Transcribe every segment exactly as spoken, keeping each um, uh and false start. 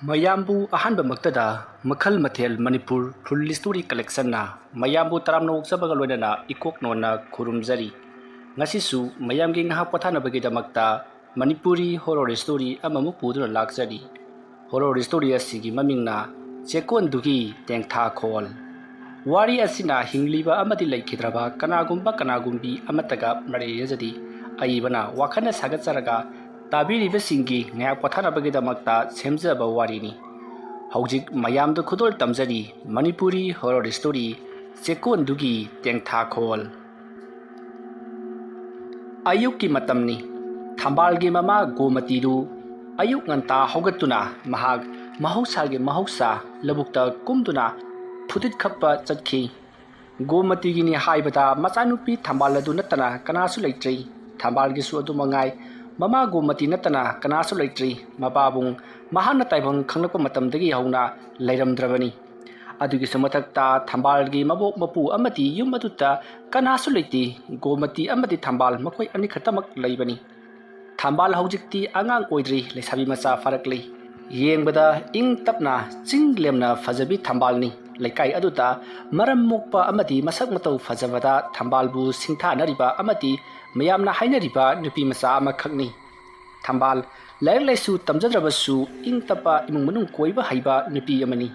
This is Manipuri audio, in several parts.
ꯃꯌꯥꯝꯕꯨ ꯑꯍꯥꯟꯕꯃꯛꯇꯗ ꯃꯈꯜ ꯃꯊꯦꯜ ꯃꯅꯤꯄꯨꯔ ꯐꯨꯜ ꯁ꯭ꯇꯣꯔꯤ ꯀꯂꯦꯛꯁꯟꯅ ꯃꯌꯥꯝꯕꯨ ꯇꯔꯥꯝꯅ ꯑꯣꯛꯆꯕꯒ ꯂꯣꯏꯅꯅ ꯏꯀꯣꯛ ꯅꯣꯟꯅ ꯈꯨꯔꯨꯝꯖꯔꯤ꯫ ꯉꯁꯤꯁꯨ ꯃꯌꯥꯝꯒꯤ ꯉꯥꯏꯍꯥꯛ ꯄꯣꯊꯥꯅꯕꯒꯤꯗꯃꯛꯇ ꯃꯅꯤꯄꯨꯔꯤ ꯍꯣꯔꯣꯔ ꯁ꯭ꯇꯣꯔꯤ ꯑꯃꯃꯨꯛ ꯄꯨꯗꯨꯅ ꯂꯥꯛꯆꯔꯤ꯫ ꯍꯣꯔꯣꯔ ꯁ꯭ꯇꯣꯔꯤ ꯑꯁꯤꯒꯤ ꯃꯃꯤꯡꯅ ꯆꯦꯛꯀꯣꯟꯗꯨꯒꯤ ꯇꯦꯡꯊꯥꯈꯣꯜ꯫ ꯋꯥꯔꯤ ꯑꯁꯤꯅ ꯍꯤꯡꯂꯤꯕ ꯑꯃꯗꯤ ꯂꯩꯈꯤꯗ꯭ꯔꯕ ꯀꯅꯥꯒꯨꯝꯕ ꯀꯅꯥꯒꯨꯝꯕꯤ ꯑꯃꯠꯇꯒ ꯃꯔꯤ ꯂꯩꯅꯖꯗꯦ꯫ ꯑꯏꯕꯅ ꯋꯥꯈꯜꯅ ꯁꯥꯒꯠꯆꯔꯒ ꯇꯥꯕꯤꯔꯤꯕꯁꯤꯡꯒꯤ ꯉꯥꯏꯍꯥꯛ ꯄꯣꯊꯥꯅꯕꯒꯤꯗꯃꯛꯇ ꯁꯦꯝꯖꯕ ꯋꯥꯔꯤꯅꯤ꯫ ꯍꯧꯖꯤꯛ ꯃꯌꯥꯝꯗ ꯈꯨꯗꯣꯜ ꯇꯝꯖꯔꯤ ꯃꯅꯤꯄꯨꯔꯤ ꯍꯣꯔꯣꯔ ꯁ꯭ꯇꯣꯔꯤ ꯆꯦꯛꯀꯣꯟꯗꯨꯒꯤ ꯇꯦꯡꯊꯥꯈꯣꯜ꯫ ꯑꯌꯨꯛꯀꯤ ꯃꯇꯝꯅꯤ꯫ ꯊꯝꯕꯥꯜꯒꯤ ꯃꯃꯥ ꯒꯣꯃꯇꯤꯗꯨ ꯑꯌꯨꯛ ꯉꯟꯇꯥ ꯍꯧꯒꯠꯇꯨꯅ ꯃꯍꯥꯛ ꯃꯍꯧꯁꯥꯒꯤ ꯃꯍꯧꯁꯥ ꯂꯧꯕꯨꯛꯇ ꯀꯨꯝꯗꯨꯅ ꯐꯨꯇꯤꯠ ꯈꯞꯄ ꯆꯠꯈꯤ꯫ ꯒꯣꯃꯇꯤꯒꯤꯅꯤ ꯍꯥꯏꯕꯗ ꯃꯆꯥꯅꯨꯄꯤ ꯊꯝꯕꯥꯜ ꯑꯗꯨ ꯅꯠꯇꯅ ꯀꯅꯥꯁꯨ ꯂꯩꯇ꯭ꯔꯤ꯫ ꯊꯝꯕꯥꯜꯒꯤꯁꯨ ꯑꯗꯨ ꯃꯉꯥꯏ꯫ ꯃꯃꯥ ꯒꯣꯃꯇꯤ ꯅꯠꯇꯅ ꯀꯅꯥꯁꯨ ꯂꯩꯇ꯭ꯔꯤ꯫ ꯃꯄꯥꯕꯨꯡ ꯃꯍꯥꯛꯅ ꯇꯥꯏꯕꯪ ꯈꯪꯂꯛꯄ ꯃꯇꯝꯗꯒꯤ ꯍꯧꯅ ꯂꯩꯔꯝꯗ꯭ꯔꯕꯅꯤ꯫ ꯑꯗꯨꯒꯤꯁꯨ ꯃꯊꯛꯇ ꯊꯝꯕꯥꯜꯒꯤ ꯃꯕꯣꯛ ꯃꯄꯨ ꯑꯃꯗꯤ ꯌꯨꯝ ꯑꯗꯨꯗ ꯀꯅꯥꯁꯨ ꯂꯩꯇꯦ꯫ ꯒꯣꯃꯇꯤ ꯑꯃꯗꯤ ꯊꯝꯕꯥꯜ ꯃꯈꯣꯏ ꯑꯅꯤꯈꯛꯇꯃꯛ ꯂꯩꯕꯅꯤ꯫ ꯊꯝꯕꯥꯜ ꯍꯧꯖꯤꯛꯇꯤ ꯑꯉꯥꯡ ꯑꯣꯏꯗ꯭ꯔꯤ, ꯂꯩꯁꯥꯕꯤ ꯃꯆꯥ ꯐꯥꯔꯛꯂꯤ꯫ ꯌꯦꯡꯕꯗ ꯏꯪ ꯇꯞꯅ ꯆꯤꯡ ꯂꯦꯝꯅ ꯐꯖꯕꯤ ꯊꯝꯕꯥꯜꯅꯤ꯫ ꯂꯩꯀꯥꯏ ꯑꯗꯨꯗ ꯃꯔꯝ ꯃꯣꯛꯄ ꯑꯃꯗꯤ ꯃꯁꯛ ꯃꯇꯧ ꯐꯖꯕꯗ ꯊꯝꯕꯥꯜꯕꯨ ꯁꯤꯡꯊꯥꯅꯔꯤꯕ ꯑꯃꯗꯤ ꯃꯌꯥꯝꯅ ꯍꯥꯏꯅꯔꯤꯕ ꯅꯨꯄꯤ ꯃꯆꯥ ꯑꯃꯈꯛꯅꯤ꯫ ꯊꯝꯕꯥꯜ ꯂꯥꯏꯔꯤꯛ ꯂꯥꯏꯁꯨ ꯇꯝꯖꯗ꯭ꯔꯕꯁꯨ ꯏꯪ ꯇꯞꯄ ꯏꯃꯨꯡ ꯃꯅꯨꯡ ꯀꯣꯏꯕ ꯍꯩꯕ ꯅꯨꯄꯤ ꯑꯃꯅꯤ꯫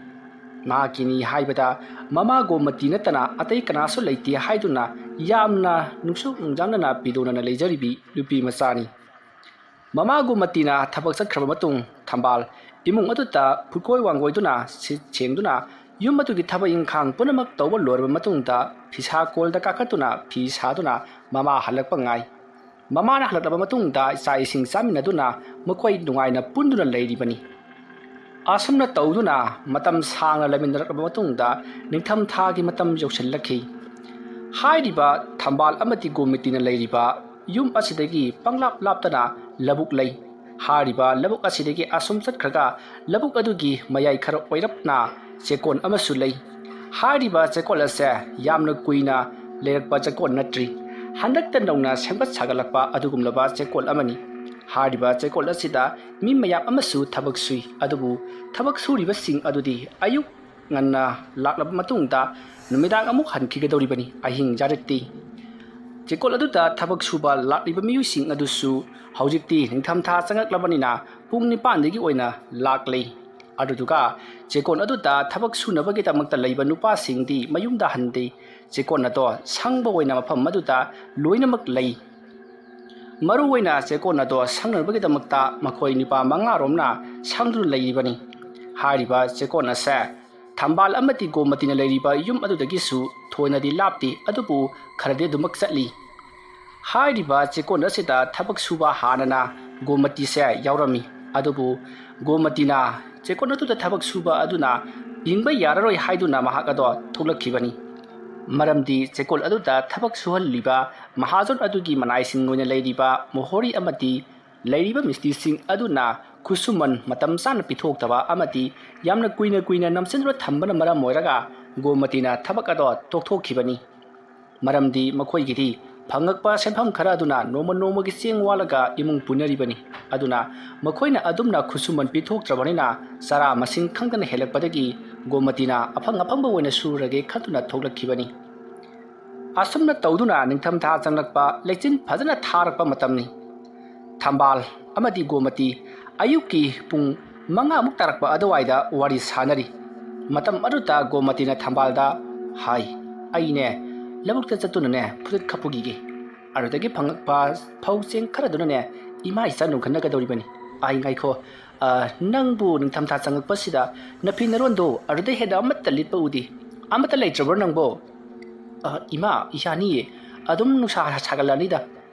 ꯃꯍꯥꯛꯀꯤꯅꯤ ꯍꯥꯏꯕꯗ ꯃꯃꯥ ꯒꯣꯃꯇꯤ ꯅꯠꯇꯅ ꯑꯇꯩ ꯀꯅꯥꯁꯨ ꯂꯩꯇꯦ ꯍꯥꯏꯗꯨꯅ ꯌꯥꯝꯅ ꯅꯨꯡꯁꯨꯛ ꯅꯨꯡꯖꯥꯡꯅꯅ ꯄꯤꯗꯣꯅꯅ ꯂꯩꯖꯔꯤꯕꯤ ꯅꯨꯄꯤ ꯃꯆꯥꯅꯤ꯫ ꯃꯃꯥ ꯒꯣꯃꯇꯤꯅ ꯊꯕꯛ ꯆꯠꯈ꯭ꯔꯕ ꯃꯇꯨꯡ ꯊꯝꯕꯥꯜ ꯏꯃꯨꯡ ꯑꯗꯨꯗ ꯐꯨꯠꯀꯣꯏ ꯋꯥꯡꯒꯣꯏꯗꯨꯅ ꯁꯤꯠ ꯁꯦꯡꯗꯨꯅ ꯌꯨꯝ ꯑꯗꯨꯒꯤ ꯊꯕꯛ ꯏꯪꯈꯥꯡ ꯄꯨꯝꯅꯃꯛ ꯇꯧꯕ ꯂꯣꯏꯔꯕ ꯃꯇꯨꯡꯗ ꯐꯤꯁꯥ ꯀꯣꯜꯗ ꯀꯥꯈꯠꯇꯨꯅ ꯐꯤ ꯁꯥꯗꯨꯅ ꯃꯃꯥ ꯍꯜꯂꯛꯄ ꯉꯥꯏ꯫ ꯃꯃꯥꯅ ꯍꯜꯂꯛꯂꯕ ꯃꯇꯨꯡꯗ ꯆꯥꯛ ꯏꯁꯤꯡ ꯆꯥꯃꯤꯟꯅꯗꯨꯅ ꯃꯈꯣꯏ ꯅꯨꯡꯉꯥꯏꯅ ꯄꯨꯟꯗꯨꯅ ꯂꯩꯔꯤꯕꯅꯤ꯫ ꯑꯁꯨꯝꯅ ꯇꯧꯗꯨꯅ ꯃꯇꯝ ꯁꯥꯡꯅ ꯂꯩꯃꯤꯟꯅꯔꯛꯂꯕ ꯃꯇꯨꯡꯗ ꯅꯤꯡꯊꯝ ꯊꯥꯒꯤ ꯃꯇꯝ ꯌꯧꯁꯤꯜꯂꯛꯈꯤ꯫ ꯍꯥꯏꯔꯤꯕ ꯊꯝꯕꯥꯜ ꯑꯃꯗꯤ ꯒꯣꯃꯇꯤꯅ ꯂꯩꯔꯤꯕ ꯌꯨꯝ ꯑꯁꯤꯗꯒꯤ ꯄꯪꯂꯥꯞ ꯂꯥꯞꯇꯅ ꯂꯧꯕꯨꯛ ꯂꯩ꯫ ꯍꯥꯏꯔꯤꯕ ꯂꯧꯕꯨꯛ ꯑꯁꯤꯗꯒꯤ ꯑꯁꯨꯝ ꯆꯠꯈ꯭ꯔꯒ ꯂꯧꯕꯨꯛ ꯑꯗꯨꯒꯤ ꯃꯌꯥꯏ ꯈꯔ ꯑꯣꯏꯔꯞꯅ ꯆꯦꯛꯀꯣꯟ ꯑꯃꯁꯨ ꯂꯩ꯫ ꯍꯥꯏꯔꯤꯕ ꯆꯦꯛꯀꯣꯟ ꯑꯁꯦ ꯌꯥꯝꯅ ꯀꯨꯏꯅ ꯂꯩꯔꯛꯄ ꯆꯦꯛꯀꯣꯟ ꯅꯠꯇ꯭ꯔꯤ꯫ ꯍꯟꯗꯛꯇ ꯅꯧꯅ ꯁꯦꯝꯒꯠ ꯁꯥꯒꯠꯂꯛꯄ ꯑꯗꯨꯒꯨꯝꯂꯕ ꯆꯦꯛꯀꯣꯟ ꯑꯃꯅꯤ꯫ ꯍꯥꯏꯔꯤꯕ ꯆꯦꯀꯣꯜ ꯑꯁꯤꯗ ꯃꯤ ꯃꯌꯥꯝ ꯑꯃꯁꯨ ꯊꯕꯛ ꯁꯨꯏ꯫ ꯑꯗꯨꯕꯨ ꯊꯕꯛ ꯁꯨꯔꯤꯕꯁꯤꯡ ꯑꯗꯨꯗꯤ ꯑꯌꯨꯛ ꯉꯟꯅ ꯂꯥꯛꯂꯕ ꯃꯇꯨꯡꯗ ꯅꯨꯃꯤꯗꯥꯡ ꯑꯃꯨꯛ ꯍꯟꯈꯤꯒꯗꯧꯔꯤꯕꯅꯤ, ꯑꯍꯤꯡ ꯌꯥꯔꯦꯛꯇꯤ꯫ ꯆꯦꯀꯣꯜ ꯑꯗꯨꯗ ꯊꯕꯛ ꯁꯨꯕ ꯂꯥꯛꯂꯤꯕ ꯃꯤꯑꯣꯏꯁꯤꯡ ꯑꯗꯨꯁꯨ ꯍꯧꯖꯤꯛꯇꯤ ꯅꯤꯡꯊꯝꯊꯥ ꯆꯪꯂꯛꯂꯕꯅꯤꯅ ꯄꯨꯡ ꯅꯤꯄꯥꯟꯗꯒꯤ ꯑꯣꯏꯅ ꯂꯥꯛꯂꯦ꯫ ꯑꯗꯨꯗꯨꯒ ꯆꯦꯀꯣꯜ ꯑꯗꯨꯗ ꯊꯕꯛ ꯁꯨꯅꯕꯒꯤꯗꯃꯛꯇ ꯂꯩꯕ ꯅꯨꯄꯥꯁꯤꯡꯗꯤ ꯃꯌꯨꯝꯗ ꯍꯟꯗꯦ꯫ ꯆꯦꯀꯣꯜ ꯑꯗꯣ ꯁꯪꯕ ꯑꯣꯏꯅ ꯃꯐꯝ ꯑꯗꯨꯗ ꯂꯣꯏꯅꯃꯛ ꯂꯩ꯫ ꯃꯔꯨꯑꯣꯏꯅ ꯆꯦꯀꯣꯜ ꯑꯗꯣ ꯁꯪꯅꯕꯒꯤꯗꯃꯛꯇ ꯃꯈꯣꯏ ꯅꯨꯄꯥ ꯃꯉꯥꯔꯣꯝꯅ ꯁꯪꯗꯨꯅ ꯂꯩꯔꯤꯕꯅꯤ꯫ ꯍꯥꯏꯔꯤꯕ ꯆꯦꯀꯣꯜ ꯑꯁꯦ ꯊꯝꯕꯥꯜ ꯑꯃꯗꯤ ꯒꯣꯃꯇꯤꯅ ꯂꯩꯔꯤꯕ ꯌꯨꯝ ꯑꯗꯨꯗꯒꯤꯁꯨ ꯊꯣꯏꯅꯗꯤ ꯂꯥꯞꯇꯦ, ꯑꯗꯨꯕꯨ ꯈꯔꯗꯤ ꯑꯗꯨꯃꯛ ꯆꯠꯂꯤ꯫ ꯍꯥꯏꯔꯤꯕ ꯆꯦꯀꯣꯜ ꯑꯁꯤꯗ ꯊꯕꯛ ꯁꯨꯕ ꯍꯥꯟꯅꯅ ꯒꯣꯃꯇꯤꯁꯦ ꯌꯥꯎꯔꯝꯃꯤ꯫ ꯑꯗꯨꯕꯨ ꯒꯣꯃꯇꯤꯅ ꯆꯦꯀꯣꯜ ꯑꯗꯨꯗ ꯊꯕꯛ ꯁꯨꯕ ꯑꯗꯨꯅ ꯍꯤꯡꯕ ꯌꯥꯔꯔꯣꯏ ꯍꯥꯏꯗꯨꯅ ꯃꯍꯥꯛ ꯑꯗꯣ ꯊꯣꯛꯂꯛꯈꯤꯕꯅꯤ꯫ ꯃꯔꯝꯗꯤ ꯆꯦꯀꯣꯜ ꯑꯗꯨꯗ ꯊꯕꯛ ꯁꯨꯍꯜꯂꯤꯕ ꯃꯍꯥꯖꯣꯟ ꯑꯗꯨꯒꯤ ꯃꯅꯥꯏꯁꯤꯡ ꯑꯣꯏꯅ ꯂꯩꯔꯤꯕ ꯃꯣꯍꯣꯔꯤ ꯑꯃꯗꯤ ꯂꯩꯔꯤꯕ ꯃꯤꯁꯇ꯭ꯔꯤꯁꯤꯡ ꯑꯗꯨꯅ ꯈꯨꯠꯁꯨꯃꯟ ꯃꯇꯝ ꯆꯥꯅ ꯄꯤꯊꯣꯛꯇꯕ ꯑꯃꯗꯤ ꯌꯥꯝꯅ ꯀꯨꯏꯅ ꯀꯨꯏꯅ ꯅꯝꯁꯤꯟꯗꯨꯅ ꯊꯝꯕꯅ ꯃꯔꯝ ꯑꯣꯏꯔꯒ ꯒꯣꯃꯇꯤꯅ ꯊꯕꯛ ꯑꯗꯣ ꯇꯣꯛꯊꯣꯛꯈꯤꯕꯅꯤ꯫ ꯃꯔꯝꯗꯤ ꯃꯈꯣꯏꯒꯤꯗꯤ ꯐꯪꯉꯛꯄ ꯁꯦꯟꯐꯝ ꯈꯔ ꯑꯗꯨꯅ ꯅꯣꯡꯃ ꯅꯣꯡꯃꯒꯤ ꯆꯦꯡ ꯋꯥꯠꯂꯒ ꯏꯃꯨꯡ ꯄꯨꯅꯔꯤꯕꯅꯤ꯫ ꯑꯗꯨꯅ ꯃꯈꯣꯏꯅ ꯑꯗꯨꯝꯅ ꯈꯨꯠꯁꯨꯃꯟ ꯄꯤꯊꯣꯛꯇ꯭ꯔꯕꯅꯤꯅ ꯆꯔꯥ ꯃꯁꯤꯡ ꯈꯪꯗꯅ ꯍꯦꯜꯂꯛꯄꯗꯒꯤ ꯒꯣꯃꯇꯤꯅ ꯑꯐꯪ ꯑꯐꯪꯕ ꯑꯣꯏꯅ ꯁꯨꯔꯒꯦ ꯈꯟꯗꯨꯅ ꯊꯣꯛꯂꯛꯈꯤꯕꯅꯤ꯫ ꯑꯁꯨꯝꯅ ꯇꯧꯗꯨꯅ ꯅꯤꯡꯊꯝꯊꯥ ꯆꯪꯂꯛꯄ, ꯂꯩꯆꯤꯟ ꯐꯖꯅ ꯊꯥꯔꯛꯄ ꯃꯇꯝꯅꯤ꯫ ꯊꯝꯕꯥꯜ ꯑꯃꯗꯤ ꯒꯣꯃꯇꯤ ꯑꯌꯨꯛꯀꯤ ꯄꯨꯡ ꯃꯉꯥꯃꯨꯛ ꯇꯥꯔꯛꯄ ꯑꯗꯨꯋꯥꯏꯗ ꯋꯥꯔꯤ ꯁꯥꯅꯔꯤ꯫ ꯃꯇꯝ ꯑꯗꯨꯗ ꯒꯣꯃꯇꯤꯅ ꯊꯝꯕꯥꯜꯗ ꯍꯥꯏ, "ꯑꯩꯅꯦ ꯂꯧꯕꯨꯛꯇ ꯆꯠꯇꯨꯅꯅꯦ ꯐꯨꯔꯤꯠ ꯈꯞꯄꯨꯈꯤꯒꯦ꯫ ꯑꯗꯨꯗꯒꯤ ꯐꯪꯉꯛꯄ ꯐꯧ ꯆꯦꯡ ꯈꯔꯗꯨꯅꯅꯦ ꯏꯃꯥ ꯏꯆꯥ ꯅꯨꯡꯈꯠꯅꯒꯗꯧꯔꯤꯕꯅꯤ꯫ ꯑꯩ ꯉꯥꯏꯈꯣ, ꯑ, ꯅꯪꯕꯨ ꯅꯤꯡꯊꯝꯊꯥ ꯆꯪꯉꯛꯄꯁꯤꯗ ꯅꯐꯤ ꯅꯔꯣꯟꯗꯣ ꯑꯗꯨꯗ ꯍꯦꯟꯅ ꯑꯃꯠꯇ ꯂꯤꯠꯄ ꯎꯗꯦ꯫ ꯑꯃꯠꯇ ꯂꯩꯇ꯭ꯔꯕ꯭ꯔꯣ ꯅꯪꯕꯣ?" "ꯑ, ꯏꯃꯥ, ꯌꯥꯅꯤꯌꯦ꯫ ꯑꯗꯨꯝ ꯅꯨꯡꯁꯥ ꯁꯥꯒꯠꯂꯛꯑꯅꯤꯗ꯫"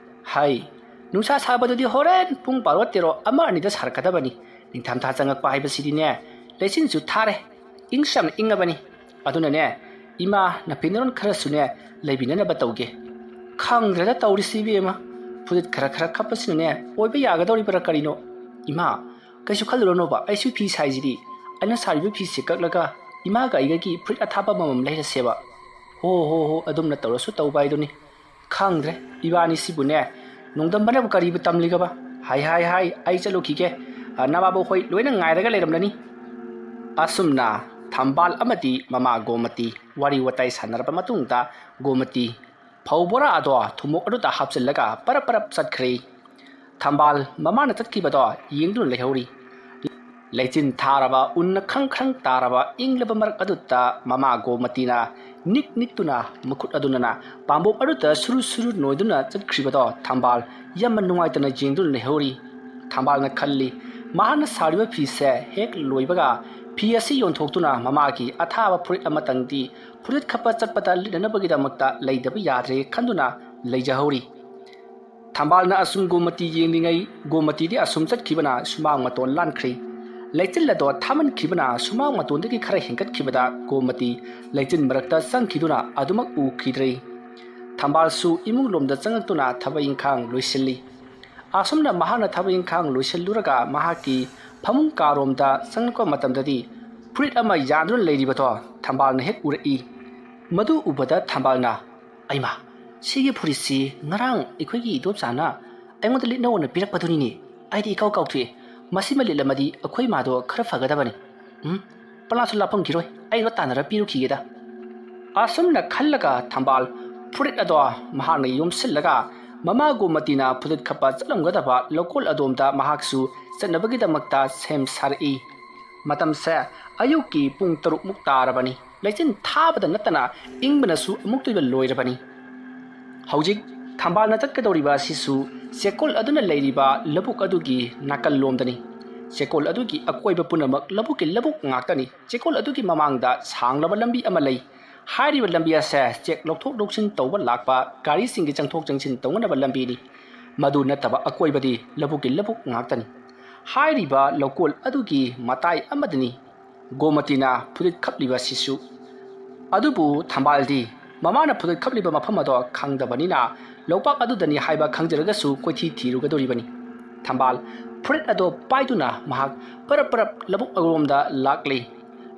ꯍꯥꯏ꯫ "ꯅꯨꯡꯁꯥ ꯁꯥꯕꯗꯨꯗꯤ ꯍꯣꯔꯦꯟ ꯄꯨꯡ ꯕꯥꯔꯣ, ꯇꯦꯔꯣ, ꯑꯃ, ꯑꯅꯤꯗ ꯁꯥꯔꯛꯀꯗꯕꯅꯤ꯫ ꯅꯤꯡꯊꯝꯊꯥ ꯆꯪꯉꯛꯄ ꯍꯥꯏꯕꯁꯤꯗꯤꯅꯦ, ꯂꯩꯆꯤꯟꯁꯨ ꯊꯥꯔꯦ, ꯏꯪꯁꯨ ꯌꯥꯝꯅ ꯏꯪꯉꯕꯅꯤ꯫ ꯑꯗꯨꯅꯅꯦ, ꯏꯃꯥ, ꯅꯐꯤ ꯅꯔꯣꯟ ꯈꯔꯁꯨꯅꯦ ꯂꯩꯕꯤꯅꯅꯕ ꯇꯧꯒꯦ꯫" ꯈꯪꯗ꯭ꯔꯦꯗ ꯇꯧꯔꯤꯁꯤ ꯏꯕꯦꯝꯃ, ꯐꯨꯔꯤꯠ ꯈꯔ ꯈꯔ ꯈꯞꯄꯁꯤꯅꯅꯦ ꯑꯣꯏꯕ ꯌꯥꯒꯗꯧꯔꯤꯕ꯭ꯔꯥ ꯀꯔꯤꯅꯣ? "ꯏꯃꯥ, ꯀꯩꯁꯨ ꯈꯜꯂꯨꯔꯅꯣꯕ, ꯑꯩꯁꯨ ꯐꯤ ꯁꯥꯏꯁꯤꯗꯤ꯫ ꯑꯩꯅ ꯁꯥꯔꯤꯕ ꯐꯤꯁꯤ ꯀꯛꯂꯒ ꯏꯃꯥꯒ ꯑꯩꯒꯒꯤ ꯐꯨꯔꯤꯠ ꯑꯊꯥꯕ ꯑꯃꯃꯝ ꯂꯩꯔꯁꯦꯕ꯫" "ꯍꯣ ꯍꯣ ꯍꯣ, ꯑꯗꯨꯝꯅ ꯇꯧꯔꯁꯨ ꯇꯧꯕ ꯍꯥꯏꯗꯨꯅꯤ꯫ ꯈꯪꯗ꯭ꯔꯦ, ꯏꯕꯥꯅꯤꯁꯤꯕꯨꯅꯦ, ꯅꯣꯡꯗꯝꯕꯅꯕꯨ ꯀꯔꯤꯕꯨ ꯇꯝꯂꯤꯒꯕ? "ꯍꯥꯏ, ꯍꯥꯏ, ꯍꯥꯏ, ꯑꯩ ꯆꯠꯂꯨꯈꯤꯒꯦ꯫ ꯑ, ꯅꯃꯥꯕꯣꯛ ꯍꯣꯏ ꯂꯣꯏꯅ ꯉꯥꯏꯔꯒ ꯂꯩꯔꯝꯂꯅꯤ"꯫ ꯑꯁꯨꯝꯅ ꯊꯝꯕꯥꯜ ꯑꯃꯗꯤ ꯃꯃꯥ ꯒꯣꯃꯇꯤ ꯋꯥꯔꯤ ꯋꯥꯇꯥꯏ ꯁꯥꯟꯅꯔꯕ ꯃꯇꯨꯡꯗ, ꯒꯣꯃꯇꯤ ꯐꯧ ꯕꯣꯔꯥ ꯑꯗꯣ ꯊꯨꯝꯃꯣꯛ ꯑꯗꯨꯗ ꯍꯥꯞꯆꯤꯜꯂꯒ ꯄꯔꯞ ꯄꯔꯞ ꯆꯠꯈ꯭ꯔꯦ꯫ ꯊꯝꯕꯥꯜ ꯃꯃꯥꯅ ꯆꯠꯈꯤꯕꯗꯣ ꯌꯦꯡꯗꯨꯅ ꯂꯩꯍꯧꯔꯤ꯫ ꯂꯩꯆꯤꯟ ꯊꯥꯔꯕ ꯎꯟꯅ ꯈ꯭ꯔꯪ ꯈ꯭ꯔꯪ ꯇꯥꯔꯕ ꯏꯪꯂꯕ ꯃꯔꯛ ꯑꯗꯨꯗ ꯃꯃꯥ ꯒꯣꯃꯇꯤꯅ ꯅꯤꯛ ꯅꯤꯛꯇꯨꯅ ꯃꯈꯨꯠ ꯑꯗꯨꯅ ꯄꯥꯝꯕꯣꯝ ꯑꯗꯨꯗ ꯁꯨꯔꯨ ꯁꯨꯔꯨ ꯅꯣꯏꯗꯨꯅ ꯆꯠꯈ꯭ꯔꯤꯕꯗꯣ ꯊꯝꯕꯥꯜ ꯌꯥꯝꯅ ꯅꯨꯡꯉꯥꯏꯇꯅ ꯌꯦꯡꯗꯨꯅ ꯂꯩꯍꯧꯔꯤ꯫ ꯊꯝꯕꯥꯜꯅ ꯈꯜꯂꯤ, ꯃꯍꯥꯛꯅ ꯁꯥꯔꯤꯕ ꯐꯤꯁꯦ ꯍꯦꯛ ꯂꯣꯏꯕꯒ ꯐꯤ ꯑꯁꯤ ꯌꯣꯟꯊꯣꯛꯇꯨꯅ ꯃꯃꯥꯒꯤ ꯑꯊꯥꯕ ꯐꯨꯔꯤꯠ ꯑꯃꯇꯪꯗꯤ ꯐꯨꯔꯤꯠ ꯈꯞꯄ ꯆꯠꯄꯗ ꯂꯤꯠꯅꯅꯕꯒꯤꯗꯃꯛꯇ ꯂꯩꯗꯕ ꯌꯥꯗ꯭ꯔꯦ ꯈꯟꯗꯨꯅ ꯂꯩꯖꯍꯧꯔꯤ꯫ ꯊꯝꯕꯥꯜꯅ ꯑꯁꯨꯝ ꯒꯣꯃꯇꯤ ꯌꯦꯡꯂꯤꯉꯩ ꯒꯣꯃꯇꯤꯗꯤ ꯑꯁꯨꯝ ꯆꯠꯈꯤꯕꯅ ꯁꯨꯃꯥꯡ ꯃꯇꯣꯟ ꯂꯥꯟꯈ꯭ꯔꯦ꯫ ꯂꯩꯆꯤꯜ ꯑꯗꯣ ꯊꯥꯃꯟꯈꯤꯕꯅ ꯁꯨꯃꯥꯡ ꯃꯇꯣꯟꯗꯒꯤ ꯈꯔ ꯍꯦꯟꯒꯠꯈꯤꯕꯗ ꯒꯣꯃꯇꯤ ꯂꯩꯆꯤꯜ ꯃꯔꯛꯇ ꯆꯪꯈꯤꯗꯨꯅ ꯑꯗꯨꯃꯛ ꯎꯈꯤꯗ꯭ꯔꯦ꯫ ꯊꯝꯕꯥꯜꯁꯨ ꯏꯃꯨꯡ ꯂꯣꯝꯗ ꯆꯪꯂꯛꯇꯨꯅ ꯊꯕꯛ ꯏꯪꯈꯥꯡ ꯂꯣꯏꯁꯤꯜꯂꯤ꯫ ꯑꯁꯨꯝꯅ ꯃꯍꯥꯛꯅ ꯊꯕꯛ ꯏꯪꯈꯥꯡ ꯂꯣꯏꯁꯤꯜꯂꯨꯔꯒ ꯃꯍꯥꯛꯀꯤ ꯐꯃꯨꯡ ꯀꯥꯔꯣꯝꯗ ꯆꯪꯂꯛꯄ ꯃꯇꯝꯗꯗꯤ ꯐꯨꯔꯤꯠ ꯑꯃ ꯌꯥꯟꯗꯨꯅ ꯂꯩꯔꯤꯕꯗꯣ ꯊꯝꯕꯥꯜꯅ ꯍꯦꯛ ꯎꯔꯛꯏ꯫ ꯃꯗꯨ ꯎꯕꯗ ꯊꯝꯕꯥꯜꯅ, "ꯑꯩꯃꯥ, ꯁꯤꯒꯤ ꯐꯨꯔꯤꯠꯁꯤ ꯉꯔꯥꯡ ꯑꯩꯈꯣꯏꯒꯤ ꯏꯗꯣꯝꯆꯥꯅ ꯑꯩꯉꯣꯟꯗ ꯂꯤꯠꯅꯧꯅ ꯄꯤꯔꯛꯄꯗꯨꯅꯤꯅꯦ꯫ ꯑꯩꯗꯤ ꯏꯀꯥꯎ ꯀꯥꯎꯊꯣꯛꯑꯦ꯫ ꯃꯁꯤꯃ ꯂꯤꯠꯂꯝꯃꯗꯤ ꯑꯩꯈꯣꯏ ꯃꯥꯗꯣ ꯈꯔ ꯐꯒꯗꯕꯅꯤ꯫ ꯎꯝ, ꯄꯂꯥꯁꯨ ꯂꯥꯞꯄꯝꯈꯤꯔꯣꯏ꯫ ꯑꯩ ꯂꯣ ꯇꯥꯟꯅꯔ ꯄꯤꯔꯨꯈꯤꯒꯦꯗ"꯫ ꯑꯁꯨꯝꯅ ꯈꯜꯂꯒ ꯊꯝꯕꯥꯜ ꯐꯨꯔꯤꯠ ꯑꯗꯣ ꯃꯍꯥꯛꯅ ꯌꯣꯝꯁꯤꯜꯂꯒ ꯃꯃꯥ ꯒꯣꯃꯇꯤꯅ ꯐꯨꯔꯤꯠ ꯈꯞꯄ ꯆꯠꯂꯝꯒꯗꯕ ꯂꯧꯀꯣꯜ ꯑꯗꯣꯝꯗ ꯃꯍꯥꯛꯁꯨ ꯆꯠꯅꯕꯒꯤꯗꯃꯛꯇ ꯁꯦꯝ ꯁꯥꯔꯛꯏ꯫ ꯃꯇꯝꯁꯦ ꯑꯌꯨꯛꯀꯤ ꯄꯨꯡ ꯇꯔꯨꯛꯃꯨꯛ ꯇꯥꯔꯕꯅꯤ꯫ ꯂꯩꯆꯤꯟ ꯊꯥꯕꯗ ꯅꯠꯇꯅ ꯏꯪꯕꯅꯁꯨ ꯑꯃꯨꯛꯇꯣꯏꯕ ꯂꯣꯏꯔꯕꯅꯤ꯫ ꯍꯧꯖꯤꯛ ꯊꯝꯕꯥꯜꯅ ꯆꯠꯀꯗꯧꯔꯤꯕ ꯑꯁꯤꯁꯨ ꯆꯦꯛꯀꯣꯜ ꯑꯗꯨꯅ ꯂꯩꯔꯤꯕ ꯂꯧꯕꯨꯛ ꯑꯗꯨꯒꯤ ꯅꯥꯀꯜ ꯂꯣꯝꯗꯅꯤ꯫ ꯆꯦꯛꯀꯣꯜ ꯑꯗꯨꯒꯤ ꯑꯀꯣꯏꯕ ꯄꯨꯝꯅꯃꯛ ꯂꯧꯕꯨꯛꯀꯤ ꯂꯧꯕꯨꯛ ꯉꯥꯛꯇꯅꯤ꯫ ꯆꯦꯛꯀꯣꯜ ꯑꯗꯨꯒꯤ ꯃꯃꯥꯡꯗ ꯁꯥꯡꯂꯕ ꯂꯝꯕꯤ ꯑꯃ ꯂꯩ꯫ ꯍꯥꯏꯔꯤꯕ ꯂꯝꯕꯤ ꯑꯁꯦ ꯆꯦꯛ ꯂꯧꯊꯣꯛ ꯂꯧꯁꯤꯟ ꯇꯧꯕ ꯂꯥꯛꯄ ꯒꯥꯔꯤꯁꯤꯡꯒꯤ ꯆꯪꯊꯣꯛ ꯆꯪꯁꯤꯟ ꯇꯧꯅꯅꯕ ꯂꯝꯕꯤꯅꯤ꯫ ꯃꯗꯨ ꯅꯠꯇꯕ ꯑꯀꯣꯏꯕꯗꯤ ꯂꯧꯕꯨꯛꯀꯤ ꯂꯧꯕꯨꯛ ꯉꯥꯛꯇꯅꯤ꯫ ꯍꯥꯏꯔꯤꯕ ꯂꯧꯀꯣꯜ ꯑꯗꯨꯒꯤ ꯃꯇꯥꯏ ꯑꯃꯗꯅꯤ ꯒꯣꯃꯇꯤꯅ ꯐꯨꯔꯤꯠ ꯈꯞꯂꯤꯕ ꯑꯁꯤꯁꯨ꯫ ꯑꯗꯨꯕꯨ ꯊꯝꯕꯥꯜꯗꯤ ꯃꯃꯥꯅ ꯐꯨꯔꯤꯠ ꯈꯞꯂꯤꯕ ꯃꯐꯝ ꯑꯗꯣ ꯈꯪꯗꯕꯅꯤꯅ ꯂꯧꯄꯥꯛ ꯑꯗꯨꯗꯅꯤ ꯍꯥꯏꯕ ꯈꯪꯖꯔꯒꯁꯨ ꯀꯣꯏꯊꯤ ꯊꯤꯔꯨꯒꯗꯧꯔꯤꯕꯅꯤ꯫ ꯊꯝꯕꯥꯜ ꯐꯨꯔꯤꯠ ꯑꯗꯣ ꯄꯥꯏꯗꯨꯅ ꯃꯍꯥꯛ ꯄꯔꯞ ꯄꯔꯞ ꯂꯧꯕꯨꯛ ꯑꯔꯣꯝꯗ ꯂꯥꯛꯂꯤ꯫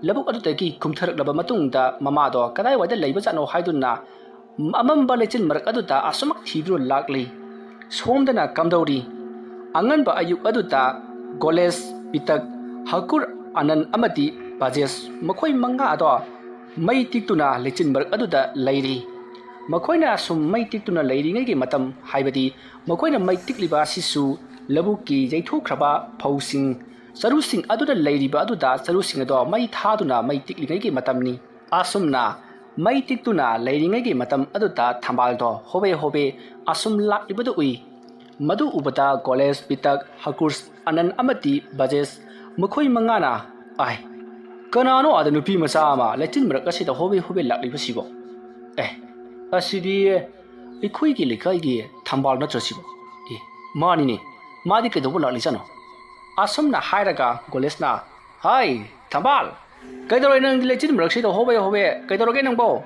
ꯂꯧꯕꯨꯛ ꯑꯗꯨꯗꯒꯤ ꯀꯨꯝꯊꯔꯛꯂꯕ ꯃꯇꯨꯡꯗ ꯃꯃꯥꯗꯣ ꯀꯗꯥꯏꯋꯥꯏꯗ ꯂꯩꯕꯖꯥꯠꯅꯣ ꯍꯥꯏꯗꯨꯅ ꯑꯃꯝꯕ ꯂꯩꯆꯤꯟ ꯃꯔꯛ ꯑꯗꯨꯗ ꯑꯁꯨꯃꯛ ꯊꯤꯗꯨꯅ ꯂꯥꯛꯂꯤ꯫ ꯁꯣꯝꯗꯅ ꯀꯝꯗꯧꯔꯤ? ꯑꯉꯟꯕ ꯑꯌꯨꯛ ꯑꯗꯨꯗ ꯒꯣꯂꯦꯁ, ꯄꯤꯇꯛ, ꯍꯀꯨꯔ, ꯑꯅꯟ ꯑꯃꯗꯤ ꯕꯥꯖꯦꯁ, ꯃꯈꯣꯏ ꯃꯉꯥ ꯑꯗꯣ ꯃꯩ ꯇꯤꯛꯇꯨꯅ ꯂꯩꯆꯤꯟ ꯃꯔꯛ ꯑꯗꯨꯗ ꯂꯩꯔꯤ꯫ ꯃꯈꯣꯏꯅ ꯑꯁꯨꯝ ꯃꯩ ꯇꯤꯛꯇꯨꯅ ꯂꯩꯔꯤꯉꯩꯒꯤ ꯃꯇꯝ, ꯍꯥꯏꯕꯗꯤ ꯃꯈꯣꯏꯅ ꯃꯩ ꯇꯤꯛꯂꯤꯕ ꯑꯁꯤꯁꯨ ꯂꯧꯕꯨꯛꯀꯤ ꯌꯩꯊꯣꯛꯈ꯭ꯔꯕ ꯐꯧꯁꯤꯡ, ꯆꯔꯨꯁꯤꯡ ꯑꯗꯨꯗ ꯂꯩꯔꯤꯕ ꯑꯗꯨꯗ ꯆꯔꯨꯁꯤꯡ ꯑꯗꯣ ꯃꯩ ꯊꯥꯗꯨꯅ ꯃꯩ ꯇꯤꯛꯂꯤꯉꯩꯒꯤ ꯃꯇꯝꯅꯤ꯫ ꯑꯁꯨꯝꯅ ꯃꯩ ꯇꯤꯛꯇꯨꯅ ꯂꯩꯔꯤꯉꯩꯒꯤ ꯃꯇꯝ ꯑꯗꯨꯗ ꯊꯝꯕꯥꯜꯗꯣ ꯍꯣꯕꯦ ꯍꯣꯕꯦ ꯑꯁꯨꯝ ꯂꯥꯛꯂꯤꯕꯗꯨ ꯎꯏ꯫ ꯃꯗꯨ ꯎꯕꯗ ꯒꯣꯂꯦꯁ, ꯄꯤꯇꯛ, ꯍꯀꯨꯔꯁ, ꯑꯅꯟ ꯑꯃꯗꯤ ꯕꯥꯖꯦꯁ, ꯃꯈꯣꯏ ꯃꯉꯥꯅ, "ꯑꯥꯏ, ꯀꯅꯥꯅꯣ ꯑꯥꯗ ꯅꯨꯄꯤ ꯃꯆꯥ ꯑꯃ ꯂꯩꯆꯤꯟ ꯃꯔꯛ ꯑꯁꯤꯗ ꯍꯣꯕꯦ ꯍꯣꯕꯦ ꯂꯥꯛꯂꯤꯕꯁꯤꯕꯣ? ꯑꯦ, ꯑꯁꯤꯗꯤ ꯑꯩꯈꯣꯏꯒꯤ ꯂꯩꯀꯥꯏꯒꯤ ꯊꯝꯕꯥꯜ ꯅꯠꯇ꯭ꯔꯣ ꯁꯤꯕꯣ? ꯑꯦ, ꯃꯥꯅꯤꯅꯦ, ꯃꯥꯗꯤ ꯀꯩꯗꯧꯕ ꯂꯥꯛꯂꯤꯖꯥꯠꯅꯣ?" ꯑꯁꯨꯝꯅ ꯍꯥꯏꯔꯒ ꯒꯣꯂꯦꯁꯅ, "ꯍꯥꯏ, ꯊꯝꯕꯥꯜ, ꯀꯩꯗꯧꯔꯦ ꯅꯪꯗꯤ ꯂꯩꯆꯤꯟ ꯃꯔꯛꯁꯤꯗ ꯍꯣꯕꯦ ꯍꯣꯕꯦ? ꯀꯩꯗꯧꯔꯒꯦ ꯅꯪꯕꯣ?"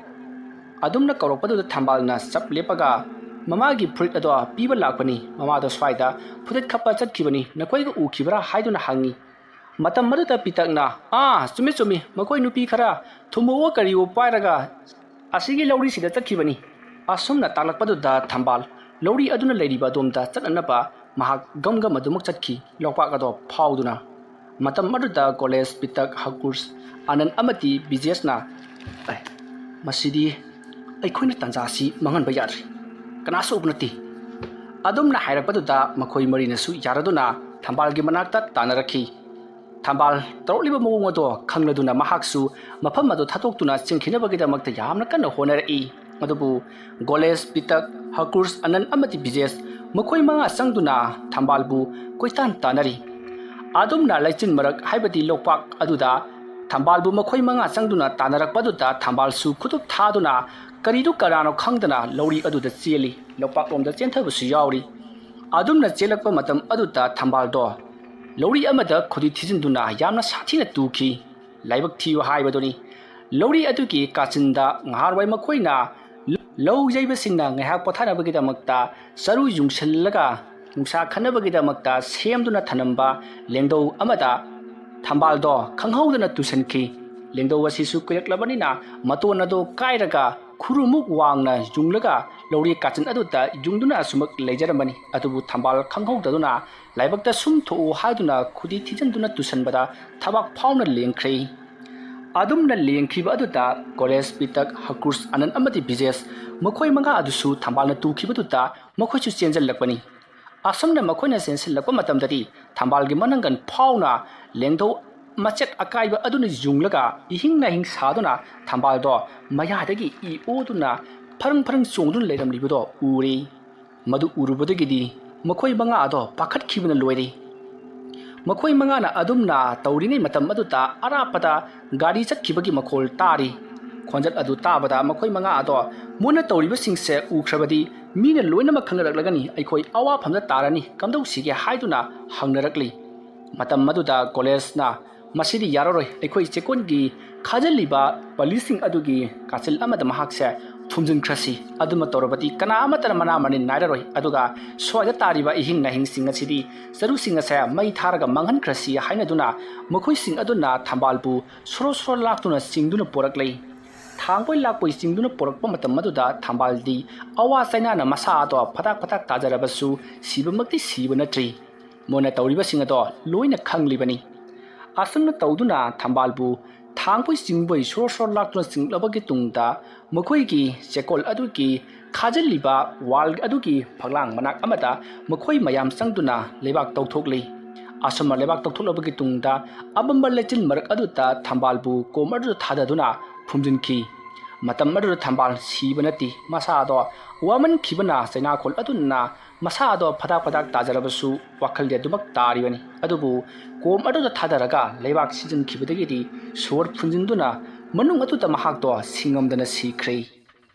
ꯑꯗꯨꯝꯅ ꯀꯧꯔꯛꯄꯗꯨꯗ ꯊꯝꯕꯥꯜꯅ ꯆꯞ ꯂꯦꯞꯄꯒ ꯃꯃꯥꯒꯤ ꯐꯨꯔꯤꯠ ꯑꯗꯣ ꯄꯤꯕ ꯂꯥꯛꯄꯅꯤ꯫ ꯃꯃꯥꯗꯣ ꯁ꯭ꯋꯥꯏꯗ ꯐꯨꯔꯤꯠ ꯈꯞꯄ ꯆꯠꯈꯤꯕꯅꯤ, ꯅꯈꯣꯏꯒ ꯎꯈꯤꯕ꯭ꯔꯥ ꯍꯥꯏꯗꯨꯅ ꯍꯪꯉꯤ꯫ ꯃꯇꯝ ꯑꯗꯨꯗ ꯄꯤꯇꯛꯅ, "ꯑꯥ, ꯆꯨꯝꯃꯤ ꯆꯨꯝꯃꯤ, ꯃꯈꯣꯏ ꯅꯨꯄꯤ ꯈꯔ ꯊꯨꯝꯃꯣꯛꯑꯣ ꯀꯔꯤꯑꯣ ꯄꯥꯏꯔꯒ ꯑꯁꯤꯒꯤ ꯂꯧꯔꯤꯁꯤꯗ ꯆꯠꯈꯤꯕꯅꯤ"꯫ ꯑꯁꯨꯝꯅ ꯇꯥꯛꯂꯛꯄꯗꯨꯗ ꯊꯝꯕꯥꯜ ꯂꯧꯔꯤ ꯑꯗꯨꯅ ꯂꯩꯔꯤꯕ ꯑꯗꯣꯝꯗ ꯆꯠꯅꯅꯕ ꯃꯍꯥꯛ ꯒꯝ ꯒꯝ ꯑꯗꯨꯃꯛ ꯆꯠꯈꯤ, ꯂꯣꯛꯄꯥꯛ ꯑꯗꯣ ꯐꯥꯎꯗꯨꯅ꯫ ꯃꯇꯝ ꯑꯗꯨꯗ ꯒꯣꯂꯦꯁ, ꯄꯤꯇꯛ, ꯍꯀꯨꯔꯁ, ꯑꯅꯟ ꯑꯃꯗꯤ ꯕꯤꯖꯦꯁꯅ, "ꯑꯦ, ꯃꯁꯤꯗꯤ ꯑꯩꯈꯣꯏꯅ ꯇꯥꯟꯖꯥ ꯑꯁꯤ ꯃꯥꯡꯍꯟꯕ ꯌꯥꯗ꯭ꯔꯦ꯫ ꯀꯅꯥꯁꯨ ꯎꯕ ꯅꯠꯇꯦ"꯫ ꯑꯗꯨꯝꯅ ꯍꯥꯏꯔꯛꯄꯗꯨꯗ ꯃꯈꯣꯏ ꯃꯔꯤꯅꯁꯨ ꯌꯥꯔꯗꯨꯅ ꯊꯝꯕꯥꯜꯒꯤ ꯃꯅꯥꯛꯇ ꯇꯥꯟꯅꯔꯛꯈꯤ꯫ ꯊꯝꯕꯥꯜ ꯇꯧꯔꯛꯂꯤꯕ ꯃꯑꯣꯡ ꯑꯗꯣ ꯈꯪꯂꯗꯨꯅ ꯃꯍꯥꯛꯁꯨ ꯃꯐꯝ ꯑꯗꯨ ꯊꯥꯗꯣꯛꯇꯨꯅ ꯆꯦꯟꯈꯤꯅꯕꯒꯤꯗꯃꯛꯇ ꯌꯥꯝꯅ ꯀꯟꯅ ꯍꯣꯠꯅꯔꯛꯏ꯫ ꯑꯗꯨꯕꯨ ꯒꯣꯂꯦꯁ, ꯄꯤꯇꯛ, ꯍꯀꯨꯔꯁ, ꯑꯅꯟ ꯑꯃꯗꯤ ꯕꯤꯖꯦꯁ, ꯃꯈꯣꯏ ꯃꯉꯥ ꯆꯪꯗꯨꯅ ꯊꯝꯕꯥꯜꯕꯨ ꯀꯣꯏꯇꯥꯟ ꯇꯥꯟꯅꯔꯤ꯫ ꯑꯗꯨꯝꯅ ꯂꯩꯆꯤꯟ ꯃꯔꯛ, ꯍꯥꯏꯕꯗꯤ ꯂꯣꯛꯄꯥꯛ ꯑꯗꯨꯗ ꯊꯝꯕꯥꯜꯕꯨ ꯃꯈꯣꯏ ꯃꯉꯥ ꯆꯪꯗꯨꯅ ꯇꯥꯟꯅꯔꯛꯄꯗꯨꯗ ꯊꯝꯕꯥꯜꯁꯨ ꯈꯨꯗꯨꯞ ꯊꯥꯗꯨꯅ ꯀꯔꯤꯗꯨ ꯀꯅꯥꯅꯣ ꯈꯪꯗꯅ ꯂꯧꯔꯤ ꯑꯗꯨꯗ ꯆꯦꯜꯂꯤ, ꯂꯣꯛꯄꯥꯛꯂꯣꯝꯗ ꯆꯦꯟꯊꯕꯁꯨ ꯌꯥꯎꯔꯤ꯫ ꯑꯗꯨꯝꯅ ꯆꯦꯜꯂꯛꯄ ꯃꯇꯝ ꯑꯗꯨꯗ ꯊꯝꯕꯥꯜꯗꯣ ꯂꯧꯔꯤ ꯑꯃꯗ ꯈꯨꯗꯤ ꯊꯤꯖꯤꯟꯗꯨꯅ ꯌꯥꯝꯅ ꯁꯥꯊꯤꯅ ꯇꯨꯈꯤ꯫ ꯂꯥꯏꯕꯛ ꯊꯤꯕ ꯍꯥꯏꯕꯗꯨꯅꯤ꯫ ꯂꯧꯔꯤ ꯑꯗꯨꯒꯤ ꯀꯥꯆꯤꯟꯗ ꯉꯍꯥꯟꯋꯥꯏ ꯃꯈꯣꯏꯅ ꯂꯧ ꯌꯩꯕꯁꯤꯡꯅ ꯉꯥꯏꯍꯥꯛ ꯄꯣꯊꯥꯅꯕꯒꯤꯗꯃꯛꯇ ꯆꯔꯨ ꯌꯨꯡꯁꯤꯜꯂꯒ ꯅꯨꯡꯁꯥ ꯈꯟꯅꯕꯒꯤꯗꯃꯛꯇ ꯁꯦꯝꯗꯨꯅ ꯊꯝꯂꯝꯕ ꯂꯦꯡꯗꯧ ꯑꯃꯗ ꯊꯝꯕꯥꯜꯗꯣ ꯈꯪꯍꯧꯗꯅ ꯇꯨꯁꯟꯈꯤ꯫ ꯂꯦꯡꯗꯧ ꯑꯁꯤꯁꯨ ꯀꯨꯏꯔꯛꯂꯕꯅꯤꯅ ꯃꯇꯣꯟ ꯑꯗꯨ ꯀꯥꯏꯔꯒ ꯈꯨꯔꯨꯃꯨꯛ ꯋꯥꯡꯅ ꯌꯨꯡꯂꯒ ꯂꯧꯔꯤ ꯀꯥꯆꯤꯟ ꯑꯗꯨꯗ ꯌꯨꯡꯗꯨꯅ ꯑꯁꯨꯃꯛ ꯂꯩꯖꯔꯝꯕꯅꯤ꯫ ꯑꯗꯨꯕꯨ ꯊꯝꯕꯥꯜ ꯈꯪꯍꯧꯗꯗꯨꯅ ꯂꯥꯏꯕꯛꯇ ꯁꯨꯝ ꯊꯣꯛꯎ ꯍꯥꯏꯗꯨꯅ ꯈꯨꯗꯤ ꯊꯤꯖꯤꯟꯗꯨꯅ ꯇꯨꯁꯟꯕꯗ ꯊꯕꯥꯛ ꯐꯥꯎꯅ ꯂꯦꯡꯈ꯭ꯔꯦ꯫ ꯑꯗꯨꯝꯅ ꯂꯦꯡꯈꯤꯕ ꯑꯗꯨꯗ ꯀꯣꯂꯦꯖ ꯄꯤꯇꯛ, ꯍꯀꯨꯔꯁ, ꯑꯅꯟ ꯑꯃꯗꯤ ꯕꯤꯖꯦꯁ ꯃꯈꯣꯏ ꯃꯉꯥ ꯑꯗꯨꯁꯨ ꯊꯝꯕꯥꯜꯅ ꯇꯨꯈꯤꯕꯗꯨꯗ ꯃꯈꯣꯏꯁꯨ ꯆꯦꯟꯖꯜꯂꯛꯄꯅꯤ꯫ ꯑꯁꯨꯝꯅ ꯃꯈꯣꯏꯅ ꯆꯦꯟꯁꯤꯜꯂꯛꯄ ꯃꯇꯝꯗꯗꯤ ꯊꯝꯕꯥꯜꯒꯤ ꯃꯅꯪꯒꯟ ꯐꯥꯎꯅ ꯂꯦꯡꯊꯧ ꯃꯆꯦꯠ ꯑꯀꯥꯏꯕ ꯑꯗꯨꯅ ꯌꯨꯡꯂꯒ ꯏꯍꯤꯡ ꯅꯥꯍꯤꯡ ꯁꯥꯗꯨꯅ ꯊꯝꯕꯥꯜꯗꯣ ꯃꯌꯥꯗꯒꯤ ꯏ ꯑꯣꯗꯨꯅ ꯐꯔꯪ ꯐꯔꯪ ꯆꯣꯡꯗꯨꯅ ꯂꯩꯔꯝꯂꯤꯕꯗꯣ ꯎꯔꯦ꯫ ꯃꯗꯨ ꯎꯔꯨꯕꯗꯒꯤꯗꯤ ꯃꯈꯣꯏ ꯃꯉꯥ ꯑꯗꯣ ꯄꯥꯈꯠꯈꯤꯕꯅ ꯂꯣꯏꯔꯦ꯫ ꯃꯈꯣꯏ ꯃꯉꯥꯅ ꯑꯗꯨꯝꯅ ꯇꯧꯔꯤꯉꯩ ꯃꯇꯝ ꯑꯗꯨꯗ ꯑꯔꯥꯞꯄꯗ ꯒꯥꯔꯤ ꯆꯠꯈꯤꯕꯒꯤ ꯃꯈꯣꯜ ꯇꯥꯔꯤ꯫ ꯈꯣꯟꯖꯦꯜ ꯑꯗꯨ ꯇꯥꯕꯗ ꯃꯈꯣꯏ ꯃꯉꯥ ꯑꯗꯣ ꯃꯨꯟꯅ ꯇꯧꯔꯤꯕꯁꯤꯡꯁꯦ ꯎꯈ꯭ꯔꯕꯗꯤ ꯃꯤꯅ ꯂꯣꯏꯅꯃꯛ ꯈꯪꯅꯔꯛꯂꯒꯅꯤ, ꯑꯩꯈꯣꯏ ꯑꯋꯥꯐꯝꯗ ꯇꯥꯔꯅꯤ, ꯀꯝꯗꯧꯁꯤꯒꯦ ꯍꯥꯏꯗꯨꯅ ꯍꯪꯅꯔꯛꯂꯤ꯫ ꯃꯇꯝ ꯑꯗꯨꯗ ꯀꯣꯂꯦꯖꯅ ꯃꯁꯤꯗꯤ ꯌꯥꯔꯔꯣꯏ, ꯑꯩꯈꯣꯏ ꯆꯦꯛꯀꯣꯟꯒꯤ ꯈꯥꯖꯤꯜꯂꯤꯕ ꯄꯂꯤꯁꯤꯡ ꯑꯗꯨꯒꯤ ꯀꯥꯆꯤꯜ ꯑꯃꯗ ꯃꯍꯥꯛꯁꯦ ꯐꯨꯝꯖꯤꯟꯈ꯭ꯔꯁꯤ꯫ ꯑꯗꯨꯃ ꯇꯧꯔꯕꯗꯤ ꯀꯅꯥ ꯑꯃꯠꯇꯅ ꯃꯅꯥ ꯃꯅꯤꯟ ꯅꯥꯏꯔꯔꯣꯏ꯫ ꯑꯗꯨꯒ ꯁ꯭ꯋꯥꯏꯗ ꯇꯥꯔꯤꯕ ꯏꯍꯤꯡ ꯅꯥꯍꯤꯡꯁꯤꯡ ꯑꯁꯤꯗꯤ ꯆꯔꯨꯁꯤꯡ ꯑꯁꯦ ꯃꯩ ꯊꯥꯔꯒ ꯃꯥꯡꯍꯟꯈ꯭ꯔꯁꯤ ꯍꯥꯏꯅꯗꯨꯅ ꯃꯈꯣꯏꯁꯤꯡ ꯑꯗꯨꯅ ꯊꯝꯕꯥꯜꯕꯨ ꯁꯣꯔꯣ ꯁꯣꯔꯣ ꯂꯥꯛꯇꯨꯅ ꯆꯤꯡꯗꯨꯅ ꯄꯣꯔꯛꯂꯦ꯫ ꯊꯥꯡꯕꯣꯏ ꯂꯥꯛꯄꯣꯏ ꯆꯤꯡꯗꯨꯅ ꯄꯣꯔꯛꯄ ꯃꯇꯝ ꯑꯗꯨꯗ ꯊꯝꯕꯥꯜꯗꯤ ꯑꯋꯥ ꯆꯩꯅꯥꯅ ꯃꯁꯥ ꯑꯗꯣ ꯐꯗꯥꯛ ꯐꯗꯥꯛ ꯇꯥꯖꯔꯕꯁꯨ ꯁꯤꯕꯃꯛꯇꯤ ꯁꯤꯕ ꯅꯠꯇ꯭ꯔꯤ꯫ ꯃꯣꯏꯅ ꯇꯧꯔꯤꯕꯁꯤꯡ ꯑꯗꯣ ꯂꯣꯏꯅ ꯈꯪꯂꯤꯕꯅꯤ꯫ ꯑꯁꯨꯝꯅ ꯇꯧꯗꯨꯅ ꯊꯝꯕꯥꯜꯕꯨ ꯊꯥꯡꯕꯣꯏ ꯆꯤꯡꯕꯣꯏ ꯁꯣꯔ ꯁꯣꯔ ꯂꯥꯛꯇꯨꯅ ꯆꯤꯡꯂꯕꯒꯤ ꯇꯨꯡꯗ ꯃꯈꯣꯏꯒꯤ ꯆꯦꯀꯣꯜ ꯑꯗꯨꯒꯤ ꯈꯥꯖꯤꯜꯂꯤꯕ ꯋꯥꯜ ꯑꯗꯨꯒꯤ ꯐꯛꯂꯥꯡ ꯃꯅꯥꯛ ꯑꯃꯗ ꯃꯈꯣꯏ ꯃꯌꯥꯝ ꯆꯪꯗꯨꯅ ꯂꯩꯕꯥꯛ ꯇꯧꯊꯣꯛꯂꯤ꯫ ꯑꯁꯨꯝꯅ ꯂꯩꯕꯥꯛ ꯇꯧꯊꯣꯛꯂꯕꯒꯤ ꯇꯨꯡꯗ ꯑꯕꯝꯕ ꯂꯩꯆꯤꯟ ꯃꯔꯛ ꯑꯗꯨꯗ ꯊꯝꯕꯥꯜꯕꯨ ꯀꯣꯝ ꯑꯗꯨꯗ ꯊꯥꯗꯗꯨꯅ ꯐꯨꯝꯖꯤꯟꯈꯤ꯫ ꯃꯇꯝ ꯑꯗꯨꯗ ꯊꯝꯕꯥꯜ ꯁꯤꯕ ꯅꯠꯇꯦ, ꯃꯁꯥꯗꯣ ꯋꯥꯃꯟꯈꯤꯕꯅ ꯆꯩꯅꯥꯈꯣꯜ ꯑꯗꯨꯅ ꯃꯁꯥꯗꯣ ꯐꯗꯥꯛ ꯐꯗꯥꯛ ꯇꯥꯖꯔꯕꯁꯨ ꯋꯥꯈꯜꯗꯤ ꯑꯗꯨꯃꯛ ꯇꯥꯔꯤꯕꯅꯤ꯫ ꯑꯗꯨꯕꯨ ꯀꯣꯝ ꯑꯗꯨꯗ ꯊꯥꯗꯔꯒ ꯂꯩꯕꯥꯛ ꯁꯤꯖꯤꯟꯈꯤꯕꯗꯒꯤꯗꯤ ꯁꯣꯔ ꯐꯨꯟꯖꯤꯟꯗꯨꯅ ꯃꯅꯨꯡ ꯑꯗꯨꯗ ꯃꯍꯥꯛꯇꯣ ꯁꯤꯉꯝꯗꯅ ꯁꯤꯈ꯭ꯔꯦ꯫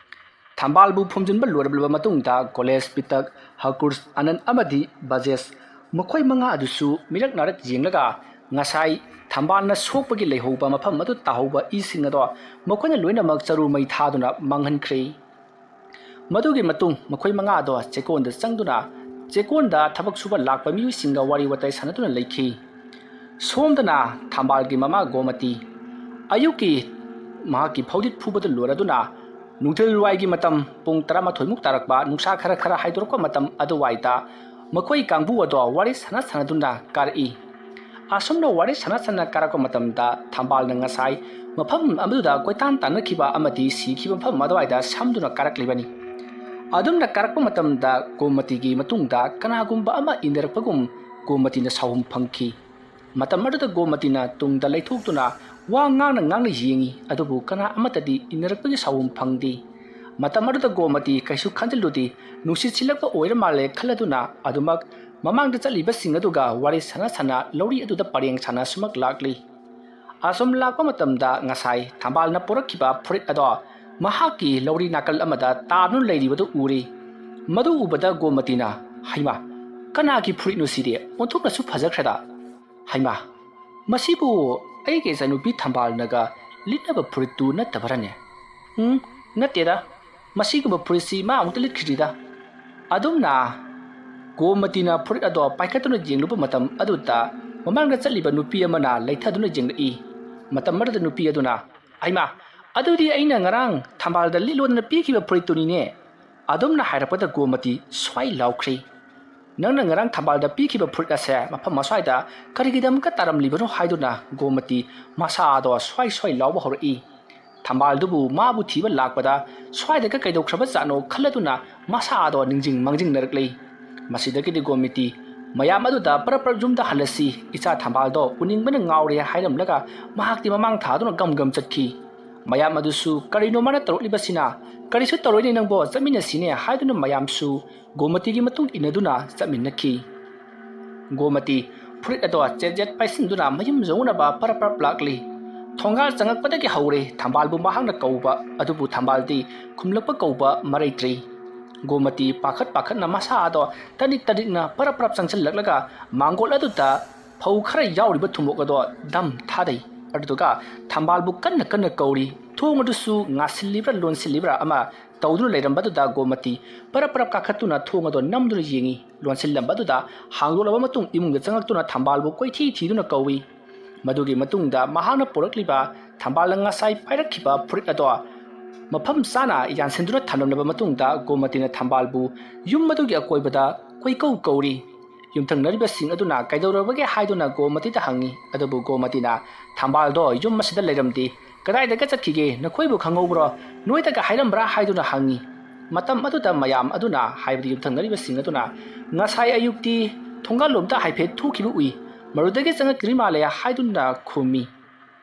ꯊꯝꯕꯥꯜꯕꯨ ꯐꯨꯝꯖꯤꯟꯕ ꯂꯣꯏꯔꯕ ꯃꯇꯨꯡꯗ ꯀꯣꯂꯦꯖ ꯄꯤꯇꯛ, ꯍꯀꯨꯔꯁ, ꯑꯅꯟ ꯑꯃꯗꯤ ꯕꯖꯦꯁ ꯃꯈꯣꯏ ꯃꯉꯥ ꯑꯗꯨꯁꯨ ꯃꯤꯔꯛ ꯅꯥꯔꯛ ꯌꯦꯡꯂꯒ ꯉꯁꯥꯏ ꯊꯝꯕꯥꯜꯅ ꯁꯣꯛꯄꯒꯤ ꯂꯩꯍꯧꯕ ꯃꯐꯝ ꯑꯗꯨ ꯇꯥꯍꯧꯕ ꯏꯁꯤꯡ ꯑꯗꯣ ꯃꯈꯣꯏꯅ ꯂꯣꯏꯅꯃꯛ ꯆꯔꯨ ꯃꯩ ꯊꯥꯗꯨꯅ ꯃꯥꯡꯍꯟꯈ꯭ꯔꯦ꯫ ꯃꯗꯨꯒꯤ ꯃꯇꯨꯡ ꯃꯈꯣꯏ ꯃꯉꯥ ꯑꯗꯣ ꯆꯦꯛꯀꯣꯟꯗ ꯆꯪꯗꯨꯅ ꯆꯦꯛꯀꯣꯟꯗ ꯊꯕꯛ ꯁꯨꯕ ꯂꯥꯛꯄ ꯃꯤꯑꯣꯏꯁꯤꯡꯒ ꯋꯥꯔꯤ ꯋꯥꯇꯥꯏ ꯁꯥꯟꯅꯗꯨꯅ ꯂꯩꯈꯤ꯫ ꯁꯣꯝꯗꯅ ꯊꯝꯕꯥꯜꯒꯤ ꯃꯃꯥ ꯒꯣꯃꯇꯤ ꯑꯌꯨꯛꯀꯤ ꯃꯍꯥꯛꯀꯤ ꯐꯧꯗꯤꯠ ꯐꯨꯕꯗꯨ ꯂꯣꯏꯔꯗꯨꯅ ꯅꯨꯡꯊꯤꯜ ꯋꯥꯏꯒꯤ ꯃꯇꯝ ꯄꯨꯡ ꯇꯔꯥꯃꯥꯊꯣꯏꯃꯨꯛ ꯇꯥꯔꯛꯄ, ꯅꯨꯡꯁꯥ ꯈꯔ ꯈꯔ ꯍꯥꯏꯗꯣꯔꯛꯄ ꯃꯇꯝ ꯑꯗꯨꯋꯥꯏꯗ ꯃꯈꯣꯏ ꯀꯥꯡꯕꯨ ꯑꯗꯣ ꯋꯥꯔꯤ ꯁꯥꯟꯅ ꯁꯥꯟꯅꯗꯨꯅ ꯀꯥꯔꯛꯏ꯫ ꯑꯁꯨꯝꯅ ꯋꯥꯔꯤ ꯁꯥꯟꯅ ꯁꯥꯟꯅ ꯀꯥꯔꯛꯄ ꯃꯇꯝꯗ ꯊꯝꯕꯥꯜꯅ ꯉꯁꯥꯏ ꯃꯐꯝ ꯑꯗꯨꯗ ꯀꯣꯏꯇꯥꯟ ꯇꯥꯟꯅꯈꯤꯕ ꯑꯃꯗꯤ ꯁꯤꯈꯤꯕ ꯃꯐꯝ ꯑꯗꯨꯋꯥꯏꯗ ꯁꯝꯗꯨꯅ ꯀꯥꯔꯛꯂꯤꯕꯅꯤ꯫ ꯑꯗꯨꯝꯅ ꯀꯥꯔꯛꯄ ꯃꯇꯝꯗ ꯒꯣꯃꯇꯤꯒꯤ ꯃꯇꯨꯡꯗ ꯀꯅꯥꯒꯨꯝꯕ ꯑꯃ ꯏꯟꯅꯔꯛꯄꯒꯨꯝ ꯒꯣꯃꯇꯤꯅ ꯁꯥꯎꯍꯨꯝ ꯐꯪꯈꯤ꯫ ꯃꯇꯝ ꯑꯗꯨꯗ ꯒꯣꯃꯇꯤꯅ ꯇꯨꯡꯗ ꯂꯩꯊꯣꯛꯇꯨꯅ ꯋꯥ ꯉꯥꯡꯅ ꯉꯥꯡꯅ ꯌꯦꯡꯏ, ꯑꯗꯨꯕꯨ ꯀꯅꯥ ꯑꯃꯠꯇꯗꯤ ꯏꯟꯅꯔꯛꯄꯒꯤ ꯁꯥꯎꯍꯨꯝ ꯐꯪꯗꯦ꯫ ꯃꯇꯝ ꯑꯗꯨꯗ ꯒꯣꯃꯇꯤ ꯀꯩꯁꯨ ꯈꯟꯖꯤꯜꯂꯨꯗꯦ, ꯅꯨꯡꯁꯤꯠ ꯁꯤꯜꯂꯛꯄ ꯑꯣꯏꯔ ꯃꯥꯜꯂꯦ ꯈꯜꯂꯗꯨꯅ ꯑꯗꯨꯃꯛ ꯃꯃꯥꯡꯗ ꯆꯠꯂꯤꯕꯁꯤꯡ ꯑꯗꯨꯒ ꯋꯥꯔꯤ ꯁꯥꯟꯅ ꯁꯥꯟꯅ ꯂꯧꯔꯤ ꯑꯗꯨꯗ ꯄꯔꯦꯡ ꯁꯥꯟꯅ ꯁꯨꯃꯛ ꯂꯥꯛꯂꯤ꯫ ꯑꯁꯨꯝ ꯂꯥꯛꯄ ꯃꯇꯝꯗ ꯉꯁꯥꯏ ꯊꯝꯕꯥꯜꯅ ꯄꯨꯔꯛꯈꯤꯕ ꯐꯨꯔꯤꯠ ꯑꯗꯣ ꯃꯍꯥꯛꯀꯤ ꯂꯧꯔꯤ ꯅꯥꯀꯜ ꯑꯃꯗ ꯇꯥꯗꯨꯅ ꯂꯩꯔꯤꯕꯗꯨ ꯎꯔꯤ꯫ ꯃꯗꯨ ꯎꯕꯗ ꯒꯣꯃꯇꯤꯅ, "ꯍꯩꯃꯥ, ꯀꯅꯥꯒꯤ ꯐꯨꯔꯤꯠꯅꯣ ꯁꯤꯗꯤ? ꯑꯣꯟꯊꯣꯛꯅꯁꯨ ꯐꯖꯈ꯭ꯔꯦꯗ꯫ ꯍꯩꯃꯥ, ꯃꯁꯤꯕꯨ ꯑꯩꯒꯤ ꯏꯆꯥꯅꯨꯄꯤ ꯊꯝꯕꯥꯜꯅꯒ ꯂꯤꯠꯅꯕ ꯐꯨꯔꯤꯠꯇꯨ ꯅꯠꯇꯕꯔꯅꯦ? ꯎꯝ, ꯅꯠꯇꯦꯗ, ꯃꯁꯤꯒꯨꯝꯕ ꯐꯨꯔꯤꯠꯁꯤ ꯃꯥ ꯑꯃꯨꯛꯇ ꯂꯤꯠꯈꯤꯗ꯭ꯔꯤꯗ"꯫ ꯑꯗꯨꯝꯅ ꯒꯣꯃꯇꯤꯅ ꯐꯨꯔꯤꯠ ꯑꯗꯣ ꯄꯥꯏꯈꯠꯇꯨꯅ ꯌꯦꯡꯂꯨꯕ ꯃꯇꯝ ꯑꯗꯨꯗ ꯃꯃꯥꯡꯗ ꯆꯠꯂꯤꯕ ꯅꯨꯄꯤ ꯑꯃꯅ ꯂꯩꯊꯗꯨꯅ ꯌꯦꯡꯂꯛꯏ꯫ ꯃꯇꯝ ꯑꯗꯨꯗ ꯅꯨꯄꯤ ꯑꯗꯨꯅ, "ꯍꯩꯃꯥ, ꯑꯗꯨꯗꯤ ꯑꯩꯅ ꯉꯔꯥꯡ ꯊꯝꯕꯥꯜꯗ ꯂꯤꯠꯂꯣꯗꯅ ꯄꯤꯈꯤꯕ ꯐꯨꯔꯤꯠꯇꯨꯅꯤꯅꯦ"꯫ ꯑꯗꯨꯝꯅ ꯍꯥꯏꯔꯛꯄꯗ ꯒꯣꯃꯇꯤ ꯁ꯭ꯋꯥꯏ ꯂꯥꯎꯈ꯭ꯔꯦ꯫ "ꯅꯪꯅ ꯉꯔꯥꯡ ꯊꯝꯕꯥꯜꯗ ꯄꯤꯈꯤꯕ ꯐꯨꯔꯤꯠ ꯑꯁꯦ ꯃꯐꯝ ꯑꯁ꯭ꯋꯥꯏꯗ ꯀꯔꯤꯒꯤꯗꯃꯛꯇ ꯇꯥꯔꯝꯂꯤꯕꯅꯣ?" ꯍꯥꯏꯗꯨꯅ ꯒꯣꯃꯇꯤ ꯃꯁꯥꯗꯣ ꯁ꯭ꯋꯥꯏ ꯁ꯭ꯋꯥꯏ ꯂꯥꯎꯕ ꯍꯧꯔꯛꯏ꯫ ꯊꯝꯕꯥꯜꯗꯨꯕꯨ ꯃꯥꯕꯨ ꯊꯤꯕ ꯂꯥꯛꯄꯗ ꯁ꯭ꯋꯥꯏꯗꯒ ꯀꯩꯗꯧꯈ꯭ꯔꯕ ꯖꯥꯠꯅꯣ ꯈꯜꯂꯗꯨꯅ ꯃꯁꯥꯗꯣ ꯅꯤꯡꯁꯤꯡ ꯃꯥꯡꯖꯤꯡꯅꯔꯛꯂꯤ꯫ ꯃꯁꯤꯗꯒꯤꯗꯤ ꯒꯣꯃꯇꯤ ꯃꯌꯥꯝ ꯑꯗꯨꯗ ꯄꯔꯞ ꯄꯔꯞ ꯌꯨꯝꯗ ꯍꯜꯂꯁꯤ, ꯏꯆꯥ ꯊꯝꯕꯥꯜꯗꯣ ꯎꯅꯤꯡꯕꯅ ꯉꯥꯎꯔꯦ ꯍꯥꯏꯔꯝꯂꯒ ꯃꯍꯥꯛꯇꯤ ꯃꯃꯥꯡ ꯊꯥꯗꯨꯅ ꯒꯝ ꯒꯝ ꯆꯠꯈꯤ꯫ ꯃꯌꯥꯝ ꯑꯗꯨꯁꯨ, "ꯀꯔꯤꯅꯣ ꯃꯥꯅ ꯇꯧꯔꯛꯂꯤꯕꯁꯤꯅ? ꯀꯔꯤꯁꯨ ꯇꯧꯔꯣꯏꯅꯦ ꯅꯪꯕꯣ, ꯆꯠꯃꯤꯟꯅꯁꯤꯅꯦ" ꯍꯥꯏꯗꯨꯅ ꯃꯌꯥꯝꯁꯨ ꯒꯣꯃꯇꯤꯒꯤ ꯃꯇꯨꯡ ꯏꯟꯅꯗꯨꯅ ꯆꯠꯃꯤꯟꯅꯈꯤ꯫ ꯒꯣꯃꯇꯤ ꯐꯨꯔꯤꯠ ꯑꯗꯣ ꯆꯦꯠ ꯆꯦꯠ ꯄꯥꯏꯁꯤꯟꯗꯨꯅ ꯃꯌꯨꯝ ꯌꯧꯅꯕ ꯄꯔꯞ ꯄꯔꯞ ꯂꯥꯛꯂꯤ꯫ ꯊꯣꯡꯒꯥꯜ ꯆꯪꯉꯛꯄꯗꯒꯤ ꯍꯧꯔꯦ ꯊꯝꯕꯥꯜꯕꯨ ꯃꯍꯥꯛꯅ ꯀꯧꯕ, ꯑꯗꯨꯕꯨ ꯊꯝꯕꯥꯜꯗꯤ ꯈꯨꯝꯂꯛꯄ ꯀꯧꯕ ꯃꯔꯩꯇ꯭ꯔꯤ꯫ ꯒꯣꯃꯇꯤ ꯄꯥꯈꯠ ꯄꯥꯈꯠꯅ ꯃꯁꯥ ꯑꯗꯣ ꯇꯅꯤꯛ ꯇꯅꯤꯛꯅ ꯄꯔꯞ ꯄꯔꯞ ꯆꯪꯁꯤꯜꯂꯛꯂꯒ ꯃꯥꯡꯒꯣꯜ ꯑꯗꯨꯗ ꯐꯧ ꯈꯔ ꯌꯥꯎꯔꯤꯕ ꯊꯨꯝꯃꯣꯛ ꯑꯗꯣ ꯗꯝ ꯊꯥꯗꯩ꯫ ꯑꯗꯨꯗꯨꯒ ꯊꯝꯕꯥꯜꯕꯨ ꯀꯟꯅ ꯀꯟꯅ ꯀꯧꯔꯤ꯫ ꯊꯣꯡ ꯑꯗꯨꯁꯨ ꯉꯥꯁꯤꯜꯂꯤꯕ꯭ꯔꯥ ꯂꯣꯟꯁꯤꯜꯂꯤꯕ꯭ꯔꯥ ꯑꯃ ꯇꯧꯗꯨꯅ ꯂꯩꯔꯝꯕꯗꯨꯗ ꯒꯣꯃꯇꯤ ꯄꯔꯞ ꯄꯔꯞ ꯀꯥꯈꯠꯇꯨꯅ ꯊꯣꯡ ꯑꯗꯣ ꯅꯝꯗꯨꯅ ꯌꯦꯡꯉꯤ꯫ ꯂꯣꯟꯁꯤꯜꯂꯝꯕꯗꯨꯗ ꯍꯥꯡꯗꯣꯛꯂꯕ ꯃꯇꯨꯡ ꯏꯃꯨꯡꯗ ꯆꯪꯉꯛꯇꯨꯅ ꯊꯝꯕꯥꯜꯕꯨ ꯀꯣꯏꯊꯤ ꯊꯤꯗꯨꯅ ꯀꯧꯏ꯫ ꯃꯗꯨꯒꯤ ꯃꯇꯨꯡꯗ ꯃꯍꯥꯛꯅ ꯄꯨꯔꯛꯂꯤꯕ ꯊꯝꯕꯥꯜꯅ ꯉꯁꯥꯏ ꯄꯥꯏꯔꯛꯈꯤꯕ ꯐꯨꯔꯤꯠ ꯑꯗꯣ ꯃꯐꯝ ꯆꯥꯅ ꯌꯥꯟꯁꯤꯟꯗꯨꯅ ꯊꯝꯂꯝꯂꯕ ꯃꯇꯨꯡꯗ ꯒꯣꯃꯇꯤꯅ ꯊꯝꯕꯥꯜꯕꯨ ꯌꯨꯝ ꯑꯗꯨꯒꯤ ꯑꯀꯣꯏꯕꯗ ꯀꯣꯏꯀꯧ ꯀꯧꯔꯤ꯫ ꯌꯨꯝꯊꯪꯅꯔꯤꯕꯁꯤꯡ ꯑꯗꯨꯅ ꯀꯩꯗꯧꯔꯕꯒꯦ ꯍꯥꯏꯗꯨꯅ ꯒꯣꯃꯇꯤꯗ ꯍꯪꯉꯤ꯫ ꯑꯗꯨꯕꯨ ꯒꯣꯃꯇꯤꯅ, "ꯊꯝꯕꯥꯜꯗꯣ ꯌꯨꯝ ꯑꯁꯤꯗ ꯂꯩꯔꯝꯗꯦ, ꯀꯗꯥꯏꯗꯒ ꯆꯠꯈꯤꯒꯦ, ꯅꯈꯣꯏꯕꯨ ꯈꯪꯍꯧꯕ꯭ꯔꯣ? ꯅꯣꯏꯗꯒ ꯍꯥꯏꯔꯝꯕ꯭ꯔꯥ?" ꯍꯥꯏꯗꯨꯅ ꯍꯪꯉꯤ꯫ ꯃꯇꯝ ꯑꯗꯨꯗ ꯃꯌꯥꯝ ꯑꯗꯨꯅ, ꯍꯥꯏꯕꯗꯤ ꯌꯨꯝꯊꯪꯅꯔꯤꯕꯁꯤꯡ ꯑꯗꯨꯅ, "ꯉꯁꯥꯏ ꯑꯌꯨꯛꯇꯤ ꯊꯣꯡꯒꯥꯜꯂꯣꯝꯗ ꯍꯥꯏꯐꯦꯠ ꯊꯣꯛꯈꯤꯕ ꯎꯏ, ꯃꯗꯨꯗꯒꯤ ꯆꯪꯉꯛꯇ꯭ꯔꯤ ꯃꯥꯜꯂꯦ" ꯍꯥꯏꯗꯨꯅ ꯈꯨꯝꯃꯤ꯫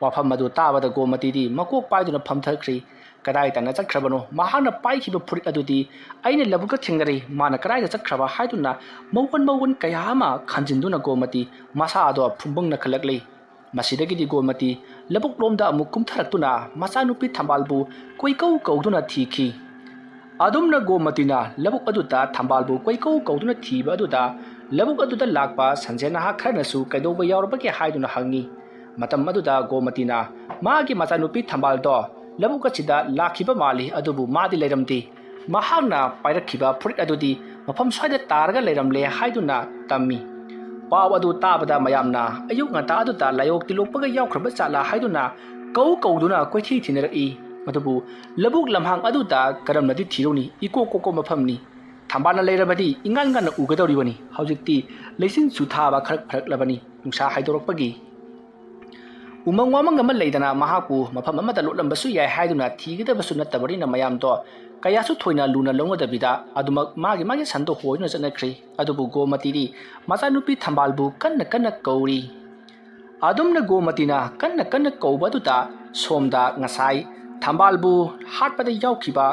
ꯋꯥꯐꯝ ꯑꯗꯨ ꯇꯥꯕꯗ ꯒꯣꯃꯇꯤꯗꯤ ꯃꯀꯣꯛ ꯄꯥꯏꯗꯨꯅ ꯐꯝꯊꯈ꯭ꯔꯤ꯫ ꯀꯗꯥꯏꯗꯅ ꯆꯠꯈ꯭ꯔꯕꯅꯣ? ꯃꯍꯥꯛꯅ ꯄꯥꯏꯈꯤꯕ ꯐꯨꯔꯤꯠ ꯑꯗꯨꯗꯤ ꯑꯩꯅ ꯂꯧꯕꯨꯛꯇ ꯊꯦꯡꯅꯔꯦ꯫ ꯃꯥꯅ ꯀꯗꯥꯏꯗ ꯆꯠꯈ꯭ꯔꯕ ꯍꯥꯏꯗꯨꯅ ꯃꯋꯣꯟ ꯃꯋꯣꯟ ꯀꯌꯥ ꯑꯃ ꯈꯟꯖꯤꯟꯗꯨꯅ ꯒꯣꯃꯇꯤ ꯃꯁꯥ ꯑꯗꯣ ꯐꯨꯝꯕꯪ ꯅꯛꯈꯠꯂꯛꯂꯤ꯫ ꯃꯁꯤꯗꯒꯤꯗꯤ ꯒꯣꯃꯇꯤ ꯂꯧꯕꯨꯛꯂꯣꯝꯗ ꯑꯃꯨꯛ ꯀꯨꯝꯊꯔꯛꯇꯨꯅ ꯃꯆꯥꯅꯨꯄꯤ ꯊꯝꯕꯥꯜꯕꯨ ꯀꯣꯏꯀꯧ ꯀꯧꯗꯨꯅ ꯊꯤꯈꯤ꯫ ꯑꯗꯨꯝꯅ ꯒꯣꯃꯇꯤꯅ ꯂꯧꯕꯨꯛ ꯑꯗꯨꯗ ꯊꯝꯕꯥꯜꯕꯨ ꯀꯣꯏꯀꯧ ꯀꯧꯗꯨꯅ ꯊꯤꯕ ꯑꯗꯨꯗ ꯂꯧꯕꯨꯛ ꯑꯗꯨꯗ ꯂꯥꯛꯄ ꯁꯟꯖꯦꯟ ꯅꯍꯥ ꯈꯔꯅꯁꯨ ꯀꯩꯗꯧꯕ ꯌꯥꯎꯔꯕꯒꯦ ꯍꯥꯏꯗꯨꯅ ꯍꯪꯉꯤ꯫ ꯃꯇꯝ ꯑꯗꯨꯗ ꯒꯣꯃꯇꯤꯅ ꯃꯥꯒꯤ ꯃꯆꯥꯅꯨꯄꯤ ꯊꯝꯕꯥꯜꯗꯣ ꯂꯧꯕꯨꯛ ꯑꯁꯤꯗ ꯂꯥꯛꯈꯤꯕ ꯃꯥꯜꯂꯤ, ꯑꯗꯨꯕꯨ ꯃꯥꯗꯤ ꯂꯩꯔꯝꯗꯦ꯫ ꯃꯍꯥꯛꯅ ꯄꯥꯏꯔꯛꯈꯤꯕ ꯐꯨꯔꯤꯠ ꯑꯗꯨꯗꯤ ꯃꯐꯝ ꯁ꯭ꯋꯥꯏꯗ ꯇꯥꯔꯒ ꯂꯩꯔꯝꯂꯦ ꯍꯥꯏꯗꯨꯅ ꯇꯝꯃꯤ꯫ ꯄꯥꯎ ꯑꯗꯨ ꯇꯥꯕꯗ ꯃꯌꯥꯝꯅ ꯑꯌꯨꯛ ꯉꯟꯇꯥ ꯑꯗꯨꯗ ꯂꯥꯏꯑꯣꯛ ꯇꯤꯜꯂꯣꯛꯄꯒ ꯌꯥꯎꯈ꯭ꯔꯕ ꯖꯥꯠꯂꯥ ꯍꯥꯏꯗꯨꯅ ꯀꯧ ꯀꯧꯗꯨꯅ ꯀꯣꯏꯊꯤ ꯊꯤꯅꯔꯛꯏ꯫ ꯑꯗꯨꯕꯨ ꯂꯧꯕꯨꯛ ꯂꯝꯍꯥꯡ ꯑꯗꯨꯗ ꯀꯔꯝꯅꯗꯤ ꯊꯤꯔꯨꯅꯤ? ꯏꯀꯣꯛ ꯀꯣꯛꯄ ꯃꯐꯝꯅꯤ꯫ ꯊꯝꯕꯥꯜꯅ ꯂꯩꯔꯕꯗꯤ ꯏꯉꯥꯟ ꯉꯥꯟꯅ ꯎꯒꯗꯧꯔꯤꯕꯅꯤ꯫ ꯍꯧꯖꯤꯛꯇꯤ ꯂꯩꯆꯤꯟꯁꯨ ꯊꯥꯕ ꯈꯔ ꯐꯔꯛꯂꯕꯅꯤ, ꯅꯨꯡꯁꯥ ꯍꯥꯏꯗꯣꯔꯛꯄꯒꯤ꯫ ꯎꯃꯪ ꯋꯥꯃꯪ ꯑꯃ ꯂꯩꯗꯅ ꯃꯍꯥꯛꯄꯨ ꯃꯐꯝ ꯑꯃꯗ ꯂꯣꯠꯂꯝꯕꯁꯨ ꯌꯥꯏ ꯍꯥꯏꯗꯨꯅ ꯊꯤꯒꯗꯕꯁꯨ ꯅꯠꯇꯕꯅꯤꯅ ꯃꯌꯥꯝꯗꯣ ꯀꯌꯥꯁꯨ ꯊꯣꯏꯅ ꯂꯨꯅ ꯂꯧꯅꯗꯕꯤꯗ ꯑꯗꯨꯃꯛ ꯃꯥꯒꯤ ꯃꯥꯒꯤ ꯁꯟꯗꯣ ꯍꯣꯏꯗꯨꯅ ꯆꯠꯅꯈ꯭ꯔꯤ꯫ ꯑꯗꯨꯕꯨ ꯒꯣꯃꯇꯤꯗꯤ ꯃꯆꯥꯅꯨꯄꯤ ꯊꯝꯕꯥꯜꯕꯨ ꯀꯟꯅ ꯀꯟꯅ ꯀꯧꯔꯤ꯫ ꯑꯗꯨꯝꯅ ꯒꯣꯃꯇꯤꯅ ꯀꯟꯅ ꯀꯟꯅ ꯀꯧꯕ ꯑꯗꯨꯗ ꯁꯣꯝꯗ ꯉꯁꯥꯏ ꯊꯝꯕꯥꯜꯕꯨ ꯍꯥꯠꯄꯗ ꯌꯥꯎꯈꯤꯕ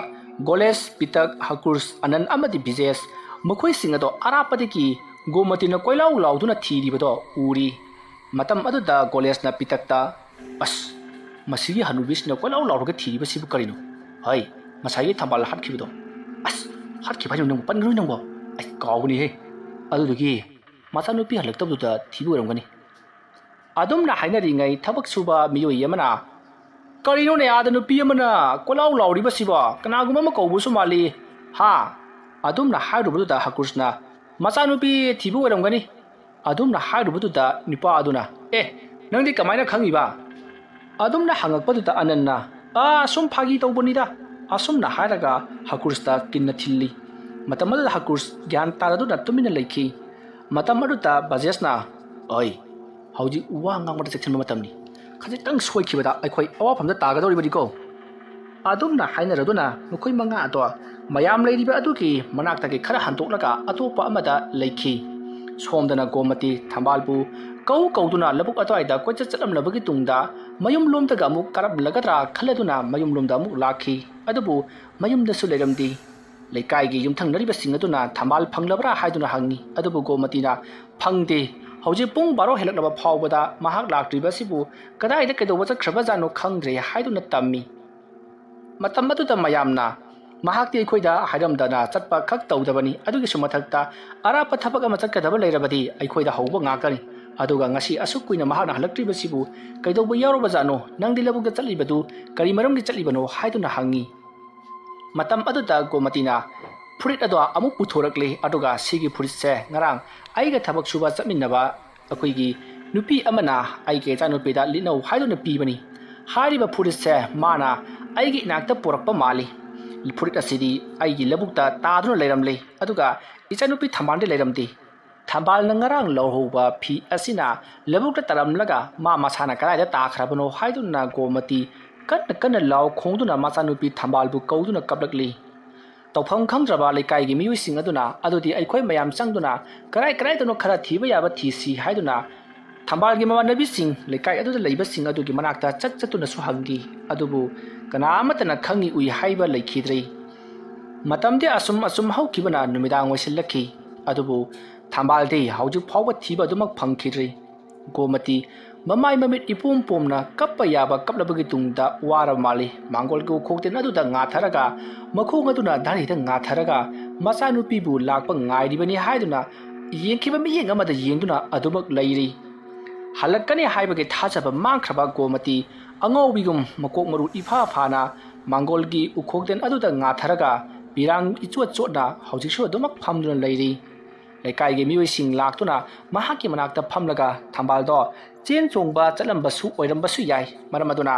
ꯒꯣꯂꯦꯁ, ꯄꯤꯇꯛ, ꯍꯀꯨꯔꯁ, ꯑꯅꯟ ꯑꯃꯗꯤ ꯕꯤꯖꯦꯁ, ꯃꯈꯣꯏꯁꯤꯡ ꯑꯗꯣ ꯑꯔꯥꯞꯄꯗꯒꯤ ꯒꯣꯃꯇꯤꯅ ꯀꯣꯏꯂꯥꯎ ꯂꯥꯎꯗꯨꯅ ꯊꯤꯔꯤꯕꯗꯣ ꯎꯔꯤ꯫ ꯃꯇꯝ ꯑꯗꯨꯗ ꯒꯣꯂꯦꯁꯅ ꯄꯤꯇꯛꯇ, "ꯑꯁ, ꯃꯁꯤꯒꯤ ꯍꯅꯨꯕꯤꯁꯤꯅ ꯀꯣꯏꯂꯥꯎ ꯂꯥꯎꯔꯒ ꯊꯤꯔꯤꯕꯁꯤꯕꯨ ꯀꯔꯤꯅꯣ? ꯍꯩ, ꯉꯁꯥꯏꯒꯤ ꯊꯝꯕꯥꯜ ꯍꯥꯠꯈꯤꯕꯗꯣ, ꯑꯁ, ꯍꯥꯠꯈꯤꯕ ꯍꯥꯏꯅꯣ ꯅꯪꯕꯨ? ꯄꯟꯒꯅꯨ ꯅꯪꯕꯣ, ꯑꯩ ꯀꯥꯎꯕꯅꯤꯍꯦ꯫ ꯑꯗꯨꯗꯨꯒꯤ ꯃꯆꯥꯅꯨꯄꯤ ꯍꯜꯂꯛꯇꯕꯗꯨꯗ ꯊꯤꯕ ꯑꯣꯏꯔꯝꯒꯅꯤ"꯫ ꯑꯗꯨꯝꯅ ꯍꯥꯏꯅꯔꯤꯉꯩ ꯊꯕꯛ ꯁꯨꯕ ꯃꯤꯑꯣꯏ ꯑꯃꯅ, "ꯀꯔꯤꯅꯣꯅꯦ ꯑꯥꯗ ꯅꯨꯄꯤ ꯑꯃꯅ ꯀꯣꯏꯂꯥꯎ ꯂꯥꯎꯔꯤꯕꯁꯤꯕꯣ? ꯀꯅꯥꯒꯨꯝꯕ ꯑꯃ ꯀꯧꯕꯁꯨ ꯃꯥꯜꯂꯤ, ꯍꯥ?" ꯑꯗꯨꯝꯅ ꯍꯥꯏꯔꯨꯕꯗꯨꯗ ꯍꯀꯨꯔꯁꯅ, "ꯃꯆꯥꯅꯨꯄꯤ ꯊꯤꯕ ꯑꯣꯏꯔꯝꯒꯅꯤ"꯫ ꯑꯗꯨꯝꯅ ꯍꯥꯏꯔꯨꯕꯗꯨꯗ ꯅꯨꯄꯥ ꯑꯗꯨꯅ, "ꯑꯦ, ꯅꯪꯗꯤ ꯀꯃꯥꯏꯅ ꯈꯪꯉꯤꯕ?" ꯑꯗꯨꯝꯅ ꯍꯪꯉꯛꯄꯗꯨꯗ ꯑꯅꯟꯅ, "ꯑꯥ, ꯁꯨꯝ ꯐꯥꯒꯤ ꯇꯧꯕꯅꯤꯗ, ꯑꯁꯨꯝꯅ ꯍꯥꯏꯔꯒ ꯍꯀꯨꯔꯁꯇ ꯀꯤꯟꯅ ꯊꯤꯜꯂꯤ꯫ ꯃꯇꯝ ꯑꯗꯨꯗ ꯍꯀꯨꯔꯁ ꯒ꯭ꯌꯥꯟ ꯇꯥꯔꯗꯨꯅ ꯇꯨꯃꯤꯟꯅ ꯂꯩꯈꯤ꯫ ꯃꯇꯝ ꯑꯗꯨꯗ ꯕꯖꯦꯁꯅ, "ꯑꯣꯏ, ꯍꯧꯖꯤꯛ ꯋꯥ ꯉꯥꯡꯕꯗ ꯆꯦꯛꯁꯤꯟꯕ ꯃꯇꯝꯅꯤ꯫ ꯈꯖꯤꯛꯇꯪ ꯁꯣꯏꯈꯤꯕꯗ ꯑꯩꯈꯣꯏ ꯑꯋꯥꯐꯝꯗ ꯇꯥꯒꯗꯧꯔꯤꯕꯅꯤꯀꯣ"꯫ ꯑꯗꯨꯝꯅ ꯍꯥꯏꯅꯔꯗꯨꯅ ꯃꯈꯣꯏ ꯃꯉꯥ ꯑꯗꯣ ꯃꯌꯥꯝ ꯂꯩꯔꯤꯕ ꯑꯗꯨꯒꯤ ꯃꯅꯥꯛꯇꯒꯤ ꯈꯔ ꯍꯟꯗꯣꯛꯂꯒ ꯑꯇꯣꯞꯄ ꯑꯃꯗ ꯂꯩꯈꯤ꯫ ꯁꯣꯝꯗꯅ ꯒꯣꯃꯇꯤ ꯊꯝꯕꯥꯜꯕꯨ ꯀꯧ ꯀꯧꯗꯨꯅ ꯂꯧꯕꯨꯛ ꯑꯗꯨꯋꯥꯏꯗ ꯀꯣꯏꯆꯠ ꯆꯠꯂꯝꯂꯕꯒꯤ ꯇꯨꯡꯗ ꯃꯌꯨꯝꯂꯣꯝꯗꯒ ꯑꯃꯨꯛ ꯀꯥꯔꯛꯂꯒꯗ꯭ꯔꯥ ꯈꯜꯂꯗꯨꯅ ꯃꯌꯨꯝꯂꯣꯝꯗ ꯑꯃꯨꯛ ꯂꯥꯛꯈꯤ꯫ ꯑꯗꯨꯕꯨ ꯃꯌꯨꯝꯗꯁꯨ ꯂꯩꯔꯝꯗꯦ꯫ ꯂꯩꯀꯥꯏꯒꯤ ꯌꯨꯝꯊꯪꯅꯔꯤꯕꯁꯤꯡ ꯑꯗꯨꯅ ꯊꯝꯕꯥꯜ ꯐꯪꯂꯕ꯭ꯔꯥ ꯍꯥꯏꯗꯨꯅ ꯍꯪꯉꯤ꯫ ꯑꯗꯨꯕꯨ ꯒꯣꯃꯇꯤꯅ, "ꯐꯪꯗꯦ꯫ ꯍꯧꯖꯤꯛ ꯄꯨꯡ ꯕꯥꯔꯣ ꯍꯦꯜꯂꯛꯂꯕ ꯐꯥꯎꯕꯗ ꯃꯍꯥꯛ ꯂꯥꯛꯇ꯭ꯔꯤꯕ ꯑꯁꯤꯕꯨ ꯀꯗꯥꯏꯗ ꯀꯩꯗꯧꯕ ꯆꯠꯈ꯭ꯔꯕꯖꯥꯠꯅꯣ ꯈꯪꯗ꯭ꯔꯦ" ꯍꯥꯏꯗꯨꯅ ꯇꯝꯃꯤ꯫ ꯃꯇꯝ ꯑꯗꯨꯗ ꯃꯌꯥꯝꯅ, "ꯃꯍꯥꯛꯇꯤ ꯑꯩꯈꯣꯏꯗ ꯍꯥꯏꯔꯝꯗꯅ ꯆꯠꯄ ꯈꯛ ꯇꯧꯗꯕꯅꯤ꯫ ꯑꯗꯨꯒꯤꯁꯨ ꯃꯊꯛꯇ ꯑꯔꯥꯞꯄ ꯊꯕꯛ ꯑꯃ ꯆꯠꯀꯗꯕ ꯂꯩꯔꯕꯗꯤ ꯑꯩꯈꯣꯏꯗ ꯍꯧꯕ ꯉꯥꯛꯇꯅꯤ꯫ ꯑꯗꯨꯒ ꯉꯁꯤ ꯑꯁꯨꯛ ꯀꯨꯏꯅ ꯃꯍꯥꯛꯅ ꯍꯜꯂꯛꯇ꯭ꯔꯤꯕꯁꯤꯕꯨ ꯀꯩꯗꯧꯕ ꯌꯥꯎꯔꯕꯖꯥꯠꯅꯣ? ꯅꯪꯗꯤ ꯂꯧꯕꯨꯛꯇ ꯆꯠꯂꯤꯕꯗꯨ ꯀꯔꯤ ꯃꯔꯝꯒꯤ ꯆꯠꯂꯤꯕꯅꯣ?" ꯍꯥꯏꯗꯨꯅ ꯍꯪꯉꯤ꯫ ꯃꯇꯝ ꯑꯗꯨꯗ ꯒꯣꯃꯇꯤꯅ ꯐꯨꯔꯤꯠ ꯑꯗꯣ ꯑꯃꯨꯛ ꯄꯨꯊꯣꯔꯛꯂꯤ, ꯑꯗꯨꯒ ꯁꯤꯒꯤ ꯐꯨꯔꯤꯠꯁꯦ ꯉꯔꯥꯡ ꯑꯩꯒ ꯊꯕꯛ ꯁꯨꯕ ꯆꯠꯃꯤꯟꯅꯕ ꯑꯩꯈꯣꯏꯒꯤ ꯅꯨꯄꯤ ꯑꯃꯅ ꯑꯩꯒꯤ ꯏꯆꯥꯅꯨꯄꯤꯗ ꯂꯤꯠꯅꯧ ꯍꯥꯏꯗꯨꯅ ꯄꯤꯕꯅꯤ꯫ ꯍꯥꯏꯔꯤꯕ ꯐꯨꯔꯤꯠꯁꯦ ꯃꯥꯅ ꯑꯩꯒꯤ ꯏꯅꯥꯛꯇ ꯄꯨꯔꯛꯄ ꯃꯥꯜꯂꯤ꯫ ꯐꯨꯔꯤꯠ ꯑꯁꯤꯗꯤ ꯑꯩꯒꯤ ꯂꯧꯕꯨꯛꯇ ꯇꯥꯗꯨꯅ ꯂꯩꯔꯝꯂꯦ, ꯑꯗꯨꯒ ꯏꯆꯥꯅꯨꯄꯤ ꯊꯝꯕꯥꯜꯗꯤ ꯂꯩꯔꯝꯗꯦ꯫ ꯊꯝꯕꯥꯜꯅ ꯉꯔꯥꯡ ꯂꯧꯍꯧꯕ ꯐꯤ ꯑꯁꯤꯅ ꯂꯧꯕꯨꯛꯇ ꯇꯥꯔꯝꯂꯒ ꯃꯥ ꯃꯁꯥꯅ ꯀꯗꯥꯏꯗ ꯇꯥꯈ꯭ꯔꯕꯅꯣ ꯍꯥꯏꯗꯨꯅ ꯒꯣꯃꯇꯤ ꯀꯟꯅ ꯀꯟꯅ ꯂꯥꯎ ꯈꯣꯡꯗꯨꯅ ꯃꯆꯥꯅꯨꯄꯤ ꯊꯝꯕꯥꯜꯕꯨ ꯀꯧꯗꯨꯅ ꯀꯞꯂꯛꯂꯤ꯫ ꯇꯧꯐꯝ ꯈꯪꯗ꯭ꯔꯕ ꯂꯩꯀꯥꯏꯒꯤ ꯃꯤꯑꯣꯏꯁꯤꯡ ꯑꯗꯨꯅ, "ꯑꯗꯨꯗꯤ ꯑꯩꯈꯣꯏ ꯃꯌꯥꯝ ꯆꯪꯗꯨꯅ ꯀꯔꯥꯏ ꯀꯔꯥꯏꯗꯅꯣ ꯈꯔ ꯊꯤꯕ ꯌꯥꯕ ꯊꯤꯁꯤ" ꯍꯥꯏꯗꯨꯅ ꯊꯝꯕꯥꯜꯒꯤ ꯃꯃꯥꯟꯅꯕꯤꯁꯤꯡ ꯂꯩꯀꯥꯏ ꯑꯗꯨꯗ ꯂꯩꯕꯁꯤꯡ ꯑꯗꯨꯒꯤ ꯃꯅꯥꯛꯇ ꯆꯠ ꯆꯠꯇꯨꯅꯁꯨ ꯍꯪꯈꯤ꯫ ꯑꯗꯨꯕꯨ ꯀꯅꯥ ꯑꯃꯠꯇꯅ ꯈꯪꯏ ꯎꯏ ꯍꯥꯏꯕ ꯂꯩꯈꯤꯗ꯭ꯔꯦ꯫ ꯃꯇꯝꯗꯤ ꯑꯁꯨꯝ ꯑꯁꯨꯝ ꯍꯧꯈꯤꯕꯅ ꯅꯨꯃꯤꯗꯥꯡ ꯑꯣꯏꯁꯤꯜꯂꯛꯈꯤ꯫ ꯑꯗꯨꯕꯨ ꯊꯝꯕꯥꯜꯗꯤ ꯍꯧꯖꯤꯛ ꯐꯥꯎꯕ ꯊꯤꯕ ꯑꯗꯨꯃꯛ ꯐꯪꯈꯤꯗ꯭ꯔꯤ꯫ ꯒꯣꯃꯇꯤ ꯃꯃꯥꯏ ꯃꯃꯤꯠ ꯏꯄꯣꯝ ꯄꯣꯝꯅ ꯀꯞꯄ ꯌꯥꯕ ꯀꯞꯂꯕꯒꯤ ꯇꯨꯡꯗ ꯋꯥꯔꯕ ꯃꯥꯜꯂꯤ꯫ ꯃꯥꯡꯒꯣꯜꯒꯤ ꯎꯈꯣꯛꯇꯦꯟ ꯑꯗꯨꯗ ꯉꯥꯊꯔꯒ, ꯃꯈꯣꯡ ꯑꯗꯨꯅ ꯙꯥꯔꯤꯗ ꯉꯥꯊꯔꯒ ꯃꯆꯥꯅꯨꯄꯤꯕꯨ ꯂꯥꯛꯄ ꯉꯥꯏꯔꯤꯕꯅꯤ ꯍꯥꯏꯗꯨꯅ ꯌꯦꯡꯈꯤꯕ ꯃꯤꯠꯌꯦꯡ ꯑꯃꯗ ꯌꯦꯡꯗꯨꯅ ꯑꯗꯨꯃꯛ ꯂꯩꯔꯤ꯫ ꯍꯜꯂꯛꯀꯅꯤ ꯍꯥꯏꯕꯒꯤ ꯊꯥꯖꯕ ꯃꯥꯡꯈ꯭ꯔꯕ ꯒꯣꯃꯇꯤ ꯑꯉꯥꯎꯕꯤꯒꯨꯝ ꯃꯀꯣꯛ ꯃꯔꯨ ꯏꯐꯥ ꯐꯥꯅ ꯃꯥꯡꯒꯣꯜꯒꯤ ꯎꯈꯣꯛꯇꯦꯟ ꯑꯗꯨꯗ ꯉꯥꯊꯔꯒ ꯄꯤꯔꯥꯡ ꯏꯆꯣꯠ ꯆꯣꯠꯅ ꯍꯧꯖꯤꯛꯁꯨ ꯑꯗꯨꯃꯛ ꯐꯝꯗꯨꯅ ꯂꯩꯔꯤ꯫ ꯂꯩꯀꯥꯏꯒꯤ ꯃꯤꯑꯣꯏꯁꯤꯡ ꯂꯥꯛꯇꯨꯅ ꯃꯍꯥꯛꯀꯤ ꯃꯅꯥꯛꯇ ꯐꯝꯂꯒ ꯊꯝꯕꯥꯜꯗꯣ ꯆꯦꯟ ꯆꯣꯡꯕ ꯆꯠꯂꯝꯕꯁꯨ ꯑꯣꯏꯔꯝꯕꯁꯨ ꯌꯥꯏ꯫ ꯃꯔꯝ ꯑꯗꯨꯅ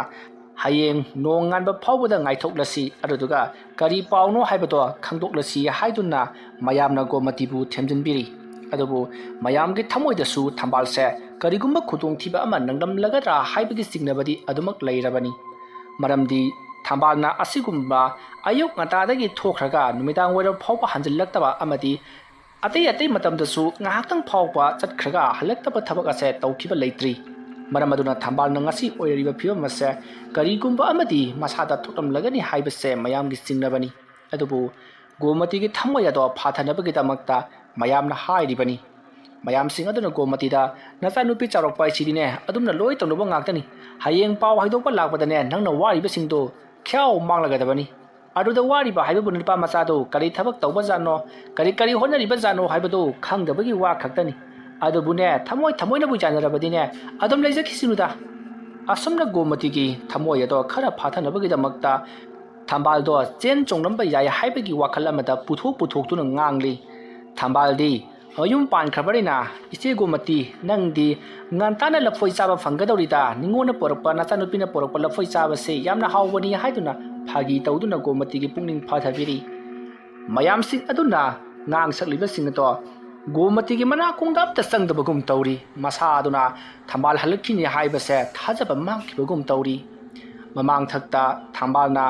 ꯍꯌꯦꯡ ꯅꯣꯡ ꯉꯥꯟꯕ ꯐꯥꯎꯕꯗ ꯉꯥꯏꯊꯣꯛꯂꯁꯤ, ꯑꯗꯨꯗꯨꯒ ꯀꯔꯤ ꯄꯥꯎꯅꯣ ꯍꯥꯏꯕꯗꯣ ꯈꯪꯗꯣꯛꯂꯁꯤ ꯍꯥꯏꯗꯨꯅ ꯃꯌꯥꯝꯅ ꯒꯣꯃꯇꯤꯕꯨ ꯊꯦꯝꯖꯤꯟꯕꯤꯔꯤ꯫ ꯑꯗꯨꯕꯨ ꯃꯌꯥꯝꯒꯤ ꯊꯃꯣꯏꯗꯁꯨ ꯊꯝꯕꯥꯜꯁꯦ ꯀꯔꯤꯒꯨꯝꯕ ꯈꯨꯗꯣꯡꯊꯤꯕ ꯑꯃ ꯅꯪꯂꯝꯂꯒꯗ꯭ꯔꯥ ꯍꯥꯏꯕꯒꯤ ꯆꯤꯡꯅꯕꯗꯤ ꯑꯗꯨꯃꯛ ꯂꯩꯔꯕꯅꯤ꯫ ꯃꯔꯝꯗꯤ ꯊꯝꯕꯥꯜꯅ ꯑꯁꯤꯒꯨꯝꯕ ꯑꯌꯨꯛ ꯉꯟꯇꯥꯗꯒꯤ ꯊꯣꯛꯈ꯭ꯔꯒ ꯅꯨꯃꯤꯗꯥꯡ ꯋꯥꯏꯔꯝ ꯐꯥꯎꯕ ꯍꯟꯖꯤꯜꯂꯛꯇꯕ ꯑꯃꯗꯤ ꯑꯇꯩ ꯑꯇꯩ ꯃꯇꯝꯗꯁꯨ ꯉꯥꯏꯍꯥꯛꯇꯪ ꯐꯥꯎꯕ ꯆꯠꯈ꯭ꯔꯒ ꯍꯜꯂꯛꯇꯕ ꯊꯕꯛ ꯑꯁꯦ ꯇꯧꯈꯤꯕ ꯂꯩꯇ꯭ꯔꯤ꯫ ꯃꯔꯝ ꯑꯗꯨꯅ ꯊꯝꯕꯥꯜꯅ ꯉꯁꯤ ꯑꯣꯏꯔꯤꯕ ꯐꯤꯕꯝ ꯑꯁꯦ ꯀꯔꯤꯒꯨꯝꯕ ꯑꯃꯗꯤ ꯃꯁꯥꯗ ꯊꯣꯛꯂꯝꯂꯒꯅꯤ ꯍꯥꯏꯕꯁꯦ ꯃꯌꯥꯝꯒꯤ ꯆꯤꯡꯅꯕꯅꯤ꯫ ꯑꯗꯨꯕꯨ ꯒꯣꯃꯇꯤꯒꯤ ꯊꯃꯣꯏ ꯑꯗꯣ ꯐꯥꯊꯅꯕꯒꯤꯗꯃꯛꯇ ꯃꯌꯥꯝꯅ ꯍꯥꯏꯔꯤꯕꯅꯤ꯫ ꯃꯌꯥꯝꯁꯤꯡ ꯑꯗꯨꯅ ꯒꯣꯃꯇꯤꯗ, "ꯅꯆꯥꯅꯨꯄꯤ ꯆꯥꯎꯔꯛꯄ ꯍꯥꯏꯁꯤꯗꯤꯅꯦ ꯑꯗꯨꯝꯅ ꯂꯣꯏ ꯇꯧꯅꯕ ꯉꯥꯛꯇꯅꯤ꯫ ꯍꯌꯦꯡ ꯄꯥꯎ ꯍꯥꯏꯗꯣꯛꯄ ꯂꯥꯛꯄꯗꯅꯦ ꯅꯪꯅ ꯋꯥꯔꯤꯕꯁꯤꯡꯗꯣ ꯈ꯭ꯌꯥꯎ ꯃꯥꯡꯂꯒꯗꯕꯅꯤ꯫ ꯑꯗꯨꯗ ꯋꯥꯔꯤꯕ ꯍꯥꯏꯕꯕꯨ ꯅꯨꯄꯥ ꯃꯆꯥꯗꯣ ꯀꯔꯤ ꯊꯕꯛ ꯇꯧꯕꯖꯥꯠꯅꯣ, ꯀꯔꯤ ꯀꯔꯤ ꯍꯣꯠꯅꯔꯤꯕꯖꯥꯠꯅꯣ ꯍꯥꯏꯕꯗꯨ ꯈꯪꯗꯕꯒꯤ ꯋꯥ ꯈꯛꯇꯅꯤ꯫ ꯑꯗꯨꯕꯨꯅꯦ ꯊꯃꯣꯏ ꯊꯃꯣꯏꯅꯕꯨ ꯌꯥꯅꯔꯕꯗꯤꯅꯦ ꯑꯗꯨꯝ ꯂꯩꯖꯈꯤꯁꯤꯅꯨꯗ"꯫ ꯑꯁꯨꯝꯅ ꯒꯣꯃꯇꯤꯒꯤ ꯊꯃꯣꯏ ꯑꯗꯣ ꯈꯔ ꯐꯥꯊꯅꯕꯒꯤꯗꯃꯛꯇ ꯊꯝꯕꯥꯜꯗꯣ ꯆꯦꯟ ꯆꯣꯡꯂꯝꯕ ꯌꯥꯏ ꯍꯥꯏꯕꯒꯤ ꯋꯥꯈꯜ ꯑꯃꯗ ꯄꯨꯊꯣꯛ ꯄꯨꯊꯣꯛꯇꯨꯅ ꯉꯥꯡꯂꯤ꯫ ꯊꯝꯕꯥꯜꯗꯤ ꯃꯌꯨꯝ ꯄꯥꯟꯈ꯭ꯔꯕꯅꯤꯅ, "ꯏꯆꯦ ꯒꯣꯃꯇꯤ, ꯅꯪꯗꯤ ꯉꯟꯇꯥꯅ ꯂꯐꯣꯏ ꯆꯥꯕ ꯐꯪꯒꯗꯧꯔꯤꯗ, ꯅꯤꯉꯣꯟꯅ ꯄꯣꯔꯛꯄ ꯅꯆꯥꯅꯨꯄꯤꯅ ꯄꯣꯔꯛꯄ ꯂꯐꯣꯏ ꯆꯥꯕꯁꯦ ꯌꯥꯝꯅ ꯍꯥꯎꯕꯅꯤ" ꯍꯥꯏꯗꯨꯅ ꯐꯥꯒꯤ ꯇꯧꯗꯨꯅ ꯒꯣꯃꯇꯤꯒꯤ ꯄꯨꯛꯅꯤꯡ ꯐꯥꯊꯕꯤꯔꯤ꯫ ꯃꯌꯥꯝꯁꯤꯡ ꯑꯗꯨꯅ ꯉꯥꯡꯁꯛꯂꯤꯕꯁꯤꯡ ꯑꯗꯣ ꯒꯣꯃꯇꯤꯒꯤ ꯃꯅꯥꯀꯣꯡꯗ ꯑꯝꯇ ꯆꯪꯗꯕꯒꯨꯝ ꯇꯧꯔꯤ꯫ ꯃꯁꯥ ꯑꯗꯨꯅ ꯊꯝꯕꯥꯜ ꯍꯜꯂꯛꯈꯤꯅꯤ ꯍꯥꯏꯕꯁꯦ ꯊꯥꯖꯕ ꯃꯥꯡꯈꯤꯕꯒꯨꯝ ꯇꯧꯔꯤ꯫ ꯃꯃꯥꯡꯊꯛꯇ ꯊꯝꯕꯥꯜꯅ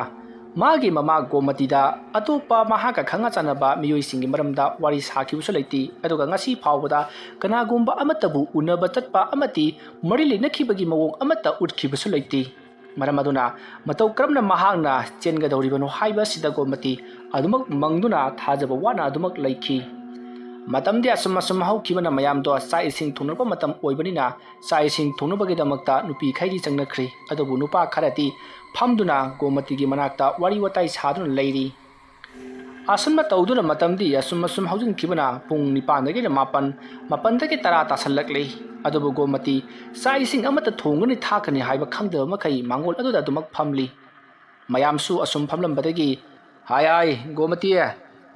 ꯃꯥꯒꯤ ꯃꯃꯥ ꯒꯣꯃꯇꯤꯗ ꯑꯇꯣꯞꯄ ꯃꯍꯥꯛꯀ ꯈꯪꯅ ꯆꯥꯟꯅꯕ ꯃꯤꯑꯣꯏꯁꯤꯡꯒꯤ ꯃꯔꯝꯗ ꯋꯥꯔꯤ ꯁꯥꯈꯤꯕꯁꯨ ꯂꯩꯇꯦ, ꯑꯗꯨꯒ ꯉꯁꯤ ꯐꯥꯎꯕꯗ ꯀꯅꯥꯒꯨꯝꯕ ꯑꯃꯠꯇꯕꯨ ꯎꯅꯕ ꯆꯠꯄ ꯑꯃꯗꯤ ꯃꯔꯤ ꯂꯩꯅꯈꯤꯕꯒꯤ ꯃꯑꯣꯡ ꯑꯃꯠꯇ ꯎꯠꯈꯤꯕꯁꯨ ꯂꯩꯇꯦ꯫ ꯃꯔꯝ ꯑꯗꯨꯅ ꯃꯇꯧ ꯀꯔꯝꯅ ꯃꯍꯥꯛꯅ ꯆꯦꯟꯒꯗꯧꯔꯤꯕꯅꯣ ꯍꯥꯏꯕ ꯑꯁꯤꯗ ꯒꯣꯃꯇꯤ ꯑꯗꯨꯃꯛ ꯃꯪꯗꯨꯅ ꯊꯥꯖꯕ ꯋꯥꯅ ꯑꯗꯨꯃꯛ ꯂꯩꯈꯤ꯫ ꯃꯇꯝꯗꯤ ꯑꯁꯨꯝ ꯑꯁꯨꯝ ꯍꯧꯈꯤꯕꯅ ꯃꯌꯥꯝꯗꯣ ꯆꯥꯛ ꯏꯁꯤꯡ ꯊꯣꯡꯅꯕ ꯃꯇꯝ ꯑꯣꯏꯕꯅꯤꯅ ꯆꯥꯛ ꯏꯁꯤꯡ ꯊꯣꯡꯅꯕꯒꯤꯗꯃꯛꯇ ꯅꯨꯄꯤꯈꯩꯗꯤ ꯆꯪꯅꯈ꯭ꯔꯤ꯫ ꯑꯗꯨꯕꯨ ꯅꯨꯄꯥ ꯈꯔꯗꯤ ꯐꯝꯗꯨꯅ ꯒꯣꯃꯇꯤꯒꯤ ꯃꯅꯥꯛꯇ ꯋꯥꯔꯤ ꯋꯥꯇꯥꯏ ꯁꯥꯗꯨꯅ ꯂꯩꯔꯤ꯫ ꯑꯁꯨꯝꯅ ꯇꯧꯗꯨꯅ ꯃꯇꯝꯗꯤ ꯑꯁꯨꯝ ꯑꯁꯨꯝ ꯍꯧꯖꯤꯟꯈꯤꯕꯅ ꯄꯨꯡ ꯅꯤꯄꯥꯟꯗꯒꯤꯅ ꯃꯥꯄꯟ, ꯃꯥꯄꯟꯗꯒꯤ ꯇꯔꯥ ꯇꯥꯁꯜꯂꯛꯂꯤ꯫ ꯑꯗꯨꯕꯨ ꯒꯣꯃꯇꯤ ꯆꯥꯛ ꯏꯁꯤꯡ ꯑꯃꯠꯇ ꯊꯣꯡꯒꯅꯤ ꯊꯥꯛꯀꯅꯤ ꯍꯥꯏꯕ ꯈꯪꯗꯕ ꯃꯈꯩ ꯃꯥꯡꯒꯣꯜ ꯑꯗꯨꯗ ꯑꯗꯨꯃꯛ ꯐꯝꯂꯤ꯫ ꯃꯌꯥꯝꯁꯨ ꯑꯁꯨꯝ ꯐꯝꯂꯝꯕꯗꯒꯤ, "ꯍꯥꯏ ꯍꯥꯏ, ꯒꯣꯃꯇꯤ,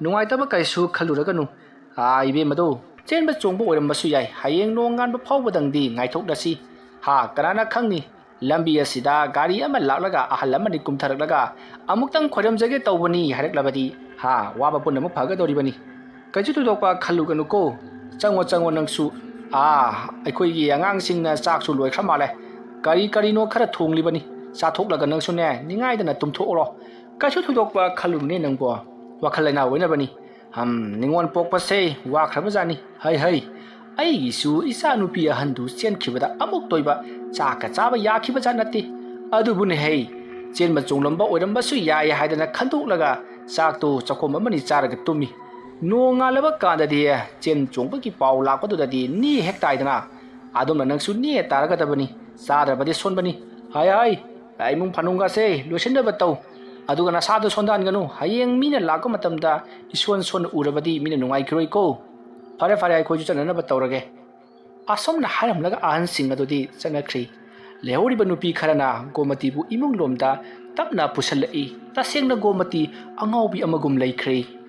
ꯅꯨꯡꯉꯥꯏꯇꯕ ꯀꯩꯁꯨ ꯈꯜꯂꯨꯔꯒꯅꯨ꯫ ꯑꯥ, ꯏꯕꯦꯝꯃꯗꯣ ꯆꯦꯟꯕ ꯆꯣꯡꯕ ꯑꯣꯏꯔꯝꯕꯁꯨ ꯌꯥꯏ꯫ ꯍꯌꯦꯡ ꯅꯣꯡꯉꯥꯟꯕ ꯐꯥꯎꯕꯗꯪꯗꯤ ꯉꯥꯏꯊꯣꯛꯂꯁꯤ꯫ ꯍꯥ, ꯀꯅꯥꯅ ꯈꯪꯅꯤ? ꯂꯝꯕꯤ ꯑꯁꯤꯗ ꯒꯥꯔꯤ ꯑꯃ ꯂꯥꯛꯂꯒ ꯑꯍꯜ ꯑꯃꯅꯤ ꯀꯨꯝꯊꯔꯛꯂꯒ "ꯑꯃꯨꯛꯇꯪ ꯈꯣꯏꯔꯝꯖꯒꯦ ꯇꯧꯕꯅꯤ" ꯍꯥꯏꯔꯛꯂꯕꯗꯤ ꯍꯥ, ꯋꯥꯕ ꯄꯨꯝꯅꯃꯛ ꯐꯒꯗꯧꯔꯤꯕꯅꯤ꯫ ꯀꯩꯁꯨ ꯊꯣꯏꯗꯣꯛꯄ ꯈꯜꯂꯨꯒꯅꯨꯀꯣ꯫ ꯆꯪꯉꯣ, ꯆꯪꯉꯣ ꯅꯪꯁꯨ꯫ ꯑꯥ, ꯑꯩꯈꯣꯏꯒꯤ ꯑꯉꯥꯡꯁꯤꯡꯅ ꯆꯥꯛꯁꯨ ꯂꯣꯏꯈ꯭ꯔ ꯃꯥꯜꯂꯦ꯫ ꯀꯔꯤ ꯀꯔꯤꯅꯣ ꯈꯔ ꯊꯣꯡꯂꯤꯕꯅꯤ꯫ ꯆꯥꯊꯣꯛꯂꯒ ꯅꯪꯁꯨꯅꯦ, ꯅꯤꯡꯉꯥꯏꯗꯅ ꯇꯨꯝꯊꯣꯛꯎꯔꯣ꯫ ꯀꯩꯁꯨ ꯊꯣꯏꯗꯣꯛꯄ ꯈꯜꯂꯨꯅꯨꯅꯦ ꯅꯪꯕꯣ꯫ ꯋꯥꯈꯜ ꯂꯩꯅꯥ ꯑꯣꯏꯅꯕꯅꯤ꯫ ꯍꯝ, ꯅꯤꯉꯣꯜ ꯄꯣꯛꯄꯁꯦ ꯋꯥꯈ꯭ꯔꯕꯖꯥꯠꯅꯤ꯫ ꯍꯩ ꯍꯩ, ꯑꯩꯒꯤꯁꯨ ꯏꯆꯥ ꯅꯨꯄꯤ ꯑꯍꯟꯗꯨ ꯆꯦꯟꯈꯤꯕꯗ ꯑꯃꯨꯛꯇ ꯑꯣꯏꯕ ꯆꯥꯛꯀ ꯆꯥꯕ ꯌꯥꯈꯤꯕꯖꯥꯠ ꯅꯠꯇꯦ꯫ ꯑꯗꯨꯕꯨꯅꯦ ꯍꯩ, ꯆꯦꯟꯕ ꯆꯣꯡꯂꯝꯕ ꯑꯣꯏꯔꯝꯕꯁꯨ ꯌꯥꯏ ꯍꯥꯏꯗꯅ ꯈꯟꯗꯣꯛꯂꯒ ꯆꯥꯛꯇꯨ ꯆꯥꯛꯈꯣꯝ ꯑꯃꯅꯤ ꯆꯥꯔꯒ ꯇꯨꯝꯃꯤ꯫ ꯅꯣꯡꯉꯥꯜꯂꯕ ꯀꯥꯟꯗꯗꯤ ꯆꯦꯟ ꯆꯣꯡꯕꯒꯤ ꯄꯥꯎ ꯂꯥꯛꯄꯗꯨꯗꯗꯤ ꯅꯦ ꯍꯦꯛ ꯇꯥꯏꯗꯅ꯫ ꯑꯗꯨꯝꯅ ꯅꯪꯁꯨ ꯅꯦ ꯇꯥꯔꯒꯗꯕꯅꯤ, ꯆꯥꯗ꯭ꯔꯕꯗꯤ ꯁꯣꯟꯕꯅꯤ꯫ ꯍꯥꯏ ꯍꯥꯏ, ꯏꯃꯨꯡ ꯐꯅꯨꯡꯒꯁꯦ ꯂꯣꯏꯁꯤꯟꯅꯕ ꯇꯧ꯫ ꯑꯗꯨꯒ ꯅꯁꯥꯗꯣ ꯁꯣꯟꯊꯍꯟꯒꯅꯨ꯫ ꯍꯌꯦꯡ ꯃꯤꯅ ꯂꯥꯛꯄ ꯃꯇꯝꯗ ꯏꯁꯣꯟ ꯁꯣꯟꯅ ꯎꯔꯕꯗꯤ ꯃꯤꯅ ꯅꯨꯡꯉꯥꯏꯈꯤꯔꯣꯏꯀꯣ꯫ ꯐꯔꯦ ꯐꯔꯦ, ꯑꯩꯈꯣꯏꯁꯨ ꯆꯠꯅꯅꯕ ꯇꯧꯔꯒꯦ꯫ ꯑꯁꯨꯝꯅ ꯍꯥꯏꯔꯝꯂꯒ ꯑꯍꯟꯁꯤꯡ ꯑꯗꯨꯗꯤ ꯆꯠꯅꯈ꯭ꯔꯤ꯫ ꯂꯩꯍꯧꯔꯤꯕ ꯅꯨꯄꯤ ꯈꯔꯅ ꯒꯣꯃꯇꯤꯕꯨ ꯏꯃꯨꯡ ꯂꯣꯝꯗ ꯇꯞꯅ ꯄꯨꯁꯜꯂꯛꯏ꯫ ꯇꯁꯦꯡꯅ ꯒꯣꯃꯇꯤ ꯑꯉꯥꯎꯕꯤ ꯑꯃꯒꯨꯝ ꯂꯩꯈ꯭ꯔꯦ꯫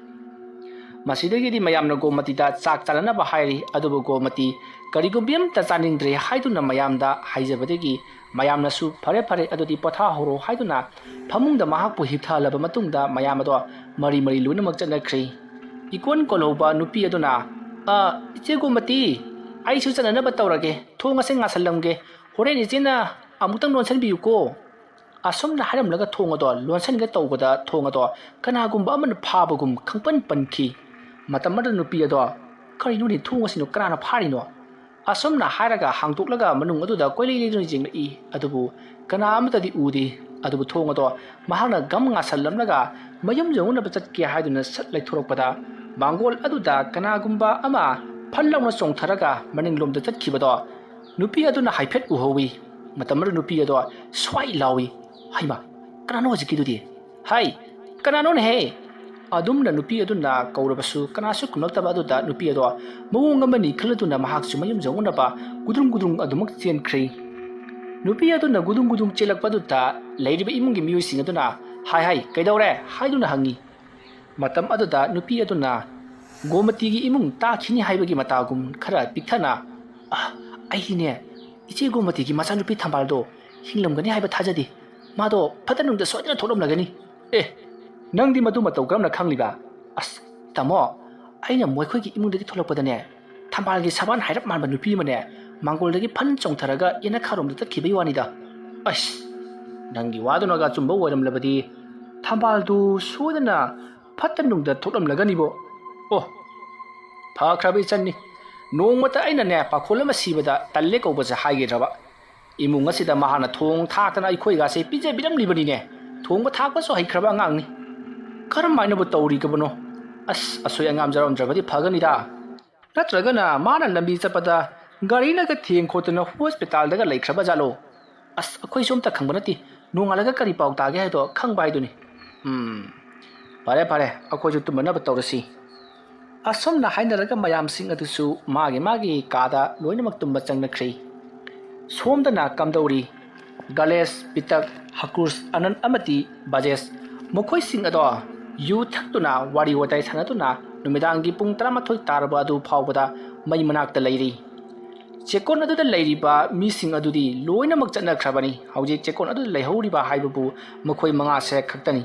ꯃꯁꯤꯗꯒꯤꯗꯤ ꯃꯌꯥꯝꯅ ꯒꯣꯃꯇꯤꯗ ꯆꯥꯛ ꯆꯥꯅꯅꯕ ꯍꯥꯏꯔꯤ꯫ ꯑꯗꯨꯕꯨ ꯒꯣꯃꯇꯤ ꯀꯔꯤꯒꯨꯝꯕꯤ ꯑꯃꯇ ꯆꯥꯅꯤꯡꯗ꯭ꯔꯦ ꯍꯥꯏꯗꯨꯅ ꯃꯌꯥꯝꯗ ꯍꯥꯏꯖꯕꯗꯒꯤ ꯃꯌꯥꯝꯅꯁꯨ "ꯐꯔꯦ ꯐꯔꯦ, ꯑꯗꯨꯗꯤ ꯄꯣꯊꯥꯍꯧꯔꯣ" ꯍꯥꯏꯗꯨꯅ ꯐꯃꯨꯡꯗ ꯃꯍꯥꯛꯄꯨ ꯍꯤꯞꯊꯍꯜꯂꯕ ꯃꯇꯨꯡꯗ ꯃꯌꯥꯝ ꯑꯗꯣ ꯃꯔꯤ ꯃꯔꯤ ꯂꯣꯏꯅꯃꯛ ꯆꯠꯅꯈ꯭ꯔꯦ꯫ ꯏꯀꯣꯟ ꯀꯣꯜꯍꯧꯕ ꯅꯨꯄꯤ ꯑꯗꯨꯅ, "ꯑ, ꯏꯆꯦ ꯒꯣꯃꯇꯤ, ꯑꯩꯁꯨ ꯆꯠꯅꯅꯕ ꯇꯧꯔꯒꯦ꯫ ꯊꯣꯡ ꯑꯁꯦ ꯉꯥꯁꯜꯂꯝꯒꯦ꯫ ꯍꯣꯔꯦꯟ ꯏꯆꯦꯅ ꯑꯃꯨꯛꯇꯪ ꯂꯣꯟꯁꯤꯟꯕꯤꯌꯨꯀꯣ"꯫ ꯑꯁꯨꯝꯅ ꯍꯥꯏꯔꯝꯂꯒ ꯊꯣꯡ ꯑꯗꯣ ꯂꯣꯟꯁꯤꯟꯒꯦ ꯇꯧꯕꯗ ꯊꯣꯡ ꯑꯗꯣ ꯀꯅꯥꯒꯨꯝꯕ ꯑꯃꯅ ꯐꯥꯕꯒꯨꯝ ꯈꯪꯄꯟ ꯄꯟꯈꯤ꯫ ꯃꯇꯝ ꯑꯗꯨꯗ ꯅꯨꯄꯤ ꯑꯗꯣ, "ꯀꯔꯤꯅꯣꯅꯦ, ꯊꯣꯡ ꯑꯁꯤꯅꯣ ꯀꯅꯥꯅ ꯐꯥꯔꯤꯅꯣ?" ꯑꯁꯨꯝꯅ ꯍꯥꯏꯔꯒ ꯍꯥꯡꯗꯣꯛꯂꯒ ꯃꯅꯨꯡ ꯑꯗꯨꯗ ꯀꯣꯏꯂꯩ ꯂꯩꯗꯨꯅ ꯌꯦꯡꯂꯛꯏ꯫ ꯑꯗꯨꯕꯨ ꯀꯅꯥ ꯑꯃꯠꯇꯗꯤ ꯎꯗꯦ꯫ ꯑꯗꯨꯕꯨ ꯊꯣꯡ ꯑꯗꯣ ꯃꯍꯥꯛꯅ ꯒꯝ ꯉꯥꯁꯜꯂꯝꯂꯒ ꯃꯌꯨꯝ ꯌꯧꯅꯕ ꯆꯠꯀꯦ ꯍꯥꯏꯗꯨꯅ ꯁꯠ ꯂꯩꯊꯣꯔꯛꯄꯗ, ꯃꯥꯡꯒꯣꯜ ꯑꯗꯨꯗ ꯀꯅꯥꯒꯨꯝꯕ ꯑꯃ ꯐꯟ ꯂꯥꯎꯅ ꯆꯣꯡꯊꯔꯒ ꯃꯅꯤꯡꯂꯣꯝꯗ ꯆꯠꯈꯤꯕꯗꯣ ꯅꯨꯄꯤ ꯑꯗꯨꯅ ꯍꯥꯏꯐꯦꯠ ꯎꯍꯧꯏ꯫ ꯃꯇꯝ ꯑꯗꯨꯗ ꯅꯨꯄꯤ ꯑꯗꯣ ꯁ꯭ꯋꯥꯏ ꯂꯥꯎꯏ, "ꯍꯩꯃꯥ, ꯀꯅꯥꯅꯣ ꯍꯧꯖꯤꯛꯀꯤꯗꯨꯗꯤ? ꯍꯥꯏ, ꯀꯅꯥꯅꯣꯅꯦꯍꯦ?" ꯑꯗꯨꯝꯅ ꯅꯨꯄꯤ ꯑꯗꯨꯅ ꯀꯧꯔꯕꯁꯨ ꯀꯅꯥꯁꯨ ꯈꯨꯝꯂꯛꯇꯕ ꯑꯗꯨꯗ ꯅꯨꯄꯤ ꯑꯗꯣ ꯃꯑꯣꯡ ꯑꯃꯅꯤ ꯈꯜꯂꯗꯨꯅ ꯃꯍꯥꯛꯁꯨ ꯃꯌꯨꯝ ꯌꯧꯅꯅꯕ ꯒꯨꯗ꯭ꯔꯨꯡ ꯒꯨꯗ꯭ꯔꯨꯡ ꯑꯗꯨꯃꯛ ꯆꯦꯟꯈ꯭ꯔꯦ꯫ ꯅꯨꯄꯤ ꯑꯗꯨꯅ ꯒꯨꯗ꯭ꯔꯨꯡ ꯒꯨꯗ꯭ꯔꯨꯡ ꯆꯦꯜꯂꯛꯄ ꯑꯗꯨꯗ ꯂꯩꯔꯤꯕ ꯏꯃꯨꯡꯒꯤ ꯃꯤꯑꯣꯏꯁꯤꯡ ꯑꯗꯨꯅ, "ꯍꯥꯏ ꯍꯥꯏ, ꯀꯩꯗꯧꯔꯦ?" ꯍꯥꯏꯗꯨꯅ ꯍꯪꯉꯤ꯫ ꯃꯇꯝ ꯑꯗꯨꯗ ꯅꯨꯄꯤ ꯑꯗꯨꯅ ꯒꯣꯃꯇꯤꯒꯤ ꯏꯃꯨꯡ ꯇꯥꯈꯤꯅꯤ ꯍꯥꯏꯕꯒꯤ ꯃꯇꯥꯒꯨꯝ ꯈꯔ ꯄꯤꯛꯊꯅ, "ꯑ, ꯑꯩꯗꯤꯅꯦ, ꯏꯆꯦ ꯒꯣꯃꯇꯤꯒꯤ ꯃꯆꯥꯅꯨꯄꯤ ꯊꯝꯕꯥꯜꯗꯣ ꯍꯤꯡꯂꯝꯒꯅꯤ ꯍꯥꯏꯕ ꯊꯥꯖꯗꯦ꯫ ꯃꯥꯗꯣ ꯐꯠꯇ ꯅꯨꯡꯗ ꯁꯣꯏꯗꯅ ꯊꯣꯛꯂꯝꯂꯒꯅꯤ꯫ ꯑꯦ, ꯅꯪꯗꯤ ꯃꯗꯨ ꯃꯇꯧ ꯀꯔꯝꯅ ꯈꯪꯂꯤꯕ? ꯑꯁ, ꯇꯥꯃꯣ, ꯑꯩꯅ ꯃꯈꯣꯏꯒꯤ ꯏꯃꯨꯡꯗꯒꯤ ꯊꯣꯛꯂꯛꯄꯗꯅꯦ, ꯊꯝꯕꯥꯜꯒꯤ ꯁꯕꯥꯟ ꯍꯥꯏꯔꯞ ꯃꯥꯟꯕ ꯅꯨꯄꯤ ꯑꯃꯅꯦ, ꯃꯥꯡꯒꯣꯜꯗꯒꯤ ꯐꯟ ꯆꯣꯡꯊꯔꯒ ꯌꯦꯅꯈꯥꯔꯣꯝꯗ ꯆꯠꯈꯤꯕꯒꯤ ꯋꯥꯅꯤꯗ꯫ ꯑꯁ, ꯅꯪꯒꯤ ꯋꯥꯗꯨꯅꯒ ꯑꯆꯨꯝꯕ ꯑꯣꯏꯔꯝꯂꯕꯗꯤ, ꯊꯝꯕꯥꯜꯗꯨ ꯁꯣꯏꯗꯅ ꯐꯠꯇ ꯅꯨꯡꯗ ꯊꯣꯛꯂꯝꯂꯒꯅꯤꯕꯣ꯫ ꯑꯣ, ꯐꯈ꯭ꯔꯕ ꯏꯆꯟꯅꯤ꯫ ꯅꯣꯡꯃꯇ ꯑꯩꯅꯅꯦ, ꯄꯥꯈꯣꯜ ꯑꯃ ꯁꯤꯕꯗ ꯇꯜꯂꯦ ꯀꯧꯕꯁꯦ ꯍꯥꯏꯒꯤꯗ꯭ꯔꯕ? ꯏꯃꯨꯡ ꯑꯁꯤꯗ ꯃꯍꯥꯛꯅ ꯊꯣꯡ ꯊꯥꯛꯇꯅ ꯑꯩꯈꯣꯏꯒꯥꯁꯦ ꯄꯤꯖꯕꯤꯔꯝꯂꯤꯕꯅꯤꯅꯦ꯫ ꯊꯣꯡꯕ ꯊꯥꯛꯄꯁꯨ ꯍꯩꯈ꯭ꯔꯕ ꯑꯉꯥꯡꯅꯤ꯫ ꯀꯔꯝ ꯍꯥꯏꯅꯕꯨ ꯇꯧꯔꯤꯒꯕꯅꯣ? ꯑꯁ, ꯑꯁꯣꯏ ꯑꯉꯥꯝ ꯌꯥꯎꯔꯝꯗ꯭ꯔꯕꯗꯤ ꯐꯒꯅꯤꯗ꯫ ꯅꯠꯇ꯭ꯔꯒꯅ ꯃꯥꯅ ꯂꯝꯕꯤ ꯆꯠꯄꯗ ꯒꯥꯔꯤꯅꯒ ꯊꯦꯡ ꯈꯣꯠꯇꯅ ꯍꯣꯁꯄꯤꯇꯥꯜꯗꯒ ꯂꯩꯈ꯭ꯔꯕ ꯖꯥꯠꯂꯣ? ꯑꯁ, ꯑꯩꯈꯣꯏꯁꯨ ꯑꯝꯇ ꯈꯪꯕ ꯅꯠꯇꯦ꯫ ꯅꯣꯡꯉꯥꯜꯂꯒ ꯀꯔꯤ ꯄꯥꯎ ꯇꯥꯒꯦ ꯍꯥꯏꯗꯣ ꯈꯪꯕ ꯍꯥꯏꯗꯨꯅꯤ꯫ ꯎꯝ, ꯐꯔꯦ, ꯐꯔꯦ, ꯑꯩꯈꯣꯏꯁꯨ ꯇꯨꯝꯅꯅꯕ ꯇꯧꯔꯁꯤ꯫ ꯑꯁꯨꯝꯅ ꯍꯥꯏꯅꯔꯒ ꯃꯌꯥꯝꯁꯤꯡ ꯑꯗꯨꯁꯨ ꯃꯥꯒꯤ ꯃꯥꯒꯤ ꯀꯥꯗ ꯂꯣꯏꯅꯃꯛ ꯇꯨꯝꯕ ꯆꯪꯅꯈ꯭ꯔꯦ꯫ ꯁꯣꯝꯗꯅ ꯀꯝꯗꯧꯔꯤ? ꯒꯂꯦꯁ, ꯄꯤꯇꯛ, ꯍꯀꯨꯔꯁ, ꯑꯅꯟ ꯑꯃꯗꯤ ꯕꯖꯦꯁ, ꯃꯈꯣꯏꯁꯤꯡ ꯑꯗꯣ ꯌꯨ ꯊꯛꯇꯨꯅ ꯋꯥꯔꯤ ꯋꯥꯇꯥꯏ ꯁꯥꯟꯅꯗꯨꯅ ꯅꯨꯃꯤꯗꯥꯡꯒꯤ ꯄꯨꯡ ꯇꯔꯥꯃꯥꯊꯣꯏ ꯇꯥꯔꯕ ꯑꯗꯨ ꯐꯥꯎꯕꯗ ꯃꯩ ꯃꯅꯥꯛꯇ ꯂꯩꯔꯤ꯫ ꯆꯦꯛꯀꯣꯟ ꯑꯗꯨꯗ ꯂꯩꯔꯤꯕ ꯃꯤꯁꯤꯡ ꯑꯗꯨꯗꯤ ꯂꯣꯏꯅꯃꯛ ꯆꯠꯅꯈ꯭ꯔꯕꯅꯤ꯫ ꯍꯧꯖꯤꯛ ꯆꯦꯛꯀꯣꯟ ꯑꯗꯨꯗ ꯂꯩꯍꯧꯔꯤꯕ ꯍꯥꯏꯕꯕꯨ ꯃꯈꯣꯏ ꯃꯉꯥꯁꯦ ꯈꯛꯇꯅꯤ꯫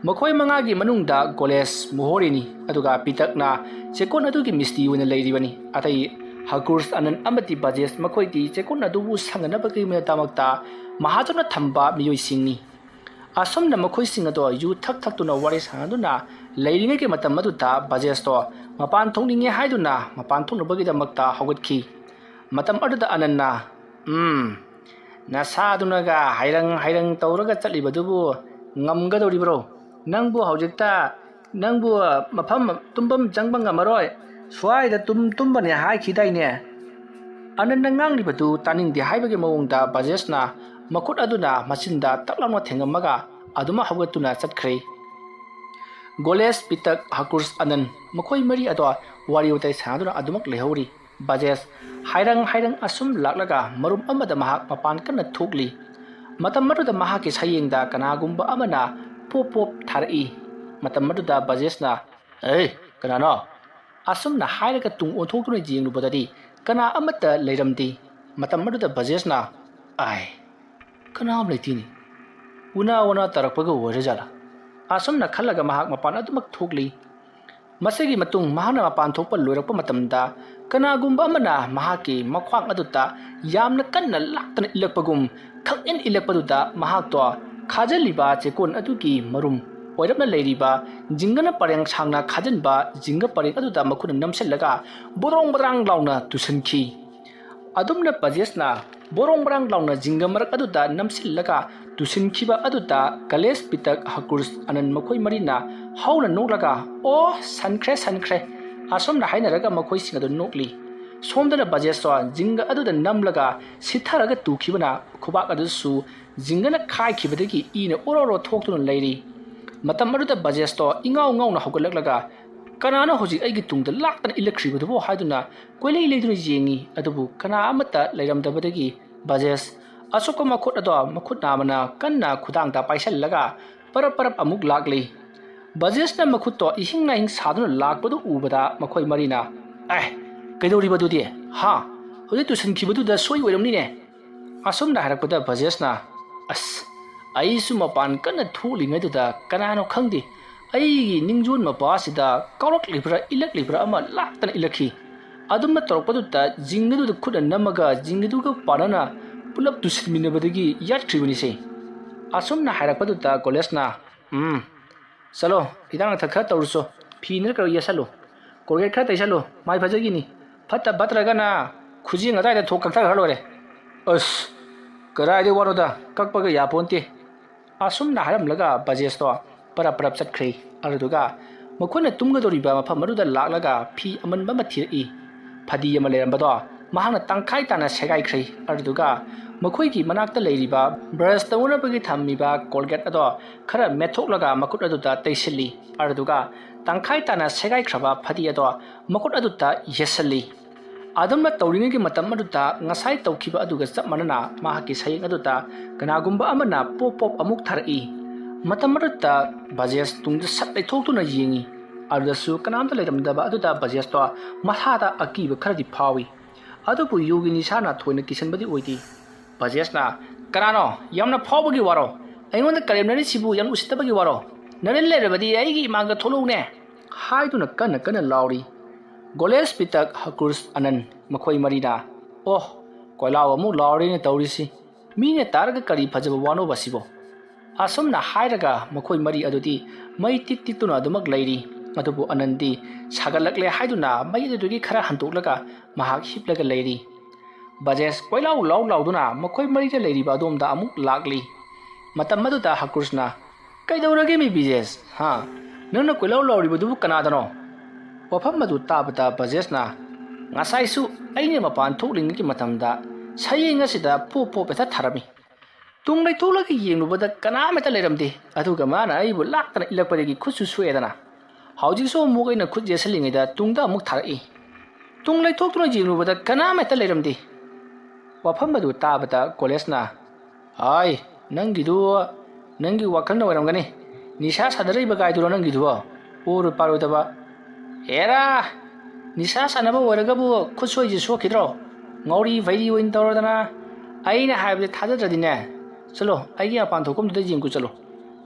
ꯃꯈꯣꯏ ꯃꯉꯥꯒꯤ ꯃꯅꯨꯡꯗ ꯒꯣꯂꯦꯁ ꯃꯣꯍꯣꯔꯤꯅꯤ, ꯑꯗꯨꯒ ꯄꯤꯇꯛꯅ ꯆꯦꯛꯀꯣꯟ ꯑꯗꯨꯒꯤ ꯃꯤꯁꯇꯤ ꯑꯣꯏꯅ ꯂꯩꯔꯤꯕꯅꯤ꯫ ꯑꯇꯩ ꯍꯀꯨꯔꯁ, ꯑꯅꯟ ꯑꯃꯗꯤ ꯕꯖꯦꯁ, ꯃꯈꯣꯏꯗꯤ ꯆꯦꯛꯀꯣꯟ ꯑꯗꯨꯕꯨ ꯁꯪꯅꯅꯕꯒꯤ ꯃꯇꯝꯃꯛꯇ ꯃꯍꯥꯖꯣꯟꯅ ꯊꯝꯕ ꯃꯤꯑꯣꯏꯁꯤꯡꯅꯤ꯫ ꯑꯁꯨꯝꯅ ꯃꯈꯣꯏꯁꯤꯡ ꯑꯗꯣ ꯌꯨ ꯊꯛ ꯊꯛꯇꯨꯅ ꯋꯥꯔꯤ ꯁꯥꯟꯅꯗꯨꯅ ꯂꯩꯔꯤꯉꯩꯒꯤ ꯃꯇꯝ ꯑꯗꯨꯗ ꯕꯖꯦꯁꯇꯣ ꯃꯄꯥꯟ ꯊꯣꯛꯅꯤꯡꯉꯦ ꯍꯥꯏꯗꯨꯅ ꯃꯄꯥꯟ ꯊꯣꯛꯅꯕꯒꯤꯗꯃꯛꯇ ꯍꯧꯒꯠꯈꯤ꯫ ꯃꯇꯝ ꯑꯗꯨꯗ ꯑꯅꯟꯅ, "ꯎꯝ, ꯅꯁꯥꯗꯨꯅꯒ ꯍꯥꯏꯔꯪ ꯍꯥꯏꯔꯪ ꯇꯧꯔꯒ ꯆꯠꯂꯤꯕꯗꯨꯕꯨ ꯉꯝꯒꯗꯧꯔꯤꯕ꯭ꯔꯣ? ꯅꯪꯕꯨ ꯍꯧꯖꯤꯛꯇ, ꯅꯪꯕꯨ ꯃꯐꯝ ꯇꯨꯝꯐꯝ ꯆꯪꯕ ꯉꯝꯃꯔꯣꯏ꯫ ꯁ꯭ꯋꯥꯏꯗ ꯇꯨꯝ ꯇꯨꯝꯕꯅꯦ ꯍꯥꯏꯈꯤꯗꯥꯏꯅꯦ?" ꯑꯅꯟꯅ ꯉꯥꯡꯂꯤꯕꯗꯨ ꯇꯥꯅꯤꯡꯗꯦ ꯍꯥꯏꯕꯒꯤ ꯃꯑꯣꯡꯗ ꯕꯖꯦꯁꯅ ꯃꯈꯨꯠ ꯑꯗꯨꯅ ꯃꯆꯤꯟꯗ ꯇꯛ ꯂꯥꯎꯅ ꯊꯦꯡꯉꯝꯃꯒ ꯑꯗꯨꯃꯛ ꯍꯧꯒꯠꯇꯨꯅ ꯆꯠꯈ꯭ꯔꯦ꯫ ꯒꯣꯂꯦꯁ, ꯄꯤꯇꯛ, ꯍꯀꯨꯔꯁ, ꯑꯅꯟ, ꯃꯈꯣꯏ ꯃꯔꯤ ꯑꯗꯣ ꯋꯥꯔꯤ ꯋꯥꯇꯥꯏ ꯁꯥꯟꯅꯗꯨꯅ ꯑꯗꯨꯃꯛ ꯂꯩꯍꯧꯔꯤ꯫ ꯕꯖꯦꯁ ꯍꯥꯏꯔꯪ ꯍꯥꯏꯔꯪ ꯑꯁꯨꯝ ꯂꯥꯛꯂꯒ ꯃꯔꯨꯝ ꯑꯃꯗ ꯃꯍꯥꯛ ꯃꯄꯥꯟ ꯀꯟꯅ ꯊꯣꯛꯂꯤ꯫ ꯃꯇꯝ ꯑꯗꯨꯗ ꯃꯍꯥꯛꯀꯤ ꯁꯌꯦꯡꯗ ꯀꯅꯥꯒꯨꯝꯕ ꯑꯃꯅ ꯄꯣꯞ ꯄꯣꯞ ꯊꯥꯔꯛꯏ꯫ ꯃꯇꯝ ꯑꯗꯨꯗ ꯕꯖꯦꯁꯅ, "ꯑꯦ, ꯀꯅꯥꯅꯣ?" ꯑꯁꯨꯝꯅ ꯍꯥꯏꯔꯒ ꯇꯨꯡ ꯑꯣꯟꯊꯣꯛꯇꯨꯅ ꯌꯦꯡꯂꯨꯕꯗꯗꯤ ꯀꯅꯥ ꯑꯃꯠꯇ ꯂꯩꯔꯝꯗꯦ꯫ ꯃꯇꯝ ꯑꯗꯨꯗ ꯕꯖꯦꯁꯅ, "ꯑꯥꯏ, ꯀꯅꯥꯝ ꯂꯩꯇꯦꯅꯦ꯫ ꯎꯅꯥ ꯋꯥꯅꯥ ꯇꯥꯔꯛꯄꯒ ꯑꯣꯏꯔꯖꯥꯠꯂꯥ? ꯑꯁꯨꯝꯅ ꯈꯜꯂꯒ ꯃꯍꯥꯛ ꯃꯄꯥꯟ ꯑꯗꯨꯃꯛ ꯊꯣꯛꯂꯤ꯫ ꯃꯁꯤꯒꯤ ꯃꯇꯨꯡ ꯃꯍꯥꯛꯅ ꯃꯄꯥꯟ ꯊꯣꯛꯄ ꯂꯣꯏꯔꯛꯄ ꯃꯇꯝꯗ ꯀꯅꯥꯒꯨꯝꯕ ꯑꯃꯅ ꯃꯍꯥꯛꯀꯤ ꯃꯈ꯭ꯋꯥꯡ ꯑꯗꯨꯗ ꯌꯥꯝꯅ ꯀꯟꯅ ꯂꯥꯛꯇꯅ ꯏꯜꯂꯛꯄꯒꯨꯝ ꯈꯪꯏꯟ ꯏꯜꯂꯛꯄꯗꯨꯗ ꯃꯍꯥꯛꯇꯣ ꯈꯥꯖꯤꯜꯂꯤꯕ ꯆꯦꯛꯀꯣꯟ ꯑꯗꯨꯒꯤ ꯃꯔꯨꯝ ꯑꯣꯏꯔꯞꯅ ꯂꯩꯔꯤꯕ ꯖꯤꯡꯒꯅ ꯄꯔꯦꯡ ꯁꯥꯡꯅ ꯈꯥꯖꯤꯟꯕ ꯖꯤꯡꯒ ꯄꯔꯦꯡ ꯑꯗꯨꯗ ꯃꯈꯨꯠꯅ ꯅꯝꯁꯤꯜꯂꯒ ꯕꯣꯗ꯭ꯔꯣꯡ ꯕꯗ꯭ꯔꯥꯡ ꯂꯥꯎꯅ ꯇꯨꯁꯟꯈꯤ꯫ ꯑꯗꯨꯝꯅ ꯕꯖꯦꯁꯅ ꯕꯣꯗ꯭ꯔꯣꯡ ꯕꯗ꯭ꯔꯥꯡ ꯂꯥꯎꯅ ꯖꯤꯡꯒ ꯃꯔꯛ ꯑꯗꯨꯗ ꯅꯝꯁꯤꯜꯂꯒ ꯇꯨꯁꯤꯟꯈꯤꯕ ꯑꯗꯨꯗ ꯀꯂꯦꯁ, ꯄꯤꯇꯛ, ꯍꯀꯨꯔꯁ, ꯑꯅꯟ ꯃꯈꯣꯏ ꯃꯔꯤꯅ ꯍꯧꯅ ꯅꯣꯛꯂꯒ, "ꯑꯣ, ꯁꯟꯈ꯭ꯔꯦ, ꯁꯟꯈ꯭ꯔꯦ," ꯑꯁꯨꯝꯅ ꯍꯥꯏꯅꯔꯒ ꯃꯈꯣꯏꯁꯤꯡ ꯑꯗꯨ ꯅꯣꯛꯂꯤ꯫ ꯁꯣꯝꯗꯅ ꯕꯖꯦꯁꯇꯣ ꯖꯤꯡꯒ ꯑꯗꯨꯗ ꯅꯝꯂꯒ ꯁꯤꯠꯊꯔꯒ ꯇꯨꯈꯤꯕꯅ ꯈꯨꯕꯥꯛ ꯑꯗꯨꯁꯨ ꯖꯤꯡꯒꯅ ꯈꯥꯏꯈꯤꯕꯗꯒꯤ ꯏꯅ ꯑꯣꯔꯣ ꯑꯣꯔꯣ ꯊꯣꯛꯇꯨꯅ ꯂꯩꯔꯤ꯫ ꯃꯇꯝ ꯑꯗꯨꯗ ꯕꯖꯦꯁꯇꯣ ꯏꯉꯥꯎ ꯉꯥꯎꯅ ꯍꯧꯒꯠꯂꯛꯂꯒ, "ꯀꯅꯥꯅꯣ ꯍꯧꯖꯤꯛ ꯑꯩꯒꯤ ꯇꯨꯡꯗ ꯂꯥꯛꯇꯅ ꯏꯜꯂꯛꯈ꯭ꯔꯤꯕꯗꯨꯕꯣ?" ꯍꯥꯏꯗꯨꯅ ꯀꯣꯏꯂꯩ ꯂꯩꯗꯨꯅ ꯌꯦꯡꯉꯤ꯫ ꯑꯗꯨꯕꯨ ꯀꯅꯥ ꯑꯃꯠꯇ ꯂꯩꯔꯝꯗꯕꯗꯒꯤ ꯕꯖꯦꯁ ꯑꯁꯣꯛꯄ ꯃꯈꯨꯠ ꯑꯗꯣ ꯃꯈꯨꯠ ꯅꯥꯝꯃꯅ ꯀꯟꯅ ꯈꯨꯗꯥꯡꯗ ꯄꯥꯏꯁꯤꯜꯂꯒ ꯄꯔꯞ ꯄꯔꯞ ꯑꯃꯨꯛ ꯂꯥꯛꯂꯤ꯫ ꯕꯖꯦꯁꯅ ꯃꯈꯨꯠꯇꯣ ꯏꯍꯤꯡ ꯅꯥꯍꯤꯡ ꯁꯥꯗꯨꯅ ꯂꯥꯛꯄꯗꯨ ꯎꯕꯗ ꯃꯈꯣꯏ ꯃꯔꯤꯅ, "ꯑꯦ, ꯀꯩꯗꯧꯔꯤꯕꯗꯨꯗꯤ? ꯍꯥ? ꯍꯧꯖꯤꯛ ꯇꯨꯁꯟꯈꯤꯕꯗꯨꯗ ꯁꯣꯏ ꯑꯣꯏꯔꯝꯅꯤꯅꯦ?" ꯑꯁꯨꯝꯅ ꯍꯥꯏꯔꯛꯄꯗ ꯕꯖꯦꯁꯅ, "ꯑꯁ, ꯑꯩꯁꯨ ꯃꯄꯥꯟ ꯀꯟꯅ ꯊꯣꯛꯂꯤꯉꯩꯗꯨꯗ ꯀꯅꯥꯅꯣ ꯈꯪꯗꯦ, ꯑꯩꯒꯤ ꯅꯤꯡꯖꯣꯟ ꯃꯄꯥꯁꯤꯗ ꯀꯥꯎꯔꯛꯂꯤꯕ꯭ꯔꯥ ꯏꯜꯂꯛꯂꯤꯕ꯭ꯔꯥ ꯑꯃ ꯂꯥꯛꯇꯅ ꯏꯜꯂꯛꯈꯤ꯫ ꯑꯗꯨꯝꯅ ꯇꯧꯔꯛꯄꯗꯨꯗ ꯖꯤꯡꯒꯗꯨꯗ ꯈꯨꯠꯅ ꯅꯝꯃꯒ ꯖꯤꯡꯒꯗꯨꯒ ꯄꯥꯟꯅꯅ ꯄꯨꯂꯞ ꯇꯨꯁꯤꯟꯃꯤꯟꯅꯕꯗꯒꯤ ꯌꯥꯠꯈ꯭ꯔꯤꯕꯅꯤꯁꯦ꯫" ꯑꯁꯨꯝꯅ ꯍꯥꯏꯔꯛꯄꯗꯨꯗ ꯀꯣꯂꯦꯁꯅ, "ꯎꯝ, ꯆꯠꯂꯣ, ꯍꯤꯗꯥꯛ ꯂꯥꯡꯊꯛ ꯈꯔ ꯇꯧꯔꯨꯆꯣ, ꯐꯤ ꯅꯠꯇ꯭ꯔꯒ ꯌꯦꯠꯁꯜꯂꯨ, ꯀꯣꯜꯒꯦꯠ ꯈꯔ ꯇꯩꯁꯜꯂꯨ, ꯃꯥꯏ ꯐꯖꯈꯤꯅꯤ, ꯐꯠꯇ ꯐꯠꯇ꯭ꯔꯒꯅ ꯈꯨꯖꯤꯡ ꯑꯗꯥꯏꯗ ꯊꯣꯛ ꯀꯛꯊꯈ꯭ꯔ ꯂꯣꯏꯔꯦ꯫" "ꯑꯁ, ꯀꯗꯥꯏꯗꯩ ꯋꯥꯅꯣꯗ, ꯀꯛꯄꯒ ꯌꯥꯄꯣꯟꯇꯦ꯫" ꯑꯁꯨꯝꯅ ꯍꯥꯏꯔꯝꯂꯒ ꯕꯖꯦꯁꯇꯣ ꯄꯔꯞ ꯄꯔꯞ ꯆꯠꯈ꯭ꯔꯦ꯫ ꯑꯗꯨꯗꯨꯒ ꯃꯈꯣꯏꯅ ꯇꯨꯝꯒꯗꯧꯔꯤꯕ ꯃꯐꯝ ꯑꯗꯨꯗ ꯂꯥꯛꯂꯒ ꯐꯤ ꯑꯃꯟꯕ ꯑꯃ ꯊꯤꯔꯛꯏ꯫ ꯐꯗꯤ ꯑꯃ ꯂꯩꯔꯝꯕꯗꯣ ꯃꯍꯥꯛꯅ ꯇꯪꯈꯥꯏ ꯇꯥꯅ ꯁꯦꯒꯥꯏꯈ꯭ꯔꯦ꯫ ꯑꯗꯨꯗꯨꯒ ꯃꯈꯣꯏꯒꯤ ꯃꯅꯥꯛꯇ ꯂꯩꯔꯤꯕ ꯕ꯭ꯔꯁ ꯇꯧꯅꯕꯒꯤ ꯊꯝꯃꯤꯕ ꯀꯣꯜꯒꯦꯠ ꯑꯗꯣ ꯈꯔ ꯃꯦꯠꯊꯣꯛꯂꯒ ꯃꯈꯨꯠ ꯑꯗꯨꯗ ꯇꯩꯁꯤꯜꯂꯤ꯫ ꯑꯗꯨꯗꯨꯒ ꯇꯪꯈꯥꯏ ꯇꯥꯅ ꯁꯦꯒꯥꯏꯈ꯭ꯔꯕ ꯐꯗꯤ ꯑꯗꯣ ꯃꯈꯨꯠ ꯑꯗꯨꯗ ꯌꯦꯠꯁꯤꯜꯂꯤ꯫ ꯑꯗꯨꯝꯅ ꯇꯧꯔꯤꯉꯩꯒꯤ ꯃꯇꯝ ꯑꯗꯨꯗ ꯉꯁꯥꯏ ꯇꯧꯈꯤꯕ ꯑꯗꯨꯒ ꯆꯞ ꯃꯥꯟꯅꯅ ꯃꯍꯥꯛꯀꯤ ꯁꯌꯦꯡ ꯑꯗꯨꯗ ꯀꯅꯥꯒꯨꯝꯕ ꯑꯃꯅ ꯄꯣꯞ ꯄꯣꯞ ꯑꯃꯨꯛ ꯊꯥꯔꯛꯏ꯫ ꯃꯇꯝ ꯑꯗꯨꯗ ꯕꯖꯦꯁ ꯇꯨꯡꯗ ꯁꯠ ꯂꯩꯊꯣꯛꯇꯨꯅ ꯌꯦꯡꯉꯤ꯫ ꯑꯗꯨꯗꯁꯨ ꯀꯅꯥꯝꯇ ꯂꯩꯔꯝꯗꯕ ꯑꯗꯨꯗ ꯕꯖꯦꯁꯇꯣ ꯃꯁꯥꯗ ꯑꯀꯤꯕ ꯈꯔꯗꯤ ꯐꯥꯎꯏ꯫ ꯑꯗꯨꯕꯨ ꯌꯨꯒꯤ ꯅꯤꯁꯥꯅ ꯊꯣꯏꯅ ꯀꯤꯁꯟꯕꯗꯤ ꯑꯣꯏꯗꯦ꯫ ꯕꯖꯦꯁꯅ "ꯀꯅꯥꯅꯣ? ꯌꯥꯝꯅ ꯐꯥꯎꯕꯒꯤ ꯋꯥꯔꯣ? ꯑꯩꯉꯣꯟꯗ ꯀꯔꯦꯝꯅꯔꯤꯁꯤꯕꯨ ꯌꯥꯝ ꯎꯁꯤꯠꯇꯕꯒꯤ ꯋꯥꯔꯣ? ꯅꯔꯤꯟ ꯂꯩꯔꯕꯗꯤ ꯑꯩꯒꯤ ꯏꯃꯥꯡꯗ ꯊꯣꯛꯂꯛꯎꯅꯦ!" ꯍꯥꯏꯗꯨꯅ ꯀꯟꯅ ꯀꯟꯅ ꯂꯥꯎꯔꯤ꯫ ꯒꯣꯂꯦꯁ, ꯄꯤꯇꯛ, ꯍꯀꯨꯔꯁ, ꯑꯅꯟ, ꯃꯈꯣꯏ ꯃꯔꯤꯅ꯫ "ꯑꯣ, ꯀꯣꯏꯂꯥꯎ ꯑꯃꯨꯛ ꯂꯥꯎꯔꯦꯅꯦ ꯇꯧꯔꯤꯁꯤ꯫ ꯃꯤꯅ ꯇꯥꯔꯒ ꯀꯔꯤ ꯐꯖꯕ ꯋꯥꯅꯣꯕ ꯁꯤꯕꯣ?" ꯑꯁꯨꯝꯅ ꯍꯥꯏꯔꯒ ꯃꯈꯣꯏ ꯃꯔꯤ ꯑꯗꯨꯗꯤ ꯃꯩ ꯇꯤꯛ ꯇꯤꯛꯇꯨꯅ ꯑꯗꯨꯃꯛ ꯂꯩꯔꯤ꯫ ꯑꯗꯨꯕꯨ ꯑꯅꯟꯗꯤ ꯁꯥꯒꯠꯂꯛꯂꯦ ꯍꯥꯏꯗꯨꯅ ꯃꯩ ꯑꯗꯨꯗꯒꯤ ꯈꯔ ꯍꯟꯗꯣꯛꯂꯒ ꯃꯍꯥꯛ ꯍꯤꯞꯂꯒ ꯂꯩꯔꯤ꯫ ꯕꯖꯦꯁ ꯀꯣꯏꯂꯥꯎ ꯂꯥꯎ ꯂꯥꯎꯗꯨꯅ ꯃꯈꯣꯏ ꯃꯔꯤꯗ ꯂꯩꯔꯤꯕ ꯑꯗꯣꯝꯗ ꯑꯃꯨꯛ ꯂꯥꯛꯂꯤ꯫ ꯃꯇꯝ ꯑꯗꯨꯗ ꯍꯀꯨꯔꯁꯅ, "ꯀꯩꯗꯧꯔꯒꯦ ꯃꯤ ꯕꯤꯖꯦꯁ? ꯍꯥ? ꯅꯪꯅ ꯀꯣꯏꯂꯥꯎ ꯂꯥꯎꯔꯤꯕꯗꯨꯕꯨ ꯀꯅꯥꯗꯅꯣ?" ꯋꯥꯐꯝ ꯑꯗꯨ ꯇꯥꯕꯗ ꯕꯖꯦꯁꯅ, "ꯉꯁꯥꯏꯁꯨ ꯑꯩꯅ ꯃꯄꯥꯟ ꯊꯣꯛꯂꯤꯉꯩꯒꯤ ꯃꯇꯝꯗ ꯁꯌꯦꯡ ꯑꯁꯤꯗ ꯄꯣꯞ ꯄꯣꯞ ꯍꯦꯛꯇ ꯊꯥꯔꯝꯃꯤ꯫ ꯇꯨꯡ ꯂꯩꯊꯣꯛꯂꯒ ꯌꯦꯡꯂꯨꯕꯗ ꯀꯅꯥꯃꯠꯇ ꯂꯩꯔꯝꯗꯦ꯫ ꯑꯗꯨꯒ ꯃꯥꯅ ꯑꯩꯕꯨ ꯂꯥꯛꯇꯅ ꯏꯜꯂꯛꯄꯗꯒꯤ ꯈꯨꯠꯁꯨ ꯁꯣꯛꯑꯦꯗꯅ꯫ ꯍꯧꯖꯤꯛꯁꯨ ꯑꯃꯨꯛ ꯑꯩꯅ ꯈꯨꯠ ꯌꯦꯠꯁꯜꯂꯤꯉꯩꯗ ꯇꯨꯡꯗ ꯑꯃꯨꯛ ꯊꯥꯔꯛꯏ꯫ ꯇꯨꯡ ꯂꯩꯊꯣꯛꯇꯨꯅ ꯌꯦꯡꯂꯨꯕꯗ ꯀꯅꯥꯃꯠꯇ ꯂꯩꯔꯝꯗꯦ꯫" ꯋꯥꯐꯝ ꯑꯗꯨ ꯇꯥꯕꯗ ꯀꯣꯂꯦꯁꯅ, "ꯍꯥꯏ, ꯅꯪꯒꯤꯗꯨ ꯅꯪꯒꯤ ꯋꯥꯈꯜꯅ ꯑꯣꯏꯔꯝꯒꯅꯤ꯫ ꯅꯤꯁꯥ ꯁꯥꯟꯅꯔꯛꯏꯕ ꯒꯥꯏꯗꯨꯔꯣ ꯅꯪꯒꯤꯗꯨꯕꯣ? ꯑꯣꯔꯣꯏ ꯄꯥꯔꯣꯏꯗꯕ꯫ ꯍꯦꯔꯥ, ꯅꯤꯁꯥ ꯁꯥꯟꯅꯕ ꯑꯣꯏꯔꯒꯕꯨ ꯈꯨꯠꯁꯣꯏꯁꯦ ꯁꯣꯛꯈꯤꯗ꯭ꯔꯣ? ꯉꯥꯎꯔꯤ ꯐꯩꯔꯤ ꯑꯣꯏꯅ ꯇꯧꯔꯗꯅ꯫ ꯑꯩꯅ ꯍꯥꯏꯕꯗꯤ ꯊꯥꯖꯗ꯭ꯔꯗꯤꯅꯦ, ꯆꯠꯂꯣ, ꯑꯩꯒꯤ ꯃꯄꯥꯟ ꯊꯣꯛꯐꯝꯗꯨꯗ ꯌꯦꯡꯉꯨ ꯆꯠꯂꯣ꯫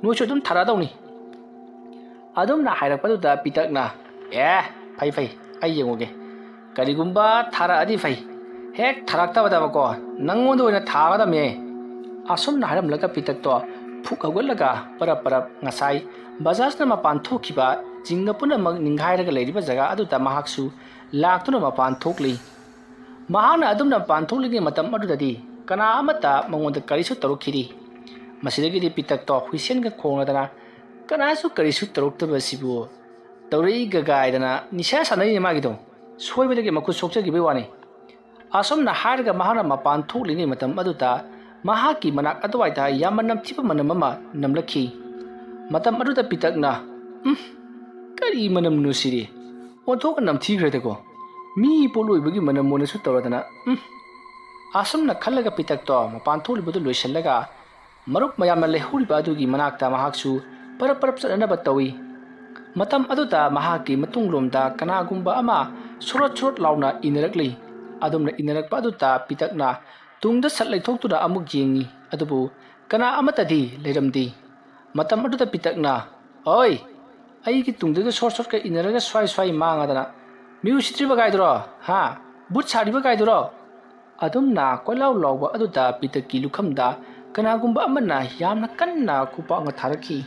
ꯅꯣꯏꯁꯨ ꯑꯗꯨꯝ ꯊꯥꯔꯛꯑꯗꯧꯅꯤ꯫" ꯑꯗꯨꯝꯅ ꯍꯥꯏꯔꯛꯄꯗꯨꯗ ꯄꯤꯇꯛꯅ, "ꯑꯦ, ꯐꯩ ꯐꯩ, ꯑꯩ ꯌꯦꯡꯉꯨꯒꯦ꯫ ꯀꯔꯤꯒꯨꯝꯕ ꯊꯥꯔꯛꯑꯗꯤ ꯐꯩ, ꯍꯦꯛ ꯊꯥꯔꯛꯇꯕꯗꯕꯀꯣ, ꯅꯪꯉꯣꯟꯗ ꯑꯣꯏꯅ ꯊꯥꯒꯗꯕꯅꯦ꯫" ꯑꯁꯨꯝꯅ ꯍꯥꯏꯔꯝꯂꯒ ꯄꯤꯇꯛꯇꯣ ꯐꯨꯛ ꯍꯧꯒꯠꯂꯒ ꯄꯔꯞ ꯄꯔꯞ ꯉꯁꯥꯏ ꯕꯖꯥꯖꯅ ꯃꯄꯥꯟ ꯊꯣꯛꯈꯤꯕ ꯖꯤꯡꯒ ꯄꯨꯝꯅꯃꯛ ꯅꯤꯡꯈꯥꯏꯔꯒ ꯂꯩꯔꯤꯕ ꯖꯒꯥ ꯑꯗꯨꯗ ꯃꯍꯥꯛꯁꯨ ꯂꯥꯛꯇꯨꯅ ꯃꯄꯥꯟ ꯊꯣꯛꯂꯤ꯫ ꯃꯍꯥꯛꯅ ꯑꯗꯨꯝꯅ ꯃꯄꯥꯟ ꯊꯣꯛꯂꯤꯉꯩ ꯃꯇꯝ ꯑꯗꯨꯗꯗꯤ ꯀꯅꯥ ꯑꯃꯠꯇ ꯃꯉꯣꯟꯗ ꯀꯔꯤꯁꯨ ꯇꯧꯔꯛꯈꯤꯗꯦ꯫ ꯃꯁꯤꯗꯒꯤꯗꯤ ꯄꯤꯇꯛꯇꯣ ꯍꯨꯏꯁꯦꯟꯒ ꯈꯣꯡꯂꯗꯅ, "ꯀꯅꯥꯁꯨ ꯀꯔꯤꯁꯨ ꯇꯧꯔꯛꯇꯕ ꯑꯁꯤꯕꯨ ꯇꯧꯔꯛꯏꯒ ꯒꯥꯏꯗꯅ ꯅꯤꯁꯥ ꯁꯥꯟꯅꯔꯤꯅꯦ ꯃꯥꯒꯤꯗꯣ꯫ ꯁꯣꯏꯕꯗꯒꯤ ꯃꯈꯨꯠ ꯁꯣꯛꯆꯈꯤꯕꯩ ꯋꯥꯅꯤ꯫" ꯑꯁꯨꯝꯅ ꯍꯥꯏꯔꯒ ꯃꯍꯥꯛꯅ ꯃꯄꯥꯟ ꯊꯣꯛꯂꯤꯉꯩ ꯃꯇꯝ ꯑꯗꯨꯗ ꯃꯍꯥꯛꯀꯤ ꯃꯅꯥꯛ ꯑꯗꯨꯋꯥꯏꯗ ꯌꯥꯝꯅ ꯅꯝꯊꯤꯕ ꯃꯅꯝ ꯑꯃ ꯅꯝꯂꯛꯈꯤ꯫ ꯃꯇꯝ ꯑꯗꯨꯗ ꯄꯤꯇꯛꯅ, "ꯎꯝ, ꯀꯔꯤ ꯃꯅꯝꯅꯣ ꯁꯤꯗꯤ? ꯑꯣꯟꯊꯣꯛꯅ ꯅꯝꯊꯤꯈ꯭ꯔꯦꯗꯀꯣ꯫ ꯃꯤ ꯄꯣꯠꯂꯣꯏꯕꯒꯤ ꯃꯅꯝ ꯑꯣꯏꯅꯁꯨ ꯇꯧꯔꯗꯅ, ꯎꯝ꯫" ꯑꯁꯨꯝꯅ ꯈꯜꯂꯒ ꯄꯤꯇꯛꯇꯣ ꯃꯄꯥꯟ ꯊꯣꯛꯂꯤꯕꯗꯨ ꯂꯣꯏꯁꯤꯜꯂꯒ ꯃꯔꯨꯞ ꯃꯌꯥꯝꯅ ꯂꯩꯍꯧꯔꯤꯕ ꯑꯗꯨꯒꯤ ꯃꯅꯥꯛꯇ ꯃꯍꯥꯛꯁꯨ ꯄꯔꯞ ꯄꯔꯞ ꯆꯠꯅꯅꯕ ꯇꯧꯏ꯫ ꯃꯇꯝ ꯑꯗꯨꯗ ꯃꯍꯥꯛꯀꯤ ꯃꯇꯨꯡꯂꯣꯝꯗ ꯀꯅꯥꯒꯨꯝꯕ ꯑꯃ ꯁꯣꯔꯣꯠ ꯁꯣꯔꯣꯠ ꯂꯥꯎꯅ ꯏꯟꯅꯔꯛꯂꯤ꯫ ꯑꯗꯨꯝꯅ ꯏꯟꯅꯔꯛꯄ ꯑꯗꯨꯗ ꯄꯤꯇꯛꯅ ꯇꯨꯡꯗ ꯁꯠ ꯂꯩꯊꯣꯛꯇꯨꯅ ꯑꯃꯨꯛ ꯌꯦꯡꯉꯤ, ꯑꯗꯨꯕꯨ ꯀꯅꯥ ꯑꯃꯠꯇꯗꯤ ꯂꯩꯔꯝꯗꯦ꯫ ꯃꯇꯝ ꯑꯗꯨꯗ ꯄꯤꯇꯛꯅ, "ꯑꯣꯏ, ꯑꯩꯒꯤ ꯇꯨꯡꯗꯒꯤ ꯁꯣꯔꯠ ꯁꯣꯔꯠꯀ ꯏꯟꯅꯔꯒ ꯁ꯭ꯋꯥꯏ ꯁ꯭ꯋꯥꯏ ꯃꯥꯡꯉꯗꯅ ꯃꯤ ꯎꯁꯤꯠꯇ꯭ꯔꯤꯕ ꯒꯥꯏꯗꯨꯔꯣ? ꯍꯥ? ꯕꯨꯠ ꯁꯥꯔꯤꯕ ꯒꯥꯏꯗꯨꯔꯣ?" ꯑꯗꯨꯝꯅ ꯀꯣꯏꯂꯥꯎ ꯂꯥꯎꯕ ꯑꯗꯨꯗ ꯄꯤꯇꯛꯀꯤ ꯂꯨꯈꯝꯗ ꯀꯅꯥꯒꯨꯝꯕ ꯑꯃꯅ ꯌꯥꯝꯅ ꯀꯟꯅ ꯈꯨꯄꯥꯛꯅ ꯊꯥꯔꯛꯈꯤ꯫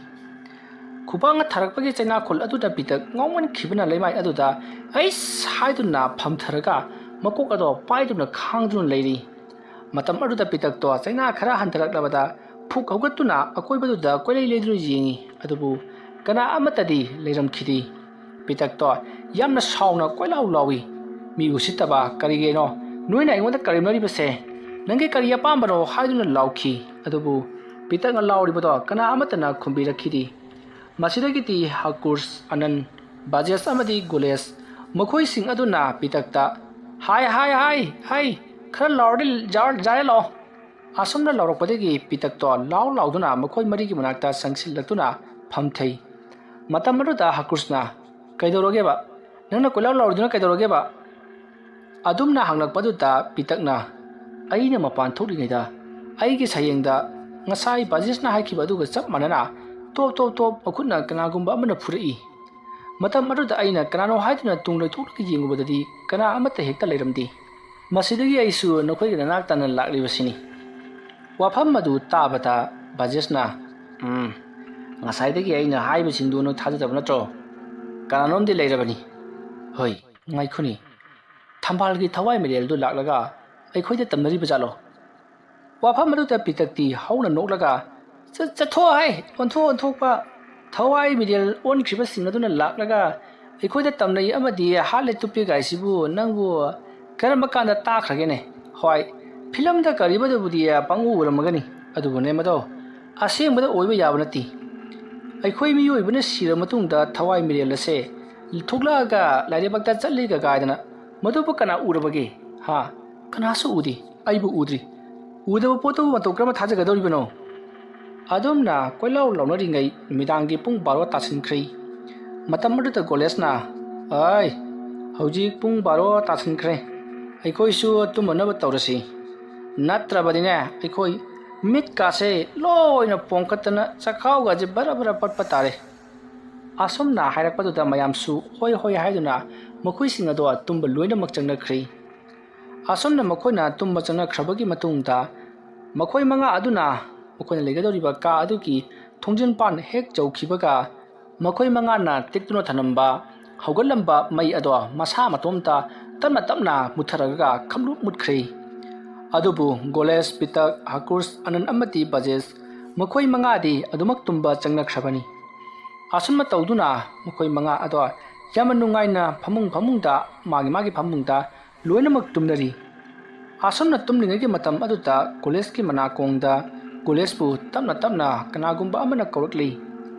ꯈꯨꯄꯥꯛꯅ ꯊꯥꯔꯛꯄꯒꯤ ꯆꯩꯅꯥꯈꯣꯜ ꯑꯗꯨꯗ ꯄꯤꯇꯛ ꯉꯥꯎꯃꯟꯈꯤꯕꯅ ꯂꯩꯃꯥꯏ ꯑꯗꯨꯗ "ꯑꯩꯁ" ꯍꯥꯏꯗꯨꯅ ꯐꯝꯊꯔꯒ ꯃꯀꯣꯛ ꯑꯗꯣ ꯄꯥꯏꯗꯨꯅ ꯈꯥꯡꯗꯨꯅ ꯂꯩꯔꯤ꯫ ꯃꯇꯝ ꯑꯗꯨꯗ ꯄꯤꯇꯛꯇꯣ ꯆꯩꯅꯥ ꯈꯔ ꯍꯟꯊꯔꯛꯂꯕꯗ ꯐꯨꯛ ꯍꯧꯒꯠꯇꯨꯅ ꯑꯀꯣꯏꯕꯗꯨꯗ ꯀꯣꯏꯂꯩ ꯂꯩꯗꯨꯅ ꯌꯦꯡꯉꯤ, ꯑꯗꯨꯕꯨ ꯀꯅꯥ ꯑꯃꯠꯇꯗꯤ ꯂꯩꯔꯝꯈꯤꯗꯦ꯫ ꯄꯤꯇꯛꯇꯣ ꯌꯥꯝꯅ ꯁꯥꯎꯅ ꯀꯣꯏꯂꯥꯎ ꯂꯥꯎꯏ, "ꯃꯤ ꯎꯁꯤꯠꯇꯕ ꯀꯔꯤꯒꯤꯅꯣ? ꯅꯣꯏꯅ ꯑꯩꯉꯣꯟꯗ ꯀꯔꯦꯝꯅꯔꯤꯕꯁꯦ? ꯅꯪꯒꯤ ꯀꯔꯤ ꯑꯄꯥꯝꯕꯅꯣ?" ꯍꯥꯏꯗꯨꯅ ꯂꯥꯎꯈꯤ꯫ ꯑꯗꯨꯕꯨ ꯄꯤꯇꯛꯅ ꯂꯥꯎꯔꯤꯕꯗꯣ ꯀꯅꯥ ꯑꯃꯠꯇꯅ ꯈꯨꯝꯕꯤꯔꯛꯈꯤꯗꯦ꯫ ꯃꯁꯤꯗꯒꯤꯗꯤ ꯍꯀꯨꯔꯁ, ꯑꯅꯟ, ꯕꯥꯖꯦꯁ ꯑꯃꯗꯤ ꯒꯣꯂꯦꯁ ꯃꯈꯣꯏꯁꯤꯡ ꯑꯗꯨꯅ ꯄꯤꯇꯛꯇ, "ꯍꯥꯏ, ꯍꯥꯏ, ꯍꯥꯏ, ꯍꯥꯏ, ꯈꯔ ꯂꯥꯎꯔꯗꯤ ꯖꯥꯔ-, ꯖꯥꯔꯦ ꯂꯥꯛꯑꯣ!" ꯑꯁꯨꯝꯅ ꯂꯥꯎꯔꯛꯄꯗꯒꯤ ꯄꯤꯇꯛꯇꯣ ꯂꯥꯎ ꯂꯥꯎꯗꯨꯅ ꯃꯈꯣꯏ ꯃꯔꯤꯒꯤ ꯃꯅꯥꯛꯇ ꯆꯪꯁꯤꯜꯂꯛꯇꯨꯅ ꯐꯝꯊꯩ꯫ ꯃꯇꯝ ꯑꯗꯨꯗ ꯍꯀꯨꯔꯁꯅ, "ꯀꯩꯗꯧꯔꯒꯦꯕ? ꯅꯪꯅ ꯀꯣꯏꯂꯥꯎ ꯂꯥꯎꯔꯤꯗꯨꯅ ꯀꯩꯗꯧꯔꯒꯦꯕ?" ꯑꯗꯨꯝꯅ ꯍꯪꯂꯛꯄꯗꯨꯗ ꯄꯤꯇꯛꯅ, "ꯑꯩꯅ ꯃꯄꯥꯟ ꯊꯣꯛꯂꯤꯉꯩꯗ ꯑꯩꯒꯤ ꯁꯌꯦꯡꯗ ꯉꯁꯥꯏ ꯕꯥꯖꯤꯁꯅ ꯍꯥꯏꯈꯤꯕ ꯑꯗꯨꯒ ꯆꯞ ꯃꯥꯟꯅꯅ ꯇꯣꯞ ꯇꯣꯞ ꯇꯣꯞ ꯃꯈꯨꯠꯅ ꯀꯅꯥꯒꯨꯝꯕ ꯑꯃꯅ ꯐꯨꯔꯛꯏ꯫ ꯃꯇꯝ ꯑꯗꯨꯗ ꯑꯩꯅ ꯀꯅꯥꯅꯣ ꯍꯥꯏꯗꯨꯅ ꯇꯨꯡ ꯂꯣꯏꯊꯣꯛꯂꯒ ꯌꯦꯡꯉꯨꯕꯗꯗꯤ ꯀꯅꯥ ꯑꯃꯠꯇ ꯍꯦꯛꯇ ꯂꯩꯔꯝꯗꯦ꯫ ꯃꯁꯤꯗꯒꯤ ꯑꯩꯁꯨ ꯅꯈꯣꯏꯒꯤ ꯅꯅꯥꯛ ꯇꯥꯟꯅ ꯂꯥꯛꯂꯤꯕꯁꯤꯅꯤ꯫" ꯋꯥꯐꯝ ꯑꯗꯨ ꯇꯥꯕꯗ ꯕꯥꯖꯤꯁꯅ, "ꯎꯝ, ꯉꯁꯥꯏꯗꯒꯤ ꯑꯩꯅ ꯍꯥꯏꯕꯁꯤꯡꯗꯨ ꯅꯪ ꯊꯥꯖꯗꯕ ꯅꯠꯇ꯭ꯔꯣ? ꯀꯅꯥꯅꯣꯝꯗꯤ ꯂꯩꯔꯕꯅꯤ꯫ ꯍꯣꯏ, ꯉꯥꯏꯈꯣꯅꯤ꯫ ꯊꯝꯕꯥꯜꯒꯤ ꯊꯋꯥꯏ ꯃꯤꯔꯦꯜꯗꯨ ꯂꯥꯛꯂꯒ ꯑꯩꯈꯣꯏꯗ ꯇꯝꯅꯔꯤꯕ ꯖꯥꯠꯂꯣ?" ꯋꯥꯐꯝ ꯑꯗꯨꯗ ꯄꯤꯇꯛꯇꯤ ꯍꯧꯅ ꯅꯣꯛꯂꯒ, "ꯆꯠ-, ꯆꯠꯊꯣꯛ ꯍꯥꯏ, ꯑꯣꯟꯊꯣꯛ ꯑꯣꯟꯊꯣꯛꯄ ꯊꯋꯥꯏ ꯃꯤꯔꯦꯜ ꯑꯣꯟꯈ꯭ꯔꯤꯕꯁꯤꯡ ꯑꯗꯨꯅ ꯂꯥꯛꯂꯒ ꯑꯩꯈꯣꯏꯗ ꯇꯝꯅꯩ ꯑꯃꯗꯤ ꯍꯥꯠꯂꯦ ꯇꯨꯞꯄꯦ ꯀꯥꯏꯁꯤꯕꯨ ꯅꯪꯕꯨ ꯀꯔꯝꯕ ꯀꯥꯟꯗ ꯇꯥꯈ꯭ꯔꯒꯦꯅꯦ? ꯍꯣꯏ, ꯐꯤꯂꯝꯗ ꯀꯔꯤꯕꯗꯕꯨꯗꯤ ꯄꯪꯎ ꯎꯔꯝꯃꯒꯅꯤ, ꯑꯗꯨꯕꯨꯅꯦ ꯃꯗꯣ ꯑꯁꯦꯡꯕꯗ ꯑꯣꯏꯕ ꯌꯥꯕ ꯅꯠꯇꯦ꯫ ꯑꯩꯈꯣꯏ ꯃꯤꯑꯣꯏꯕꯅ ꯁꯤꯔꯕ ꯃꯇꯨꯡꯗ ꯊꯋꯥꯏ ꯃꯤꯔꯦꯜ ꯑꯁꯦ ꯊꯣꯛꯂꯛꯑꯒ ꯂꯥꯏꯔꯩꯕꯥꯛꯇ ꯆꯠꯂꯤꯒ ꯀꯥꯏꯗꯅ ꯃꯗꯨꯕꯨ ꯀꯅꯥ ꯎꯔꯕꯒꯦ? ꯍꯥ? ꯀꯅꯥꯁꯨ ꯎꯗꯦ꯫ ꯑꯩꯕꯨ ꯎꯗ꯭ꯔꯤ꯫ ꯎꯗꯕ ꯄꯣꯠꯇꯨꯕꯨ ꯃꯇꯧ ꯀꯔꯝꯅ ꯊꯥꯖꯒꯗꯧꯔꯤꯕꯅꯣ?" ꯑꯗꯨꯝꯅ ꯀꯣꯏꯂꯥꯎ ꯂꯥꯎꯅꯔꯤꯉꯩ ꯅꯨꯃꯤꯗꯥꯡꯒꯤ ꯄꯨꯡ ꯕꯥꯔꯣ ꯇꯥꯁꯤꯟꯈ꯭ꯔꯦ꯫ ꯃꯇꯝ ꯑꯗꯨꯗ ꯒꯣꯂꯦꯁꯅ, "ꯑꯥꯏ, ꯍꯧꯖꯤꯛ ꯄꯨꯡ ꯕꯥꯔꯣ ꯇꯥꯁꯤꯟꯈ꯭ꯔꯦ꯫ ꯑꯩꯈꯣꯏꯁꯨ ꯇꯨꯝꯃꯅꯕ ꯇꯧꯔꯁꯤ꯫ ꯅꯠꯇ꯭ꯔꯕꯗꯤꯅꯦ ꯑꯩꯈꯣꯏ ꯃꯤꯠꯀꯥꯁꯦ ꯂꯣꯏꯅ ꯄꯣꯝꯈꯠꯇꯅ ꯆꯈꯥꯎꯒꯁꯦ ꯕꯔ ꯕꯔ ꯄꯠꯄ ꯇꯥꯔꯦ꯫ ꯑꯁꯨꯝꯅ ꯍꯥꯏꯔꯛꯄꯗꯨꯗ ꯃꯌꯥꯝꯁꯨ ꯍꯣꯏ ꯍꯣꯏ ꯍꯥꯏꯗꯨꯅ ꯃꯈꯣꯏꯁꯤꯡ ꯑꯗꯣ ꯇꯨꯝꯕ ꯂꯣꯏꯅꯃꯛ ꯆꯪꯅꯈ꯭ꯔꯦ꯫ ꯑꯁꯨꯝꯅ ꯃꯈꯣꯏꯅ ꯇꯨꯝꯕ ꯆꯪꯅꯈ꯭ꯔꯕꯒꯤ ꯃꯇꯨꯡꯗ ꯃꯈꯣꯏ ꯃꯉꯥ ꯑꯗꯨꯅ ꯃꯈꯣꯏꯅ ꯂꯩꯒꯗꯧꯔꯤꯕ ꯀꯥ ꯑꯗꯨꯒꯤ ꯊꯣꯡꯖꯤꯟꯄꯥꯟ ꯍꯦꯛ ꯌꯧꯈꯤꯕꯒ ꯃꯈꯣꯏ ꯃꯉꯥꯅ ꯇꯦꯛꯇꯨꯅ ꯊꯅꯝꯕ ꯍꯧꯒꯠꯂꯝꯕ ꯃꯩ ꯑꯗꯣ ꯃꯁꯥ ꯃꯇꯣꯝꯇ ꯇꯞꯅ ꯇꯞꯅ ꯃꯨꯠꯊꯔꯒ ꯈꯝꯂꯨꯞ ꯃꯨꯠꯈ꯭ꯔꯦ꯫ ꯑꯗꯨꯕꯨ ꯒꯣꯂꯦꯁ, ꯄꯤꯇꯛ, ꯍꯀꯨꯔꯁ, ꯑꯅꯟ ꯑꯃꯗꯤ ꯕꯖꯦꯁ ꯃꯈꯣꯏ ꯃꯉꯥꯗꯤ ꯑꯗꯨꯃꯛ ꯇꯨꯝꯕ ꯆꯪꯅꯈ꯭ꯔꯕꯅꯤ꯫ ꯑꯁꯨꯝꯅ ꯇꯧꯗꯨꯅ ꯃꯈꯣꯏ ꯃꯉꯥ ꯑꯗꯣ ꯌꯥꯝꯅ ꯅꯨꯡꯉꯥꯏꯅ ꯐꯃꯨꯡ ꯐꯃꯨꯡꯗ ꯃꯥꯒꯤ ꯃꯥꯒꯤ ꯐꯃꯨꯡꯗ ꯂꯣꯏꯅꯃꯛ ꯇꯨꯝꯅꯔꯤ꯫ ꯑꯁꯨꯝꯅ ꯇꯨꯝꯂꯤꯉꯩꯒꯤ ꯃꯇꯝ ꯑꯗꯨꯗ ꯒꯣꯂꯦꯁꯀꯤ ꯃꯅꯥꯀꯣꯡꯗ ꯒꯣꯂꯦꯁꯄꯨ ꯇꯞꯅ ꯇꯞꯅ ꯀꯅꯥꯒꯨꯝꯕ ꯑꯃꯅ ꯀꯧꯔꯛꯂꯤ꯫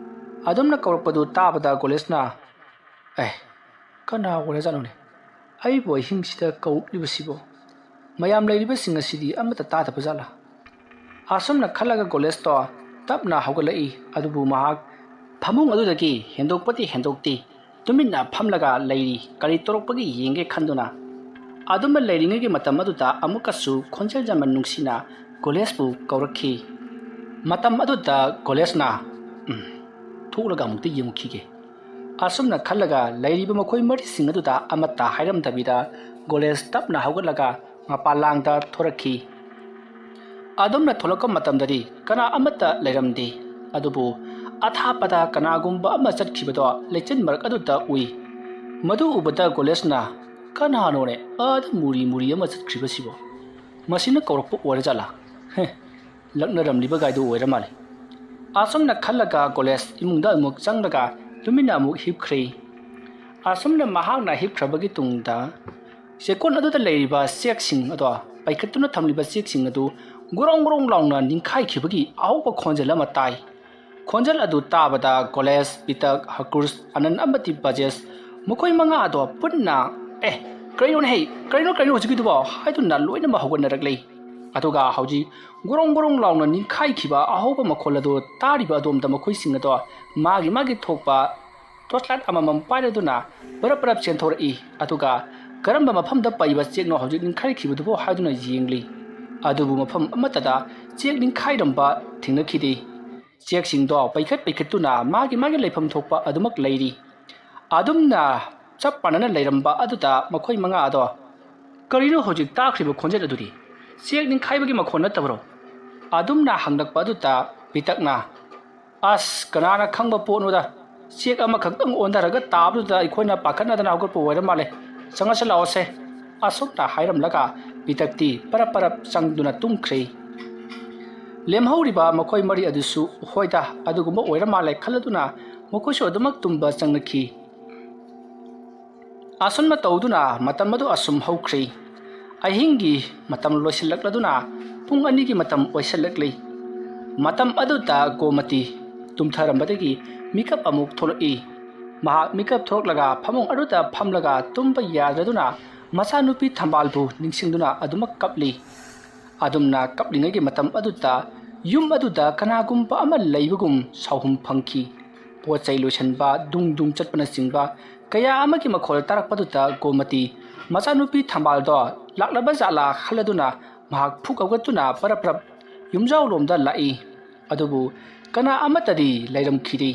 ꯑꯗꯨꯝꯅ ꯀꯧꯔꯛꯄꯗꯨ ꯇꯥꯕꯗ ꯒꯣꯂꯦꯁꯅ, "ꯑꯦ, ꯀꯅꯥ ꯑꯣꯏꯔꯖꯥꯠꯅꯣꯅꯦ? ꯑꯩꯕꯨ ꯑꯍꯤꯡꯁꯤꯗ ꯀꯧꯔꯛꯂꯤꯕꯁꯤꯕꯣ? ꯃꯌꯥꯝ ꯂꯩꯔꯤꯕꯁꯤꯡ ꯑꯁꯤꯗꯤ ꯑꯃꯠꯇ ꯇꯥꯗꯕ ꯖꯥꯠꯂꯥ?" ꯑꯁꯨꯝꯅ ꯈꯜꯂꯒ ꯒꯣꯂꯦꯁꯇꯣ ꯇꯞꯅ ꯍꯧꯒꯠꯂꯛꯏ꯫ ꯑꯗꯨꯕꯨ ꯃꯍꯥꯛ ꯐꯃꯨꯡ ꯑꯗꯨꯗꯒꯤ ꯍꯦꯟꯗꯣꯛꯄꯗꯤ ꯍꯦꯟꯗꯣꯛꯇꯦ꯫ ꯇꯨꯃꯤꯟꯅ ꯐꯝꯂꯒ ꯂꯩꯔꯤ꯫ ꯀꯔꯤ ꯇꯧꯔꯛꯄꯒꯦ ꯌꯦꯡꯒꯦ ꯈꯟꯗꯨꯅ꯫ ꯑꯗꯨꯝꯅ ꯂꯩꯔꯤꯉꯩꯒꯤ ꯃꯇꯝ ꯑꯗꯨꯗ ꯑꯃꯨꯛꯀꯁꯨ ꯈꯣꯟꯖꯦꯜ ꯌꯥꯝꯅ ꯅꯨꯡꯁꯤꯅ ꯒꯣꯂꯦꯁꯄꯨ ꯀꯧꯔꯛꯈꯤ꯫ ꯃꯇꯝ ꯑꯗꯨꯗ ꯒꯣꯂꯦꯁꯅ, "ꯎꯝ, ꯊꯣꯛꯂꯒ ꯑꯃꯨꯛꯇ ꯌꯦꯡꯉꯨꯈꯤꯒꯦ"꯫ ꯑꯁꯨꯝꯅ ꯈꯜꯂꯒ ꯂꯩꯔꯤꯕ ꯃꯈꯣꯏ ꯃꯔꯤꯁꯤꯡ ꯑꯗꯨꯗ ꯑꯃꯠꯇ ꯍꯥꯏꯔꯝꯗꯕꯤꯗ ꯒꯣꯂꯦꯁ ꯇꯞꯅ ꯍꯧꯒꯠꯂꯒ ꯃꯄꯥꯟꯂꯥꯡꯗ ꯊꯣꯔꯛꯈꯤ꯫ ꯑꯗꯨꯝꯅ ꯊꯣꯛꯂꯛꯄ ꯃꯇꯝꯗꯗꯤ ꯀꯅꯥ ꯑꯃꯠꯇ ꯂꯩꯔꯝꯗꯦ꯫ ꯑꯗꯨꯕꯨ ꯑꯊꯥꯞꯄꯗ ꯀꯅꯥꯒꯨꯝꯕ ꯑꯃ ꯆꯠꯈꯤꯕꯗꯣ ꯂꯩꯆꯤꯟ ꯃꯔꯛ ꯑꯗꯨꯗ ꯎꯏ꯫ ꯃꯗꯨ ꯎꯕꯗ ꯒꯣꯂꯦꯁꯅ, "ꯀꯅꯥꯅꯣꯅꯦ ꯑꯥꯗ ꯃꯨꯔꯤ ꯃꯨꯔꯤ ꯑꯃ ꯆꯠꯈ꯭ꯔꯤꯕꯁꯤꯕꯣ? ꯃꯁꯤꯅ ꯀꯧꯔꯛꯄ ꯑꯣꯏꯔꯖꯥꯠꯂꯥ? ꯍꯦ, ꯂꯛꯅꯔꯝꯂꯤꯕ ꯒꯥꯏꯗꯨ ꯑꯣꯏꯔ ꯃꯥꯜꯂꯦ"꯫ ꯑꯁꯨꯝꯅ ꯈꯜꯂꯒ ꯒꯣꯂꯦꯁ ꯏꯃꯨꯡꯗ ꯑꯃꯨꯛ ꯆꯪꯂꯒ ꯇꯨꯃꯤꯟꯅ ꯑꯃꯨꯛ ꯍꯤꯞꯈ꯭ꯔꯦ꯫ ꯑꯁꯨꯝꯅ ꯃꯍꯥꯛꯅ ꯍꯤꯞꯈ꯭ꯔꯕꯒꯤ ꯇꯨꯡꯗ ꯆꯦꯛꯀꯣꯟ ꯑꯗꯨꯗ ꯂꯩꯔꯤꯕ ꯆꯦꯛꯁꯤꯡ ꯑꯗꯣ, ꯄꯩꯈꯠꯇꯨꯅ ꯊꯝꯂꯤꯕ ꯆꯦꯛꯁꯤꯡ ꯑꯗꯨ ꯒ꯭ꯔꯣꯡ ꯒ꯭ꯔꯣꯡ ꯂꯥꯎꯅ ꯅꯤꯡꯈꯥꯏꯈꯤꯕꯒꯤ ꯑꯍꯧꯕ ꯈꯣꯟꯖꯦꯜ ꯑꯃ ꯇꯥꯏ꯫ ꯈꯣꯟꯖꯦꯜ ꯑꯗꯨ ꯇꯥꯕꯗ ꯒꯣꯂꯦꯁ, ꯄꯤꯇꯛ, ꯍꯀꯨꯔꯁ, ꯑꯅꯟ ꯑꯃꯗꯤ ꯕꯖꯦꯁ ꯃꯈꯣꯏ ꯃꯉꯥ ꯑꯗꯣ ꯄꯨꯟꯅ, "ꯑꯦ, ꯀꯔꯤꯅꯣꯅꯦ ꯍꯩ? ꯀꯔꯤꯅꯣ, ꯀꯔꯤꯅꯣ ꯍꯧꯖꯤꯛꯀꯤꯗꯨꯕꯣ?" ꯍꯥꯏꯗꯨꯅ ꯂꯣꯏꯅꯃꯛ ꯍꯧꯒꯠꯅꯔꯛꯂꯦ꯫ ꯑꯗꯨꯒ ꯍꯧꯖꯤꯛ ꯒ꯭ꯔꯣꯡ ꯒ꯭ꯔꯣꯡ ꯂꯥꯎꯅ ꯅꯤꯡꯈꯥꯏꯈꯤꯕ ꯑꯍꯧꯕ ꯃꯈꯣꯜ ꯑꯗꯨ ꯇꯥꯔꯤꯕ ꯑꯗꯣꯝꯗ ꯃꯈꯣꯏꯁꯤꯡ ꯑꯗꯣ ꯃꯥꯒꯤ ꯃꯥꯒꯤ ꯊꯣꯛꯄ ꯇꯣꯔꯆ ꯂꯥꯏꯠ ꯑꯃꯃꯝ ꯄꯥꯏꯔꯗꯨꯅ ꯄꯔꯞ ꯄꯔꯞ ꯆꯦꯟꯊꯣꯔꯛꯏ꯫ ꯑꯗꯨꯒ ꯀꯔꯝꯕ ꯃꯐꯝꯗ ꯄꯩꯕ ꯆꯦꯛꯅꯣ ꯍꯧꯖꯤꯛ ꯅꯤꯡꯈꯥꯏꯈꯤꯕꯗꯨꯕꯨ ꯍꯥꯏꯗꯨꯅ ꯌꯦꯡꯂꯤ꯫ ꯑꯗꯨꯕꯨ ꯃꯐꯝ ꯑꯃꯠꯇꯗ ꯆꯦꯛ ꯅꯤꯡꯈꯥꯏꯔꯝꯕ ꯊꯦꯡꯅꯈꯤꯗꯦ꯫ ꯆꯦꯛꯁꯤꯡꯗꯣ ꯄꯩꯈꯠ ꯄꯩꯈꯠꯇꯨꯅ ꯃꯥꯒꯤ ꯃꯥꯒꯤ ꯂꯩꯐꯝ ꯊꯣꯛꯄ ꯑꯗꯨꯃꯛ ꯂꯩꯔꯤ꯫ ꯑꯗꯨꯝꯅ ꯆꯞ ꯃꯥꯟꯅꯅ ꯂꯩꯔꯝꯕ ꯑꯗꯨꯗ ꯃꯈꯣꯏ ꯃꯉꯥ ꯑꯗꯣ, "ꯀꯔꯤꯅꯣ ꯍꯧꯖꯤꯛ ꯇꯥꯈ꯭ꯔꯤꯕ ꯈꯣꯟꯖꯦꯜ ꯑꯗꯨꯗꯤ? ꯆꯦꯛ ꯅꯤꯡꯈꯥꯏꯕꯒꯤ ꯃꯈꯣꯟ ꯅꯠꯇꯕꯔꯣ?" ꯑꯗꯨꯝꯅ ꯍꯪꯂꯛꯄ ꯑꯗꯨꯗ ꯄꯤꯇꯛꯅ, "ꯑꯁ, ꯀꯅꯥꯅ ꯈꯪꯕ ꯄꯣꯠꯅꯣꯗ? ꯆꯦꯛ ꯑꯃꯈꯛꯇꯪ ꯑꯣꯟꯊꯔꯒ ꯇꯥꯕꯗꯨꯗ ꯑꯩꯈꯣꯏꯅ ꯄꯥꯈꯠꯅꯗꯅ ꯍꯧꯒꯠꯄ ꯑꯣꯏꯔ ꯃꯥꯜꯂꯦ꯫ ꯆꯪꯉꯁꯤ ꯂꯥꯛꯑꯣꯁꯦ," ꯑꯁꯨꯝꯅ ꯍꯥꯏꯔꯝꯂꯒ ꯄꯤꯇꯛꯇꯤ ꯄꯔꯞ ꯄꯔꯞ ꯆꯪꯗꯨꯅ ꯇꯨꯝꯈ꯭ꯔꯦ꯫ ꯂꯦꯝꯍꯧꯔꯤꯕ ꯃꯈꯣꯏ ꯃꯔꯤ ꯑꯗꯨꯁꯨ, "ꯍꯣꯏꯗ, ꯑꯗꯨꯒꯨꯝꯕ ꯑꯣꯏꯔ ꯃꯥꯜꯂꯦ," ꯈꯜꯂꯗꯨꯅ ꯃꯈꯣꯏꯁꯨ ꯑꯗꯨꯃꯛ ꯇꯨꯝꯕ ꯆꯪꯅꯈꯤ꯫ ꯑꯁꯨꯝꯅ ꯇꯧꯗꯨꯅ ꯃꯇꯝ ꯑꯗꯨ ꯑꯁꯨꯝ ꯍꯧꯈ꯭ꯔꯦ꯫ ꯑꯍꯤꯡꯒꯤ ꯃꯇꯝ ꯂꯣꯏꯁꯤꯜꯂꯛꯂꯗꯨꯅ ꯄꯨꯡ ꯑꯅꯤꯒꯤ ꯃꯇꯝ ꯑꯣꯏꯁꯤꯜꯂꯛꯂꯤ꯫ ꯃꯇꯝ ꯑꯗꯨꯗ ꯒꯣꯃꯇꯤ ꯇꯨꯝꯊꯔꯝꯕꯗꯒꯤ ꯃꯤꯀꯞ ꯑꯃꯨꯛ ꯊꯣꯛꯂꯛꯏ꯫ ꯃꯍꯥꯛ ꯃꯤꯀꯞ ꯊꯣꯛꯂꯛꯂꯒ ꯐꯃꯨꯡ ꯑꯗꯨꯗ ꯐꯝꯂꯒ ꯇꯨꯝꯕ ꯌꯥꯗ꯭ꯔꯗꯨꯅ ꯃꯆꯥꯅꯨꯄꯤ ꯊꯝꯕꯥꯜꯕꯨ ꯅꯤꯡꯁꯤꯡꯗꯨꯅ ꯑꯗꯨꯃꯛ ꯀꯞꯂꯤ꯫ ꯑꯗꯨꯝꯅ ꯀꯞꯂꯤꯉꯩꯒꯤ ꯃꯇꯝ ꯑꯗꯨꯗ ꯌꯨꯝ ꯑꯗꯨꯗ ꯀꯅꯥꯒꯨꯝꯕ ꯑꯃ ꯂꯩꯕꯒꯨꯝ ꯁꯥꯎꯍꯨꯝ ꯐꯪꯈꯤ꯫ ꯄꯣꯠ ꯆꯩ ꯂꯣꯏꯁꯤꯟꯕ, ꯗꯨꯡ ꯗꯨꯡ ꯆꯠꯄꯅꯆꯤꯡꯕ ꯀꯌꯥ ꯑꯃꯒꯤ ꯃꯈꯣꯜ ꯇꯥꯔꯛꯄꯗꯨꯗ ꯒꯣꯃꯇꯤ ꯃꯆꯥꯅꯨꯄꯤ ꯊꯝꯕꯥꯜꯗꯣ ꯂꯥꯛꯂꯕ ꯖꯥꯠꯂꯥ ꯈꯜꯂꯗꯨꯅ ꯃꯍꯥꯛ ꯐꯨꯛ ꯍꯧꯒꯠꯇꯨꯅ ꯄꯔꯞ ꯄꯔꯞ ꯌꯨꯝꯖꯥꯎꯂꯣꯝꯗ ꯂꯥꯛꯏ꯫ ꯑꯗꯨꯕꯨ ꯀꯅꯥ ꯑꯃꯠꯇꯗꯤ ꯂꯩꯔꯝꯈꯤꯗꯦ꯫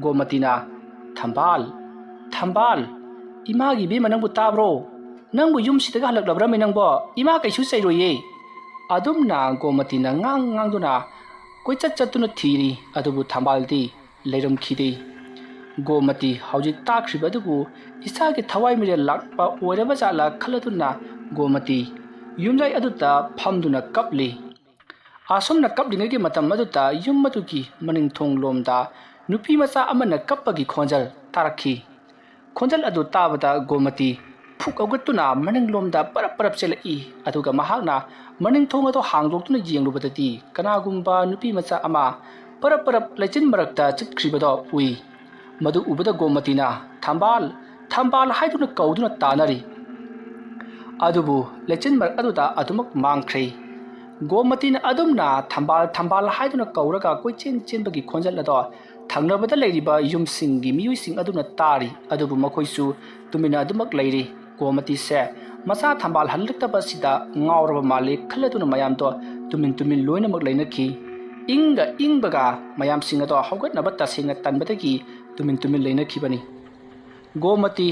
ꯒꯣꯃꯇꯤꯅ, "ꯊꯝꯕꯥꯜ, ꯊꯝꯕꯥꯜ, ꯏꯃꯥꯒꯤ ꯏꯕꯦꯝꯃ ꯅꯪꯕꯨ ꯇꯥꯕ꯭ꯔꯣ? ꯅꯪꯕꯨ ꯌꯨꯝꯁꯤꯗꯒ ꯍꯜꯂꯛꯂꯕ꯭ꯔꯃꯤ ꯅꯪꯕꯣ? ꯏꯃꯥ ꯀꯩꯁꯨ ꯆꯩꯔꯣꯏꯌꯦ꯫" ꯑꯗꯨꯝꯅ ꯒꯣꯃꯇꯤꯅ ꯉꯥꯡ ꯉꯥꯡꯗꯨꯅ ꯀꯣꯏꯆꯠ ꯆꯠꯇꯨꯅ ꯊꯤꯔꯤ, ꯑꯗꯨꯕꯨ ꯊꯝꯕꯥꯜꯗꯤ ꯂꯩꯔꯝꯈꯤꯗꯦ꯫ ꯒꯣꯃꯇꯤ ꯍꯧꯖꯤꯛ ꯇꯥꯈ꯭ꯔꯤꯕ ꯑꯗꯨꯕꯨ ꯏꯆꯥꯒꯤ ꯊꯋꯥꯏ ꯃꯤꯔꯦꯜ ꯂꯥꯛꯄ ꯑꯣꯏꯔꯕ ꯖꯥꯠꯂꯥ ꯈꯜꯂꯗꯨꯅ ꯒꯣꯃꯇꯤ ꯌꯨꯝꯌꯥꯏ ꯑꯗꯨꯗ ꯐꯝꯗꯨꯅ ꯀꯞꯂꯤ꯫ ꯑꯁꯨꯝꯅ ꯀꯞꯂꯤꯉꯩꯒꯤ ꯃꯇꯝ ꯑꯗꯨꯗ ꯌꯨꯝ ꯑꯗꯨꯒꯤ ꯃꯅꯤꯡ ꯊꯣꯡ ꯂꯣꯝꯗ ꯅꯨꯄꯤ ꯃꯆꯥ ꯑꯃꯅ ꯀꯞꯄꯒꯤ ꯈꯣꯟꯖꯦꯜ ꯇꯥꯔꯛꯈꯤ꯫ ꯈꯣꯟꯖꯦꯜ ꯑꯗꯨ ꯇꯥꯕꯗ ꯒꯣꯃꯇꯤ ꯐꯨꯛ ꯍꯧꯒꯠꯇꯨꯅ ꯃꯅꯤꯡꯂꯣꯝꯗ ꯄꯔꯞ ꯄꯔꯞ ꯆꯦꯜꯂꯛꯏ꯫ ꯑꯗꯨꯒ ꯃꯍꯥꯛꯅ ꯃꯅꯤꯡ ꯊꯣꯡ ꯑꯗꯨ ꯍꯥꯡꯗꯣꯛꯇꯨꯅ ꯌꯦꯡꯂꯨꯕꯗꯗꯤ ꯀꯅꯥꯒꯨꯝꯕ ꯅꯨꯄꯤ ꯃꯆꯥ ꯑꯃ ꯄꯔꯞ ꯄꯔꯞ ꯂꯩꯆꯤꯟ ꯃꯔꯛꯇ ꯆꯠꯈ꯭ꯔꯤꯕꯗꯣ ꯎꯏ꯫ ꯃꯗꯨ ꯎꯕꯗ ꯒꯣꯃꯇꯤꯅ, "ꯊꯝꯕꯥꯜ, ꯊꯝꯕꯥꯜ" ꯍꯥꯏꯗꯨꯅ ꯀꯧꯗꯨꯅ ꯇꯥꯅꯔꯤ꯫ ꯑꯗꯨꯕꯨ ꯂꯩꯆꯤꯟ ꯃꯔꯛ ꯑꯗꯨꯗ ꯑꯗꯨꯃꯛ ꯃꯥꯡꯈ꯭ꯔꯦ꯫ ꯒꯣꯃꯇꯤꯅ ꯑꯗꯨꯝꯅ "ꯊꯝꯕꯥꯜ, ꯊꯝꯕꯥꯜ" ꯍꯥꯏꯗꯨꯅ ꯀꯧꯔꯒ ꯀꯣꯏꯆꯦꯟ ꯆꯦꯟꯕꯒꯤ ꯈꯣꯟꯖꯦꯜ ꯑꯗꯣ ꯊꯪꯅꯕꯗ ꯂꯩꯔꯤꯕ ꯌꯨꯝꯁꯤꯡꯒꯤ ꯃꯤꯑꯣꯏꯁꯤꯡ ꯑꯗꯨꯅ ꯇꯥꯔꯤ, ꯑꯗꯨꯕꯨ ꯃꯈꯣꯏꯁꯨ ꯇꯨꯃꯤꯟꯅ ꯑꯗꯨꯃꯛ ꯂꯩꯔꯤ꯫ ꯒꯣꯃꯇꯤꯁꯦ ꯃꯆꯥ ꯊꯝꯕꯥꯜ ꯍꯜꯂꯛꯇꯕ ꯑꯁꯤꯗ ꯉꯥꯎꯔꯕ ꯃꯥꯜꯂꯤ ꯈꯜꯂꯗꯨꯅ ꯃꯌꯥꯝꯗꯣ ꯇꯨꯃꯤꯟ ꯇꯨꯃꯤꯟ ꯂꯣꯏꯅꯃꯛ ꯂꯩꯅꯈꯤ꯫ ꯏꯪꯒ ꯏꯪꯕꯒ ꯃꯌꯥꯝꯁꯤꯡ ꯑꯗꯣ ꯍꯧꯒꯠꯅꯕ ꯇꯁꯦꯡꯅ ꯇꯟꯕꯗꯒꯤ ꯇꯨꯃꯤꯟ ꯇꯨꯃꯤꯟ ꯂꯩꯅꯈꯤꯕꯅꯤ꯫ ꯒꯣꯃꯇꯤ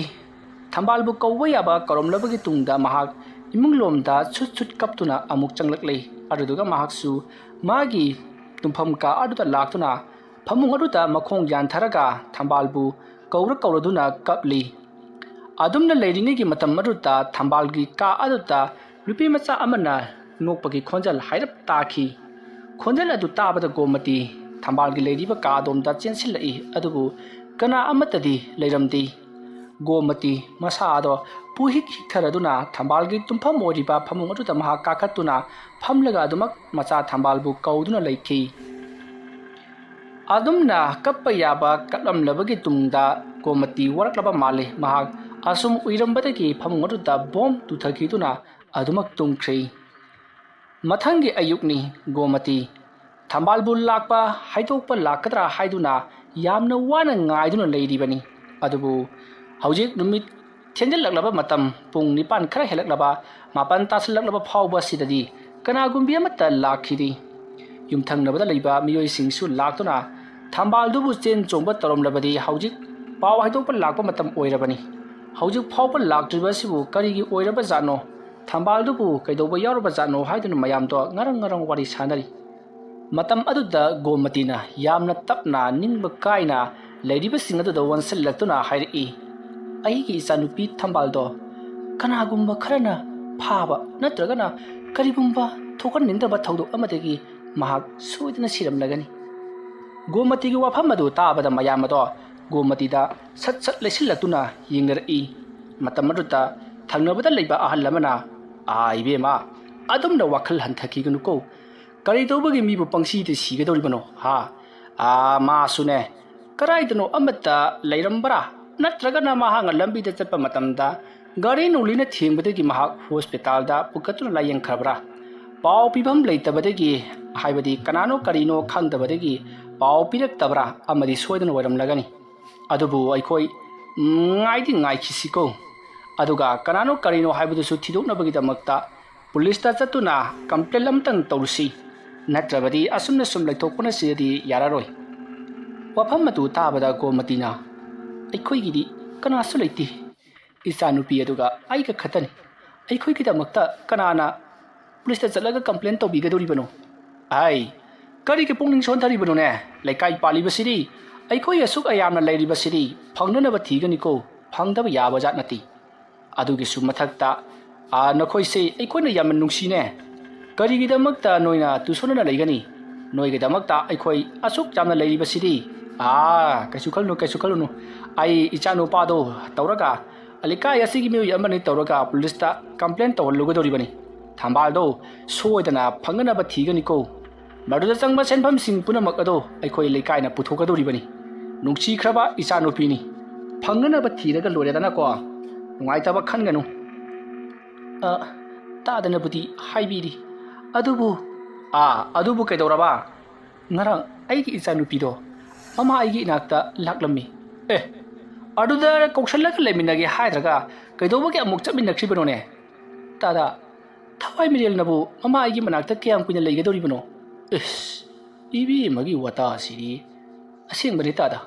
ꯊꯝꯕꯥꯜꯕꯨ ꯀꯧꯕ ꯌꯥꯕ ꯀꯧꯔꯝꯂꯕꯒꯤ ꯇꯨꯡꯗ ꯃꯍꯥꯛ ꯏꯃꯨꯡꯂꯣꯝꯗ ꯁꯨꯠ ꯁꯨꯠ ꯀꯞꯇꯨꯅ ꯑꯃꯨꯛ ꯆꯪꯂꯛꯂꯦ꯫ ꯑꯗꯨꯗꯨꯒ ꯃꯍꯥꯛꯁꯨ ꯃꯥꯒꯤ ꯇꯨꯝꯐꯝ ꯀꯥ ꯑꯗꯨꯗ ꯂꯥꯛꯇꯨꯅ ꯐꯃꯨꯡ ꯑꯗꯨꯗ ꯃꯈꯣꯡ ꯌꯥꯟꯊꯔꯒ ꯊꯝꯕꯥꯜꯕꯨ ꯀꯧꯔ ꯀꯧꯔꯗꯨꯅ ꯀꯞꯂꯤ꯫ ꯑꯗꯨꯝꯅ ꯂꯩꯔꯤꯉꯩꯒꯤ ꯃꯇꯝ ꯑꯗꯨꯗ ꯊꯝꯕꯥꯜꯒꯤ ꯀꯥ ꯑꯗꯨꯗ ꯅꯨꯄꯤ ꯃꯆꯥ ꯑꯃꯅ ꯅꯣꯛꯄꯒꯤ ꯈꯣꯟꯖꯦꯜ ꯍꯥꯏꯔꯞ ꯇꯥꯈꯤ꯫ ꯈꯣꯟꯖꯦꯜ ꯑꯗꯨ ꯇꯥꯕꯗ ꯒꯣꯃꯇꯤ ꯊꯝꯕꯥꯜꯒꯤ ꯂꯩꯔꯤꯕ ꯀꯥ ꯑꯗꯣꯝꯗ ꯆꯦꯟꯁꯤꯜꯂꯛꯏ꯫ ꯑꯗꯨꯕꯨ ꯀꯅꯥ ꯑꯃꯠꯇꯗꯤ ꯂꯩꯔꯝꯗꯦ꯫ ꯒꯣꯃꯇꯤ ꯃꯁꯥ ꯑꯗꯣ ꯄꯨꯍꯤꯛ ꯍꯤꯛꯊꯔꯗꯨꯅ ꯊꯝꯕꯥꯜꯒꯤ ꯇꯨꯝꯐꯝ ꯑꯣꯏꯔꯤꯕ ꯐꯃꯨꯡ ꯑꯗꯨꯗ ꯃꯍꯥꯛ ꯀꯥꯈꯠꯇꯨꯅ ꯐꯝꯂꯒ ꯑꯗꯨꯃꯛ ꯃꯆꯥ ꯊꯝꯕꯥꯜꯕꯨ ꯀꯧꯗꯨꯅ ꯂꯩꯈꯤ꯫ ꯑꯗꯨꯝꯅ ꯀꯞꯄ ꯌꯥꯕ ꯀꯞꯂꯝꯂꯕꯒꯤ ꯇꯨꯡꯗ ꯒꯣꯃꯇꯤ ꯋꯥꯔꯛꯂꯕ ꯃꯥꯜꯂꯤ꯫ ꯃꯍꯥꯛ ꯑꯁꯨꯝ ꯎꯏꯔꯝꯕꯗꯒꯤ ꯐꯃꯨꯡ ꯑꯗꯨꯗ ꯕꯣꯝ ꯇꯨꯊꯈꯤꯗꯨꯅ ꯑꯗꯨꯃꯛ ꯇꯨꯝꯈ꯭ꯔꯦ꯫ ꯃꯊꯪꯒꯤ ꯑꯌꯨꯛꯅꯤ꯫ ꯒꯣꯃꯇꯤ ꯊꯝꯕꯥꯜꯕꯨ ꯂꯥꯛꯄ ꯍꯥꯏꯗꯣꯛꯄ ꯂꯥꯛꯀꯗ꯭ꯔꯥ ꯍꯥꯏꯗꯨꯅ ꯌꯥꯝꯅ ꯋꯥꯅ ꯉꯥꯏꯗꯨꯅ ꯂꯩꯔꯤꯕꯅꯤ꯫ ꯑꯗꯨꯕꯨ ꯍꯧꯖꯤꯛ ꯅꯨꯃꯤꯠ ꯊꯦꯡꯖꯤꯜꯂꯛꯂꯕ ꯃꯇꯝ, ꯄꯨꯡ ꯅꯤꯄꯥꯟ ꯈꯔ ꯍꯦꯜꯂꯛꯂꯕ, ꯃꯥꯄꯟ ꯇꯥꯁꯤꯜꯂꯛꯂꯕ ꯐꯥꯎꯕ ꯑꯁꯤꯗꯗꯤ ꯀꯅꯥꯒꯨꯝꯕꯤ ꯑꯃꯠꯇ ꯂꯥꯛꯈꯤꯗꯦ꯫ ꯌꯨꯝꯊꯪꯅꯕꯗ ꯂꯩꯕ ꯃꯤꯑꯣꯏꯁꯤꯡꯁꯨ ꯂꯥꯛꯇꯨꯅ ꯊꯝꯕꯥꯜꯗꯨꯕꯨ ꯆꯦꯟ ꯆꯣꯡꯕ ꯇꯧꯔꯝꯂꯕꯗꯤ ꯍꯧꯖꯤꯛ ꯄꯥꯎ ꯍꯥꯏꯗꯣꯛꯄ ꯂꯥꯛꯄ ꯃꯇꯝ ꯑꯣꯏꯔꯕꯅꯤ꯫ ꯍꯧꯖꯤꯛ ꯐꯥꯎꯕ ꯂꯥꯛꯇ꯭ꯔꯤꯕ ꯑꯁꯤꯕꯨ ꯀꯔꯤꯒꯤ ꯑꯣꯏꯔꯕ ꯖꯥꯠꯅꯣ? ꯊꯝꯕꯥꯜꯗꯨꯕꯨ ꯀꯩꯗꯧꯕ ꯌꯥꯎꯔꯕ ꯖꯥꯠꯅꯣ ꯍꯥꯏꯗꯨꯅ ꯃꯌꯥꯝꯗꯣ ꯉꯔꯪ ꯉꯔꯪ ꯋꯥꯔꯤ ꯁꯥꯅꯔꯤ꯫ ꯃꯇꯝ ꯑꯗꯨꯗ ꯒꯣꯃꯇꯤꯅ ꯌꯥꯝꯅ ꯇꯞꯅ ꯅꯤꯡꯕ ꯀꯥꯏꯅ ꯂꯩꯔꯤꯕꯁꯤꯡ ꯑꯗꯨꯗ ꯑꯣꯟꯁꯤꯜꯂꯛꯇꯨꯅ ꯍꯥꯏꯔꯛꯏ, "ꯑꯩꯒꯤ ꯏꯆꯥꯅꯨꯄꯤ ꯊꯝꯕꯥꯜꯗꯣ ꯀꯅꯥꯒꯨꯝꯕ ꯈꯔꯅ ꯐꯥꯕ ꯅꯠꯇ꯭ꯔꯒꯅ ꯀꯔꯤꯒꯨꯝꯕ ꯊꯣꯛꯍꯟꯅꯤꯡꯗꯕ ꯊꯧꯗꯣꯛ ꯑꯃꯗꯒꯤ ꯃꯍꯥꯛ ꯁꯣꯏꯗꯅ ꯁꯤꯔꯝꯂꯒꯅꯤ꯫" ꯒꯣꯃꯇꯤꯒꯤ ꯋꯥꯐꯝ ꯑꯗꯨ ꯇꯥꯕꯗ ꯃꯌꯥꯝ ꯑꯗꯣ ꯒꯣꯃꯇꯤꯗ ꯁꯠ ꯁꯠ ꯂꯩꯁꯤꯜꯂꯛꯇꯨꯅ ꯌꯦꯡꯅꯔꯛꯏ꯫ ꯃꯇꯝ ꯑꯗꯨꯗ ꯊꯪꯅꯕꯗ ꯂꯩꯕ ꯑꯍꯜ ꯑꯃꯅ, "ꯑꯥ, ꯏꯕꯦꯝꯃ, ꯑꯗꯨꯝꯅ ꯋꯥꯈꯜ ꯍꯟꯊꯈꯤꯒꯅꯨꯀꯣ꯫ ꯀꯔꯤ ꯇꯧꯕꯒꯤ ꯃꯤꯕꯨ ꯄꯪꯁꯤꯗ ꯁꯤꯒꯗꯧꯔꯤꯕꯅꯣ, ꯍꯥ? ꯑꯥ, ꯃꯥꯁꯨꯅꯦ, ꯀꯗꯥꯏꯗꯅꯣ ꯑꯃꯠꯇ ꯂꯩꯔꯝꯕ꯭ꯔꯥ? ꯅꯠꯇ꯭ꯔꯒꯅ ꯃꯍꯥꯛꯅ ꯂꯝꯕꯤꯗ ꯆꯠꯄ ꯃꯇꯝꯗ ꯒꯥꯔꯤ ꯅꯨꯡꯂꯤꯅ ꯊꯦꯡꯕꯗꯒꯤ ꯃꯍꯥꯛ ꯍꯣꯁꯄꯤꯇꯥꯜꯗ ꯄꯨꯈꯠꯇꯨꯅ ꯂꯥꯌꯦꯡꯈ꯭ꯔꯕ꯭ꯔꯥ? ꯄꯥꯎ ꯄꯤꯐꯝ ꯂꯩꯇꯕꯗꯒꯤ, ꯍꯥꯏꯕꯗꯤ ꯀꯅꯥꯅꯣ ꯀꯔꯤꯅꯣ ꯈꯪꯗꯕꯗꯒꯤ ꯄꯥꯎ ꯄꯤꯔꯛꯇꯕ꯭ꯔꯥ? ꯑꯃꯗꯤ ꯁꯣꯏꯗꯅ ꯑꯣꯏꯔꯝꯂꯒꯅꯤ꯫ ꯑꯗꯨꯕꯨ ꯑꯩꯈꯣꯏ ꯉꯥꯏꯗꯤ ꯉꯥꯏꯈꯤꯁꯤꯀꯣ꯫ ꯑꯗꯨꯒ ꯀꯅꯥꯅꯣ ꯀꯔꯤꯅꯣ ꯍꯥꯏꯕꯗꯨꯁꯨ ꯊꯤꯗꯣꯛꯅꯕꯒꯤꯗꯃꯛꯇ ꯄꯨꯂꯤꯁꯇ ꯆꯠꯇꯨꯅ ꯀꯝꯄ꯭ꯂꯦꯟ ꯑꯃꯇꯪ ꯇꯧꯔꯨꯁꯤ꯫ ꯅꯠꯇ꯭ꯔꯕꯗꯤ ꯑꯁꯨꯝꯅ ꯁꯨꯝ ꯂꯩꯊꯣꯛꯄꯅ ꯁꯤꯗꯗꯤ ꯌꯥꯔꯔꯣꯏ꯫ ꯋꯥꯐꯝ ꯑꯗꯨ ꯇꯥꯕꯗ ꯒꯣꯃꯇꯤꯅ, "ꯑꯩꯈꯣꯏꯒꯤꯗꯤ ꯀꯅꯥꯁꯨ ꯂꯩꯇꯦ꯫ ꯏꯆꯥꯅꯨꯄꯤ ꯑꯗꯨꯒ ꯑꯩꯒ ꯈꯛꯇꯅꯤ꯫ ꯑꯩꯈꯣꯏꯒꯤꯗꯃꯛꯇ ꯀꯅꯥꯅ ꯄꯨꯂꯤꯁꯇ ꯆꯠꯂꯒ ꯀꯝꯄ꯭ꯂꯦꯟ ꯇꯧꯕꯤꯒꯗꯧꯔꯤꯕꯅꯣ?" "ꯑꯩ ꯀꯔꯤꯒꯤ ꯄꯨꯛꯅꯤꯡ ꯁꯣꯟꯊꯔꯤꯕꯅꯣꯅꯦ? ꯂꯩꯀꯥꯏ ꯄꯥꯜꯂꯤꯕꯁꯤꯗꯤ, ꯑꯩꯈꯣꯏ ꯑꯁꯨꯛ ꯑꯌꯥꯝꯅ ꯂꯩꯔꯤꯕꯁꯤꯗꯤ ꯐꯪꯅꯅꯕ ꯊꯤꯒꯅꯤꯀꯣ, ꯐꯪꯗꯕ ꯌꯥꯕ ꯖꯥꯠ ꯅꯠꯇꯦ꯫ ꯑꯗꯨꯒꯤꯁꯨ ꯃꯊꯛꯇ, ꯑꯥ, ꯅꯈꯣꯏꯁꯦ ꯑꯩꯈꯣꯏꯅ ꯌꯥꯝꯅ ꯅꯨꯡꯁꯤꯅꯦ꯫ ꯀꯔꯤꯒꯤꯗꯃꯛꯇ ꯅꯣꯏꯅ ꯇꯨꯁꯣꯟꯅꯅ ꯂꯩꯒꯅꯤ? ꯅꯣꯏꯒꯤꯗꯃꯛꯇ ꯑꯩꯈꯣꯏ ꯑꯁꯨꯛ ꯌꯥꯝꯅ ꯂꯩꯔꯤꯕꯁꯤꯗꯤ꯫ ꯑꯥ, ꯀꯩꯁꯨ ꯈꯜꯂꯨꯅꯨ, ꯀꯩꯁꯨ ꯈꯜꯂꯨꯅꯨ꯫ ꯑꯩ ꯏꯆꯥꯅꯨꯄꯥꯗꯣ ꯇꯧꯔꯒ, ꯂꯩꯀꯥꯏ ꯑꯁꯤꯒꯤ ꯃꯤꯑꯣꯏ ꯑꯃꯅꯤ ꯇꯧꯔꯒ ꯄꯨꯂꯤꯁꯇ ꯀꯝꯄ꯭ꯂꯦꯟ ꯇꯧꯍꯜꯂꯨꯒꯗꯧꯔꯤꯕꯅꯤ꯫ ꯊꯝꯕꯥꯜꯗꯣ ꯁꯣꯏꯗꯅ ꯐꯪꯅꯅꯕ ꯊꯤꯒꯅꯤꯀꯣ꯫ ꯃꯗꯨꯗ ꯆꯪꯕ ꯁꯦꯟꯐꯝꯁꯤꯡ ꯄꯨꯝꯅꯃꯛ ꯑꯗꯣ ꯑꯩꯈꯣꯏ ꯂꯩꯀꯥꯏꯅ ꯄꯨꯊꯣꯛꯀꯗꯧꯔꯤꯕꯅꯤ꯫ ꯅꯨꯡꯁꯤꯈ꯭ꯔꯕ ꯏꯆꯥꯅꯨꯄꯤꯅꯤ꯫ ꯐꯪꯅꯅꯕ ꯊꯤꯔꯒ ꯂꯣꯏꯔꯦꯗꯅꯀꯣ꯫ ꯅꯨꯡꯉꯥꯏꯇꯕ ꯈꯟꯒꯅꯨ꯫" "ꯑ, ꯇꯥꯗꯅꯕꯨꯗꯤ ꯍꯥꯏꯕꯤꯔꯤ꯫ ꯑꯗꯨꯕꯨ..." "ꯑꯥ, ꯑꯗꯨꯕꯨ ꯀꯩꯗꯧꯔꯕ?" "ꯉꯔꯥꯡ ꯑꯩꯒꯤ ꯏꯆꯥꯅꯨꯄꯤꯗꯣ ꯃꯃꯥ ꯑꯩꯒꯤ ꯏꯅꯥꯛꯇ ꯂꯥꯛꯂꯝꯃꯤ꯫" "ꯑꯦ, ꯑꯗꯨꯗ ꯀꯧꯁꯜꯂꯒ ꯂꯩꯃꯤꯟꯅꯒꯦ ꯍꯥꯏꯗ꯭ꯔꯒ ꯀꯩꯗꯧꯕꯒꯤ ꯑꯃꯨꯛ ꯆꯠꯃꯤꯟꯅꯈ꯭ꯔꯤꯕꯅꯣꯅꯦ?" "ꯇꯥꯗ, ꯊꯋꯥꯏ ꯃꯤꯔꯦꯜꯅꯕꯨ ꯃꯃꯥ ꯑꯩꯒꯤ ꯃꯅꯥꯛꯇ ꯀꯌꯥꯝ ꯀꯨꯏꯅ ꯂꯩꯒꯗꯧꯔꯤꯕꯅꯣ?" "ꯏꯁ, ꯏꯕꯦꯝꯃꯒꯤ ꯋꯥꯇꯥꯁꯤꯗꯤ꯫ ꯑꯁꯦꯡꯕꯅꯤ ꯇꯥꯗ,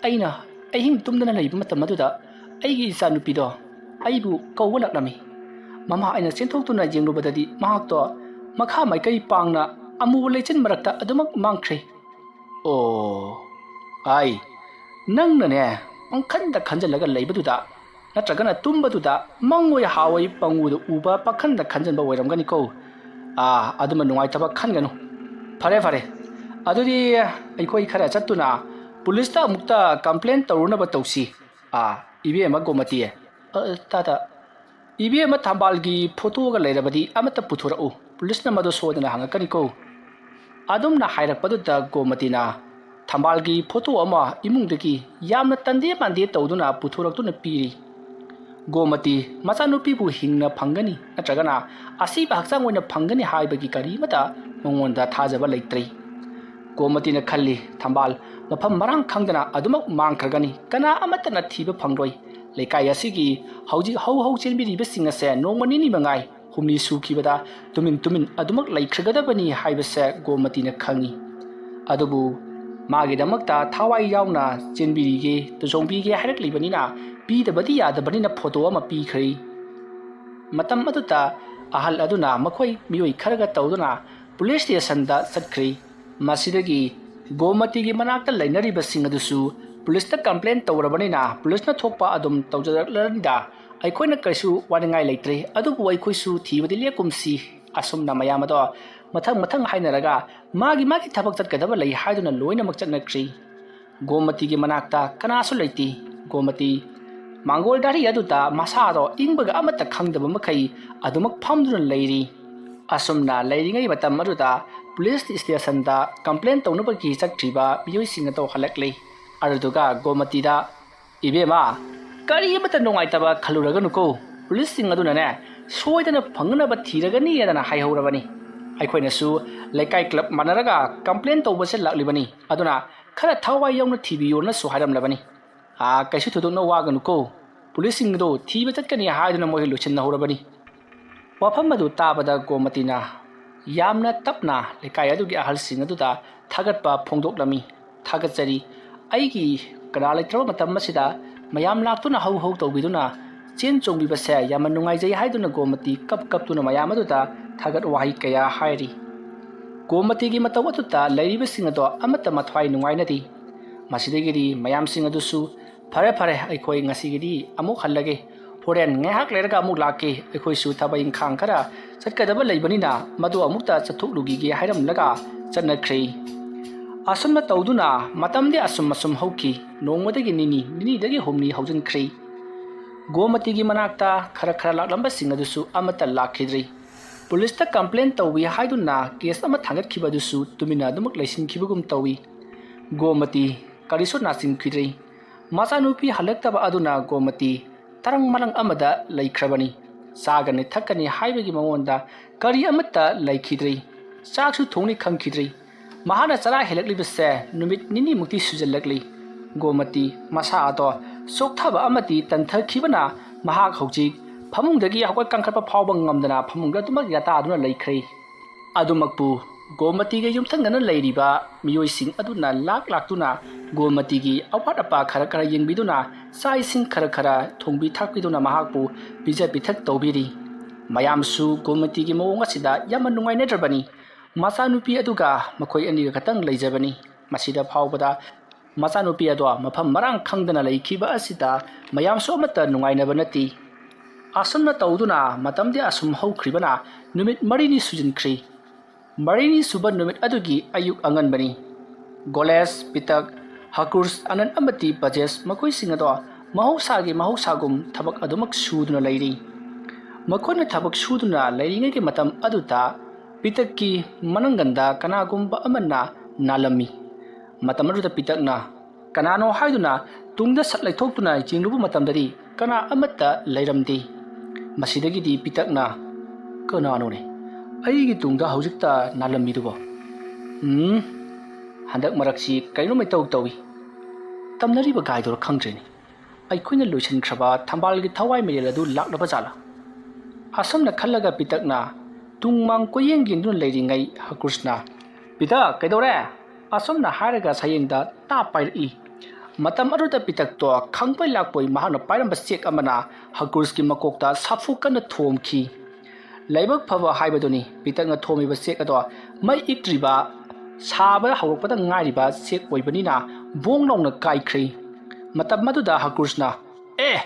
ꯑꯩꯅ ꯑꯍꯤꯡ ꯇꯨꯝꯗꯅ ꯂꯩꯕ ꯃꯇꯝ ꯑꯗꯨꯗ ꯑꯩꯒꯤ ꯏꯆꯥꯅꯨꯄꯤꯗꯣ ꯑꯩꯕꯨ ꯀꯧꯕ ꯂꯥꯛꯂꯝꯃꯤ꯫ ꯃꯃꯥ ꯑꯩꯅ ꯆꯦꯟꯊꯣꯛꯇꯨꯅ ꯌꯦꯡꯂꯨꯕꯗꯗꯤ ꯃꯍꯥꯛꯇꯣ ꯃꯈꯥ ꯃꯥꯏꯀꯩ ꯄꯥꯡꯅ ꯑꯃꯨꯕ ꯂꯩꯆꯤꯟ ꯃꯔꯛꯇ ꯑꯗꯨꯃꯛ ꯃꯥꯡꯈ꯭ꯔꯦ꯫" "ꯑꯣ, ꯑꯩ, ꯅꯪꯅꯅꯦ ꯄꯪꯈꯟꯗ ꯈꯟꯖꯤꯜꯂꯒ ꯂꯩꯕꯗꯨꯗ, ꯅꯠꯇ꯭ꯔꯒꯅ ꯇꯨꯝꯕꯗꯨꯗ ꯃꯪꯑꯣꯏ ꯍꯥꯑꯣꯏ ꯄꯪꯎꯗ ꯎꯕ ꯄꯥꯈꯟꯗ ꯈꯟꯖꯟꯕ ꯑꯣꯏꯔꯝꯒꯅꯤꯀꯣ꯫ ꯑꯥ, ꯑꯗꯨꯃ ꯅꯨꯡꯉꯥꯏꯇꯕ ꯈꯟꯒꯅꯨ꯫ ꯐꯔꯦ, ꯐꯔꯦ꯫ ꯑꯗꯨꯗꯤ ꯑꯩꯈꯣꯏ ꯈꯔ ꯆꯠꯇꯨꯅ ꯄꯨꯂꯤꯁꯇ ꯑꯃꯨꯛꯇ ꯀꯝꯄ꯭ꯂꯦꯟ ꯇꯧꯔꯨꯅꯕ ꯇꯧꯁꯤ꯫ ꯑꯥ, ꯏꯕꯦꯝꯃ ꯒꯣꯃꯇꯤ꯫ ꯑ, ꯇꯥꯗ, ꯏꯕꯦꯝꯃ ꯊꯝꯕꯥꯜꯒꯤ ꯐꯣꯇꯣꯒ ꯂꯩꯔꯕꯗꯤ ꯑꯃꯠꯇ ꯄꯨꯊꯣꯔꯛꯎ꯫ ꯄꯨꯂꯤꯁꯅ ꯃꯗꯨ ꯁꯣꯏꯗꯅ ꯍꯪꯉꯛꯀꯅꯤꯀꯣ꯫" ꯑꯗꯨꯝꯅ ꯍꯥꯏꯔꯛꯄꯗꯨꯗ ꯒꯣꯃꯇꯤꯅ ꯊꯝꯕꯥꯜꯒꯤ ꯐꯣꯇꯣ ꯑꯃ ꯏꯃꯨꯡꯗꯒꯤ ꯌꯥꯝꯅ ꯇꯟꯗꯦ ꯃꯥꯟꯗꯦ ꯇꯧꯗꯨꯅ ꯄꯨꯊꯣꯔꯛꯇꯨꯅ ꯄꯤꯔꯤ꯫ ꯒꯣꯃꯇꯤ ꯃꯆꯥꯅꯨꯄꯤꯕꯨ ꯍꯤꯡꯅ ꯐꯪꯒꯅꯤ ꯅꯠꯇ꯭ꯔꯒꯅ ꯑꯁꯤꯕ ꯍꯛꯆꯥꯡ ꯑꯣꯏꯅ ꯐꯪꯒꯅꯤ ꯍꯥꯏꯕꯒꯤ ꯀꯔꯤꯃꯇ ꯃꯉꯣꯟꯗ ꯊꯥꯖꯕ ꯂꯩꯇ꯭ꯔꯤ꯫ ꯒꯣꯃꯇꯤꯅ ꯈꯜꯂꯤ, "ꯊꯝꯕꯥꯜ ꯃꯐꯝ ꯃꯔꯥꯡ ꯈꯪꯗꯅ ꯑꯗꯨꯃꯛ ꯃꯥꯡꯈ꯭ꯔꯒꯅꯤ, ꯀꯅꯥ ꯑꯃꯠꯇꯅ ꯊꯤꯕ ꯐꯪꯂꯣꯏ꯫ ꯂꯩꯀꯥꯏ ꯑꯁꯤꯒꯤ ꯍꯧꯖꯤꯛ ꯍꯧ ꯍꯧ ꯆꯦꯟꯕꯤꯔꯤꯕꯁꯤꯡ ꯑꯁꯦ ꯅꯣꯡꯃ ꯅꯤꯅꯤ ꯃꯉꯥꯏ ꯍꯨꯝꯅꯤ ꯁꯨꯈꯤꯕꯗ ꯇꯨꯃꯤꯟ ꯇꯨꯃꯤꯟ ꯑꯗꯨꯃꯛ ꯂꯩꯈ꯭ꯔꯒꯗꯕꯅꯤ ꯍꯥꯏꯕꯁꯦ ꯒꯣꯃꯇꯤꯅ ꯈꯪꯏ꯫ ꯑꯗꯨꯕꯨ ꯃꯥꯒꯤꯗꯃꯛꯇ ꯊꯋꯥꯏ ꯌꯥꯎꯅ ꯆꯦꯟꯕꯤꯔꯤꯒꯦ, ꯇꯨꯆꯣꯡꯕꯤꯒꯦ ꯍꯥꯏꯔꯛꯂꯤꯕꯅꯤꯅ ꯄꯤꯗꯕꯗꯤ ꯌꯥꯗꯕꯅꯤꯅ ꯐꯣꯇꯣ ꯑꯃ ꯄꯤꯈ꯭ꯔꯦ꯫ ꯃꯇꯝ ꯑꯗꯨꯗ ꯑꯍꯜ ꯑꯗꯨꯅ ꯃꯈꯣꯏ ꯃꯤꯑꯣꯏ ꯈꯔꯒ ꯇꯧꯗꯨꯅ ꯄꯨꯂꯤꯁ ꯁ꯭ꯇꯦꯁꯟꯗ ꯆꯠꯈ꯭ꯔꯦ꯫ ꯃꯁꯤꯗꯒꯤ ꯒꯣꯃꯇꯤꯒꯤ ꯃꯅꯥꯛꯇ ꯂꯩꯅꯔꯤꯕꯁꯤꯡ ꯑꯗꯨꯁꯨ ꯄꯨꯂꯤꯁꯇ ꯀꯝꯄ꯭ꯂꯦꯟ ꯇꯧꯔꯕꯅꯤꯅ ꯄꯨꯂꯤꯁꯅ ꯊꯣꯛꯄ ꯑꯗꯨꯝ ꯇꯧꯖꯔꯛꯂꯅꯤꯗ, ꯑꯩꯈꯣꯏꯅ ꯀꯩꯁꯨ ꯋꯥꯅꯤꯡꯉꯥꯏ ꯂꯩꯇ꯭ꯔꯦ, ꯑꯗꯨꯕꯨ ꯑꯩꯈꯣꯏꯁꯨ ꯊꯤꯕꯗꯤ ꯂꯦꯞꯀꯨꯝꯁꯤ꯫ ꯑꯁꯨꯝꯅ ꯃꯌꯥꯝ ꯑꯗꯣ ꯃꯊꯪ ꯃꯊꯪ ꯍꯥꯏꯅꯔꯒ ꯃꯥꯒꯤ ꯃꯥꯒꯤ ꯊꯕꯛ ꯆꯠꯀꯗꯕ ꯂꯩ ꯍꯥꯏꯗꯨꯅ ꯂꯣꯏꯅꯃꯛ ꯆꯠꯅꯈ꯭ꯔꯦ꯫ ꯒꯣꯃꯇꯤꯒꯤ ꯃꯅꯥꯛꯇ ꯀꯅꯥꯁꯨ ꯂꯩꯇꯦ꯫ ꯒꯣꯃꯇꯤ ꯃꯥꯡꯒꯣꯜ ꯗꯥꯔꯤ ꯑꯗꯨꯗ ꯃꯁꯥꯗꯣ ꯏꯪꯕꯒ ꯑꯃꯠꯇ ꯈꯪꯗꯕ ꯃꯈꯩ ꯑꯗꯨꯃꯛ ꯐꯝꯗꯨꯅ ꯂꯩꯔꯤ꯫ ꯑꯁꯨꯝꯅ ꯂꯩꯔꯤꯉꯩ ꯃꯇꯝ ꯑꯗꯨꯗ ꯄꯨꯂꯤꯁ ꯁ꯭ꯇꯦꯁꯟꯗ ꯀꯝꯄ꯭ꯂꯦꯟ ꯇꯧꯅꯕꯒꯤ ꯆꯠꯈ꯭ꯔꯤꯕ ꯃꯤꯑꯣꯏꯁꯤꯡ ꯑꯗꯣ ꯍꯜꯂꯛꯂꯦ꯫ ꯑꯗꯨꯗꯨꯒ ꯒꯣꯃꯇꯤꯗ, "ꯏꯕꯦꯝꯃ, ꯀꯔꯤ ꯑꯃꯠꯇ ꯅꯨꯡꯉꯥꯏꯇꯕ ꯈꯜꯂꯨꯔꯒꯅꯨꯀꯣ꯫ ꯄꯨꯂꯤꯁꯁꯤꯡ ꯑꯗꯨꯅꯅꯦ, ꯁꯣꯏꯗꯅ ꯐꯪꯅꯕ ꯊꯤꯔꯒꯅꯤ ꯍꯥꯏꯗꯅ ꯍꯥꯏꯍꯧꯔꯕꯅꯤ꯫ ꯑꯩꯈꯣꯏꯅꯁꯨ ꯂꯩꯀꯥꯏ ꯀ꯭ꯂꯕ ꯃꯥꯟꯅꯔꯒ ꯀꯝꯄ꯭ꯂꯦꯟ ꯇꯧꯕꯁꯦ ꯂꯥꯛꯂꯤꯕꯅꯤ꯫ ꯑꯗꯨꯅ ꯈꯔ ꯊꯋꯥꯏ ꯌꯥꯎꯅ ꯊꯤꯕꯤꯌꯣꯅꯁꯨ ꯍꯥꯏꯔꯝꯂꯕꯅꯤ꯫ ꯑꯥ, ꯀꯩꯁꯨ ꯊꯣꯏꯗꯣꯛꯅ ꯋꯥꯒꯅꯨꯀꯣ꯫ ꯄꯨꯂꯤꯁꯁꯤꯡꯗꯣ ꯊꯤꯕ ꯆꯠꯀꯅꯤ ꯍꯥꯏꯗꯨꯅ ꯃꯣꯏ ꯂꯣꯏꯁꯤꯟꯅꯍꯧꯔꯕꯅꯤ꯫" ꯋꯥꯐꯝ ꯑꯗꯨ ꯇꯥꯕꯗ ꯒꯣꯃꯇꯤꯅ ꯌꯥꯝꯅ ꯇꯞꯅ ꯂꯩꯀꯥꯏ ꯑꯗꯨꯒꯤ ꯑꯍꯜꯁꯤꯡ ꯑꯗꯨꯗ ꯊꯥꯒꯠꯄ ꯐꯣꯡꯗꯣꯛꯂꯝꯃꯤ꯫ "ꯊꯥꯒꯠꯆꯔꯤ꯫ ꯑꯩꯒꯤ ꯀꯅꯥ ꯂꯩꯇ꯭ꯔꯕ ꯃꯇꯝ ꯑꯁꯤꯗ ꯃꯌꯥꯝ ꯂꯥꯛꯇꯨꯅ ꯍꯧ ꯍꯧ ꯇꯧꯕꯤꯗꯨꯅ ꯆꯦꯟ ꯆꯣꯡꯕꯤꯕꯁꯦ ꯌꯥꯝꯅ ꯅꯨꯡꯉꯥꯏꯖꯩ" ꯍꯥꯏꯗꯨꯅ ꯒꯣꯃꯇꯤ ꯀꯞ ꯀꯞꯇꯨꯅ ꯃꯌꯥꯝ ꯑꯗꯨꯗ ꯊꯥꯒꯠ ꯋꯥꯍꯩ ꯀꯌꯥ ꯍꯥꯏꯔꯤ꯫ ꯒꯣꯃꯇꯤꯒꯤ ꯃꯇꯧ ꯑꯗꯨꯗ ꯂꯩꯔꯤꯕꯁꯤꯡ ꯑꯗꯣ ꯑꯃꯠꯇ ꯃꯊ꯭ꯋꯥꯏ ꯅꯨꯡꯉꯥꯏꯅꯗꯦ꯫ ꯃꯁꯤꯗꯒꯤꯗꯤ ꯃꯌꯥꯝꯁꯤꯡ ꯑꯗꯨꯁꯨ, "ꯐꯔꯦ, ꯐꯔꯦ, ꯑꯩꯈꯣꯏ ꯉꯁꯤꯒꯤꯗꯤ ꯑꯃꯨꯛ ꯍꯜꯂꯒꯦ꯫ ꯍꯣꯔꯦꯟ ꯉꯥꯏꯍꯥꯛ ꯂꯩꯔꯒ ꯑꯃꯨꯛ ꯂꯥꯛꯀꯦ꯫ ꯑꯩꯈꯣꯏꯁꯨ ꯊꯕꯛ ꯏꯪꯈꯥꯡ ꯈꯔ ꯆꯠꯀꯗꯕ ꯂꯩꯕꯅꯤꯅ ꯃꯗꯨ ꯑꯃꯨꯛꯇ ꯆꯠꯊꯣꯛꯂꯨꯈꯤꯒꯦ" ꯍꯥꯏꯔꯝꯂꯒ ꯆꯠꯅꯈ꯭ꯔꯦ꯫ ꯑꯁꯨꯝꯅ ꯇꯧꯗꯨꯅ ꯃꯇꯝꯗꯤ ꯑꯁꯨꯝ ꯑꯁꯨꯝ ꯍꯧꯈꯤ꯫ ꯅꯣꯡꯃꯗꯒꯤ ꯅꯤꯅꯤ, ꯅꯤꯅꯤꯗꯒꯤ ꯍꯨꯝꯅꯤ ꯍꯧꯖꯤꯟꯈ꯭ꯔꯦ꯫ ꯒꯣꯃꯇꯤꯒꯤ ꯃꯅꯥꯛꯇ ꯈꯔ ꯈꯔ ꯂꯥꯛꯂꯝꯕꯁꯤꯡ ꯑꯗꯨꯁꯨ ꯑꯃꯠꯇ ꯂꯥꯛꯈꯤꯗ꯭ꯔꯤ꯫ ꯄꯨꯂꯤꯁꯇ ꯀꯝꯄ꯭ꯂꯦꯟ ꯇꯧꯏ ꯍꯥꯏꯗꯨꯅ ꯀꯦꯁ ꯑꯃ ꯊꯥꯡꯒꯠꯈꯤꯕ ꯑꯗꯨꯁꯨ ꯇꯨꯃꯤꯟꯅ ꯑꯗꯨꯃꯛ ꯂꯩꯁꯤꯟꯈꯤꯕꯒꯨꯝ ꯇꯧꯏ꯫ ꯒꯣꯃꯇꯤ ꯀꯔꯤꯁꯨ ꯅꯥꯆꯤꯡꯈꯤꯗ꯭ꯔꯤ꯫ ꯃꯆꯥꯅꯨꯄꯤ ꯍꯜꯂꯛꯇꯕ ꯑꯗꯨꯅ ꯒꯣꯃꯇꯤ ꯇꯔꯪ ꯃꯂꯪ ꯑꯃꯗ ꯂꯩꯈ꯭ꯔꯕꯅꯤ꯫ ꯆꯥꯒꯅꯤ ꯊꯛꯀꯅꯤ ꯍꯥꯏꯕꯒꯤ ꯃꯉꯣꯟꯗ ꯀꯔꯤ ꯑꯃꯠꯇ ꯂꯩꯈꯤꯗ꯭ꯔꯤ꯫ ꯆꯥꯛꯁꯨ ꯊꯣꯡꯅꯤ ꯈꯪꯈꯤꯗ꯭ꯔꯤ꯫ ꯃꯍꯥꯛꯅ ꯆꯔꯥ ꯍꯦꯜꯂꯛꯂꯤꯕꯁꯦ ꯅꯨꯃꯤꯠ ꯅꯤꯅꯤꯃꯨꯛꯇꯤ ꯁꯨꯖꯜꯂꯛꯂꯤ꯫ ꯒꯣꯃꯇꯤ ꯃꯁꯥ ꯑꯗꯣ ꯆꯣꯛꯊꯕ ꯑꯃꯗꯤ ꯇꯟꯊꯈꯤꯕꯅ ꯃꯍꯥꯛ ꯍꯧꯖꯤꯛ ꯐꯃꯨꯡꯗꯒꯤ ꯍꯧꯒꯠ ꯀꯥꯡꯈꯠꯄ ꯐꯥꯎꯕ ꯉꯝꯗꯅ ꯐꯃꯨꯡꯗ ꯑꯗꯨꯃꯛ ꯌꯥꯇꯥꯗꯨꯅ ꯂꯩꯈ꯭ꯔꯦ꯫ ꯑꯗꯨꯃꯛꯄꯨ ꯒꯣꯃꯇꯤꯒ ꯌꯨꯝꯊꯪꯅꯅ ꯂꯩꯔꯤꯕ ꯃꯤꯑꯣꯏꯁꯤꯡ ꯑꯗꯨꯅ ꯂꯥꯛ ꯂꯥꯛꯇꯨꯅ ꯒꯣꯃꯇꯤꯒꯤ ꯑꯋꯥꯠ ꯑꯄꯥ ꯈꯔ ꯈꯔ ꯌꯦꯡꯕꯤꯗꯨꯅ ꯆꯥꯛ ꯏꯁꯤꯡ ꯈꯔ ꯈꯔ ꯊꯣꯡꯕꯤ ꯊꯥꯛꯄꯤꯗꯨꯅ ꯃꯍꯥꯛꯄꯨ ꯄꯤꯖ ꯄꯤꯊꯛ ꯇꯧꯕꯤꯔꯤ꯫ ꯃꯌꯥꯝꯁꯨ ꯒꯣꯃꯇꯤꯒꯤ ꯃꯑꯣꯡ ꯑꯁꯤꯗ ꯌꯥꯝꯅ ꯅꯨꯡꯉꯥꯏꯅꯗ꯭ꯔꯕꯅꯤ꯫ ꯃꯆꯥꯅꯨꯄꯤ ꯑꯗꯨꯒ ꯃꯈꯣꯏ ꯑꯅꯤꯒ ꯈꯛꯇꯪ ꯂꯩꯖꯕꯅꯤ꯫ ꯃꯁꯤꯗ ꯐꯥꯎꯕꯗ ꯃꯆꯥꯅꯨꯄꯤ ꯑꯗꯣ ꯃꯐꯝ ꯃꯔꯥꯡ ꯈꯪꯗꯅ ꯂꯩꯈꯤꯕ ꯑꯁꯤꯗ ꯃꯌꯥꯝꯁꯨ ꯑꯃꯠꯇ ꯅꯨꯡꯉꯥꯏꯅꯕ ꯅꯠꯇꯦ꯫ ꯑꯁꯨꯝꯅ ꯇꯧꯗꯨꯅ ꯃꯇꯝꯗꯤ ꯑꯁꯨꯝ ꯍꯧꯈ꯭ꯔꯤꯕꯅ ꯅꯨꯃꯤꯠ ꯃꯔꯤꯅꯤ ꯁꯨꯖꯤꯟꯈ꯭ꯔꯤ꯫ ꯃꯔꯤꯅꯤ ꯁꯨꯕ ꯅꯨꯃꯤꯠ ꯑꯗꯨꯒꯤ ꯑꯌꯨꯛ ꯑꯉꯟꯕꯅꯤ꯫ ꯒꯣꯂꯦꯁ, ꯄꯤꯇꯛ, ꯍꯀꯨꯔꯁ, ꯑꯅꯟ ꯑꯃꯗꯤ ꯕꯖꯦꯁ ꯃꯈꯣꯏꯁꯤꯡ ꯑꯗꯣ ꯃꯍꯧꯁꯥꯒꯤ ꯃꯍꯧꯁꯥꯒꯨꯝ ꯊꯕꯛ ꯑꯗꯨꯃꯛ ꯁꯨꯗꯨꯅ ꯂꯩꯔꯤ꯫ ꯃꯈꯣꯏꯅ ꯊꯕꯛ ꯁꯨꯗꯨꯅ ꯂꯩꯔꯤꯉꯩꯒꯤ ꯃꯇꯝ ꯑꯗꯨꯗ ꯄꯤꯇꯛꯀꯤ ꯃꯅꯪꯒꯟꯗ ꯀꯅꯥꯒꯨꯝꯕ ꯑꯃꯅ ꯅꯥꯜꯂꯝꯃꯤ꯫ ꯃꯇꯝ ꯑꯗꯨꯗ ꯄꯤꯇꯛꯅ ꯀꯅꯥꯅꯣ ꯍꯥꯏꯗꯨꯅ ꯇꯨꯡꯗ ꯁꯠ ꯂꯩꯊꯣꯛꯇꯨꯅ ꯌꯦꯡꯂꯨꯕ ꯃꯇꯝꯗꯗꯤ ꯀꯅꯥ ꯑꯃꯠꯇ ꯂꯩꯔꯝꯗꯦ꯫ ꯃꯁꯤꯗꯒꯤꯗꯤ ꯄꯤꯇꯛꯅ, "ꯀꯅꯥꯅꯣꯅꯦ ꯑꯩꯒꯤ ꯇꯨꯡꯗ ꯍꯧꯖꯤꯛꯇ ꯅꯥꯜꯂꯝꯃꯤꯗꯨꯕꯣ? ꯎꯝ, ꯍꯟꯗꯛ ꯃꯔꯛꯁꯤ ꯀꯩꯅꯣꯝ ꯏꯇꯧ ꯇꯧꯏ꯫ ꯇꯝꯅꯔꯤꯕ ꯒꯥꯏꯗꯨꯔ ꯈꯪꯗ꯭ꯔꯦꯅꯦ꯫ ꯑꯩꯈꯣꯏꯅ ꯂꯣꯏꯁꯤꯟꯈ꯭ꯔꯕ ꯊꯝꯕꯥꯜꯒꯤ ꯊꯋꯥꯏ ꯃꯩꯔꯦꯜ ꯑꯗꯨ ꯂꯥꯛꯂꯕ ꯖꯥꯠꯂꯥ?" ꯑꯁꯨꯝꯅ ꯈꯜꯂꯒ ꯄꯤꯇꯛꯅ ꯇꯨꯡ ꯃꯥꯡ ꯀꯣꯏꯌꯦꯡ ꯌꯦꯡꯗꯨꯅ ꯂꯩꯔꯤꯉꯩ ꯍꯀꯨꯔꯁꯅ, "ꯄꯤꯇꯛ, ꯀꯩꯗꯧꯔꯦ?" ꯑꯁꯨꯝꯅ ꯍꯥꯏꯔꯒ ꯁꯌꯦꯡꯗ ꯇꯥꯞ ꯄꯥꯏꯔꯛꯏ꯫ ꯃꯇꯝ ꯑꯗꯨꯗ ꯄꯤꯇꯛꯇꯣ ꯈꯪꯕꯣꯏ ꯂꯥꯛꯄꯣꯏ ꯃꯍꯥꯛꯅ ꯄꯥꯏꯔꯝꯕ ꯆꯦꯛ ꯑꯃꯅ ꯍꯀꯨꯔꯁꯀꯤ ꯃꯀꯣꯛꯇ ꯁꯥꯐꯨ ꯀꯟꯅ ꯊꯣꯝꯈꯤ꯫ ꯂꯥꯏꯕꯛ ꯐꯕ ꯍꯥꯏꯕꯗꯨꯅꯤ, ꯄꯤꯇꯛꯅ ꯊꯣꯝꯃꯤꯕ ꯆꯦꯛ ꯑꯗꯣ ꯃꯩ ꯏꯛꯇ꯭ꯔꯤꯕ, ꯁꯥꯕ ꯍꯧꯔꯛꯄꯗ ꯉꯥꯏꯔꯤꯕ ꯆꯦꯛ ꯑꯣꯏꯕꯅꯤꯅ ꯕꯣꯡ ꯂꯥꯎꯅ ꯀꯥꯏꯈ꯭ꯔꯦ꯫ ꯃꯇꯝ ꯑꯗꯨꯗ ꯍꯀꯨꯔꯁꯅ, "ꯑꯦ,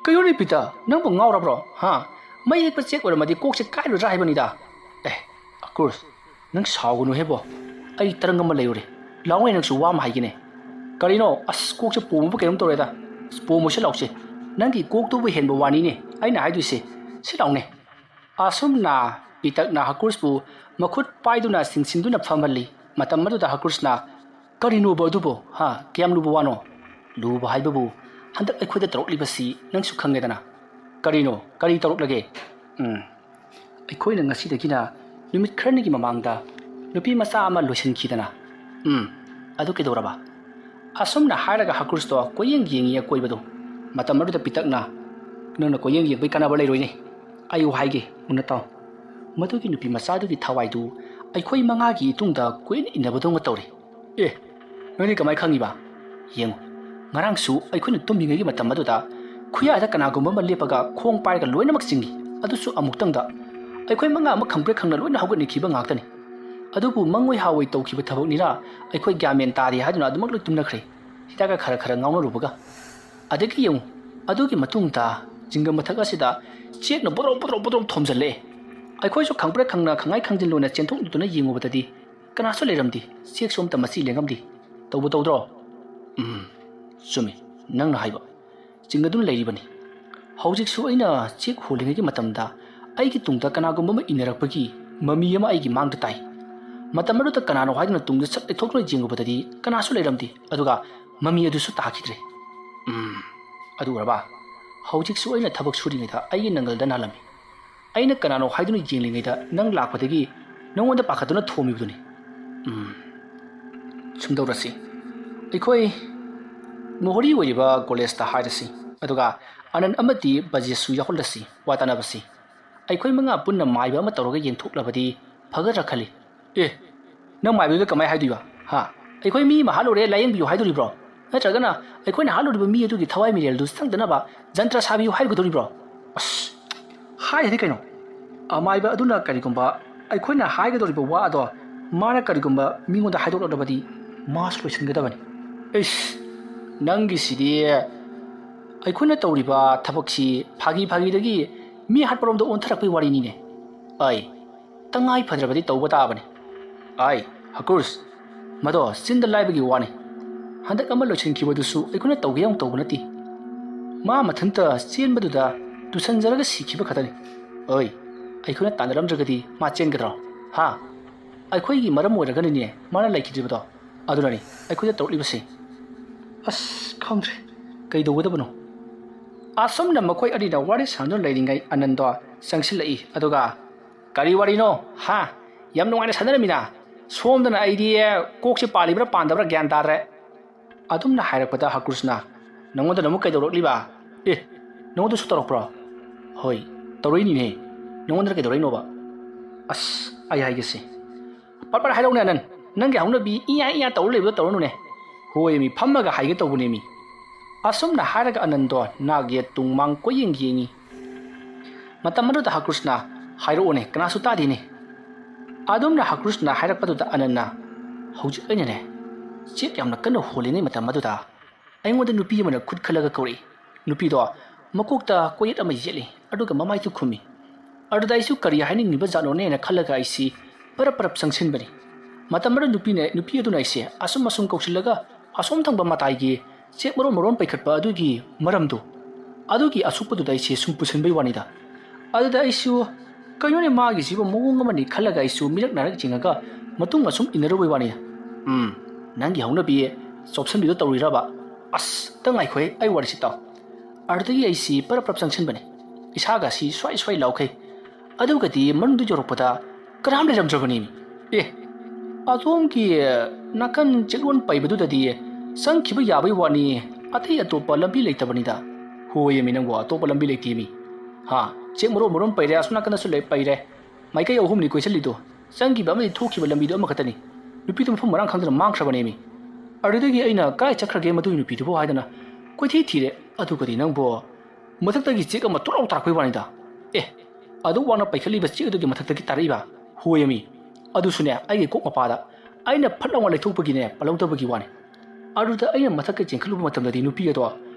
ꯀꯩꯅꯣꯅꯦ ꯄꯤꯇꯛ, ꯅꯪꯕꯨ ꯉꯥꯎꯔꯕ꯭ꯔꯣ? ꯍꯥ? ꯃꯩ ꯏꯛꯄ ꯆꯦꯛ ꯑꯣꯏꯔꯝꯃꯗꯤ ꯀꯣꯛꯁꯦ ꯀꯥꯏꯔꯣꯏꯗ꯭ꯔꯥ ꯍꯥꯏꯕꯅꯤꯗ꯫ ꯑꯦ, ꯍꯀꯨꯔꯁ, ꯅꯪ ꯁꯥꯎꯒꯅꯨ ꯍꯦꯕꯣ꯫ ꯑꯩ ꯇꯔꯪ ꯑꯃ ꯂꯩꯔꯨꯔꯦ꯫ ꯂꯥꯎꯅꯦ, ꯅꯪꯁꯨ ꯋꯥ ꯑꯃ ꯍꯥꯏꯒꯦꯅꯦ꯫" "ꯀꯔꯤꯅꯣ? ꯑꯁ, ꯀꯣꯛꯁꯦ ꯄꯣꯝꯃꯕ ꯀꯩꯅꯣꯝ ꯇꯧꯔꯦꯗ꯫ ꯑꯁ, ꯄꯣꯝꯃꯨꯁꯦ ꯂꯥꯎꯁꯦ꯫ ꯅꯪꯒꯤ ꯀꯣꯛꯇꯨꯕꯨ ꯍꯦꯟꯕ ꯋꯥꯅꯤꯅꯦ ꯑꯩꯅ ꯍꯥꯏꯗꯣꯏꯁꯦ꯫ ꯁꯤ ꯂꯥꯎꯅꯦ꯫" ꯑꯁꯨꯝꯅ ꯄꯤꯇꯛꯅ ꯍꯀꯨꯔꯁꯄꯨ ꯃꯈꯨꯠ ꯄꯥꯏꯗꯨꯅ ꯆꯤꯡꯁꯤꯟꯗꯨꯅ ꯐꯝꯍꯜꯂꯤ꯫ ꯃꯇꯝ ꯑꯗꯨꯗ ꯍꯀꯨꯔꯁꯅ, "ꯀꯔꯤꯅꯣꯕ ꯑꯗꯨꯕꯣ? ꯍꯥ? ꯀꯌꯥꯝ ꯂꯨꯕ ꯋꯥꯅꯣ?" "ꯂꯨꯕ ꯍꯥꯏꯕꯕꯨ ꯍꯟꯗꯛ ꯑꯩꯈꯣꯏꯗ ꯇꯧꯔꯛꯂꯤꯕꯁꯤ ꯅꯪꯁꯨ ꯈꯪꯉꯦꯗꯅ꯫" "ꯀꯔꯤꯅꯣ? ꯀꯔꯤ ꯇꯧꯔꯛꯂꯒꯦ?" "ꯎꯝ, ꯑꯩꯈꯣꯏꯅ ꯉꯁꯤꯗꯒꯤꯅ ꯅꯨꯃꯤꯠ ꯈꯔꯅꯤꯒꯤ ꯃꯃꯥꯡꯗ ꯅꯨꯄꯤ ꯃꯆꯥ ꯑꯃ ꯂꯣꯏꯁꯤꯟꯈꯤꯗꯅ꯫" "ꯎꯝ, ꯑꯗꯨ ꯀꯩꯗꯧꯔꯕ?" ꯑꯁꯨꯝꯅ ꯍꯥꯏꯔꯒ ꯍꯀꯨꯔꯁꯇꯣ ꯀꯣꯏꯌꯦꯡ ꯌꯦꯡꯉꯤ ꯑꯀꯣꯏꯕꯗꯣ꯫ ꯃꯇꯝ ꯑꯗꯨꯗ ꯄꯤꯇꯛꯅ, "ꯅꯪꯅ ꯀꯣꯏꯌꯦꯡ ꯌꯦꯡꯕꯩ ꯀꯥꯟꯅꯕ ꯂꯩꯔꯣꯏꯅꯦ꯫ ꯑꯩ ꯍꯥꯏꯒꯦ, ꯃꯨꯟꯅ ꯇꯥꯎ꯫ ꯃꯗꯨꯒꯤ ꯅꯨꯄꯤ ꯃꯆꯥꯗꯨꯒꯤ ꯊꯋꯥꯏꯗꯨ ꯑꯩꯈꯣꯏ ꯃꯉꯥꯒꯤ ꯏꯇꯨꯡꯗ ꯀꯣꯏꯏꯟ ꯏꯟꯅꯕꯗꯧꯅ ꯇꯧꯔꯤ꯫ ꯑꯦ, ꯅꯪꯗꯤ ꯀꯃꯥꯏ ꯈꯪꯉꯤꯕ? ꯌꯦꯡꯉꯨ, ꯉꯔꯥꯡꯁꯨ ꯑꯩꯈꯣꯏꯅ ꯇꯨꯝꯃꯤꯉꯩꯒꯤ ꯃꯇꯝ ꯑꯗꯨꯗ ꯈꯨꯌꯥꯗ ꯀꯅꯥꯒꯨꯝꯕ ꯑꯃ ꯂꯦꯞꯄꯒ ꯈꯣꯡ ꯄꯥꯏꯔꯒ ꯂꯣꯏꯅꯃꯛ ꯆꯤꯡꯏ꯫ ꯑꯗꯨꯁꯨ ꯑꯃꯨꯛꯇꯪꯗ꯫ ꯑꯩꯈꯣꯏ ꯃꯉꯥ ꯑꯃ ꯈꯪꯄ꯭ꯔꯦꯛ ꯈꯪꯅ ꯂꯣꯏꯅ ꯍꯧꯒꯠꯅꯈꯤꯕ ꯉꯥꯛꯇꯅꯤ꯫ ꯑꯗꯨꯕꯨ ꯃꯪꯑꯣꯏ ꯍꯥꯑꯣꯏ ꯇꯧꯈꯤꯕ ꯊꯕꯛꯅꯤꯅ ꯑꯩꯈꯣꯏ ꯒ꯭ꯌꯥꯟ ꯃꯦꯟ ꯇꯥꯗꯦ ꯍꯥꯏꯗꯨꯅ ꯑꯗꯨꯃꯛ ꯂꯣꯏ ꯇꯨꯝꯅꯈ꯭ꯔꯦ, ꯍꯤꯗꯥꯛꯀ ꯈꯔ ꯈꯔ ꯉꯥꯎꯅꯔꯨꯕꯒ꯫ ꯑꯗꯒꯤ ꯌꯦꯡꯉꯨ, ꯑꯗꯨꯒꯤ ꯃꯇꯨꯡꯗ ꯖꯤꯡꯒ ꯃꯊꯛ ꯑꯁꯤꯗ ꯆꯦꯛꯅ ꯕꯣꯗ꯭ꯔꯣꯛ ꯕꯣꯗ꯭ꯔꯣꯛ ꯕꯣꯗ꯭ꯔꯣꯛ ꯊꯣꯝꯖꯤꯜꯂꯛꯑꯦ꯫ ꯑꯩꯈꯣꯏꯁꯨ ꯈꯪꯄ꯭ꯔꯦꯛ ꯈꯪꯅ ꯈꯪꯉꯥꯏ ꯈꯪꯖꯤꯟ ꯂꯣꯏꯅ ꯆꯦꯟꯊꯣꯛꯂꯨꯗꯨꯅ ꯌꯦꯡꯉꯨꯕꯗꯗꯤ ꯀꯅꯥꯁꯨ ꯂꯩꯔꯝꯗꯦ꯫ ꯆꯦꯛꯁꯨ ꯑꯝꯇ ꯃꯆꯤ ꯂꯦꯡꯉꯝꯗꯦ꯫ ꯇꯧꯕ ꯇꯧꯗ꯭ꯔꯣ? ꯎꯝ, ꯆꯨꯝꯃꯤ, ꯅꯪꯅ ꯍꯥꯏꯕ꯫ ꯆꯤꯡꯅꯗꯨꯅ ꯂꯩꯔꯤꯕꯅꯤ꯫ ꯍꯧꯖꯤꯛꯁꯨ ꯑꯩꯅ ꯆꯦꯛ ꯍꯣꯜꯂꯤꯉꯩꯒꯤ ꯃꯇꯝꯗ ꯑꯩꯒꯤ ꯇꯨꯡꯗ ꯀꯅꯥꯒꯨꯝꯕ ꯑꯃ ꯏꯟꯅꯔꯛꯄꯒꯤ ꯃꯃꯤ ꯑꯃ ꯑꯩꯒꯤ ꯃꯥꯡꯗ ꯇꯥꯏ꯫ ꯃꯇꯝ ꯑꯗꯨꯗ ꯀꯅꯥꯅꯣ ꯍꯥꯏꯗꯨꯅ ꯇꯨꯡꯗ ꯁꯠ ꯂꯩꯊꯣꯛꯇꯨꯅ ꯌꯦꯡꯉꯨꯕꯗꯗꯤ ꯀꯅꯥꯁꯨ ꯂꯩꯔꯝꯗꯦ꯫ ꯑꯗꯨꯒ ꯃꯃꯤ ꯑꯗꯨꯁꯨ ꯇꯥꯈꯤꯗ꯭ꯔꯦ꯫ ꯎꯝ, ꯑꯗꯨ ꯑꯣꯏꯔꯕ? ꯍꯧꯖꯤꯛꯁꯨ ꯑꯩꯅ ꯊꯕꯛ ꯁꯨꯔꯤꯉꯩꯗ ꯑꯩꯒꯤ ꯅꯪꯒꯜꯗ ꯅꯥꯜꯂꯝꯃꯤ꯫ ꯑꯩꯅ ꯀꯅꯥꯅꯣ ꯍꯥꯏꯗꯨꯅ ꯌꯦꯡꯂꯤꯉꯩꯗ ꯅꯪ ꯂꯥꯛꯄꯗꯒꯤ ꯅꯉꯣꯟꯗ ꯄꯥꯈꯠꯇꯨꯅ ꯊꯣꯝꯃꯤꯕꯗꯨꯅꯤ꯫ ꯎꯝ, ꯁꯨꯝ ꯇꯧꯔꯁꯤ꯫ ꯑꯩꯈꯣꯏ ꯃꯣꯍꯣꯔꯤ ꯑꯣꯏꯔꯤꯕ ꯀꯣꯂꯦꯖꯇ ꯍꯥꯏꯔꯁꯤ, ꯑꯗꯨꯒ ꯑꯅꯟ ꯑꯃꯗꯤ ꯕꯖꯦꯁꯁꯨ ꯌꯥꯎꯍꯜꯂꯁꯤ, ꯋꯥ ꯇꯥꯅꯕꯁꯤ꯫ ꯑꯩꯈꯣꯏ ꯃꯉꯥ ꯄꯨꯟꯅ ꯃꯥꯏꯕ ꯑꯃ ꯇꯧꯔꯒ ꯌꯦꯡꯊꯣꯛꯂꯕꯗꯤ ꯐꯒꯗ꯭ꯔꯥ ꯈꯜꯂꯤ꯫ ꯑꯦ, ꯅꯪ ꯃꯥꯏꯕꯗꯨꯗ ꯀꯃꯥꯏ ꯍꯥꯏꯗꯣꯏꯕ? ꯍꯥ? ꯑꯩꯈꯣꯏ ꯃꯤ ꯑꯃ ꯍꯥꯠꯂꯨꯔꯦ, ꯂꯥꯌꯦꯡꯕꯤꯌꯨ ꯍꯥꯏꯗꯣꯔꯤꯕ꯭ꯔꯣ? ꯅꯠꯇ꯭ꯔꯒꯅ ꯑꯩꯈꯣꯏꯅ ꯍꯥꯠꯂꯨꯔꯤꯕ ꯃꯤ ꯑꯗꯨꯒꯤ ꯊꯋꯥꯏ ꯃꯤꯔꯦꯜꯗꯨ ꯆꯪꯗꯅꯕ ꯖꯟꯇ꯭ꯔ ꯁꯥꯕꯤꯌꯨ ꯍꯥꯏꯒꯗꯧꯔꯤꯕ꯭ꯔꯣ? ꯑꯁ, ꯍꯥꯏꯔꯗꯤ ꯀꯩꯅꯣ? ꯑꯃꯥꯏꯕ ꯑꯗꯨꯅ ꯀꯔꯤꯒꯨꯝꯕ ꯑꯩꯈꯣꯏꯅ ꯍꯥꯏꯒꯗꯧꯔꯤꯕ ꯋꯥ ꯑꯗꯣ ꯃꯥꯅ ꯀꯔꯤꯒꯨꯝꯕ ꯃꯤꯉꯣꯟꯗ ꯍꯥꯏꯗꯣꯛꯂꯛꯂꯕꯗꯤ ꯃꯥꯁꯨ ꯂꯣꯏꯁꯤꯟꯒꯗꯕꯅꯤ꯫ ꯏꯁ, ꯅꯪꯒꯤꯁꯤꯗꯤ ꯑꯩꯈꯣꯏꯅ ꯇꯧꯔꯤꯕ ꯊꯕꯛꯁꯤ ꯐꯥꯒꯤ ꯐꯥꯒꯤꯗꯒꯤ ꯃꯤ ꯍꯥꯠꯄꯔꯣꯝꯗ ꯑꯣꯟꯊꯔꯛꯄꯒꯤ ꯋꯥꯔꯤꯅꯤꯅꯦ꯫ ꯑꯩ ꯇꯉꯥꯏ ꯐꯗ꯭ꯔꯕꯗꯤ ꯇꯧꯕ ꯇꯥꯕꯅꯤ꯫ ꯑꯥꯏ, ꯍꯀꯨꯔꯁ, ꯃꯗꯣ ꯆꯤꯟꯗ ꯂꯥꯏꯕꯒꯤ ꯋꯥꯅꯤ꯫ ꯍꯟꯗꯛ ꯑꯃ ꯂꯣꯏꯁꯤꯟꯈꯤꯕꯗꯨꯁꯨ ꯑꯩꯈꯣꯏꯅ ꯇꯧꯒꯦ ꯌꯥꯎꯅ ꯇꯧꯕ ꯅꯠꯇꯦ꯫ ꯃꯥ ꯃꯊꯟꯇ ꯆꯦꯟꯕꯗꯨꯗ ꯇꯨꯁꯟꯖꯔꯒ ꯁꯤꯈꯤꯕ ꯈꯛꯇꯅꯤ꯫ ꯑꯣꯏ, ꯑꯩꯈꯣꯏꯅ ꯇꯥꯟꯅꯔꯝꯗ꯭ꯔꯒꯗꯤ ꯃꯥ ꯆꯦꯟꯒꯗ꯭ꯔꯣ? ꯍꯥ? ꯑꯩꯈꯣꯏꯒꯤ ꯃꯔꯝ ꯑꯣꯏꯔꯒꯅꯤꯅꯦ ꯃꯥꯅ ꯂꯩꯈꯤꯗ꯭ꯔꯤꯕꯗꯣ꯫ ꯑꯗꯨꯅꯅꯤ ꯑꯩꯈꯣꯏꯗ ꯇꯧꯔꯛꯂꯤꯕꯁꯦ꯫ ꯑꯁ, ꯈꯪꯗ꯭ꯔꯦ, ꯀꯩꯗꯧꯒꯗꯕꯅꯣ? ꯑꯁꯨꯝꯅ ꯃꯈꯣꯏ ꯑꯅꯤꯅ ꯋꯥꯔꯤ ꯁꯥꯟꯅꯗꯨꯅ ꯂꯩꯔꯤꯉꯩ ꯑꯅꯟꯗꯣ ꯆꯪꯁꯤꯜꯂꯛꯏ꯫ ꯑꯗꯨꯒ, "ꯀꯔꯤ ꯋꯥꯔꯤꯅꯣ? ꯍꯥ? ꯌꯥꯝ ꯅꯨꯡꯉꯥꯏꯅ ꯁꯥꯟꯅꯔꯝꯃꯤꯅ꯫ ꯁꯣꯝꯗꯅ ꯑꯩꯗꯤ ꯀꯣꯛꯁꯦ ꯄꯥꯜꯂꯤꯕ꯭ꯔꯥ ꯄꯥꯟꯗꯕ꯭ꯔꯥ ꯒ꯭ꯌꯥꯟ ꯇꯥꯗ꯭ꯔꯦ꯫ ꯑꯗꯨꯝꯅ ꯍꯥꯏꯔꯛꯄꯗ ꯍꯀ꯭ꯔꯨꯁꯅ, "ꯅꯉꯣꯟꯗꯅ ꯑꯃꯨꯛ ꯀꯩꯗꯧꯔꯛꯂꯤꯕ? ꯑꯦ, ꯅꯉꯣꯟꯗꯁꯨ ꯇꯧꯔꯛꯄ꯭ꯔꯣ?" "ꯍꯣꯏ, ꯇꯧꯔꯛꯏꯅꯤꯅꯦ꯫ ꯅꯉꯣꯟꯗꯅ ꯀꯩꯗꯧꯔꯛꯏꯅꯣꯕ?" "ꯑꯁ, ꯑꯩ ꯍꯥꯏꯒꯦꯁꯦ꯫" "ꯄꯠ ꯄꯠ ꯍꯥꯏꯔꯛꯎꯅꯦ ꯑꯅꯟ, ꯅꯪꯒꯤ ꯍꯧꯅꯕꯤ ꯏꯌꯥ ꯏꯌꯥ ꯇꯧꯔ ꯂꯩꯕꯗꯣ ꯇꯧꯔꯅꯨꯅꯦ꯫" "ꯍꯣꯏ ꯃꯤ, ꯐꯝꯃꯒ ꯍꯥꯏꯒꯦ ꯇꯧꯕꯅꯦ ꯃꯤ꯫" ꯑꯁꯨꯝꯅ ꯍꯥꯏꯔꯒ ꯑꯅꯟꯗꯣ ꯅꯥꯛ ꯌꯦꯠ ꯇꯨꯡ ꯃꯥꯡ ꯀꯣꯏꯌꯦꯡ ꯌꯦꯡꯉꯤ꯫ ꯃꯇꯝ ꯑꯗꯨꯗ ꯍꯀ꯭ꯔꯨꯁꯅ, "ꯍꯥꯏꯔꯛꯑꯣꯅꯦ, ꯀꯅꯥꯁꯨ ꯇꯥꯗꯦꯅꯦ꯫" ꯑꯗꯨꯝꯅ ꯍꯀ꯭ꯔꯨꯁꯅ ꯍꯥꯏꯔꯛꯄꯗꯨꯗ ꯑꯅꯟꯅ, "ꯍꯧꯖꯤꯛ ꯑꯩꯅꯅꯦ, ꯆꯦꯛ ꯌꯥꯝꯅ ꯀꯟꯅ ꯍꯣꯜꯂꯤꯉꯩ ꯃꯇꯝ ꯑꯗꯨꯗ ꯑꯩꯉꯣꯟꯗ ꯅꯨꯄꯤ ꯑꯃꯅ ꯈꯨꯠ ꯈꯜꯂꯒ ꯀꯧꯔꯛꯏ꯫ ꯅꯨꯄꯤꯗꯣ ꯃꯀꯣꯛꯇ ꯀꯣꯌꯦꯠ ꯑꯃ ꯌꯦꯠꯂꯤ, ꯑꯗꯨꯒ ꯃꯃꯥꯏꯗꯨ ꯈꯨꯝꯃꯤ꯫ ꯑꯗꯨꯗ ꯑꯩꯁꯨ ꯀꯔꯤ ꯍꯥꯏꯅꯤꯡꯉꯤꯕ ꯖꯥꯠꯅꯣꯅꯦꯅ ꯈꯜꯂꯒ ꯑꯩꯁꯤ ꯄꯔꯞ ꯄꯔꯞ ꯆꯪꯁꯤꯟꯕꯅꯤ꯫ ꯃꯇꯝ ꯑꯗꯨ ꯅꯨꯄꯤꯅ, ꯅꯨꯄꯤ ꯑꯗꯨꯅ ꯑꯩꯁꯦ ꯑꯁꯨꯝ ꯑꯁꯨꯝ ꯀꯧꯁꯤꯜꯂꯒ ꯑꯁꯣꯝ ꯊꯪꯕ ꯃꯇꯥꯏꯒꯤ ꯆꯦꯛ ꯃꯔꯣꯟ ꯃꯔꯣꯟ ꯄꯩꯈꯠꯄ ꯑꯗꯨꯒꯤ ꯃꯔꯝꯗꯣ, ꯑꯗꯨꯒꯤ ꯑꯁꯨꯛꯄꯗꯨꯗ ꯑꯩꯁꯦ ꯁꯨꯝ ꯄꯨꯁꯤꯟꯕꯩ ꯋꯥꯅꯤꯗ꯫ ꯑꯗꯨꯗ ꯑꯩꯁꯨ, ꯀꯩꯅꯣꯅꯦ ꯃꯥꯒꯤꯁꯤꯕꯨ ꯃꯑꯣꯡ ꯑꯃꯅꯤ ꯈꯜꯂꯒ ꯑꯩꯁꯨ ꯃꯤꯔꯛ ꯅꯥꯔꯛ ꯌꯦꯡꯉꯒ ꯃꯇꯨꯡ ꯑꯁꯨꯝ ꯏꯟꯅꯔꯨꯕꯩ ꯋꯥꯅꯤ꯫ ꯎꯝ, ꯅꯪꯒꯤ ꯍꯧꯅꯕꯤ ꯆꯣꯞꯁꯟꯕꯤꯗꯣ ꯇꯧꯔꯤꯔꯕ? ꯑꯁ, ꯇ ꯉꯥꯏꯈꯣꯍꯦ, ꯑꯩ ꯋꯥꯔꯤꯁꯤ ꯇꯥꯎ꯫" ꯑꯗꯨꯗꯒꯤ ꯑꯩꯁꯤ ꯄꯔꯞ ꯄꯔꯞ ꯆꯪꯁꯤꯟꯕꯅꯤ꯫ ꯏꯁꯥꯒꯁꯤ ꯁ꯭ꯋꯥꯏ ꯁ꯭ꯋꯥꯏ ꯂꯥꯎꯈꯩ꯫ ꯑꯗꯨꯒꯗꯤ ꯃꯅꯨꯡꯗ ꯌꯧꯔꯛꯄꯗ ꯀꯅꯥꯝ ꯂꯩꯔꯝꯗ꯭ꯔꯕꯅꯤ꯫ "ꯑꯦ, ꯑꯗꯣꯝꯒꯤ ꯅꯥꯀꯟ ꯆꯦꯛꯂꯣꯟ ꯄꯩꯕꯗꯨꯗꯗꯤ ꯆꯪꯈꯤꯕ ꯌꯥꯕꯩ ꯋꯥꯅꯤ, ꯑꯇꯩ ꯑꯇꯣꯞꯄ ꯂꯝꯕꯤ ꯂꯩꯇꯕꯅꯤꯗ꯫" "ꯍꯣꯏ ꯑꯃꯤ, ꯅꯪꯕꯨ ꯑꯇꯣꯞꯄ ꯂꯝꯕꯤ ꯂꯩꯇꯦꯃꯤ꯫ ꯍꯥ, ꯆꯦꯛ ꯃꯔꯣꯟ ꯃꯔꯣꯟ ꯄꯩꯔꯦ, ꯑꯁꯣꯝ ꯅꯥꯀꯟꯗꯁꯨ ꯂꯩ, ꯄꯩꯔꯦ꯫ ꯃꯥꯏꯀꯩ ꯑꯍꯨꯝꯅꯤ ꯀꯣꯏꯁꯤꯜꯂꯤꯗꯣ, ꯆꯪꯈꯤꯕ ꯑꯃꯗꯤ ꯊꯣꯛꯈꯤꯕ ꯂꯝꯕꯤꯗꯣ ꯑꯃꯈꯛꯇꯅꯤ꯫ ꯅꯨꯄꯤꯗꯣ ꯃꯐꯝ ꯃꯔꯥꯡ ꯈꯪꯗꯅ ꯃꯥꯡꯈ꯭ꯔꯕꯅꯦꯃꯤ꯫" ꯑꯗꯨꯗꯒꯤ ꯑꯩꯅ, "ꯀꯥꯏ ꯆꯠꯈ꯭ꯔꯒꯦ ꯃꯗꯨꯒꯤ ꯅꯨꯄꯤꯗꯨꯕꯨ?" ꯍꯥꯏꯗꯅ ꯀꯣꯏꯊꯤ ꯊꯤꯔꯦ꯫ ꯑꯗꯨꯒꯗꯤ ꯅꯪꯕꯨ, ꯃꯊꯛꯇꯒꯤ ꯆꯦꯛ ꯑꯃ ꯇꯣꯔꯥꯎ ꯇꯥꯔꯛꯄꯩ ꯋꯥꯅꯤꯗ꯫ "ꯑꯦ, ꯑꯗꯨ ꯋꯥꯡꯅ ꯄꯩꯈꯠꯂꯤꯕ ꯆꯦꯛ ꯑꯗꯨꯒꯤ ꯃꯊꯛꯇꯒꯤ ꯇꯥꯔꯛꯏꯕ?" "ꯍꯣꯏ ꯑꯃꯤ, ꯑꯗꯨꯁꯨꯅꯦ ꯑꯩꯒꯤ ꯀꯣꯛ ꯃꯄꯥꯗ꯫ ꯑꯩꯅ ꯐꯠ ꯂꯥꯎꯅ ꯂꯩꯊꯣꯛꯄꯒꯤꯅꯦ ꯄꯜꯍꯧꯗꯕꯒꯤ ꯋꯥꯅꯤ꯫" ꯑꯗꯨꯗ ꯑꯩꯅ ꯃꯊꯛꯇ ꯆꯦꯟꯈꯠꯂꯨꯕ ꯃꯇꯝꯗꯗꯤ ꯅꯨꯄꯤ ꯑꯗꯣ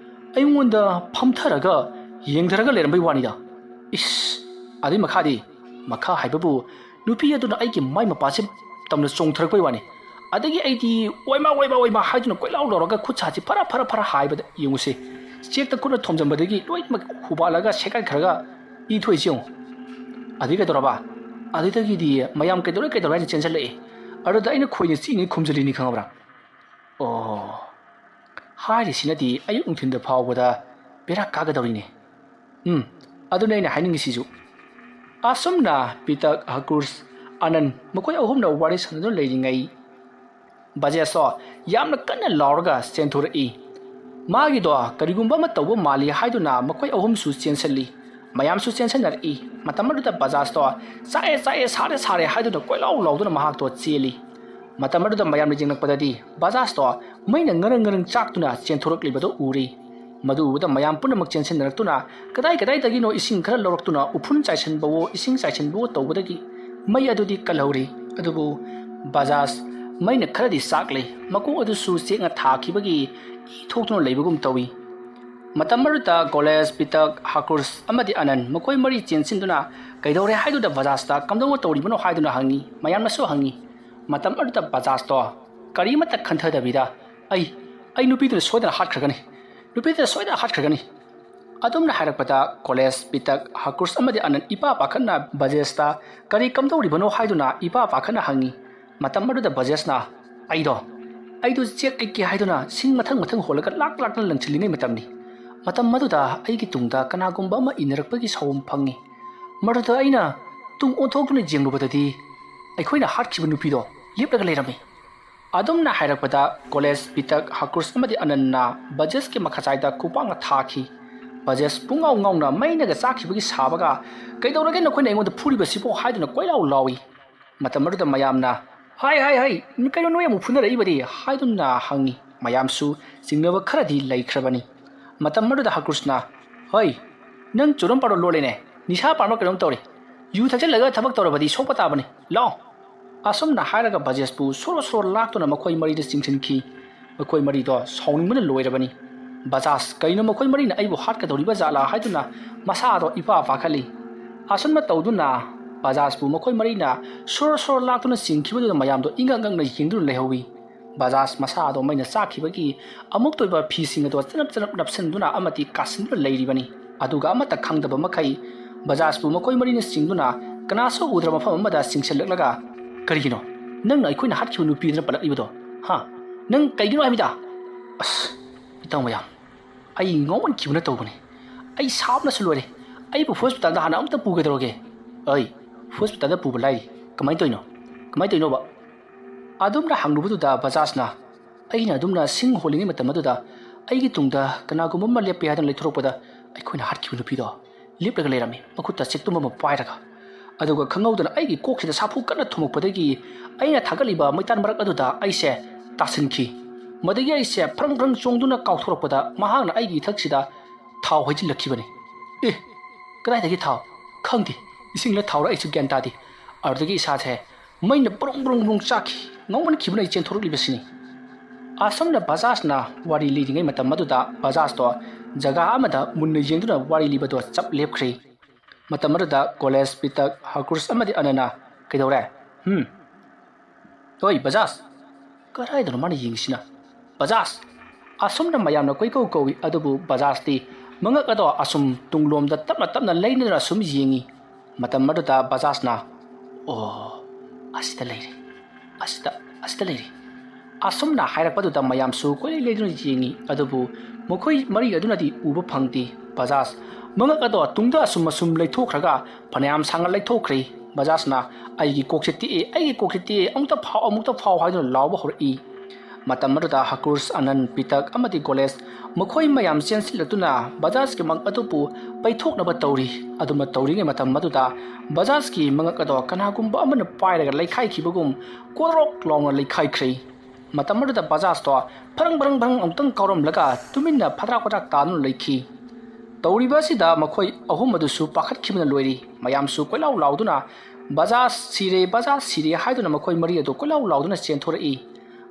ꯑꯩꯉꯣꯟꯗ ꯐꯝꯊꯔꯒ ꯌꯦꯡꯊꯔꯒ ꯂꯩꯔꯝꯕꯩ ꯋꯥꯅꯤꯗ꯫ ꯏꯁ, ꯑꯗꯨꯏ ꯃꯈꯥꯗꯤ, ꯃꯈꯥ ꯍꯥꯏꯕꯕꯨ ꯅꯨꯄꯤ ꯑꯗꯨꯅ ꯑꯩꯒꯤ ꯃꯥꯏ ꯃꯄꯥꯁꯦ ꯇꯝꯅ ꯆꯣꯡꯊꯔꯛꯄꯩ ꯋꯥꯅꯤ꯫ ꯑꯗꯒꯤ ꯑꯩꯗꯤ "ꯑꯣꯏꯃꯥ, ꯑꯣꯏꯃꯥ, ꯑꯣꯏꯃꯥ" ꯍꯥꯏꯗꯨꯅ ꯀꯣꯏꯂꯥꯎ ꯂꯥꯎꯔꯒ ꯈꯨꯠ ꯁꯥꯁꯤ ꯐꯔ ꯐꯔ ꯐꯔ ꯍꯥꯏꯕꯗ ꯌꯦꯡꯉꯨꯁꯦ, ꯆꯦꯛꯇ ꯈꯨꯠꯅ ꯊꯣꯝꯖꯤꯟꯕꯗꯒꯤ ꯂꯣꯏꯅꯃꯛ ꯍꯨꯕꯥꯠꯂꯒ ꯁꯦꯒꯥꯏꯈ꯭ꯔꯒ ꯏ ꯊꯣꯛꯏꯁꯤ ꯌꯦꯡꯉꯨ꯫ ꯑꯗꯩ ꯀꯩꯗꯧꯔꯕ? ꯑꯗꯨꯗꯒꯤꯗꯤ ꯃꯌꯥꯝ "ꯀꯩꯗꯧꯔꯦ, ꯀꯩꯗꯧꯔꯦ?" ꯍꯥꯏꯅ ꯆꯦꯟꯁꯤꯜꯂꯛꯏ꯫ ꯑꯗꯨꯗ ꯑꯩꯅ ꯈꯣꯏꯅ ꯆꯤꯛꯏꯉꯩ ꯈꯨꯝꯖꯤꯜꯂꯤꯅꯤ, ꯈꯪꯉꯕ꯭ꯔꯥ? ꯑꯣ, ꯍꯥꯏꯔꯤꯁꯤꯅꯗꯤ ꯑꯌꯨꯛ ꯅꯨꯡꯊꯤꯟꯗ ꯐꯥꯎꯕꯗ ꯕꯦꯔꯥ ꯀꯥꯒꯗꯧꯔꯤꯅꯦ꯫ ꯎꯝ, ꯑꯗꯨꯅ ꯑꯩꯅ ꯍꯥꯏꯅꯤꯡꯉꯤꯁꯤꯁꯨ꯫ ꯑꯁꯨꯝꯅ ꯄꯤꯇꯛ, ꯍꯀ꯭ꯔꯨꯁ, ꯑꯅꯟ ꯃꯈꯣꯏ ꯑꯍꯨꯝꯅ ꯋꯥꯔꯤ ꯁꯥꯟꯅꯗꯨꯅ ꯂꯩꯔꯤꯉꯩ, ꯕꯖꯦꯁꯇꯣ ꯌꯥꯝꯅ ꯀꯟꯅ ꯂꯥꯎꯔꯒ ꯆꯦꯟꯊꯣꯔꯛꯏ꯫ ꯃꯥꯒꯤꯗꯣ ꯀꯔꯤꯒꯨꯝꯕ ꯑꯃ ꯇꯧꯕ ꯃꯥꯜꯂꯤ ꯍꯥꯏꯗꯨꯅ ꯃꯈꯣꯏ ꯑꯍꯨꯝꯁꯨ ꯆꯦꯟꯁꯤꯜꯂꯤ꯫ ꯃꯌꯥꯝꯁꯨ ꯆꯦꯟꯁꯤꯟꯅꯔꯛꯏ꯫ ꯃꯇꯝ ꯑꯗꯨꯗ ꯕꯖꯥꯖꯇꯣ "ꯆꯥꯛꯑꯦ, ꯆꯥꯛꯑꯦ, ꯁꯥꯔꯦ, ꯁꯥꯔꯦ" ꯍꯥꯏꯗꯨꯅ ꯀꯣꯏꯂꯥꯎ ꯂꯥꯎꯗꯨꯅ ꯃꯍꯥꯛꯇꯣ ꯆꯦꯜꯂꯤ꯫ ꯃꯇꯝ ꯑꯗꯨꯗ ꯃꯌꯥꯝꯅ ꯌꯦꯡꯂꯛꯄꯗꯗꯤ ꯕꯖꯥꯖꯇꯣ ꯃꯩꯅ ꯉꯔꯪ ꯉꯔꯪ ꯆꯥꯛꯇꯨꯅ ꯆꯦꯟꯊꯣꯔꯛꯂꯤꯕꯗꯨ ꯎꯔꯤ꯫ ꯃꯗꯨ ꯎꯕꯗ ꯃꯌꯥꯝ ꯄꯨꯝꯅꯃꯛ ꯆꯦꯟꯁꯤꯟꯅꯔꯛꯇꯨꯅ ꯀꯗꯥꯏ ꯀꯗꯥꯏꯗꯒꯤꯅꯣ ꯏꯁꯤꯡ ꯈꯔ ꯂꯧꯔꯛꯇꯨꯅ ꯎꯐꯨꯟ ꯆꯥꯏꯁꯤꯟꯕꯋꯣ ꯏꯁꯤꯡ ꯆꯥꯏꯁꯤꯟꯕꯋꯣ ꯇꯧꯕꯗꯒꯤ ꯃꯩ ꯑꯗꯨꯗꯤ ꯀꯜꯍꯧꯔꯤ꯫ ꯑꯗꯨꯕꯨ ꯕꯖꯥꯖ ꯃꯩꯅ ꯈꯔꯗꯤ ꯆꯥꯛꯂꯤ꯫ ꯃꯀꯣꯛ ꯑꯗꯨꯁꯨ ꯆꯦꯛꯅ ꯊꯥꯈꯤꯕꯒꯤ ꯏ ꯊꯣꯛꯇꯨꯅ ꯂꯩꯕꯒꯨꯝ ꯇꯧꯏ꯫ ꯃꯇꯝ ꯑꯗꯨꯗ ꯀꯣꯂꯦꯖ, ꯄꯤꯇꯛ, ꯍꯥꯀꯨꯔꯁ ꯑꯃꯗꯤ ꯑꯅꯟ ꯃꯈꯣꯏ ꯃꯔꯤ ꯆꯦꯟꯁꯤꯟꯗꯨꯅ "ꯀꯩꯗꯧꯔꯦ ꯍꯥꯏꯗꯨꯗ ꯕꯖꯥꯖꯇ ꯀꯝꯗꯧꯅ ꯇꯧꯔꯤꯕꯅꯣ?" ꯍꯥꯏꯗꯨꯅ ꯍꯪꯉꯤ꯫ ꯃꯌꯥꯝꯅꯁꯨ ꯍꯪꯉꯤ꯫ ꯃꯇꯝ ꯑꯗꯨꯗ ꯕꯖꯥꯖꯇꯣ ꯀꯔꯤꯃꯠꯇ ꯈꯟꯊꯗꯕꯤꯗ, "ꯑꯩ, ꯑꯩ ꯅꯨꯄꯤꯗꯨꯅ ꯁꯣꯏꯗꯅ ꯍꯥꯠꯈ꯭ꯔꯒꯅꯤ꯫ ꯅꯨꯄꯤꯗꯨꯅ ꯁꯣꯏꯗꯅ ꯍꯥꯠꯈ꯭ꯔꯒꯅꯤ"꯫ ꯑꯗꯨꯝꯅ ꯍꯥꯏꯔꯛꯄꯗ ꯀꯣꯂꯦꯖ, ꯄꯤꯇꯛ, ꯍꯥꯀꯨꯔꯁ ꯑꯃꯗꯤ ꯑꯅꯟ ꯏꯄꯥ ꯄꯥꯈꯠꯅ ꯕꯖꯦꯁꯇ "ꯀꯔꯤ ꯀꯝꯗꯧꯔꯤꯕꯅꯣ?" ꯍꯥꯏꯗꯨꯅ ꯏꯄꯥ ꯄꯥꯈꯠꯅ ꯍꯪꯉꯤ꯫ ꯃꯇꯝ ꯑꯗꯨꯗ ꯕꯖꯦꯁꯅ, "ꯑꯩꯗꯣ, ꯑꯩꯗꯣ ꯆꯦꯛ ꯂꯩꯀꯦ ꯍꯥꯏꯗꯨꯅ ꯁꯤꯡ ꯃꯊꯪ ꯃꯊꯪ ꯍꯣꯜꯂꯒ ꯂꯥꯛ ꯂꯥꯛꯇꯅ ꯂꯪꯁꯤꯜꯂꯤꯉꯩ ꯃꯇꯝꯅꯤ꯫ ꯃꯇꯝ ꯑꯗꯨꯗ ꯑꯩꯒꯤ ꯇꯨꯡꯗ ꯀꯅꯥꯒꯨꯝꯕ ꯑꯃ ꯏꯟꯅꯔꯛꯄꯒꯤ ꯁꯥꯎꯝ ꯐꯪꯉꯤ꯫ ꯃꯗꯨꯗ ꯑꯩꯅ ꯇꯨꯡ ꯑꯣꯟꯊꯣꯛꯇꯨꯅ ꯌꯦꯡꯂꯨꯕꯗꯗꯤ ꯑꯩꯈꯣꯏꯅ ꯍꯥꯠꯈꯤꯕ ꯅꯨꯄꯤꯗꯣ ꯂꯦꯞꯂꯒ ꯂꯩꯔꯝꯃꯤ"꯫ ꯑꯗꯨꯝꯅ ꯍꯥꯏꯔꯛꯄꯗ ꯀꯣꯂꯦꯖ, ꯄꯤꯇꯛ, ꯍꯥꯀꯨꯔꯁ ꯑꯃꯗꯤ ꯑꯅꯟꯅ ꯕꯖꯦꯁꯀꯤ ꯃꯈꯥꯖꯥꯏꯗ ꯈꯨꯄꯥꯛꯅ ꯊꯥꯈꯤ꯫ ꯕꯖꯦꯁ ꯄꯨꯡꯉꯥꯎ ꯉꯥꯎꯅ ꯃꯩꯅꯒ ꯆꯥꯛꯈꯤꯕꯒꯤ ꯁꯥꯕꯒ, "ꯀꯩꯗꯧꯔꯒꯦ ꯅꯈꯣꯏꯅ ꯑꯩꯉꯣꯟꯗ ꯐꯨꯔꯤꯕꯁꯤꯕꯣ?" ꯍꯥꯏꯗꯨꯅ ꯀꯣꯏꯂꯥꯎ ꯂꯥꯎꯏ꯫ ꯃꯇꯝ ꯑꯗꯨꯗ ꯃꯌꯥꯝꯅ, "ꯍꯥꯏ, ꯍꯥꯏ, ꯍꯥꯏ, ꯀꯩꯅꯣ ꯅꯣꯏ ꯑꯃꯨꯛ ꯐꯨꯅꯔꯛꯏꯕꯗꯤ?" ꯍꯥꯏꯗꯨꯅ ꯍꯪꯉꯤ꯫ ꯃꯌꯥꯝꯁꯨ ꯆꯤꯡꯅꯕ ꯈꯔꯗꯤ ꯂꯩꯈ꯭ꯔꯕꯅꯤ꯫ ꯃꯇꯝ ꯑꯗꯨꯗ ꯍꯥꯀꯨꯔꯁꯅ, "ꯍꯣꯏ, ꯅꯪ ꯆꯨꯔꯝ ꯄꯥꯔꯣ ꯂꯣꯜꯂꯦꯅꯦ, ꯅꯤꯁꯥ ꯄꯥꯟꯕ ꯀꯩꯅꯣꯝ ꯇꯧꯔꯦ, ꯌꯨ ꯊꯛꯆꯤꯜꯂꯒ ꯊꯕꯛ ꯇꯧꯔꯕꯗꯤ ꯁꯣꯛꯄ ꯇꯥꯕꯅꯤ, ꯂꯥꯛꯑꯣ"꯫ ꯑꯁꯨꯝꯅ ꯍꯥꯏꯔꯒ ꯕꯖꯦꯁꯄꯨ ꯁꯣꯔꯣ ꯁꯣꯔꯣ ꯂꯥꯛꯇꯨꯅ ꯃꯈꯣꯏ ꯃꯔꯤꯗ ꯆꯤꯡꯁꯤꯟꯈꯤ꯫ ꯃꯈꯣꯏ ꯃꯔꯤꯗꯣ ꯁꯥꯎꯅꯤꯡꯕꯅ ꯂꯣꯏꯔꯕꯅꯤ꯫ "ꯕꯖꯥꯖ, ꯀꯩꯅꯣ ꯃꯈꯣꯏ ꯃꯔꯤꯅ ꯑꯩꯕꯨ ꯍꯥꯠꯀꯗꯧꯔꯤꯕ ꯖꯥꯠꯂꯥ?" ꯍꯥꯏꯗꯨꯅ ꯃꯁꯥꯗꯣ ꯏꯄꯥ ꯄꯥꯈꯠꯂꯤ꯫ ꯑꯁꯨꯝꯅ ꯇꯧꯗꯨꯅ ꯕꯖꯥꯖꯄꯨ ꯃꯈꯣꯏ ꯃꯔꯤꯅ ꯁꯣꯔꯣ ꯁꯣꯔꯣ ꯂꯥꯛꯇꯨꯅ ꯆꯤꯡꯈꯤꯕꯗꯨꯗ ꯃꯌꯥꯝꯗꯣ ꯏꯉꯛ ꯉꯛꯅ ꯌꯦꯡꯗꯨꯅ ꯂꯩꯍꯧꯋꯤ꯫ ꯕꯖꯥꯖ ꯃꯁꯥꯗꯣ ꯃꯩꯅ ꯆꯥꯛꯈꯤꯕꯒꯤ ꯑꯃꯨꯛꯇ ꯑꯣꯏꯕ ꯐꯤꯁꯤꯡ ꯑꯗꯣ ꯆꯅꯞ ꯆꯅꯞ ꯅꯞꯁꯤꯟꯗꯨꯅ ꯑꯃꯗꯤ ꯀꯥꯁꯤꯟꯗꯨꯅ ꯂꯩꯔꯤꯕꯅꯤ꯫ ꯑꯗꯨꯒ ꯑꯃꯠꯇ ꯈꯪꯗꯕ ꯃꯈꯩ ꯕꯖꯥꯖꯄꯨ ꯃꯈꯣꯏ ꯃꯔꯤꯅ ꯆꯤꯡꯗꯨꯅ ꯀꯅꯥꯁꯨ ꯎꯗ꯭ꯔꯕ ꯃꯐꯝ ꯑꯃꯗ ꯆꯤꯡꯁꯤꯜꯂꯛꯂꯒ, "ꯀꯔꯤꯒꯤꯅꯣ ꯅꯪꯅ ꯑꯩꯈꯣꯏꯅ ꯍꯥꯠꯈꯤꯕ ꯅꯨꯄꯤꯗꯨꯅ ꯄꯜꯂꯛꯂꯤꯕꯗꯣ? ꯍꯥ? ꯅꯪ ꯀꯩꯒꯤꯅꯣ ꯍꯥꯏꯕꯅꯤꯗ?" ꯑꯁ, ꯏꯇꯥꯎ ꯃꯌꯥꯝ, ꯑꯩ ꯉꯥꯎꯃꯟꯈꯤꯕꯅ ꯇꯧꯕꯅꯤ꯫ ꯑꯩ ꯁꯥꯕꯅꯁꯨ ꯂꯣꯏꯔꯦ꯫ ꯑꯩꯕꯨ ꯍꯣꯁꯄꯤꯇꯥꯜꯗ ꯍꯥꯟꯅ ꯑꯝꯇ ꯄꯨꯒꯗꯧꯔꯒꯦ꯫ ꯑꯩ ꯍꯣꯁꯄꯤꯇꯥꯜꯗ ꯄꯨꯕ ꯂꯥꯏꯔꯤ꯫ ꯀꯃꯥꯏꯅ ꯇꯧꯔꯤꯅꯣ? ꯀꯃꯥꯏꯅ ꯇꯧꯔꯤꯅꯣꯕ? ꯑꯗꯨꯝꯅ ꯍꯪꯂꯨꯕꯗꯨꯗ ꯕꯖꯥꯖꯅ, "ꯑꯩꯅ ꯑꯗꯨꯝꯅ ꯁꯤꯡ ꯍꯣꯜꯂꯤꯉꯩ ꯃꯇꯝ ꯑꯗꯨꯗ ꯑꯩꯒꯤ ꯇꯨꯡꯗ ꯀꯅꯥꯒꯨꯝꯕ ꯑꯃ ꯂꯦꯞꯄꯦ ꯍꯥꯏꯗꯅ ꯂꯩꯊꯣꯔꯛꯄꯗ ꯑꯩꯈꯣꯏꯅ ꯍꯥꯠꯈꯤꯕ ꯅꯨꯄꯤꯗꯣ ꯂꯦꯞꯂꯒ ꯂꯩꯔꯝꯃꯤ, ꯃꯈꯨꯠꯇ ꯆꯦꯛꯇꯨꯝ ꯑꯃ ꯄꯥꯏꯔꯒ꯫ ꯑꯗꯨꯒ ꯈꯪꯍꯧꯗꯅ ꯑꯩꯒꯤ ꯀꯣꯛꯁꯤꯗ ꯁꯥꯐꯨ ꯀꯟꯅ ꯊꯣꯝꯃꯛꯄꯗꯒꯤ ꯑꯩꯅ ꯊꯥꯒꯠꯂꯤꯕ ꯃꯩꯇꯥꯟ ꯃꯔꯛ ꯑꯗꯨꯗ ꯑꯩꯁꯦ ꯇꯥꯁꯤꯟꯈꯤ꯫ ꯃꯗꯒꯤ ꯑꯩꯁꯦ ꯐ꯭ꯔꯪ ꯐ꯭ꯔꯪ ꯆꯣꯡꯗꯨꯅ ꯀꯥꯎꯊꯣꯔꯛꯄꯗ ꯃꯍꯥꯛꯅ ꯑꯩꯒꯤ ꯏꯊꯛꯁꯤꯗ ꯊꯥꯎ ꯍꯩꯖꯤꯜꯂꯛꯈꯤꯕꯅꯤ꯫ ꯑꯦ, ꯀꯗꯥꯏꯗꯒꯤ ꯊꯥꯎ? ꯈꯪꯗꯦ꯫ ꯏꯁꯤꯡꯂ ꯊꯥꯎꯔ ꯑꯩꯁꯨ ꯒ꯭ꯌꯥꯟ ꯇꯥꯗꯦ꯫ ꯑꯗꯨꯗꯒꯤ ꯏꯁꯥꯁꯦ ꯃꯩꯅ ꯕ꯭ꯔꯨꯡ ꯕ꯭ꯔꯨꯡ ꯕ꯭ꯔꯨꯡ ꯆꯥꯛꯈꯤ꯫ ꯉꯥꯎꯃꯟꯈꯤꯕꯅ ꯑꯩ ꯆꯦꯟꯊꯣꯔꯛꯂꯤꯕꯁꯤꯅꯤ꯫" ꯑꯁꯨꯝꯅ ꯕꯖꯥꯖꯅ ꯋꯥꯔꯤ ꯂꯤꯔꯤꯉꯩ ꯃꯇꯝ ꯑꯗꯨꯗ ꯕꯖꯥꯖꯇꯣ ꯖꯒꯥ ꯑꯃꯗ ꯃꯨꯟꯅ ꯌꯦꯡꯗꯨꯅ ꯋꯥꯔꯤ ꯂꯤꯕꯗꯣ ꯆꯞ ꯂꯦꯞꯈ꯭ꯔꯦ꯫ ꯃꯇꯝ ꯑꯗꯨꯗ ꯀꯣꯂꯦꯖ, ꯄꯤꯇꯛ, ꯍꯀꯨꯔꯁ ꯑꯃꯗꯤ ꯑꯅꯅ, "ꯀꯩꯗꯧꯔꯦ? ꯍꯨꯝ? ꯑꯣꯏ, ꯕꯖꯥꯖ!" ꯀꯗꯥꯏꯗꯅꯣ ꯃꯥꯅ ꯌꯦꯡꯉꯤꯁꯤꯅ? "ꯕꯖꯥꯖ!" ꯑꯁꯨꯝꯅ ꯃꯌꯥꯝꯅ ꯀꯣꯏꯀꯧ ꯀꯧꯏ, ꯑꯗꯨꯕꯨ ꯕꯖꯥꯖꯇꯤ ꯃꯉꯛ ꯑꯗꯣ ꯑꯁꯨꯝ ꯇꯨꯡꯂꯣꯝꯗ ꯇꯞꯅ ꯇꯞꯅ ꯂꯩꯅꯗꯨꯅ ꯁꯨꯝ ꯌꯦꯡꯉꯤ꯫ ꯃꯇꯝ ꯑꯗꯨꯗ ꯕꯖꯥꯖꯅ, "ꯑꯣ, ꯑꯁꯤꯗ ꯂꯩꯔꯦ, ꯑꯁꯤꯗ, ꯑꯁꯤꯗ ꯂꯩꯔꯦ," ꯑꯁꯨꯝꯅ ꯍꯥꯏꯔꯛꯄꯗꯨꯗ ꯃꯌꯥꯝꯁꯨ ꯀꯣꯏꯂꯩ ꯂꯩꯗꯨꯅ ꯌꯦꯡꯉꯤ, ꯑꯗꯨꯕꯨ ꯃꯈꯣꯏ ꯃꯔꯤ ꯑꯗꯨꯅꯗꯤ ꯎꯕ ꯐꯪꯗꯦ꯫ ꯕꯖꯥꯖ ꯃꯉꯛ ꯑꯗꯣ ꯇꯨꯡꯗ ꯑꯁꯨꯝ ꯑꯁꯨꯝ ꯂꯩꯊꯣꯛꯈ꯭ꯔꯒ ꯐꯅꯌꯥꯝ ꯁꯥꯡꯅ ꯂꯩꯊꯣꯛꯈ꯭ꯔꯦ꯫ ꯕꯖꯥꯖꯅ, "ꯑꯩꯒꯤ ꯀꯣꯛꯁꯦ ꯇꯦꯛꯑꯦ, ꯑꯩꯒꯤ ꯀꯣꯛꯁꯦ ꯇꯦꯛꯑꯦ, ꯑꯃꯨꯛꯇ ꯐꯥꯎ, ꯑꯃꯨꯛꯇ ꯐꯥꯎ" ꯍꯥꯏꯗꯨꯅ ꯂꯥꯎꯕ ꯍꯧꯔꯛꯏ꯫ ꯃꯇꯝ ꯑꯗꯨꯗ ꯍꯀꯨꯔꯁ, ꯑꯅꯟ, ꯄꯤꯇꯛ ꯑꯃꯗꯤ ꯒꯣꯂꯦꯁ ꯃꯈꯣꯏ ꯃꯌꯥꯝ ꯆꯦꯟꯁꯤꯜꯂꯛꯇꯨꯅ ꯕꯖꯥꯖꯀꯤ ꯃꯉꯛ ꯑꯗꯨꯕꯨ ꯄꯩꯊꯣꯛꯅꯕ ꯇꯧꯔꯤ꯫ ꯑꯗꯨꯝꯅ ꯇꯧꯔꯤꯉꯩ ꯃꯇꯝ ꯑꯗꯨꯗ ꯕꯖꯥꯖꯀꯤ ꯃꯉꯛ ꯑꯗꯣ ꯀꯅꯥꯒꯨꯝꯕ ꯑꯃꯅ ꯄꯥꯏꯔꯒ ꯂꯩꯈꯥꯏꯈꯤꯕꯒꯨꯝ ꯀꯣꯗ꯭ꯔꯣꯛ ꯂꯥꯎꯅ ꯂꯩꯈꯥꯏꯈ꯭ꯔꯦ꯫ ꯃꯇꯝ ꯑꯗꯨꯗ ꯕꯖꯥꯖꯇꯣ ꯐꯔꯪ ꯐꯔꯪ ꯐꯔꯪ ꯑꯃꯨꯛꯇꯪ ꯀꯥꯎꯔꯝꯂꯒ ꯇꯨꯃꯤꯟꯅ ꯐꯗ꯭ꯔꯥꯛ ꯐꯗ꯭ꯔꯥꯛ ꯇꯥꯗꯨꯅ ꯂꯩꯈꯤ꯫ ꯇꯧꯔꯤꯕ ꯑꯁꯤꯗ ꯃꯈꯣꯏ ꯑꯍꯨꯝ ꯑꯗꯨꯁꯨ ꯄꯥꯈꯠꯈꯤꯕꯅ ꯂꯣꯏꯔꯤ꯫ ꯃꯌꯥꯝꯁꯨ ꯀꯣꯏꯂꯥꯎ ꯂꯥꯎꯗꯨꯅ, "ꯕꯖꯥꯖ ꯁꯤꯔꯦ, ꯕꯖꯥꯖ ꯁꯤꯔꯦ" ꯍꯥꯏꯗꯨꯅ ꯃꯈꯣꯏ ꯃꯔꯤ ꯑꯗꯨ ꯀꯣꯏꯂꯥꯎ ꯂꯥꯎꯗꯨꯅ ꯆꯦꯟꯊꯣꯔꯛꯏ꯫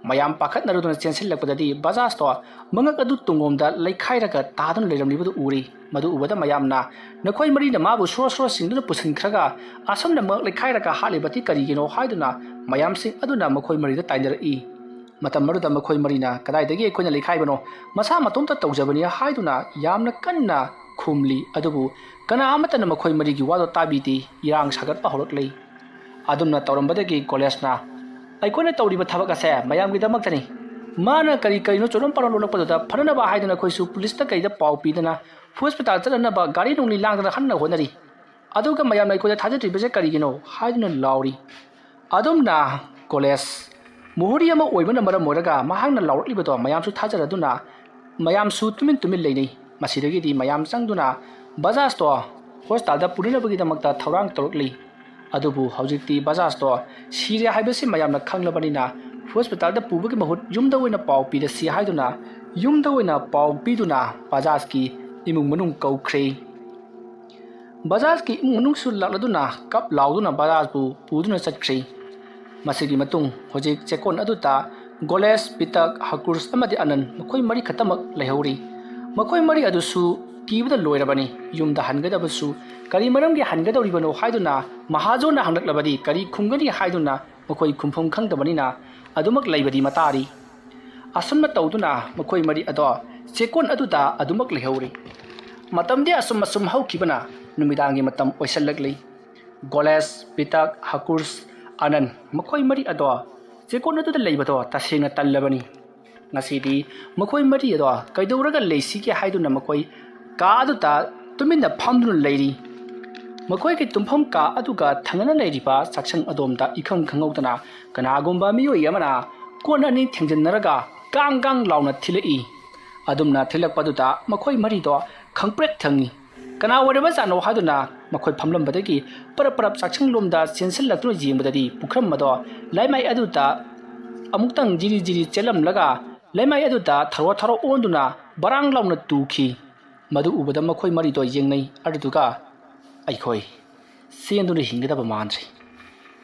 ꯃꯌꯥꯝ ꯄꯥꯈꯠꯅꯔꯗꯨꯅ ꯆꯦꯟꯁꯤꯜꯂꯛꯄꯗꯗꯤ ꯕꯖꯥꯖꯇꯣ ꯃꯉꯛ ꯑꯗꯨ ꯇꯨꯡꯂꯣꯝꯗ ꯂꯩꯈꯥꯏꯔꯒ ꯇꯥꯗꯨꯅ ꯂꯩꯔꯝꯂꯤꯕꯗꯨ ꯎꯔꯤ꯫ ꯃꯗꯨ ꯎꯕꯗ ꯃꯌꯥꯝꯅ, "ꯅꯈꯣꯏ ꯃꯔꯤꯅ ꯃꯥꯕꯨ ꯁꯣꯔ ꯁꯣꯔ ꯆꯤꯡꯗꯨꯅ ꯄꯨꯁꯤꯟꯈ꯭ꯔꯒ ꯑꯁꯨꯝꯅ ꯃꯉꯛ ꯂꯩꯈꯥꯏꯔꯒ ꯍꯥꯠꯂꯤꯕꯗꯤ ꯀꯔꯤꯒꯤꯅꯣ?" ꯍꯥꯏꯗꯨꯅ ꯃꯌꯥꯝꯁꯤꯡ ꯑꯗꯨꯅ ꯃꯈꯣꯏ ꯃꯔꯤꯗ ꯇꯥꯏꯅꯔꯛꯏ꯫ ꯃꯇꯝ ꯑꯗꯨꯗ ꯃꯈꯣꯏ ꯃꯔꯤꯅ, "ꯀꯗꯥꯏꯗꯒꯤ ꯑꯩꯈꯣꯏꯅ ꯂꯩꯈꯥꯏꯕꯅꯣ? ꯃꯁꯥ ꯃꯇꯣꯝꯇ ꯇꯧꯖꯕꯅꯤ" ꯍꯥꯏꯗꯨꯅ ꯌꯥꯝꯅ ꯀꯟꯅ ꯈꯨꯝꯂꯤ꯫ ꯑꯗꯨꯕꯨ ꯀꯅꯥ ꯑꯃꯠꯇꯅ ꯃꯈꯣꯏ ꯃꯔꯤꯒꯤ ꯋꯥꯗꯣ ꯇꯥꯕꯤꯗꯦ꯫ ꯏꯔꯥꯡ ꯁꯥꯒꯠꯄ ꯍꯧꯔꯛꯂꯤ꯫ ꯑꯗꯨꯝꯅ ꯇꯧꯔꯝꯕꯗꯒꯤ ꯒꯣꯂꯦꯁꯅ, "ꯑꯩꯈꯣꯏꯅ ꯇꯧꯔꯤꯕ ꯊꯕꯛ ꯑꯁꯦ ꯃꯌꯥꯝꯒꯤꯗꯃꯛꯇꯅꯤ꯫ ꯃꯥꯅ ꯀꯔꯤ ꯀꯔꯤꯅꯣ ꯆꯣꯔꯝ ꯄꯥꯔꯣꯝ ꯂꯣꯜꯂꯛꯄꯗꯨꯗ ꯐꯅꯅꯕ ꯍꯥꯏꯗꯨꯅ ꯑꯩꯈꯣꯏꯁꯨ ꯄꯨꯂꯤꯁꯇ ꯀꯩꯗ ꯄꯥꯎ ꯄꯤꯗꯅ ꯍꯣꯁꯄꯤꯇꯥꯜ ꯆꯠꯅꯅꯕ ꯒꯥꯔꯤ ꯅꯨꯡꯂꯤ ꯂꯥꯡꯗꯅ ꯍꯟꯅ ꯍꯣꯠꯅꯔꯤ꯫ ꯑꯗꯨꯒ ꯃꯌꯥꯝꯅ ꯑꯩꯈꯣꯏꯗ ꯊꯥꯖꯗ꯭ꯔꯤꯕꯁꯦ ꯀꯔꯤꯒꯤꯅꯣ?" ꯍꯥꯏꯗꯨꯅ ꯂꯥꯎꯔꯤ꯫ ꯑꯗꯨꯝꯅ ꯒꯣꯂꯦꯁ ꯃꯨꯍꯨꯔꯤ ꯑꯃ ꯑꯣꯏꯕꯅ ꯃꯔꯝ ꯑꯣꯏꯔꯒ ꯃꯍꯥꯛꯅ ꯂꯥꯎꯔꯛꯂꯤꯕꯗꯣ ꯃꯌꯥꯝꯁꯨ ꯊꯥꯖꯔꯗꯨꯅ ꯃꯌꯥꯝꯁꯨ ꯇꯨꯃꯤꯟ ꯇꯨꯃꯤꯟ ꯂꯩꯅꯩ꯫ ꯃꯁꯤꯗꯒꯤꯗꯤ ꯃꯌꯥꯝ ꯆꯪꯗꯨꯅ ꯕꯖꯥꯖꯇꯣ ꯍꯣꯁꯄꯤꯇꯥꯜꯗ ꯄꯨꯅꯅꯕꯒꯤꯗꯃꯛꯇ ꯊꯧꯔꯥꯡ ꯇꯧꯔꯛꯂꯤ꯫ ꯑꯗꯨꯕꯨ ꯍꯧꯖꯤꯛꯇꯤ ꯕꯖꯥꯖꯇꯣ ꯁꯤꯔꯦ ꯍꯥꯏꯕꯁꯤ ꯃꯌꯥꯝꯅ ꯈꯪꯂꯕꯅꯤꯅ ꯍꯣꯁꯄꯤꯇꯥꯜꯗ ꯄꯨꯕꯒꯤ ꯃꯍꯨꯠ ꯌꯨꯝꯗ ꯑꯣꯏꯅ ꯄꯥꯎ ꯄꯤꯔꯁꯤ ꯍꯥꯏꯗꯨꯅ ꯌꯨꯝꯗ ꯑꯣꯏꯅ ꯄꯥꯎ ꯄꯤꯗꯨꯅ ꯕꯖꯥꯖꯀꯤ ꯏꯃꯨꯡ ꯃꯅꯨꯡ ꯀꯧꯈ꯭ꯔꯦ꯫ ꯕꯖꯥꯖꯀꯤ ꯏꯃꯨꯡ ꯃꯅꯨꯡꯁꯨ ꯂꯥꯛꯂꯗꯨꯅ ꯀꯞ ꯂꯥꯎꯗꯨꯅ ꯕꯖꯥꯖꯄꯨ ꯄꯨꯗꯨꯅ ꯆꯠꯈ꯭ꯔꯦ꯫ ꯃꯁꯤꯒꯤ ꯃꯇꯨꯡ ꯍꯧꯖꯤꯛ ꯆꯦꯛꯀꯣꯟ ꯑꯗꯨꯗ ꯒꯣꯂꯦꯁ, ꯄꯤꯇꯛ, ꯍꯀꯨꯔꯁ ꯑꯃꯗꯤ ꯑꯅꯟ ꯃꯈꯣꯏ ꯃꯔꯤ ꯈꯛꯇꯃꯛ ꯂꯩꯍꯧꯔꯤ꯫ ꯃꯈꯣꯏ ꯃꯔꯤ ꯑꯗꯨꯁꯨ ꯀꯤꯕꯗ ꯂꯣꯏꯔꯕꯅꯤ꯫ ꯌꯨꯝꯗ ꯍꯟꯒꯗꯕꯁꯨ ꯀꯔꯤ ꯃꯔꯝꯒꯤ ꯍꯟꯒꯗꯧꯔꯤꯕꯅꯣ ꯍꯥꯏꯗꯨꯅ ꯃꯍꯥꯖꯣꯟꯅ ꯍꯪꯂꯛꯂꯕꯗꯤ ꯀꯔꯤ ꯈꯨꯝꯒꯅꯤ ꯍꯥꯏꯗꯨꯅ ꯃꯈꯣꯏ ꯈꯨꯝꯐꯝ ꯈꯪꯗꯕꯅꯤꯅ ꯑꯗꯨꯃꯛ ꯂꯩꯕꯗꯤ ꯃꯇꯥꯔꯤ꯫ ꯑꯁꯨꯝꯅ ꯇꯧꯗꯨꯅ ꯃꯈꯣꯏ ꯃꯔꯤ ꯑꯗꯣ ꯆꯦꯛꯀꯣꯟ ꯑꯗꯨꯗ ꯑꯗꯨꯃꯛ ꯂꯩꯍꯧꯔꯤ꯫ ꯃꯇꯝꯗꯤ ꯑꯁꯨꯝ ꯑꯁꯨꯝ ꯍꯧꯈꯤꯕꯅ ꯅꯨꯃꯤꯗꯥꯡꯒꯤ ꯃꯇꯝ ꯑꯣꯏꯁꯜꯂꯛꯂꯤ꯫ ꯒꯣꯂꯦꯁ, ꯄꯤꯇꯛ, ꯍꯀꯨꯔꯁ, ꯑꯅꯟ ꯃꯈꯣꯏ ꯃꯔꯤ ꯑꯗꯣ ꯆꯦꯛꯀꯣꯟ ꯑꯗꯨꯗ ꯂꯩꯕꯗꯣ ꯇꯁꯦꯡꯅ ꯇꯜꯂꯕꯅꯤ꯫ ꯉꯁꯤꯗꯤ ꯃꯈꯣꯏ ꯃꯔꯤ ꯑꯗꯣ ꯀꯩꯗꯧꯔꯒ ꯂꯩꯁꯤꯒꯦ ꯍꯥꯏꯗꯨꯅ ꯃꯈꯣꯏ ꯀꯥ ꯑꯗꯨꯗ ꯇꯨꯃꯤꯟꯅ ꯐꯝꯗꯨꯅ ꯂꯩꯔꯤ꯫ ꯃꯈꯣꯏꯒꯤ ꯇꯨꯝꯐꯝ ꯀꯥ ꯑꯗꯨꯒ ꯊꯪꯅꯅ ꯂꯩꯔꯤꯕ ꯆꯥꯛꯁꯪ ꯑꯗꯣꯝꯗ ꯏꯈꯪ ꯈꯪꯍꯧꯗꯅ ꯀꯅꯥꯒꯨꯝꯕ ꯃꯤꯑꯣꯏ ꯑꯃꯅ ꯀꯣꯟ ꯑꯅꯤ ꯊꯦꯡꯖꯤꯟꯅꯔꯒ ꯒꯥꯡ ꯒꯥꯡ ꯂꯥꯎꯅ ꯊꯤꯜꯂꯛꯏ꯫ ꯑꯗꯨꯝꯅ ꯊꯤꯜꯂꯛꯄꯗꯨꯗ ꯃꯈꯣꯏ ꯃꯔꯤꯗꯣ ꯈꯪꯄ꯭ꯔꯦꯛ ꯈꯪꯉꯤ꯫ ꯀꯅꯥ ꯑꯣꯏꯔꯕꯖꯥꯠꯅꯣ ꯍꯥꯏꯗꯨꯅ ꯃꯈꯣꯏ ꯐꯝꯂꯝꯕꯗꯒꯤ ꯄꯔꯞ ꯄꯔꯞ ꯆꯥꯛꯁꯪꯂꯣꯝꯗ ꯆꯦꯟꯁꯤꯜꯂꯛꯇꯨꯅ ꯌꯦꯡꯕꯗꯗꯤ ꯄꯨꯈ꯭ꯔꯝ ꯑꯗꯣ ꯂꯩꯃꯥꯏ ꯑꯗꯨꯗ ꯑꯃꯨꯛꯇꯪ ꯖꯤꯔꯤ ꯖꯤꯔꯤ ꯆꯦꯜꯂꯝꯂꯒ ꯂꯩꯃꯥꯏ ꯑꯗꯨꯗ ꯊꯔꯣ ꯊꯔꯣ ꯑꯣꯟꯗꯨꯅ ꯕꯔꯥꯡ ꯂꯥꯎꯅ ꯇꯨꯈꯤ꯫ ꯃꯗꯨ ꯎꯕꯗ ꯃꯈꯣꯏ ꯃꯔꯤꯗꯣ ꯌꯦꯡꯅꯩ꯫ ꯑꯗꯨꯗꯨꯒ ꯑꯩꯈꯣꯏ ꯆꯦꯟꯗꯨꯅ ꯍꯤꯡꯒꯗꯕ ꯃꯥꯟꯗ꯭ꯔꯦ꯫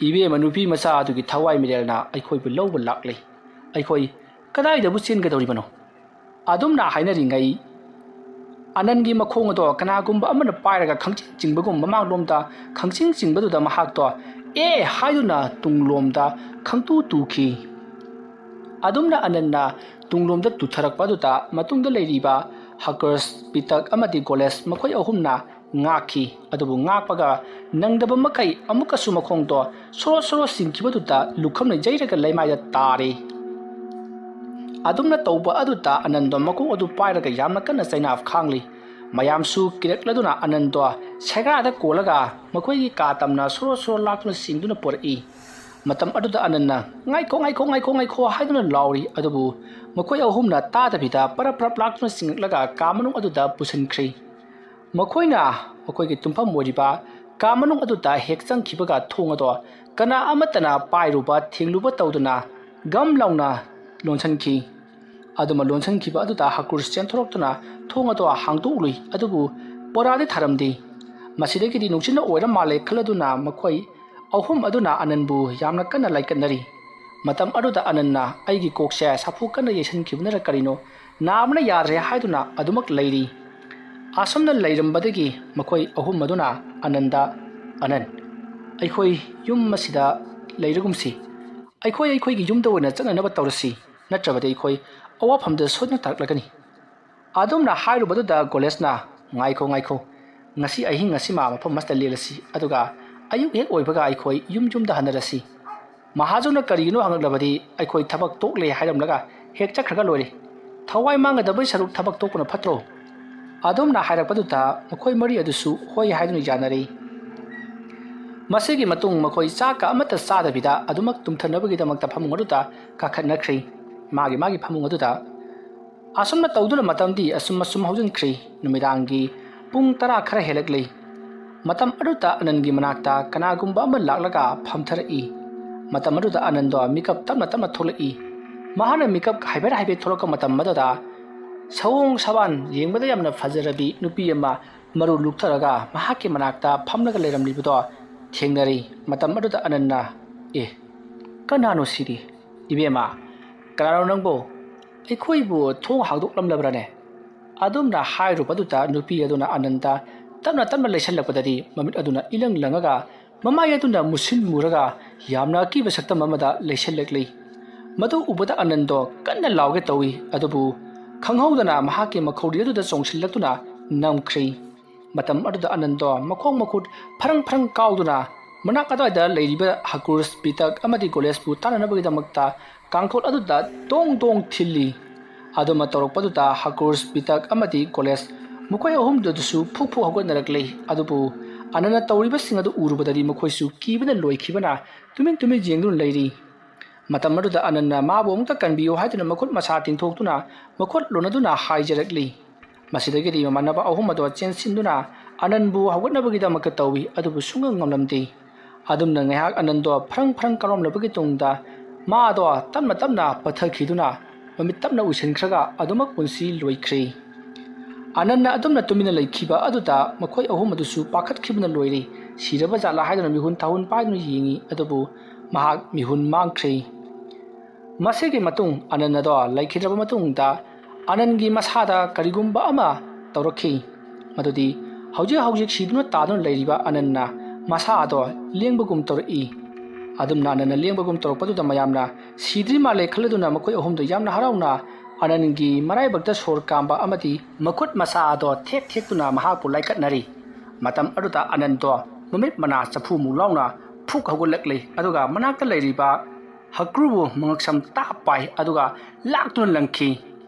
ꯏꯕꯦꯝꯃ ꯅꯨꯄꯤ ꯃꯆꯥ ꯑꯗꯨꯒꯤ ꯊꯋꯥꯏ ꯃꯤꯔꯦꯜꯅ ꯑꯩꯈꯣꯏꯕꯨ ꯂꯧꯕ ꯂꯥꯛꯂꯦ꯫ ꯑꯩꯈꯣꯏ ꯀꯗꯥꯏꯗꯕꯨ ꯆꯦꯟꯒꯗꯧꯔꯤꯕꯅꯣ? ꯑꯗꯨꯝꯅ ꯍꯥꯏꯅꯔꯤꯉꯩ ꯑꯅꯟꯒꯤ ꯃꯈꯣꯡ ꯑꯗꯣ ꯀꯅꯥꯒꯨꯝꯕ ꯑꯃꯅ ꯄꯥꯏꯔꯒ ꯈꯪꯆꯤꯡ ꯆꯤꯡꯕꯒꯨꯝ ꯃꯃꯥꯡꯂꯣꯝꯗ ꯈꯪꯆꯤꯡ ꯆꯤꯡꯕꯗꯨꯗ ꯃꯍꯥꯛꯇꯣ "ꯑꯦ" ꯍꯥꯏꯗꯨꯅ ꯇꯨꯡꯂꯣꯝꯗ ꯈꯪꯇꯨ ꯇꯨꯈꯤ꯫ ꯑꯗꯨꯝꯅ ꯑꯅꯟꯅ ꯇꯨꯡꯂꯣꯝꯗ ꯇꯨꯊꯔꯛꯄ ꯑꯗꯨꯗ ꯃꯇꯨꯡꯗ ꯂꯩꯔꯤꯕ ꯍꯀꯔꯁ, ꯄꯤꯇꯛ ꯑꯃꯗꯤ ꯒꯣꯂꯦꯁ ꯃꯈꯣꯏ ꯑꯍꯨꯝꯅ ꯉꯥꯛꯈꯤ꯫ ꯑꯗꯨꯕꯨ ꯉꯥꯛꯄꯒ ꯅꯪꯗꯕ ꯃꯈꯩ ꯑꯃꯨꯛꯀꯁꯨ ꯃꯈꯣꯡꯗꯣ ꯁꯣꯔꯣ ꯁꯣꯔꯣ ꯆꯤꯡꯈꯤꯕꯗꯨꯗ ꯂꯨꯈꯝꯅ ꯌꯩꯔꯒ ꯂꯩꯃꯥꯏꯗ ꯇꯥꯔꯦ꯫ ꯑꯗꯨꯝꯅ ꯇꯧꯕ ꯑꯗꯨꯗ ꯑꯅꯟꯗꯣ ꯃꯀꯣꯛ ꯑꯗꯨ ꯄꯥꯏꯔꯒ ꯌꯥꯝꯅ ꯀꯟꯅ ꯆꯩꯅꯥ ꯈꯥꯡꯂꯤ꯫ ꯃꯌꯥꯝꯁꯨ ꯀꯤꯔꯛꯂꯗꯨꯅ ꯑꯅꯟꯗꯣ ꯁꯦꯒꯥꯗ ꯀꯣꯜꯂꯒ ꯃꯈꯣꯏꯒꯤ ꯀꯥ ꯇꯝꯅ ꯁꯣꯔꯣ ꯁꯣꯔꯣ ꯂꯥꯛꯇꯨꯅ ꯆꯤꯡꯗꯨꯅ ꯄꯨꯔꯛꯏ꯫ ꯃꯇꯝ ꯑꯗꯨꯗ ꯑꯅꯟꯅ "ꯉꯥꯏꯈꯣ, ꯉꯥꯏꯈꯣ, ꯉꯥꯏꯈꯣ, ꯉꯥꯏꯈꯣ" ꯍꯥꯏꯗꯨꯅ ꯂꯥꯎꯔꯤ꯫ ꯑꯗꯨꯕꯨ ꯃꯈꯣꯏ ꯑꯍꯨꯝꯅ ꯇꯥꯗꯕꯤꯗ ꯄꯔꯞ ꯄꯔꯞ ꯂꯥꯛꯇꯨꯅ ꯆꯤꯡꯂꯛꯂꯒ ꯀꯥ ꯃꯅꯨꯡ ꯑꯗꯨꯗ ꯄꯨꯁꯤꯟꯈ꯭ꯔꯤ꯫ ꯃꯈꯣꯏꯅ ꯃꯈꯣꯏꯒꯤ ꯇꯨꯝꯐꯝ ꯑꯣꯏꯔꯤꯕ ꯀꯥ ꯃꯅꯨꯡ ꯑꯗꯨꯗ ꯍꯦꯛ ꯆꯪꯈꯤꯕꯒ ꯊꯣꯡ ꯑꯗꯣ ꯀꯅꯥ ꯑꯃꯠꯇꯅ ꯄꯥꯏꯔꯨꯕ ꯊꯦꯡꯂꯨꯕ ꯇꯧꯗꯨꯅ ꯒꯝ ꯂꯥꯎꯅ ꯂꯣꯟꯁꯤꯟꯈꯤ꯫ ꯑꯗꯨꯃ ꯂꯣꯟꯁꯤꯟꯈꯤꯕ ꯑꯗꯨꯗ ꯍꯀꯨꯔꯁ ꯆꯦꯟꯊꯣꯔꯛꯇꯨꯅ ꯊꯣꯡ ꯑꯗꯣ ꯍꯥꯡꯗꯣꯛꯂꯨꯏ, ꯑꯗꯨꯕꯨ ꯄꯣꯔꯥꯗꯤ ꯊꯥꯔꯝꯗꯦ꯫ ꯃꯁꯤꯗꯒꯤꯗꯤ ꯅꯨꯡꯁꯤꯠꯅ ꯑꯣꯏꯔ ꯃꯥꯜꯂꯦ ꯈꯜꯂꯗꯨꯅ ꯃꯈꯣꯏ ꯑꯍꯨꯝ ꯑꯗꯨꯅ ꯑꯅꯟꯕꯨ ꯌꯥꯝꯅ ꯀꯟꯅ ꯂꯥꯏꯀꯠꯅꯔꯤ꯫ ꯃꯇꯝ ꯑꯗꯨꯗ ꯑꯅꯟꯅ "ꯑꯩꯒꯤ ꯀꯣꯛꯁꯦ ꯁꯥꯐꯨ ꯀꯟꯅ ꯌꯩꯁꯟꯈꯤꯕꯅꯔ ꯀꯔꯤꯅꯣ, ꯅꯥꯕꯅ ꯌꯥꯗ꯭ꯔꯦ" ꯍꯥꯏꯗꯨꯅ ꯑꯗꯨꯃꯛ ꯂꯩꯔꯤ꯫ ꯑꯁꯨꯝꯅ ꯂꯩꯔꯝꯕꯗꯒꯤ ꯃꯈꯣꯏ ꯑꯍꯨꯝ ꯑꯗꯨꯅ ꯑꯅꯟꯗ, "ꯑꯅꯟ, ꯑꯩꯈꯣꯏ ꯌꯨꯝ ꯑꯁꯤꯗ ꯂꯩꯔꯒꯨꯝꯁꯤ꯫ ꯑꯩꯈꯣꯏ ꯑꯩꯈꯣꯏꯒꯤ ꯌꯨꯝꯗ ꯑꯣꯏꯅ ꯆꯠꯅꯅꯕ ꯇꯧꯔꯁꯤ, ꯅꯠꯇ꯭ꯔꯕꯗꯤ ꯑꯩꯈꯣꯏ ꯑꯋꯥꯐꯝꯗ ꯁꯣꯏꯗꯅ ꯇꯥꯔꯛꯂꯒꯅꯤ"꯫ ꯑꯗꯨꯝꯅ ꯍꯥꯏꯔꯨꯕꯗꯨꯗ ꯒꯣꯂꯦꯁꯅ, "ꯉꯥꯏꯈꯣ, ꯉꯥꯏꯈꯣ, ꯉꯁꯤ ꯑꯍꯤꯡ ꯑꯁꯤꯃ ꯃꯐꯝ ꯑꯁꯤꯗ ꯂꯦꯜꯂꯁꯤ, ꯑꯗꯨꯒ ꯑꯌꯨꯛ ꯍꯦꯛ ꯑꯣꯏꯕꯒ ꯑꯩꯈꯣꯏ ꯌꯨꯝ ꯌꯨꯝꯗ ꯍꯟꯅꯔꯁꯤ꯫ ꯃꯍꯥꯖꯣꯟꯅ ꯀꯔꯤꯒꯤꯅꯣ ꯍꯪꯂꯛꯂꯕꯗꯤ ꯑꯩꯈꯣꯏ ꯊꯕꯛ ꯇꯣꯛꯂꯦ ꯍꯥꯏꯔꯝꯂꯒ ꯍꯦꯛ ꯆꯠꯈ꯭ꯔꯒ ꯂꯣꯏꯔꯦ꯫ ꯊꯋꯥꯏ ꯃꯥꯡꯒꯗꯕꯩ ꯁꯔꯨꯛ ꯊꯕꯛ ꯇꯣꯛꯄꯅ ꯐꯠꯇ꯭ꯔꯣ?" ꯑꯗꯨꯝꯅ ꯍꯥꯏꯔꯛꯄꯗꯨꯗ ꯃꯈꯣꯏ ꯃꯔꯤ ꯑꯗꯨꯁꯨ ꯍꯣꯏ ꯍꯥꯏꯗꯨꯅ ꯌꯥꯅꯔꯦ꯫ ꯃꯁꯤꯒꯤ ꯃꯇꯨꯡ ꯃꯈꯣꯏ ꯆꯥꯛꯀ ꯑꯃꯠꯇ ꯆꯥꯗꯕꯤꯗ ꯑꯗꯨꯃꯛ ꯇꯨꯝꯊꯅꯕꯒꯤꯗꯃꯛꯇ ꯐꯃꯨꯡ ꯑꯗꯨꯗ ꯀꯥꯈꯠꯅꯈ꯭ꯔꯦ꯫ ꯃꯥꯒꯤ ꯃꯥꯒꯤ ꯐꯃꯨꯡ ꯑꯗꯨꯗ꯫ ꯑꯁꯨꯝꯅ ꯇꯧꯗꯨꯅ ꯃꯇꯝꯗꯤ ꯑꯁꯨꯝ ꯑꯁꯨꯝ ꯍꯧꯖꯤꯟꯈ꯭ꯔꯦ꯫ ꯅꯨꯃꯤꯗꯥꯡꯒꯤ ꯄꯨꯡ ꯇꯔꯥ ꯈꯔ ꯍꯦꯜꯂꯛꯂꯦ꯫ ꯃꯇꯝ ꯑꯗꯨꯗ ꯑꯅꯟꯒꯤ ꯃꯅꯥꯛꯇ ꯀꯅꯥꯒꯨꯝꯕ ꯑꯃ ꯂꯥꯛꯂꯒ ꯐꯝꯊꯔꯛꯏ꯫ ꯃꯇꯝ ꯑꯗꯨꯗ ꯑꯅꯟꯗꯣ ꯃꯤꯀꯞ ꯇꯞꯅ ꯇꯞꯅ ꯊꯣꯛꯂꯛꯏ꯫ ꯃꯍꯥꯛꯅ ꯃꯤꯀꯞ ꯍꯥꯏꯐꯦꯠ ꯍꯥꯏꯐꯦꯠ ꯊꯣꯛꯂꯛꯄ ꯃꯇꯝ ꯑꯗꯨꯗ ꯁꯑꯣꯡ ꯁꯥꯕꯥꯟ ꯌꯦꯡꯕꯗ ꯌꯥꯝꯅ ꯐꯖꯔꯕꯤ ꯅꯨꯄꯤ ꯑꯃ ꯃꯔꯨ ꯂꯨꯛꯊꯔꯒ ꯃꯍꯥꯛꯀꯤ ꯃꯅꯥꯛꯇ ꯐꯝꯂꯒ ꯂꯩꯔꯝꯂꯤꯕꯗꯣ ꯊꯦꯡꯅꯔꯤ꯫ ꯃꯇꯝ ꯑꯗꯨꯗ ꯑꯅꯟꯅ, "ꯑꯦ, ꯀꯅꯥꯅꯣ ꯁꯤꯗꯤ? ꯏꯕꯦꯝꯃ, ꯀꯅꯥꯅꯣ ꯅꯪꯕꯨ? ꯑꯩꯈꯣꯏꯕꯨ ꯊꯣꯡ ꯍꯥꯡꯗꯣꯛꯂꯝꯂꯕ꯭ꯔꯅꯦ?" ꯑꯗꯨꯝꯅ ꯍꯥꯏꯔꯨꯕꯗꯨꯗ ꯅꯨꯄꯤ ꯑꯗꯨꯅ ꯑꯅꯟꯗ ꯇꯞꯅ ꯇꯞꯅ ꯂꯩꯁꯜꯂꯛꯄꯗꯗꯤ ꯃꯃꯤꯠ ꯑꯗꯨꯅ ꯏꯂꯪ ꯂꯪꯉꯒ ꯃꯃꯥꯏ ꯑꯗꯨꯅ ꯃꯨꯁꯤꯟ ꯃꯨꯔꯒ ꯌꯥꯝꯅ ꯑꯀꯤꯕ ꯁꯛꯇꯝ ꯑꯃꯗ ꯂꯩꯁꯜꯂꯛꯂꯤ꯫ ꯃꯗꯨ ꯎꯕꯗ ꯑꯅꯟꯗꯣ ꯀꯟꯅ ꯂꯥꯎꯒꯦ ꯇꯧꯏ, ꯑꯗꯨꯕꯨ ꯈꯪꯍꯧꯗꯅ ꯃꯍꯥꯛꯀꯤ ꯃꯈꯧꯔꯤ ꯑꯗꯨꯗ ꯆꯣꯡꯁꯤꯜꯂꯛꯇꯨꯅ ꯅꯝꯈ꯭ꯔꯦ꯫ ꯃꯇꯝ ꯑꯗꯨꯗ ꯑꯅꯟꯗꯣ ꯃꯈꯣꯡ ꯃꯈꯨꯠ ꯐꯔꯪ ꯐꯔꯪ ꯀꯥꯎꯗꯨꯅ ꯃꯅꯥꯛ ꯑꯗꯨꯋꯥꯏꯗ ꯂꯩꯔꯤꯕ ꯍꯀꯨꯔꯁ, ꯕꯤꯇꯛ ꯑꯃꯗꯤ ꯒꯣꯂꯦꯁꯄꯨ ꯇꯥꯟꯅꯅꯕꯒꯤꯗꯃꯛꯇ ꯀꯥꯡꯊꯣꯜ ꯑꯗꯨꯗ ꯗꯣꯡ ꯗꯣꯡ ꯊꯤꯜꯂꯤ꯫ ꯑꯗꯨꯃ ꯇꯧꯔꯛꯄꯗꯨꯗ ꯍꯀꯨꯔꯁ, ꯕꯤꯇꯛ ꯑꯃꯗꯤ ꯒꯣꯂꯦꯁ ꯃꯈꯣꯏ ꯑꯍꯨꯝꯗꯨꯗꯁꯨ ꯐꯨꯛ ꯐꯨꯛ ꯍꯧꯒꯠꯅꯔꯛꯂꯤ꯫ ꯑꯗꯨꯕꯨ ꯑꯅꯟꯅ ꯇꯧꯔꯤꯕꯁꯤꯡ ꯑꯗꯨ ꯎꯔꯨꯕꯗꯗꯤ ꯃꯈꯣꯏꯁꯨ ꯀꯤꯕꯅ ꯂꯣꯏꯈꯤꯕꯅ ꯇꯨꯃꯤꯟ ꯇꯨꯃꯤꯟ ꯌꯦꯡꯗꯨꯅ ꯂꯩꯔꯤ꯫ ꯃꯇꯝ ꯑꯗꯨꯗ ꯑꯅꯟꯅ ꯃꯥꯕꯨ ꯑꯃꯨꯛꯇ ꯀꯟꯕꯤꯌꯨ ꯍꯥꯏꯗꯨꯅ ꯃꯈꯨꯠ ꯃꯁꯥ ꯇꯤꯡꯊꯣꯛꯇꯨꯅ ꯃꯈꯨꯠ ꯂꯣꯟꯅꯗꯨꯅ ꯍꯥꯏꯖꯔꯛꯂꯤ꯫ ꯃꯁꯤꯗꯒꯤꯗꯤ ꯃꯃꯥꯟꯅꯕ ꯑꯍꯨꯝ ꯑꯗꯣ ꯆꯦꯟꯁꯤꯟꯗꯨꯅ ꯑꯅꯟꯕꯨ ꯍꯧꯒꯠꯅꯕꯒꯤꯗꯃꯛꯇ ꯇꯧꯏ, ꯑꯗꯨꯕꯨ ꯁꯨꯡꯉꯝ ꯉꯝꯂꯝꯗꯦ꯫ ꯑꯗꯨꯝꯅ ꯉꯥꯏꯍꯥꯛ ꯑꯅꯟꯗꯣ ꯐ꯭ꯔꯪ ꯐ꯭ꯔꯪ ꯀꯥꯎꯔꯝꯂꯕꯒꯤ ꯇꯨꯡꯗ ꯃꯥꯗꯣ ꯇꯞꯅ ꯇꯞꯅ ꯄꯠꯊꯈꯤꯗꯨꯅ ꯃꯃꯤꯠ ꯇꯞꯅ ꯎꯏꯁꯤꯟꯈ꯭ꯔꯒ ꯑꯗꯨꯃꯛ ꯄꯨꯟꯁꯤ ꯂꯣꯏꯈ꯭ꯔꯦ꯫ ꯑꯅꯟꯅ ꯑꯗꯨꯝꯅ ꯇꯨꯃꯤꯟꯅ ꯂꯩꯈꯤꯕ ꯑꯗꯨꯗ ꯃꯈꯣꯏ ꯑꯍꯨꯝ ꯑꯗꯨꯁꯨ ꯄꯥꯈꯠꯈꯤꯕꯅ ꯂꯣꯏꯔꯦ꯫ ꯁꯤꯔꯕ ꯖꯥꯠꯂꯥ ꯍꯥꯏꯗꯨꯅ ꯃꯤꯍꯨꯟ ꯊꯥꯍꯨꯟ ꯄꯥꯏꯗꯨꯅ ꯌꯦꯡꯉꯤ, ꯑꯗꯨꯕꯨ ꯃꯍꯥꯛ ꯃꯤꯍꯨꯟ ꯃꯥꯡꯈ꯭ꯔꯦ꯫ ꯃꯁꯤꯒꯤ ꯃꯇꯨꯡ ꯑꯅꯟ ꯑꯗꯣ ꯂꯩꯈꯤꯗ꯭ꯔꯕ ꯃꯇꯨꯡꯗ ꯑꯅꯟꯒꯤ ꯃꯁꯥꯗ ꯀꯔꯤꯒꯨꯝꯕ ꯑꯃ ꯇꯧꯔꯛꯈꯤ꯫ ꯃꯗꯨꯗꯤ ꯍꯧꯖꯤꯛ ꯍꯧꯖꯤꯛ ꯁꯤꯗꯨꯅ ꯇꯥꯗꯨꯅ ꯂꯩꯔꯤꯕ ꯑꯅꯟꯅ ꯃꯁꯥ ꯑꯗꯣ ꯂꯦꯡꯕꯒꯨꯝ ꯇꯧꯔꯛꯏ꯫ ꯑꯗꯨꯝꯅ ꯑꯅꯟꯅ ꯂꯦꯡꯕꯒꯨꯝ ꯇꯧꯔꯛꯄꯗꯨꯗ ꯃꯌꯥꯝꯅ ꯁꯤꯗ꯭ꯔꯤ ꯃꯥꯜꯂꯦ ꯈꯜꯂꯗꯨꯅ ꯃꯈꯣꯏ ꯑꯍꯨꯝꯗꯣ ꯌꯥꯝꯅ ꯍꯔꯥꯎꯅ ꯑꯅꯟꯒꯤ ꯃꯔꯥꯏꯕꯛꯇ ꯁꯣꯔ ꯀꯥꯝꯕ ꯑꯃꯗꯤ ꯃꯈꯨꯠ ꯃꯁꯥ ꯑꯗꯣ ꯊꯦꯛ ꯊꯦꯛꯇꯨꯅ ꯃꯍꯥꯛꯄꯨ ꯂꯥꯏꯀꯠꯅꯔꯤ꯫ ꯃꯇꯝ ꯑꯗꯨꯗ ꯑꯅꯟꯗꯣ ꯃꯃꯤꯠ ꯃꯅꯥ ꯆꯐꯨꯃꯨꯛ ꯂꯥꯎꯅ ꯐꯨꯛ ꯍꯧꯒꯠꯂꯛꯂꯤ, ꯑꯗꯨꯒ ꯃꯅꯥꯛꯇ ꯂꯩꯔꯤꯕ ꯍꯀ꯭ꯔꯨꯕꯨ ꯃꯉꯛꯁꯝ ꯇꯥꯞ ꯄꯥꯏ, ꯑꯗꯨꯒ ꯂꯥꯛꯇꯨꯅ ꯂꯪꯈꯤ꯫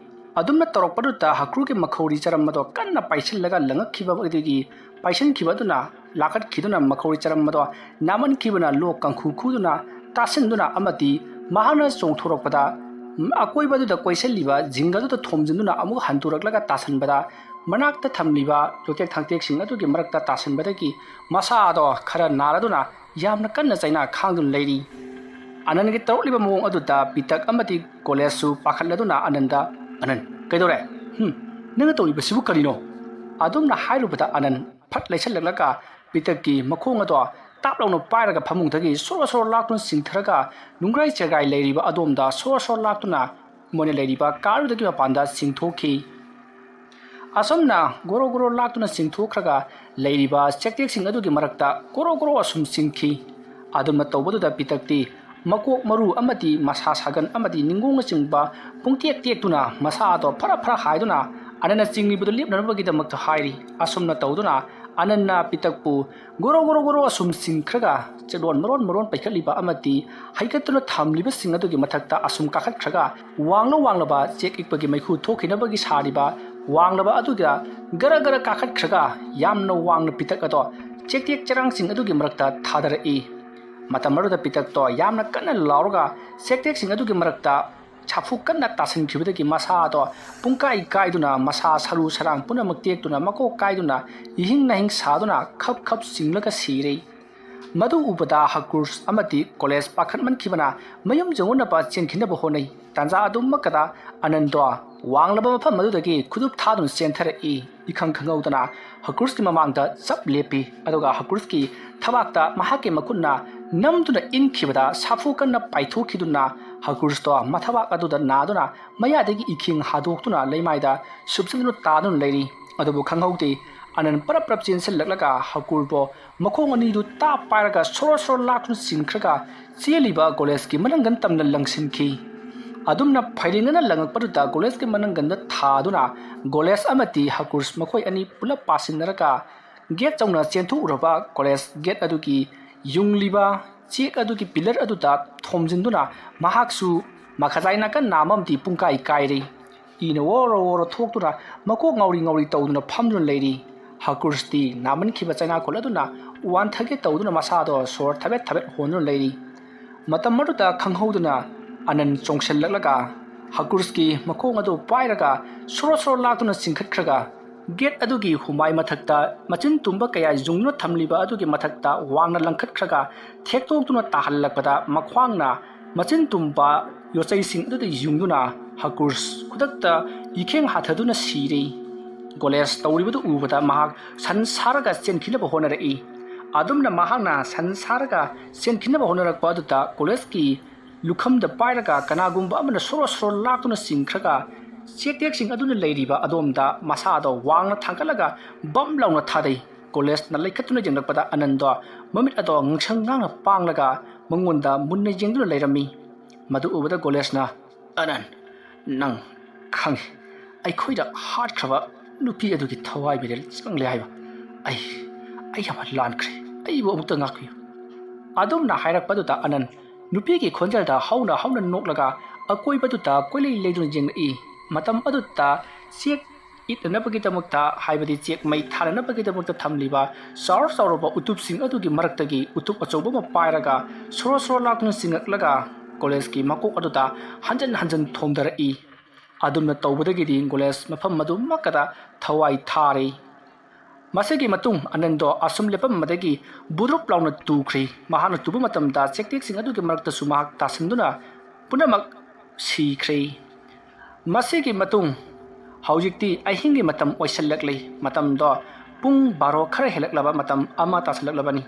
ꯑꯗꯨꯝꯅ ꯇꯧꯔꯛꯄꯗꯨꯗ ꯍꯀ꯭ꯔꯨꯒꯤ ꯃꯈꯧꯔꯤ ꯆꯔꯝ ꯑꯗꯣ ꯀꯟꯅ ꯄꯥꯏꯁꯤꯜꯂꯒ ꯂꯪꯉꯛꯈꯤꯕ ꯑꯗꯨꯒꯤ ꯄꯥꯏꯁꯤꯟꯈꯤꯕ ꯑꯗꯨꯅ ꯂꯥꯈꯠꯈꯤꯗꯨꯅ ꯃꯈꯧꯔꯤ ꯆꯔꯝ ꯑꯗꯣ ꯅꯥꯃꯟꯈꯤꯕꯅ ꯂꯣꯛ ꯀꯥꯡꯈꯨ ꯈꯨꯗꯨꯅ ꯇꯥꯁꯤꯟꯗꯨꯅ ꯑꯃꯗꯤ ꯃꯍꯥꯛꯅ ꯆꯣꯡꯊꯣꯔꯛꯄꯗ ꯑꯀꯣꯏꯕꯗꯨꯗ ꯀꯣꯏꯁꯤꯜꯂꯤꯕ ꯖꯤꯡꯒꯗꯨꯗ ꯊꯣꯝꯖꯤꯟꯗꯨꯅ ꯑꯃꯨꯛ ꯍꯟꯗꯣꯔꯛꯂꯒ ꯇꯥꯁꯤꯟꯕꯗ ꯃꯅꯥꯛꯇ ꯊꯝꯂꯤꯕ ꯆꯣꯇꯦꯛ ꯊꯥꯡꯇꯦꯛꯁꯤꯡ ꯑꯗꯨꯒꯤ ꯃꯔꯛꯇ ꯇꯥꯁꯤꯟꯕꯗꯒꯤ ꯃꯁꯥ ꯑꯗꯣ ꯈꯔ ꯅꯥꯔꯗꯨꯅ ꯌꯥꯝꯅ ꯀꯟꯅ ꯆꯩꯅꯥ ꯈꯥꯡꯗꯨꯅ ꯂꯩꯔꯤ꯫ ꯑꯅꯟꯒꯤ ꯇꯧꯔꯛꯂꯤꯕ ꯃꯑꯣꯡ ꯑꯗꯨꯗ ꯄꯤꯇꯛ ꯑꯃꯗꯤ ꯀꯣꯂꯦꯖꯁꯨ ꯄꯥꯈꯠꯂꯗꯨꯅ ꯑꯅꯟꯗ, "ꯑꯅꯟ, ꯀꯩꯗꯧꯔꯦ? ꯍꯨꯝ, ꯅꯪꯅ ꯇꯧꯔꯤꯕꯁꯤꯕꯨ ꯀꯔꯤꯅꯣ?" ꯑꯗꯨꯝꯅ ꯍꯥꯏꯔꯨꯕꯗ ꯑꯅꯟ ꯐꯠ ꯂꯩꯁꯜꯂꯛꯂꯒ ꯄꯤꯇꯛꯀꯤ ꯃꯈꯣꯡ ꯑꯗꯣ ꯇꯥꯞ ꯂꯥꯎꯅ ꯄꯥꯏꯔꯒ ꯐꯃꯨꯡꯗꯒꯤ ꯁꯣꯔꯣ ꯁꯣꯔꯣ ꯂꯥꯛꯇꯨꯅ ꯆꯤꯡꯊꯔꯒ ꯅꯨꯡꯒ꯭ꯔꯥꯏ ꯆꯦꯒꯥꯏ ꯂꯩꯔꯤꯕ ꯑꯗꯣꯝꯗ ꯁꯣꯔꯣ ꯁꯣꯔꯣ ꯂꯥꯛꯇꯨꯅ ꯃꯣꯏꯅ ꯂꯩꯔꯤꯕ ꯀꯥꯔꯗꯨꯗꯒꯤ ꯃꯄꯥꯟꯗ ꯆꯤꯡꯊꯣꯛꯈꯤ꯫ ꯑꯁꯨꯝꯅ ꯒꯣꯔꯣ ꯒꯣꯔꯣ ꯂꯥꯛꯇꯨꯅ ꯆꯤꯡꯊꯣꯛꯈ꯭ꯔꯒ ꯂꯩꯔꯤꯕ ꯆꯦꯛꯇꯦꯛꯁꯤꯡ ꯑꯗꯨꯒꯤ ꯃꯔꯛꯇ ꯒꯣꯔꯣ ꯒꯣꯔꯣ ꯑꯁꯨꯝ ꯆꯤꯡꯈꯤ꯫ ꯑꯗꯨꯝꯅ ꯇꯧꯕꯗꯨꯗ ꯄꯤꯇꯛꯇꯤ ꯃꯀꯣꯛ ꯃꯔꯨ ꯑꯃꯗꯤ ꯃꯁꯥ ꯁꯥꯒꯟ ꯑꯃꯗꯤ ꯅꯤꯡꯒꯣꯡꯅꯆꯤꯡꯕ ꯄꯨꯡꯇꯦꯛ ꯇꯦꯛꯇꯨꯅ ꯃꯁꯥ ꯑꯗꯣ ꯐꯔ ꯐꯔ ꯍꯥꯏꯗꯨꯅ ꯑꯅꯟꯅ ꯆꯤꯡꯂꯤꯕꯗꯨ ꯂꯦꯞꯅꯅꯕꯒꯤꯗꯃꯛꯇ ꯍꯥꯏꯔꯤ꯫ ꯑꯁꯨꯝꯅ ꯇꯧꯗꯨꯅ ꯑꯅꯟꯅ ꯄꯤꯇꯛꯄꯨ ꯒꯣꯔꯣ ꯒꯣꯔꯣ ꯒꯣꯔꯣ ꯑꯁꯨꯝ ꯆꯤꯡꯈ꯭ꯔꯒ ꯆꯦꯛꯂꯣꯟ ꯃꯔꯣꯟ ꯃꯔꯣꯟ ꯄꯩꯈꯠꯂꯤꯕ ꯑꯃꯗꯤ ꯍꯩꯒꯠꯇꯨꯅ ꯊꯝꯂꯤꯕꯁꯤꯡ ꯑꯗꯨꯒꯤ ꯃꯊꯛꯇ ꯑꯁꯨꯝ ꯀꯥꯈꯠꯈ꯭ꯔꯒ ꯋꯥꯡꯂ ꯋꯥꯡꯂꯕ ꯆꯦꯛ ꯏꯛꯄꯒꯤ ꯃꯩꯈꯨ ꯊꯣꯛꯈꯤꯅꯕꯒꯤ ꯁꯥꯔꯤꯕ ꯋꯥꯡꯂꯕ ꯑꯗꯨꯗ ꯒꯔ ꯒꯔ ꯀꯥꯈꯠꯈ꯭ꯔꯒ ꯌꯥꯝꯅ ꯋꯥꯡꯅ ꯄꯤꯇꯛ ꯑꯗꯣ ꯆꯦꯛꯇꯦꯛ ꯆꯔꯥꯡꯁꯤꯡ ꯑꯗꯨꯒꯤ ꯃꯔꯛꯇ ꯊꯥꯗꯔꯛꯏ꯫ ꯃꯇꯝ ꯑꯗꯨꯗ ꯄꯤꯇꯛꯇꯣ ꯌꯥꯝꯅ ꯀꯟꯅ ꯂꯥꯎꯔꯒ ꯆꯦꯛꯇꯦꯛꯁꯤꯡ ꯑꯗꯨꯒꯤ ꯃꯔꯛꯇ ꯁꯥꯐꯨ ꯀꯟꯅ ꯇꯥꯁꯤꯟꯈꯤꯕꯗꯒꯤ ꯃꯁꯥꯗꯣ ꯄꯨꯡꯀꯥꯏ ꯀꯥꯏꯗꯨꯅ, ꯃꯁꯥ ꯁꯔꯨ ꯁꯔꯥꯡ ꯄꯨꯝꯅꯃꯛ ꯇꯦꯛꯇꯨꯅ, ꯃꯀꯣꯛ ꯀꯥꯏꯗꯨꯅ, ꯏꯍꯤꯡ ꯅꯥꯍꯤꯡ ꯁꯥꯗꯨꯅ ꯈꯞ ꯈꯞ ꯆꯤꯡꯂꯒ ꯁꯤꯔꯦ꯫ ꯃꯗꯨ ꯎꯕꯗ ꯍꯀꯨꯔꯁ ꯑꯃꯗꯤ ꯀꯣꯂꯦꯖ ꯄꯥꯈꯠꯃꯟꯈꯤꯕꯅ ꯃꯌꯨꯝ ꯌꯧꯅꯅꯕ ꯆꯦꯟꯈꯤꯅꯕ ꯍꯣꯠꯅꯩ꯫ ꯇꯥꯟꯖꯥ ꯑꯗꯨꯃꯛꯇꯗ ꯑꯅꯟꯗꯣ ꯋꯥꯡꯂꯕ ꯃꯐꯝ ꯑꯗꯨꯗꯒꯤ ꯈꯨꯗꯨꯞ ꯊꯥꯗꯨꯅ ꯆꯦꯟꯊꯔꯛꯏ꯫ ꯏꯈꯪ ꯈꯪꯍꯧꯗꯅ ꯍꯀꯨꯔꯁꯀꯤ ꯃꯃꯥꯡꯗ ꯆꯞ ꯂꯦꯞꯄꯤ, ꯑꯗꯨꯒ ꯍꯀꯨꯔꯁꯀꯤ ꯊꯕꯥꯛꯇ ꯃꯍꯥꯛꯀꯤ ꯃꯈꯨꯠꯅ ꯅꯝꯗꯨꯅ ꯏꯟꯈꯤꯕꯗ ꯁꯥꯐꯨ ꯀꯟꯅ ꯄꯥꯏꯊꯣꯛꯈꯤꯗꯨꯅ ꯍꯀꯨꯔꯁꯇꯣ ꯃꯊꯕꯥꯛ ꯑꯗꯨꯗ ꯅꯥꯗꯨꯅ ꯃꯌꯥꯗꯒꯤ ꯏꯈꯤꯡ ꯍꯥꯗꯣꯛꯇꯨꯅ ꯂꯩꯃꯥꯏꯗ ꯁꯨꯞꯆꯟꯗꯨꯅ ꯇꯥꯗꯨꯅ ꯂꯩꯔꯤ꯫ ꯑꯗꯨꯕꯨ ꯈꯪꯍꯧꯗꯦ, ꯑꯅꯟ ꯄꯔꯞ ꯄꯔꯞ ꯆꯦꯟꯁꯤꯜꯂꯛꯂꯒ ꯍꯀꯨꯔꯕꯨ ꯃꯈꯣꯡ ꯑꯅꯤꯗꯨ ꯇꯥꯞ ꯄꯥꯏꯔꯒ ꯁꯣꯔꯣ ꯁꯣꯔꯣ ꯂꯥꯛꯇꯨꯅ ꯆꯤꯡꯈ꯭ꯔꯒ ꯆꯦꯜꯂꯤꯕ ꯀꯣꯂꯦꯖꯀꯤ ꯃꯅꯪꯒꯟ ꯇꯝꯅ ꯂꯪꯁꯤꯟꯈꯤ꯫ ꯑꯗꯨꯝꯅ ꯐꯩꯔꯦꯡꯅꯅ ꯂꯪꯉꯛꯄꯗꯨꯗ ꯀꯣꯂꯦꯖꯀꯤ ꯃꯅꯪꯒꯟꯗ ꯊꯥꯗꯨꯅ ꯀꯣꯂꯦꯖ ꯑꯃꯗꯤ ꯍꯀꯨꯔꯁ ꯃꯈꯣꯏ ꯑꯅꯤ ꯄꯨꯂꯞ ꯄꯥꯁꯤꯟꯅꯔꯒ ꯒꯦꯠ ꯆꯧꯅ ꯆꯦꯟꯊꯣꯛꯎꯔꯕ ꯀꯣꯂꯦꯖ ꯒꯦꯠ ꯑꯗꯨꯒꯤ ꯌꯨꯡꯂꯤꯕ ꯆꯦꯛ ꯑꯗꯨꯒꯤ ꯄꯤꯂꯔ ꯑꯗꯨꯗ ꯊꯣꯝꯖꯤꯟꯗꯨꯅ ꯃꯍꯥꯛꯁꯨ ꯃꯈꯥꯖꯥꯏ ꯅꯥꯀꯟ ꯅꯥꯝꯃ ꯑꯃꯗꯤ ꯄꯨꯡꯀꯥꯏ ꯀꯥꯏꯔꯦ꯫ ꯏꯅ ꯑꯣꯔꯣ ꯑꯣꯔꯣ ꯊꯣꯛꯇꯨꯅ ꯃꯀꯣꯛ ꯉꯥꯎꯔꯤ ꯉꯥꯎꯔꯤ ꯇꯧꯗꯨꯅ ꯐꯝꯗꯨꯅ ꯂꯩꯔꯤ꯫ ꯍꯀꯨꯔꯁꯇꯤ ꯅꯥꯃꯟꯈꯤꯕ ꯆꯩꯅꯥꯀꯣꯜ ꯑꯗꯨꯅ ꯋꯥꯟꯊꯒꯦ ꯇꯧꯗꯨꯅ ꯃꯁꯥꯗꯣ ꯁꯣꯔ ꯊꯕꯦꯠ ꯊꯕꯦꯠ ꯍꯣꯟꯗꯨꯅ ꯂꯩꯔꯤ꯫ ꯃꯇꯝ ꯑꯗꯨꯗ ꯈꯪꯍꯧꯗꯅ ꯑꯅꯟ ꯆꯣꯡꯁꯤꯜꯂꯛꯂꯒ ꯍꯀꯨꯔꯁꯀꯤ ꯃꯈꯣꯡ ꯑꯗꯨ ꯄꯥꯏꯔꯒ ꯁꯣꯔꯣ ꯁꯣꯔꯣ ꯂꯥꯛꯇꯨꯅ ꯆꯤꯡꯈꯠꯈ꯭ꯔꯒ ꯒꯦꯠ ꯑꯗꯨꯒꯤ ꯍꯨꯃꯥꯏ ꯃꯊꯛꯇ ꯃꯆꯤꯟ ꯇꯨꯝꯕ ꯀꯌꯥ ꯌꯨꯡꯗꯨꯅ ꯊꯝꯂꯤꯕ ꯑꯗꯨꯒꯤ ꯃꯊꯛꯇ ꯋꯥꯡꯅ ꯂꯪꯈꯠꯈ꯭ꯔꯒ ꯊꯦꯛꯇꯣꯛꯇꯨꯅ ꯇꯥꯍꯜꯂꯛꯄꯗ ꯃꯈ꯭ꯋꯥꯡꯅ ꯃꯆꯤꯟ ꯇꯨꯝꯕ ꯌꯣꯠꯆꯩꯁꯤꯡ ꯑꯗꯨꯗ ꯌꯨꯡꯗꯨꯅ ꯍꯀꯨꯔꯁ ꯈꯨꯗꯛꯇ ꯏꯈꯦꯡ ꯍꯥꯊꯗꯨꯅ ꯁꯤꯔꯦ꯫ ꯀꯣꯂꯦꯖ ꯇꯧꯔꯤꯕꯗꯨ ꯎꯕꯗ ꯃꯍꯥꯛ ꯁꯟ ꯁꯥꯔꯒ ꯆꯦꯟꯈꯤꯅꯕ ꯍꯣꯠꯅꯔꯛꯏ꯫ ꯑꯗꯨꯝꯅ ꯃꯍꯥꯛꯅ ꯁꯟ ꯁꯥꯔꯒ ꯆꯦꯟꯈꯤꯅꯕ ꯍꯣꯠꯅꯔꯛꯄ ꯑꯗꯨꯗ ꯀꯣꯂꯦꯖꯀꯤ ꯂꯨꯈꯝꯗ ꯄꯥꯏꯔꯒ ꯀꯅꯥꯒꯨꯝꯕ ꯑꯃꯅ ꯁꯣꯔꯣ ꯁꯣꯔꯣ ꯂꯥꯛꯇꯨꯅ ꯆꯤꯡꯈ꯭ꯔꯒ ꯆꯦꯛꯇꯦꯛꯁꯤꯡ ꯑꯗꯨꯅ ꯂꯩꯔꯤꯕ ꯑꯗꯣꯝꯗ ꯃꯁꯥꯗꯣ ꯋꯥꯡꯅ ꯊꯥꯡꯒꯠꯂꯒ ꯕꯝ ꯂꯥꯎꯅ ꯊꯥꯗꯩ꯫ ꯀꯣꯂꯦꯖꯅ ꯂꯩꯈꯠꯇꯨꯅ ꯌꯦꯡꯂꯛꯄꯗ ꯑꯅꯟꯗꯣ ꯃꯃꯤꯠ ꯑꯗꯣ ꯉꯥꯡꯁꯪ ꯉꯥꯡꯅ ꯄꯥꯡꯂꯒ ꯃꯉꯣꯟꯗ ꯃꯨꯟꯅ ꯌꯦꯡꯗꯨꯅ ꯂꯩꯔꯝꯃꯤ꯫ ꯃꯗꯨ ꯎꯕꯗ ꯀꯣꯂꯦꯖꯅ, "ꯑꯅꯟ, ꯅꯪ ꯈꯪꯉꯤ, ꯑꯩꯈꯣꯏꯗ ꯍꯥꯠꯈ꯭ꯔꯕ ꯅꯨꯄꯤ ꯑꯗꯨꯒꯤ ꯊꯋꯥꯏ ꯃꯤꯔꯦꯜ ꯆꯪꯂꯦ ꯍꯥꯏꯕ꯫ ꯑꯩ, ꯑꯩ ꯌꯥꯝꯅ ꯂꯥꯟꯈ꯭ꯔꯦ, ꯑꯩꯕꯨ ꯑꯃꯨꯛꯇ ꯉꯥꯛꯄꯤꯌꯨ"꯫ ꯑꯗꯨꯝꯅ ꯍꯥꯏꯔꯛꯄꯗꯨꯗ ꯑꯅꯟ ꯅꯨꯄꯤꯒꯤ ꯈꯣꯟꯖꯦꯜꯗ ꯍꯧꯅ ꯍꯧꯅ ꯅꯣꯛꯂꯒ ꯑꯀꯣꯏꯕꯗꯨꯗ ꯀꯣꯏꯂꯩ ꯂꯩꯗꯨꯅ ꯌꯦꯡꯂꯛꯏ꯫ ꯃꯇꯝ ꯑꯗꯨꯗ ꯆꯦꯛ ꯏꯠꯅꯅꯕꯒꯤꯗꯃꯛꯇ, ꯍꯥꯏꯕꯗꯤ ꯆꯦꯛ ꯃꯩ ꯊꯥꯅꯅꯕꯒꯤꯗꯃꯛꯇ ꯊꯝꯂꯤꯕ ꯆꯥꯎꯔ ꯆꯥꯎꯔꯕ ꯎꯇꯨꯞꯁꯤꯡ ꯑꯗꯨꯒꯤ ꯃꯔꯛꯇꯒꯤ ꯎꯇꯨꯞ ꯑꯆꯧꯕ ꯑꯃ ꯄꯥꯏꯔꯒ ꯁꯣꯔꯣ ꯁꯣꯔꯣ ꯂꯥꯛꯇꯨꯅ ꯆꯤꯡꯉꯛꯂꯒ ꯀꯣꯂꯦꯖꯀꯤ ꯃꯀꯣꯛ ꯑꯗꯨꯗ ꯍꯟꯖꯟ ꯍꯟꯖꯟ ꯊꯣꯝꯊꯔꯛꯏ꯫ ꯑꯗꯨꯝꯅ ꯇꯧꯕꯗꯒꯤꯗꯤ ꯀꯣꯂꯦꯖ ꯃꯐꯝ ꯑꯗꯨꯃꯛꯀꯗ ꯊꯋꯥꯏ ꯊꯥꯔꯤ꯫ ꯃꯁꯤꯒꯤ ꯃꯇꯨꯡ ꯑꯅꯟꯗꯣ ꯑꯁꯨꯝ ꯂꯦꯞꯄꯝꯕꯗꯒꯤ ꯕꯨꯗ꯭ꯔꯨꯞ ꯂꯥꯎꯅ ꯇꯨꯈ꯭ꯔꯤ꯫ ꯃꯍꯥꯛꯅ ꯇꯨꯕ ꯃꯇꯝꯗ ꯆꯦꯛꯇꯦꯛꯁꯤꯡ ꯑꯗꯨꯒꯤ ꯃꯔꯛꯇꯁꯨ ꯃꯍꯥꯛ ꯇꯥꯁꯤꯟꯗꯨꯅ ꯄꯨꯝꯅꯃꯛ ꯁꯤꯈ꯭ꯔꯦ꯫ ꯃꯁꯤꯒꯤ ꯃꯇꯨꯡ ꯍꯧꯖꯤꯛꯇꯤ ꯑꯍꯤꯡꯒꯤ ꯃꯇꯝ ꯑꯣꯏꯁꯜꯂꯛꯂꯤ꯫ ꯃꯇꯝꯗꯣ ꯄꯨꯡ ꯕꯥꯔꯣ ꯈꯔ ꯍꯦꯜꯂꯛꯂꯕ ꯃꯇꯝ ꯑꯃ ꯇꯥꯁꯜꯂꯛꯂꯕꯅꯤ꯫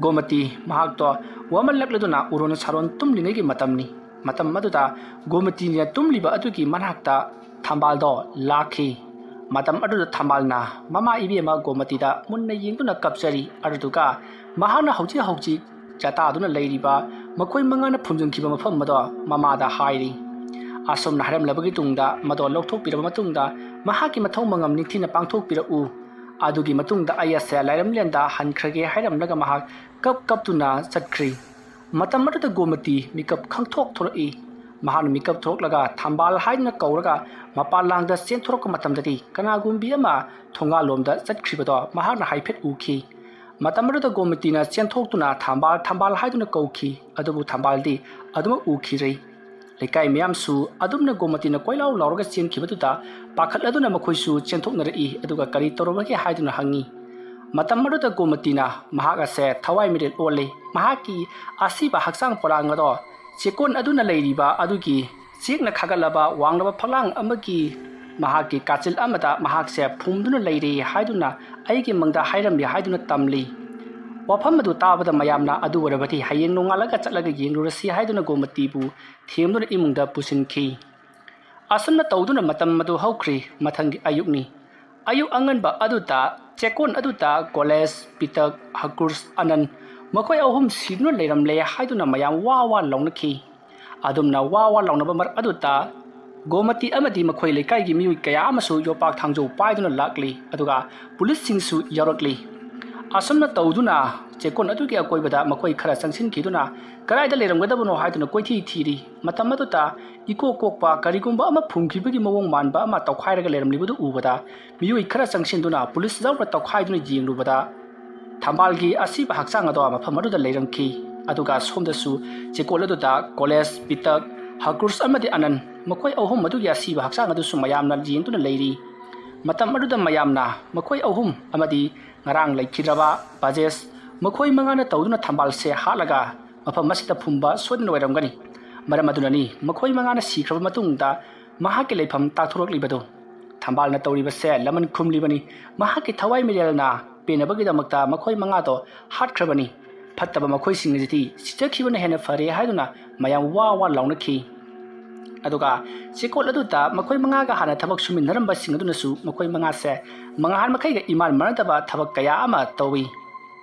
ꯒꯣꯃꯇꯤ ꯃꯍꯥꯛꯇꯣ ꯋꯥꯃꯜꯂꯛꯂꯗꯨꯅ ꯎꯔꯣꯟ ꯁꯥꯔꯣꯟ ꯇꯨꯝꯂꯤꯉꯩꯒꯤ ꯃꯇꯝꯅꯤ꯫ ꯃꯇꯝ ꯑꯗꯨꯗ ꯒꯣꯃꯇꯤꯅ ꯇꯨꯝꯂꯤꯕ ꯑꯗꯨꯒꯤ ꯃꯅꯥꯛꯇ ꯊꯝꯕꯥꯜꯗꯣ ꯂꯥꯛꯈꯤ꯫ ꯃꯇꯝ ꯑꯗꯨꯗ ꯊꯝꯕꯥꯜꯅ ꯃꯃꯥ ꯏꯕꯦꯝꯃ ꯒꯣꯃꯇꯤꯗ ꯃꯨꯟꯅ ꯌꯦꯡꯗꯨꯅ ꯀꯞꯆꯔꯤ꯫ ꯑꯗꯨꯗꯨꯒ ꯃꯍꯥꯛꯅ ꯍꯧꯖꯤꯛ ꯍꯧꯖꯤꯛ ꯆꯇꯥꯗꯨꯅ ꯂꯩꯔꯤꯕ ꯃꯈꯣꯏ ꯃꯉꯥꯅ ꯐꯨꯝꯖꯤꯟꯈꯤꯕ ꯃꯐꯝ ꯑꯗꯣ ꯃꯃꯥꯗ ꯍꯥꯏꯔꯤ꯫ ꯑꯁꯨꯝꯅ ꯍꯥꯏꯔꯝꯂꯕꯒꯤ ꯇꯨꯡꯗ ꯃꯗꯣ ꯂꯧꯊꯣꯛꯄꯤꯔꯕ ꯃꯇꯨꯡꯗ ꯃꯍꯥꯛꯀꯤ ꯃꯊꯧ ꯃꯉꯝ ꯅꯤꯡꯊꯤꯅ ꯄꯥꯡꯊꯣꯛꯄꯤꯔꯛꯎ꯫ ꯑꯗꯨꯒꯤ ꯃꯇꯨꯡꯗ ꯑꯩ ꯑꯁꯦ ꯂꯥꯏꯔꯝꯂꯦꯟꯗ ꯍꯟꯈ꯭ꯔꯒꯦ ꯍꯥꯏꯔꯝꯂꯒ ꯃꯍꯥꯛ ꯀꯞ ꯀꯞꯇꯨꯅ ꯆꯠꯈ꯭ꯔꯤ꯫ ꯃꯇꯝ ꯑꯗꯨꯗ ꯒꯣꯃꯇꯤ ꯃꯤꯀꯞ ꯈꯪꯊꯣꯛ ꯊꯣꯛꯂꯛꯏ꯫ ꯃꯍꯥꯛꯅ ꯃꯤꯀꯞ ꯊꯣꯛꯂꯒ ꯊꯝꯕꯥꯜ ꯍꯥꯏꯗꯨꯅ ꯀꯧꯔꯒ ꯃꯄꯥꯟ ꯂꯥꯡꯗ ꯆꯦꯟꯊꯣꯔꯛꯄ ꯃꯇꯝꯗꯗꯤ ꯀꯅꯥꯒꯨꯝꯕꯤ ꯑꯃ ꯊꯣꯡꯒꯥꯜꯂꯣꯝꯗ ꯆꯠꯈ꯭ꯔꯤꯕꯗꯣ ꯃꯍꯥꯛꯅ ꯍꯥꯏꯐꯦꯠ ꯎꯈꯤ꯫ ꯃꯇꯝ ꯑꯗꯨꯗ ꯒꯣꯃꯇꯤꯅ ꯆꯦꯟꯊꯣꯛꯇꯨꯅ ꯊꯝꯕꯥꯜ, ꯊꯝꯕꯥꯜ ꯍꯥꯏꯗꯨꯅ ꯀꯧꯈꯤ, ꯑꯗꯨꯕꯨ ꯊꯝꯕꯥꯜꯗꯤ ꯑꯗꯨꯃꯛ ꯎꯈꯤꯗ꯭ꯔꯦ꯫ ꯂꯩꯀꯥꯏ ꯃꯌꯥꯝꯁꯨ ꯑꯗꯨꯝꯅ ꯒꯣꯃꯇꯤꯅ ꯀꯣꯏꯂꯥꯎ ꯂꯥꯎꯔꯒ ꯆꯦꯟꯈꯤꯕꯗꯨꯗ ꯄꯥꯈꯠꯂꯗꯨꯅ ꯃꯈꯣꯏꯁꯨ ꯆꯦꯟꯊꯣꯛꯅꯔꯛꯏ, ꯑꯗꯨꯒ ꯀꯔꯤ ꯇꯧꯔꯕꯒꯦ ꯍꯥꯏꯗꯨꯅ ꯍꯪꯉꯤ꯫ ꯃꯇꯝ ꯑꯗꯨꯗ ꯒꯣꯃꯇꯤꯅ ꯃꯍꯥꯛ ꯑꯁꯦ ꯊꯋꯥꯏ ꯃꯤꯔꯦꯜ ꯑꯣꯜꯂꯤ꯫ ꯃꯍꯥꯛꯀꯤ ꯑꯁꯤꯕ ꯍꯛꯆꯥꯡ ꯄꯣꯂꯥꯡ ꯑꯗꯣ ꯆꯦꯛꯀꯣꯟ ꯑꯗꯨꯅ ꯂꯩꯔꯤꯕ ꯑꯗꯨꯒꯤ ꯆꯦꯛꯅ ꯈꯥꯒꯠꯂꯕ ꯋꯥꯡꯂꯕ ꯐꯛꯂꯥꯡ ꯑꯃꯒꯤ ꯃꯍꯥꯛꯀꯤ ꯀꯥꯆꯤꯜ ꯑꯃꯗ ꯃꯍꯥꯛꯁꯦ ꯐꯨꯝꯗꯨꯅ ꯂꯩꯔꯤ ꯍꯥꯏꯗꯨꯅ ꯑꯩꯒꯤ ꯃꯪꯗ ꯍꯥꯏꯔꯝꯃꯤ ꯍꯥꯏꯗꯨꯅ ꯇꯝꯂꯤ꯫ ꯋꯥꯐꯝ ꯑꯗꯨ ꯇꯥꯕꯗ ꯃꯌꯥꯝꯅ ꯑꯗꯨ ꯑꯣꯏꯔꯕꯗꯤ ꯍꯌꯦꯡ ꯅꯣꯡꯉꯥꯜꯂꯒ ꯆꯠꯂꯒ ꯌꯦꯡꯂꯨꯔꯁꯤ ꯍꯥꯏꯗꯨꯅ ꯒꯣꯃꯇꯤꯕꯨ ꯊꯦꯝꯗꯨꯅ ꯏꯃꯨꯡꯗ ꯄꯨꯁꯤꯟꯈꯤ꯫ ꯑꯁꯨꯝꯅ ꯇꯧꯗꯨꯅ ꯃꯇꯝ ꯑꯗꯨ ꯍꯧꯈ꯭ꯔꯤ꯫ ꯃꯊꯪꯒꯤ ꯑꯌꯨꯛꯅꯤ꯫ ꯑꯌꯨꯛ ꯑꯉꯟꯕ ꯑꯗꯨꯗ ꯆꯦꯛꯀꯣꯟ ꯑꯗꯨꯗ ꯀꯣꯂꯦꯖ, ꯄꯤꯇꯛ, ꯍꯀꯨꯔꯁ, ꯑꯅꯟ ꯃꯈꯣꯏ ꯑꯍꯨꯝ ꯁꯤꯗꯨꯅ ꯂꯩꯔꯝꯂꯦ ꯍꯥꯏꯗꯨꯅ ꯃꯌꯥꯝ ꯋꯥ ꯋꯥ ꯂꯥꯎꯅꯈꯤ꯫ ꯑꯗꯨꯝꯅ ꯋꯥ ꯋꯥ ꯂꯥꯎꯅꯕ ꯃꯔꯛ ꯑꯗꯨꯗ ꯒꯣꯃꯇꯤ ꯑꯃꯗꯤ ꯃꯈꯣꯏ ꯂꯩꯀꯥꯏꯒꯤ ꯃꯤꯑꯣꯏ ꯀꯌꯥ ꯑꯃꯁꯨ ꯌꯣꯄꯥꯛ ꯊꯥꯡꯖꯧ ꯄꯥꯏꯗꯨꯅ ꯂꯥꯛꯂꯤ, ꯑꯗꯨꯒ ꯄꯨꯂꯤꯁꯁꯤꯡꯁꯨ ꯌꯥꯎꯔꯛꯂꯤ꯫ ꯑꯁꯨꯝꯅ ꯇꯧꯗꯨꯅ ꯆꯦꯛꯀꯣꯟ ꯑꯗꯨꯒꯤ ꯑꯀꯣꯏꯕꯗ ꯃꯈꯣꯏ ꯈꯔ ꯆꯪꯁꯤꯟꯈꯤꯗꯨꯅ ꯀꯗꯥꯏꯗ ꯂꯩꯔꯝꯒꯗꯕꯅꯣ ꯍꯥꯏꯗꯨꯅ ꯀꯣꯏꯊꯤ ꯊꯤꯔꯤ꯫ ꯃꯇꯝ ꯑꯗꯨꯗ ꯏꯀꯣꯛ ꯀꯣꯛꯄ ꯀꯔꯤꯒꯨꯝꯕ ꯑꯃ ꯐꯨꯝꯈꯤꯕꯒꯤ ꯃꯑꯣꯡ ꯃꯥꯟꯕ ꯑꯃ ꯇꯧꯈꯥꯏꯔꯒ ꯂꯩꯔꯝꯂꯤꯕꯗꯨ ꯎꯕꯗ ꯃꯤꯑꯣꯏ ꯈꯔ ꯆꯪꯁꯤꯟꯗꯨꯅ ꯄꯨꯂꯤꯁ ꯌꯥꯎꯅ ꯇꯧꯈꯥꯏꯗꯨꯅ ꯌꯦꯡꯂꯨꯕꯗ ꯊꯝꯕꯥꯜꯒꯤ ꯑꯁꯤꯕ ꯍꯛꯆꯥꯡ ꯑꯗꯣ ꯃꯐꯝ ꯑꯗꯨꯗ ꯂꯩꯔꯝꯈꯤ꯫ ꯑꯗꯨꯒ ꯁꯣꯝꯗꯁꯨ ꯆꯦꯛꯀꯣꯜ ꯑꯗꯨꯗ ꯀꯣꯂꯦꯖ, ꯄꯤꯇꯛ, ꯍꯀ꯭ꯔꯨꯁ ꯑꯃꯗꯤ ꯑꯅꯟ, ꯃꯈꯣꯏ ꯑꯍꯨꯝ ꯑꯗꯨꯒꯤ ꯑꯁꯤꯕ ꯍꯛꯆꯥꯡ ꯑꯗꯨꯁꯨ ꯃꯌꯥꯝꯅ ꯌꯦꯡꯗꯨꯅ ꯂꯩꯔꯤ꯫ ꯃꯇꯝ ꯑꯗꯨꯗ ꯃꯌꯥꯝꯅ ꯃꯈꯣꯏ ꯑꯍꯨꯝ ꯑꯃꯗꯤ ꯉꯔꯥꯡ ꯂꯩꯈꯤꯗ꯭ꯔꯕ ꯕꯖꯦꯁ, ꯃꯈꯣꯏ ꯃꯉꯥꯅ ꯇꯧꯗꯨꯅ ꯊꯝꯕꯥꯜꯁꯦ ꯍꯥꯠꯂꯒ ꯃꯐꯝ ꯑꯁꯤꯗ ꯐꯨꯝꯕ ꯁꯣꯏꯗꯅ ꯑꯣꯏꯔꯝꯒꯅꯤ꯫ ꯃꯔꯝ ꯑꯗꯨꯅꯅꯤ ꯃꯈꯣꯏ ꯃꯉꯥꯅ ꯁꯤꯈ꯭ꯔꯕ ꯃꯇꯨꯡꯗ ꯃꯍꯥꯛꯀꯤ ꯂꯩꯐꯝ ꯇꯥꯛꯊꯣꯔꯛꯂꯤꯕꯗꯨ꯫ ꯊꯝꯕꯥꯜꯅ ꯇꯧꯔꯤꯕꯁꯦ ꯂꯃꯟ ꯈꯨꯝꯂꯤꯕꯅꯤ꯫ ꯃꯍꯥꯛꯀꯤ ꯊꯋꯥꯏ ꯃꯤꯔꯦꯜꯅ ꯄꯦꯟꯅꯕꯒꯤꯗꯃꯛꯇ ꯃꯈꯣꯏ ꯃꯉꯥꯗꯣ ꯍꯥꯠꯈ꯭ꯔꯕꯅꯤ꯫ ꯐꯠꯇꯕ ꯃꯈꯣꯏꯁꯤꯡ ꯑꯁꯤꯗꯤ ꯁꯤꯖꯈꯤꯕꯅ ꯍꯦꯟꯅ ꯐꯔꯦ ꯍꯥꯏꯗꯨꯅ ꯃꯌꯥꯝ ꯋꯥ ꯋꯥ ꯂꯥꯎꯅꯈꯤ꯫ ꯑꯗꯨꯒ ꯆꯦꯛꯀꯣꯜ ꯑꯗꯨꯗ ꯃꯈꯣꯏ ꯃꯉꯥꯒ ꯍꯥꯟꯅ ꯊꯕꯛ ꯁꯨꯃꯤꯟꯅꯔꯝꯕꯁꯤꯡ ꯑꯗꯨꯅꯁꯨ ꯃꯈꯣꯏ ꯃꯉꯥꯁꯦ ꯃꯉꯥꯍꯟ ꯃꯈꯩꯒ ꯏꯃꯥꯟ ꯃꯥꯟꯅꯗꯕ ꯊꯕꯛ ꯀꯌꯥ ꯑꯃ ꯇꯧꯏ꯫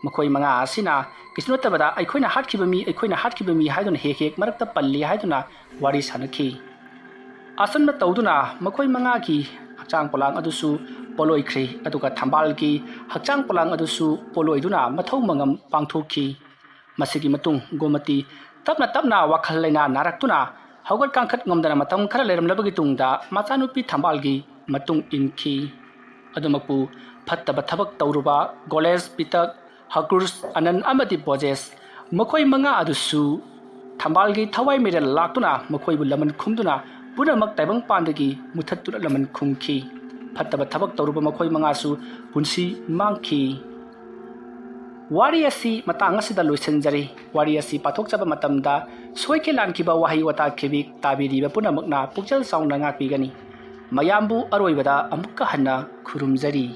ꯃꯈꯣꯏ ꯃꯉꯥ ꯑꯁꯤꯅ ꯀꯩꯁꯨ ꯅꯠꯇꯕꯗ "ꯑꯩꯈꯣꯏꯅ ꯍꯥꯠꯈꯤꯕ ꯃꯤ, ꯑꯩꯈꯣꯏꯅ ꯍꯥꯠꯈꯤꯕ ꯃꯤ" ꯍꯥꯏꯗꯨꯅ ꯍꯦꯛ ꯍꯦꯛ ꯃꯔꯛꯇ ꯄꯜꯂꯤ ꯍꯥꯏꯗꯨꯅ ꯋꯥꯔꯤ ꯁꯥꯟꯅꯈꯤ꯫ ꯑꯁꯨꯝꯅ ꯇꯧꯗꯨꯅ ꯃꯈꯣꯏ ꯃꯉꯥꯒꯤ ꯍꯛꯆꯥꯡ ꯄꯣꯂꯥꯡ ꯑꯗꯨꯁꯨ ꯄꯣꯂꯣꯏꯈ꯭ꯔꯦ, ꯑꯗꯨꯒ ꯊꯝꯕꯥꯜꯒꯤ ꯍꯛꯆꯥꯡ ꯄꯣꯂꯥꯡ ꯑꯗꯨꯁꯨ ꯄꯣꯂꯣꯏꯗꯨꯅ ꯃꯊꯧ ꯃꯉꯝ ꯄꯥꯡꯊꯣꯛꯈꯤ꯫ ꯃꯁꯤꯒꯤ ꯃꯇꯨꯡ ꯒꯣꯃꯇꯤ ꯇꯞꯅ ꯇꯞꯅ ꯋꯥꯈꯜ ꯂꯩꯅꯥ ꯅꯥꯔꯛꯇꯨꯅ ꯍꯧꯒꯠ ꯀꯥꯡꯈꯠ ꯉꯝꯗꯅ ꯃꯇꯝ ꯈꯔ ꯂꯩꯔꯝꯂꯕꯒꯤ ꯇꯨꯡꯗ ꯃꯆꯥꯅꯨꯄꯤ ꯊꯝꯕꯥꯜꯒꯤ ꯃꯇꯨꯡ ꯏꯟꯈꯤ꯫ ꯑꯗꯨꯃꯛꯄꯨ ꯐꯠꯇꯕ ꯊꯕꯛ ꯇꯧꯔꯨꯕ ꯒꯣꯂꯦꯖ, ꯄꯤꯇꯛ, ꯍꯀ꯭ꯔꯨꯁ, ꯑꯅꯟ ꯑꯃꯗꯤ ꯕꯣꯖꯦꯁ, ꯃꯈꯣꯏ ꯃꯉꯥ ꯑꯗꯨꯁꯨ ꯊꯝꯕꯥꯜꯒꯤ ꯊꯋꯥꯏ ꯃꯤꯔꯦꯜ ꯂꯥꯛꯇꯨꯅ ꯃꯈꯣꯏꯕꯨ ꯂꯃꯟ ꯈꯨꯝꯗꯨꯅ ꯄꯨꯝꯅꯃꯛ ꯇꯥꯏꯕꯪꯄꯥꯟꯗꯒꯤ ꯃꯨꯊꯠꯇꯨꯅ ꯂꯃꯟ ꯈꯨꯝꯈꯤ꯫ ꯐꯠꯇꯕ ꯊꯕꯛ ꯇꯧꯔꯨꯕ ꯃꯈꯣꯏ ꯃꯉꯥꯁꯨ ꯄꯨꯟꯁꯤ ꯃꯥꯡꯈꯤ꯫ ꯋꯥꯔꯤ ꯑꯁꯤ ꯃꯇꯥꯡ ꯑꯁꯤꯗ ꯂꯣꯏꯁꯤꯟꯖꯔꯤ꯫ ꯋꯥꯔꯤ ꯑꯁꯤ ꯄꯥꯊꯣꯛꯆꯕ ꯃꯇꯝꯗ ꯁꯣꯏꯈꯤ ꯂꯥꯟꯈꯤꯕ ꯋꯥꯍꯩ ꯋꯥꯇꯥ ꯈꯤꯕꯤꯛ ꯇꯥꯕꯤꯔꯤꯕ ꯄꯨꯝꯅꯃꯛꯅ ꯄꯨꯛꯆꯦꯜ ꯆꯥꯎꯅ ꯉꯥꯛꯄꯤꯒꯅꯤ꯫ ꯃꯌꯥꯝꯕꯨ ꯑꯔꯣꯏꯕꯗ ꯑꯃꯨꯛꯀ ꯍꯟꯅ ꯈꯨꯔꯨꯝꯖꯔꯤ꯫